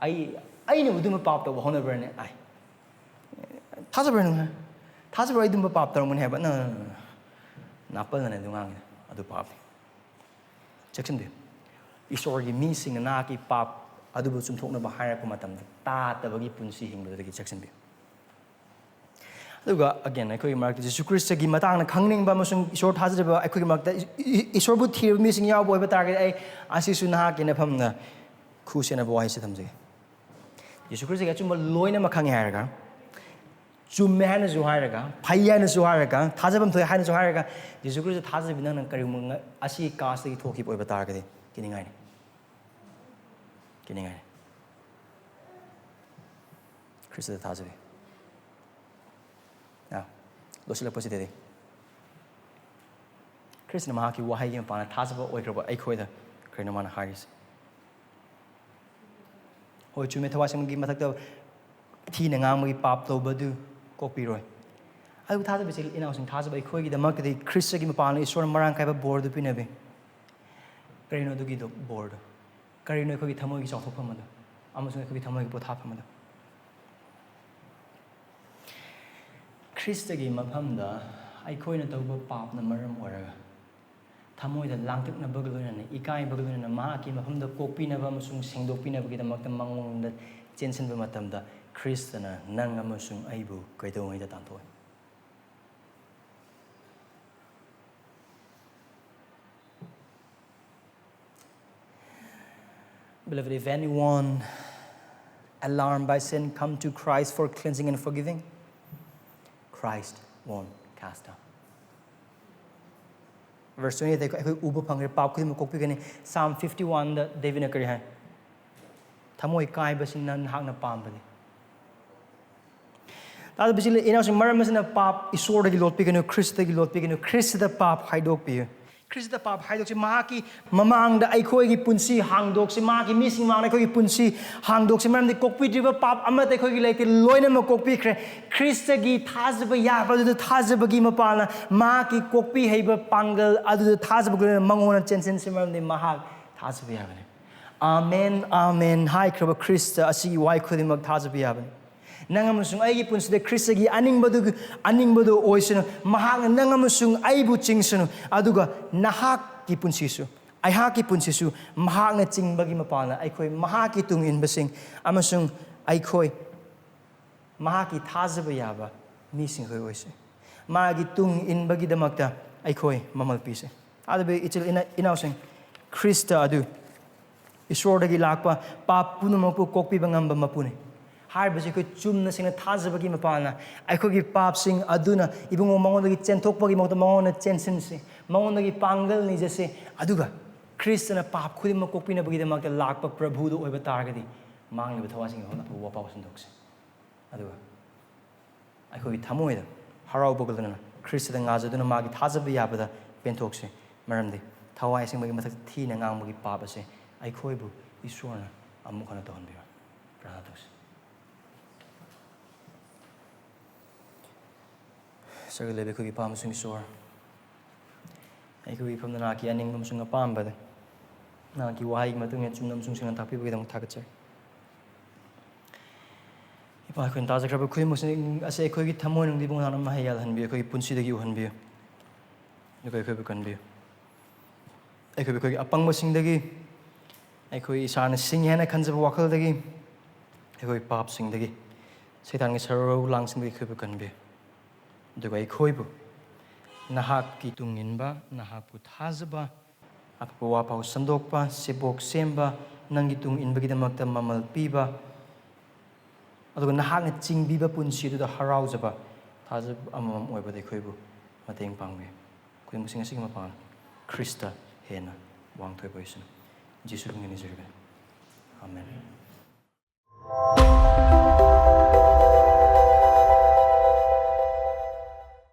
ꯑꯩ ꯑꯩꯅ ꯑꯗꯨꯝꯕ ꯄꯥꯞ ꯇꯧꯕ ꯍꯧꯅꯕ꯭ꯔꯅꯦ? ꯑꯩ ꯊꯥꯖꯕ꯭ꯔꯥ ꯅꯪ? ꯊꯥꯖꯕ꯭ꯔꯥ ꯑꯩ ꯑꯗꯨꯝꯕ ꯄꯥꯞ ꯇꯧꯔꯝꯒꯅꯤ ꯍꯥꯏꯕ? ꯅꯪ ꯅꯥꯄꯜꯅꯅ ꯑꯗꯨꯝ ꯉꯥꯡꯉꯤ꯫ ꯑꯗꯨ ꯄꯥꯞꯅꯤ꯫ ꯆꯦꯛꯁꯤꯟꯕꯤꯌꯨ꯫ ꯏꯁꯣꯔꯒꯤ ꯃꯤꯁꯤꯡꯅ ꯅꯍꯥꯛꯀꯤ ꯄꯥꯞ ꯑꯗꯨꯕꯨ ꯆꯨꯝꯊꯣꯛꯅꯕ ꯍꯥꯏꯔꯛꯄ ꯃꯇꯝꯗ ꯇꯥꯗꯕꯒꯤ ꯄꯨꯟꯁꯤ ꯍꯤꯡꯕꯗꯨꯗꯒꯤ ꯆꯦꯛꯁꯤꯟꯕꯤꯌꯨ꯫ ꯑꯗꯨꯒ again, ꯑꯩꯈꯣꯏꯒꯤ ꯃꯔꯛꯇ ꯖꯤꯁꯨ ꯈ꯭ꯔꯤꯁꯇꯒꯤ ꯃꯇꯥꯡꯗ ꯈꯪꯅꯤꯡꯕ ꯑꯃꯁꯨꯡ ꯏꯁꯣꯔ ꯊꯥꯖꯗꯕ ꯑꯩꯈꯣꯏꯒꯤ ꯃꯔꯛꯇ ꯏ-, ꯏ-, ꯏꯁꯣꯔꯕꯨ ꯊꯤꯔꯕ ꯃꯤꯁꯤꯡ ꯌꯥꯎꯕ ꯑꯣꯏꯕ ꯇꯥꯔꯒꯗꯤ, ꯑꯩ ꯑꯁꯤꯁꯨ ꯅꯍꯥꯛꯀꯤ ꯅꯐꯝꯗ ꯈꯨ ꯁꯦꯟꯅꯕ ꯋꯥꯍꯩꯁꯦ ꯊꯝꯖꯒꯦ꯫ ꯖꯤꯁꯨ ꯈ꯭ꯔꯤꯁꯇꯒꯤ ꯑꯆꯨꯝꯕ ꯂꯣꯏꯅꯃꯛ ꯈꯪꯉꯦ ꯍꯥꯏꯔꯒ, ꯆꯨꯝꯃꯦ ꯍꯥꯏꯅꯁꯨ ꯍꯥꯏꯔꯒ, ꯐꯩ ꯍꯥꯏꯅꯁꯨ ꯍꯥꯏꯔꯒ, ꯊꯥꯖꯐꯝ ꯊꯣꯛꯑꯦ ꯍꯥꯏꯅꯁꯨ ꯍꯥꯏꯔꯒ, ꯖꯤꯁꯨ ꯈ꯭ꯔꯤꯁꯇ ꯊꯥꯖꯕꯤ ꯅꯪꯅ ꯀꯔꯤꯒꯨꯝꯕ ꯉ-, ꯑꯁꯤ ꯀꯥꯁꯇꯒꯤ ꯊꯣꯛꯈꯤꯕ ꯑꯣꯏꯕ ꯇꯥꯔꯒꯗꯤ ꯀꯤꯅꯤꯡꯉꯥꯏꯅꯤ꯫ ꯀꯤꯅꯤꯡꯉꯥꯏꯅꯤ꯫ ꯈ꯭ꯔꯤꯁꯇꯗ ꯊꯥꯖꯕꯤ꯫ ꯑꯥ, ꯂꯣꯏꯁꯤꯜꯂꯛꯄꯁꯤꯗꯗꯤ ꯈ꯭ꯔꯤꯁꯇꯅ ꯃꯍꯥꯛꯀꯤ ꯋꯥꯍꯩꯒꯤ ꯃꯄꯥꯟꯅ ꯊꯥꯖꯕ ꯑꯣꯏꯈ꯭ꯔꯕ ꯑꯩꯈꯣꯏꯗ ꯀꯔꯤꯅꯣ ꯃꯥꯅ ꯍꯥꯏꯔꯤꯁꯦ? ꯍꯣꯏ, ꯆꯨꯝꯃꯦ, ꯊꯋꯥꯏ ꯁꯦꯡꯕꯒꯤ ꯃꯊꯛꯇ ꯊꯤꯅ ꯉꯥꯡꯕꯒꯤ ꯄꯥꯞ ꯇꯧꯕꯗꯨ ꯀꯣꯛꯄꯤꯔꯣꯏ꯫ ꯑꯗꯨꯕꯨ ꯊꯥꯖꯕ ꯏꯆꯤꯜ ꯏꯅꯥꯎꯁꯤꯡ, ꯊꯥꯖꯕ ꯑꯩꯈꯣꯏꯒꯤꯗꯃꯛꯇꯗꯤ ꯈ꯭ꯔꯤꯁꯇꯒꯤ ꯃꯄꯥꯟꯅ ꯏꯁꯣꯔꯅ ꯃꯔꯥꯡ ꯀꯥꯏꯕ ꯕꯣꯔꯗꯨ ꯄꯤꯅꯕꯤ꯫ ꯀꯔꯤꯅꯣ ꯑꯗꯨꯒꯤꯗꯣ ꯕꯣꯔꯗꯣ? ꯀꯔꯤꯅꯣ ꯑꯩꯈꯣꯏꯒꯤ ꯊꯃꯣꯏꯒꯤ ꯆꯥꯎꯊꯣꯛꯐꯝ ꯑꯗꯣ ꯑꯃꯁꯨꯡ ꯑꯩꯈꯣꯏꯒꯤ ꯊꯃꯣꯏꯒꯤ ꯄꯣꯊꯥꯐꯝ ꯑꯗꯣ? ꯈ꯭ꯔꯤꯁꯇꯒꯤ ꯃꯐꯝꯗ ꯑꯩꯈꯣꯏꯅ ꯇꯧꯕ ꯄꯥꯞꯅ ꯃꯔꯝ ꯑꯣꯏꯔꯒ ꯊꯃꯣꯏꯗ ꯂꯥꯡꯇꯛꯅꯕꯒ ꯂꯣꯏꯅꯅ, ꯏꯀꯥꯏꯕꯒ ꯂꯣꯏꯅꯅ ꯃꯍꯥꯛꯀꯤ ꯃꯐꯝꯗ ꯀꯣꯛꯄꯤꯅꯕ ꯑꯃꯁꯨꯡ ꯁꯦꯡꯗꯣꯛꯄꯤꯅꯕꯒꯤꯗꯃꯛꯇ ꯃꯉꯣꯟꯗ ꯆꯦꯟꯁꯤꯟꯕ ꯃꯇꯝꯗ ꯈ꯭ꯔꯤꯁꯇꯅ ꯅꯪ ꯑꯃꯁꯨꯡ ꯑꯩꯕꯨ ꯀꯩꯗꯧꯉꯩꯗ ꯇꯥꯟꯊꯣꯛꯏ? Beloved, if anyone alarmed by sin come to Christ for cleansing and forgiving, Christ won't cast down. Verse twenty-eight ꯑꯩꯈꯣꯏ, ꯑꯩꯈꯣꯏ ꯎꯕ ꯐꯪꯈ꯭ꯔꯦ, ꯄꯥꯞ ꯈꯨꯗꯤꯡꯃꯛ ꯀꯣꯛꯄꯤꯒꯅꯤ꯫ Psalm fifty-one ꯗ ꯗꯦꯕꯤꯗꯅ ꯀꯔꯤ ꯍꯥꯏ? ꯊꯃꯣꯏ ꯀꯥꯏꯕꯁꯤꯡꯅ ꯅꯍꯥꯛꯅ ꯄꯥꯝꯕꯅꯤ꯫ ꯇꯥꯗꯕꯁꯤ ꯏꯅꯥꯎꯁꯤꯡ, ꯃꯔꯝ ꯑꯁꯤꯅ ꯄꯥꯞ ꯏꯁꯣꯔꯗꯒꯤ ꯂꯣꯠꯄꯤꯒꯅꯨ, ꯈ꯭ꯔꯤꯁꯇꯒꯤ ꯂꯣꯠꯄꯤꯒꯅꯨ, ꯈ꯭ꯔꯤꯁꯇꯗ ꯄꯥꯞ ꯍꯥꯏꯗꯣꯛꯄꯤꯌꯨ꯫ ꯈ꯭ꯔꯤꯁꯇ ꯄꯥꯞ ꯍꯥꯏꯗꯣꯛꯁꯤ꯫ ꯃꯍꯥꯛꯀꯤ ꯃꯃꯥꯡꯗ ꯑꯩꯈꯣꯏꯒꯤ ꯄꯨꯟꯁꯤ ꯍꯥꯡꯗꯣꯛꯁꯤ꯫ ꯃꯍꯥꯛꯀꯤ ꯃꯤꯁꯤꯡ ꯃꯃꯥꯡꯗ ꯑꯩꯈꯣꯏꯒꯤ ꯄꯨꯟꯁꯤ ꯍꯥꯡꯗꯣꯛꯁꯤ꯫ ꯃꯔꯝꯗꯤ ꯀꯣꯛꯄꯤꯗ꯭ꯔꯤꯕ ꯄꯥꯞ ꯑꯃꯠꯇ ꯑꯩꯈꯣꯏꯒꯤ ꯂꯩꯇꯦ, ꯂꯣꯏꯅꯃꯛ ꯀꯣꯛꯄꯤꯈ꯭ꯔꯦ꯫ ꯈ꯭ꯔꯤꯁꯇꯒꯤ ꯊꯥꯖꯕ ꯌꯥꯕ ꯑꯗꯨꯗ ꯊꯥꯖꯕꯒꯤ ꯃꯄꯥꯜꯅ ꯃꯍꯥꯛꯀꯤ ꯀꯣꯛꯄꯤ ꯍꯩꯕ ꯄꯥꯡꯒꯜ ꯑꯗꯨꯗ ꯊꯥꯖꯕꯒꯤ ꯂꯣꯏꯅꯅ ꯃꯉꯣꯟꯗ ꯆꯦꯟꯁꯤꯟꯁꯤ, ꯃꯔꯝꯗꯤ ꯃꯍꯥꯛ ꯊꯥꯖꯕ ꯌꯥꯕꯅꯤ꯫ "ꯑꯥꯃꯦꯟ, ꯑꯥꯃꯦꯟ" ꯍꯥꯏꯈ꯭ꯔꯕ ꯈ꯭ꯔꯤꯁꯇ ꯑꯁꯤꯒꯤ ꯋꯥꯍꯩ ꯈꯨꯗꯤꯡꯃꯛ ꯊꯥꯖꯕ ꯌꯥꯕꯅꯤ꯫ ꯅꯪ ꯑꯃꯁꯨꯡ ꯑꯩꯒꯤ ꯄꯨꯟꯁꯤꯗ ꯈ꯭ꯔꯤꯁꯇꯒꯤ ꯑꯅꯤꯡꯕꯗꯨ, ꯑꯅꯤꯡꯕꯗꯨ ꯑꯣꯏꯁꯅꯨ꯫ ꯃꯍꯥꯛꯅ ꯅꯪ ꯑꯃꯁꯨꯡ ꯑꯩꯕꯨ ꯆꯤꯡꯁꯅꯨ, ꯑꯗꯨꯒ ꯅꯍꯥꯛꯀꯤ ꯄꯨꯟꯁꯤꯁꯨ, ꯑꯩꯍꯥꯛꯀꯤ ꯄꯨꯟꯁꯤꯁꯨ ꯃꯍꯥꯛꯅ ꯆꯤꯡꯕꯒꯤ ꯃꯄꯥꯟꯅ ꯑꯩꯈꯣꯏ ꯃꯍꯥꯛꯀꯤ ꯇꯨꯡ ꯏꯟꯕꯁꯤꯡ ꯑꯃꯁꯨꯡ ꯑꯩꯈꯣꯏ ꯃꯍꯥꯛꯀꯤ ꯊꯥꯖꯕ ꯌꯥꯕ ꯃꯤꯁꯤꯡ ꯑꯩꯈꯣꯏ ꯑꯣꯏꯁꯤ꯫ ꯃꯥꯒꯤ ꯇꯨꯡ ꯏꯟꯕꯒꯤꯗꯃꯛꯇ ꯑꯩꯈꯣꯏ ꯃꯃꯜ ꯄꯤꯁꯤ꯫ ꯑꯗꯨꯕꯨ ꯏꯆꯤꯜ ꯏꯅꯥ-, ꯏꯅꯥꯎꯁꯤꯡ, ꯈ꯭ꯔꯤꯁꯇ ꯑꯗꯨ ꯏꯁꯣꯔꯗꯒꯤ ꯂꯥꯛꯄ ꯄꯥꯞ ꯄꯨꯝꯅꯃꯛꯄꯨ ꯀꯣꯛꯄꯤꯕ ꯉꯝꯕ ꯃꯄꯨꯅꯤ ꯍꯥꯏꯕꯁꯤ ꯑꯩꯈꯣꯏ ꯆꯨꯝꯅ ꯁꯦꯡꯅ ꯊꯥꯖꯕꯒꯤ ꯃꯄꯥꯟꯅ ꯑꯩꯈꯣꯏꯒꯤ ꯄꯥꯞꯁꯤꯡ ꯑꯗꯨꯅ ꯏꯕꯨꯡꯉꯣ ꯃꯉꯣꯟꯗꯒꯤ ꯆꯦꯟꯊꯣꯛꯄꯒꯤ ꯃꯍꯨꯠꯇ ꯃꯉꯣꯟꯗ ꯆꯦꯟꯁꯤꯟꯁꯤ, ꯃꯉꯣꯟꯗꯒꯤ ꯄꯥꯡꯒꯜ ꯅꯤꯖꯁꯤ꯫ ꯑꯗꯨꯒ ꯈ꯭ꯔꯤꯁꯇꯅ ꯄꯥꯞ ꯈꯨꯗꯤꯡꯃꯛ ꯀꯣꯛꯄꯤꯅꯕꯒꯤꯗꯃꯛꯇ ꯂꯥꯛꯄ ꯄ꯭ꯔꯚꯨꯗꯨ ꯑꯣꯏꯕ ꯇꯥꯔꯒꯗꯤ ꯃꯥꯡꯂꯤꯕ ꯊꯋꯥꯏꯁꯤꯡꯒꯤ ꯃꯐꯝꯗ ꯑꯐꯕ ꯋꯥꯐꯥꯎ ꯁꯟꯗꯣꯛꯁꯤ꯫ ꯑꯗꯨꯒ ꯑꯩꯈꯣꯏꯒꯤ ꯊꯃꯣꯏꯗ ꯍꯔꯥꯎꯕꯒ ꯂꯣꯏꯅꯅ ꯈ꯭ꯔꯤꯁꯇꯗ ꯉꯥꯖꯗꯨꯅ ꯃꯥꯒꯤ ꯊꯥꯖꯕ ꯌꯥꯕꯗ ꯄꯦꯟꯊꯣꯛꯁꯤ꯫ ꯃꯔꯝꯗꯤ ꯊꯋꯥꯏ ꯑꯁꯦꯡꯕꯒꯤ ꯃꯊꯛꯇ ꯊꯤꯅ ꯉꯥꯡꯕꯒꯤ ꯄꯥꯞ ꯑꯁꯦ ꯑꯩꯈꯣꯏꯕꯨ ꯏꯁꯣꯔꯅ ꯑꯃꯨꯛ ꯍꯟꯅ ꯇꯧꯍꯟꯕꯤꯔꯣꯏ꯫ ꯄ꯭ꯔꯥꯔꯊꯅꯥ ꯇꯧꯁꯤ꯫ ꯁꯔꯒ ꯂꯩꯕ ꯑꯩꯈꯣꯏꯒꯤ ꯏꯄꯥ ꯑꯃꯁꯨꯡ ꯏꯁꯣꯔ, ꯑꯩꯈꯣꯏꯒꯤ ꯏꯐꯝꯗ ꯅꯍꯥꯛꯀꯤ ꯑꯅꯤꯡꯕ ꯑꯃꯁꯨꯡ ꯑꯄꯥꯝꯕꯗ ꯅꯍꯥꯛꯀꯤ ꯋꯥꯍꯩꯒꯤ ꯃꯇꯨꯡ ꯏꯟꯅ ꯆꯨꯝꯅ ꯑꯃꯁꯨꯡ ꯁꯦꯡꯅ ꯇꯥꯛꯄꯤꯕꯒꯤꯗꯃꯛ ꯊꯥꯒꯠꯆꯔꯤ꯫ ꯏꯄꯥ, ꯑꯩꯈꯣꯏꯅ ꯇꯥꯖꯈ꯭ꯔꯕ ꯈꯨꯗꯤꯡꯃꯛꯁꯤꯡ ꯑꯁꯤ ꯑꯩꯈꯣꯏꯒꯤ ꯊꯃꯣꯏꯅꯨꯡꯗ ꯏꯕꯨꯡꯉꯣ ꯅꯍꯥꯛꯅ ꯃꯍꯩ ꯌꯥꯜꯍꯟꯕꯤꯌꯨ, ꯑꯩꯈꯣꯏꯒꯤ ꯄꯨꯟꯁꯤꯗꯒꯤ ꯎꯍꯟꯕꯤꯌꯨ, ꯑꯗꯨꯒ ꯑꯩꯈꯣꯏꯕꯨ ꯀꯟꯕꯤꯌꯨ꯫ ꯑꯩꯈꯣꯏꯕꯨ ꯑꯩꯈꯣꯏꯒꯤ ꯑꯄꯪꯕꯁꯤꯡꯗꯒꯤ, ꯑꯩꯈꯣꯏ ꯏꯁꯥꯅ ꯁꯤꯡꯉꯤ ꯍꯥꯏꯅ ꯈꯟꯖꯕ ꯋꯥꯈꯜꯗꯒꯤ, ꯑꯩꯈꯣꯏ ꯄꯥꯞꯁꯤꯡꯗꯒꯤ, ꯁꯩꯇꯥꯟꯒꯤ ꯁꯔꯧ ꯂꯥꯡꯁꯤꯡꯗꯒꯤ ꯑꯩꯈꯣꯏꯕꯨ ꯀꯟꯕꯤꯌꯨ꯫ ꯑꯗꯨꯒ ꯑꯩꯈꯣꯏꯕꯨ ꯅꯍꯥꯛꯀꯤ ꯇꯨꯡ ꯏꯟꯕ, ꯅꯍꯥꯛꯄꯨ ꯊꯥꯖꯕ, ꯑꯐꯕ ꯋꯥꯐꯥꯎ ꯁꯟꯗꯣꯛꯄ, ꯁꯦꯕꯣꯛ ꯁꯦꯝꯕ, ꯅꯪꯒꯤ ꯇꯨꯡ ꯏꯟꯕꯒꯤꯗꯃꯛꯇ ꯃꯃꯜ ꯄꯤꯕ, ꯑꯗꯨꯒ ꯅꯍꯥꯛꯅ ꯆꯤꯡꯕꯤꯕ ꯄꯨꯟꯁꯤ ꯑꯗꯨꯗ ꯍꯔꯥꯎꯖꯕ, ꯊꯥꯖꯕ ꯑꯃꯃꯝ ꯑꯣꯏꯕꯗ ꯑꯩꯈꯣꯏꯕꯨ ꯃꯇꯦꯡ ꯄꯥꯡꯕꯤꯌꯨ꯫ ꯑꯩꯈꯣꯏ ꯃꯁꯤꯡ ꯑꯁꯤꯒꯤ ꯃꯄꯥꯟ ꯈ꯭ꯔꯤꯁꯇ ꯍꯦꯟꯅ ꯋꯥꯡꯊꯣꯏꯕ ꯑꯣꯏꯁꯅꯨ꯫ ꯖꯤꯁꯨ ꯃꯤꯡꯗ ꯅꯤꯖꯔꯤꯕꯅꯤ꯫ ꯑꯥꯃꯦꯟ꯫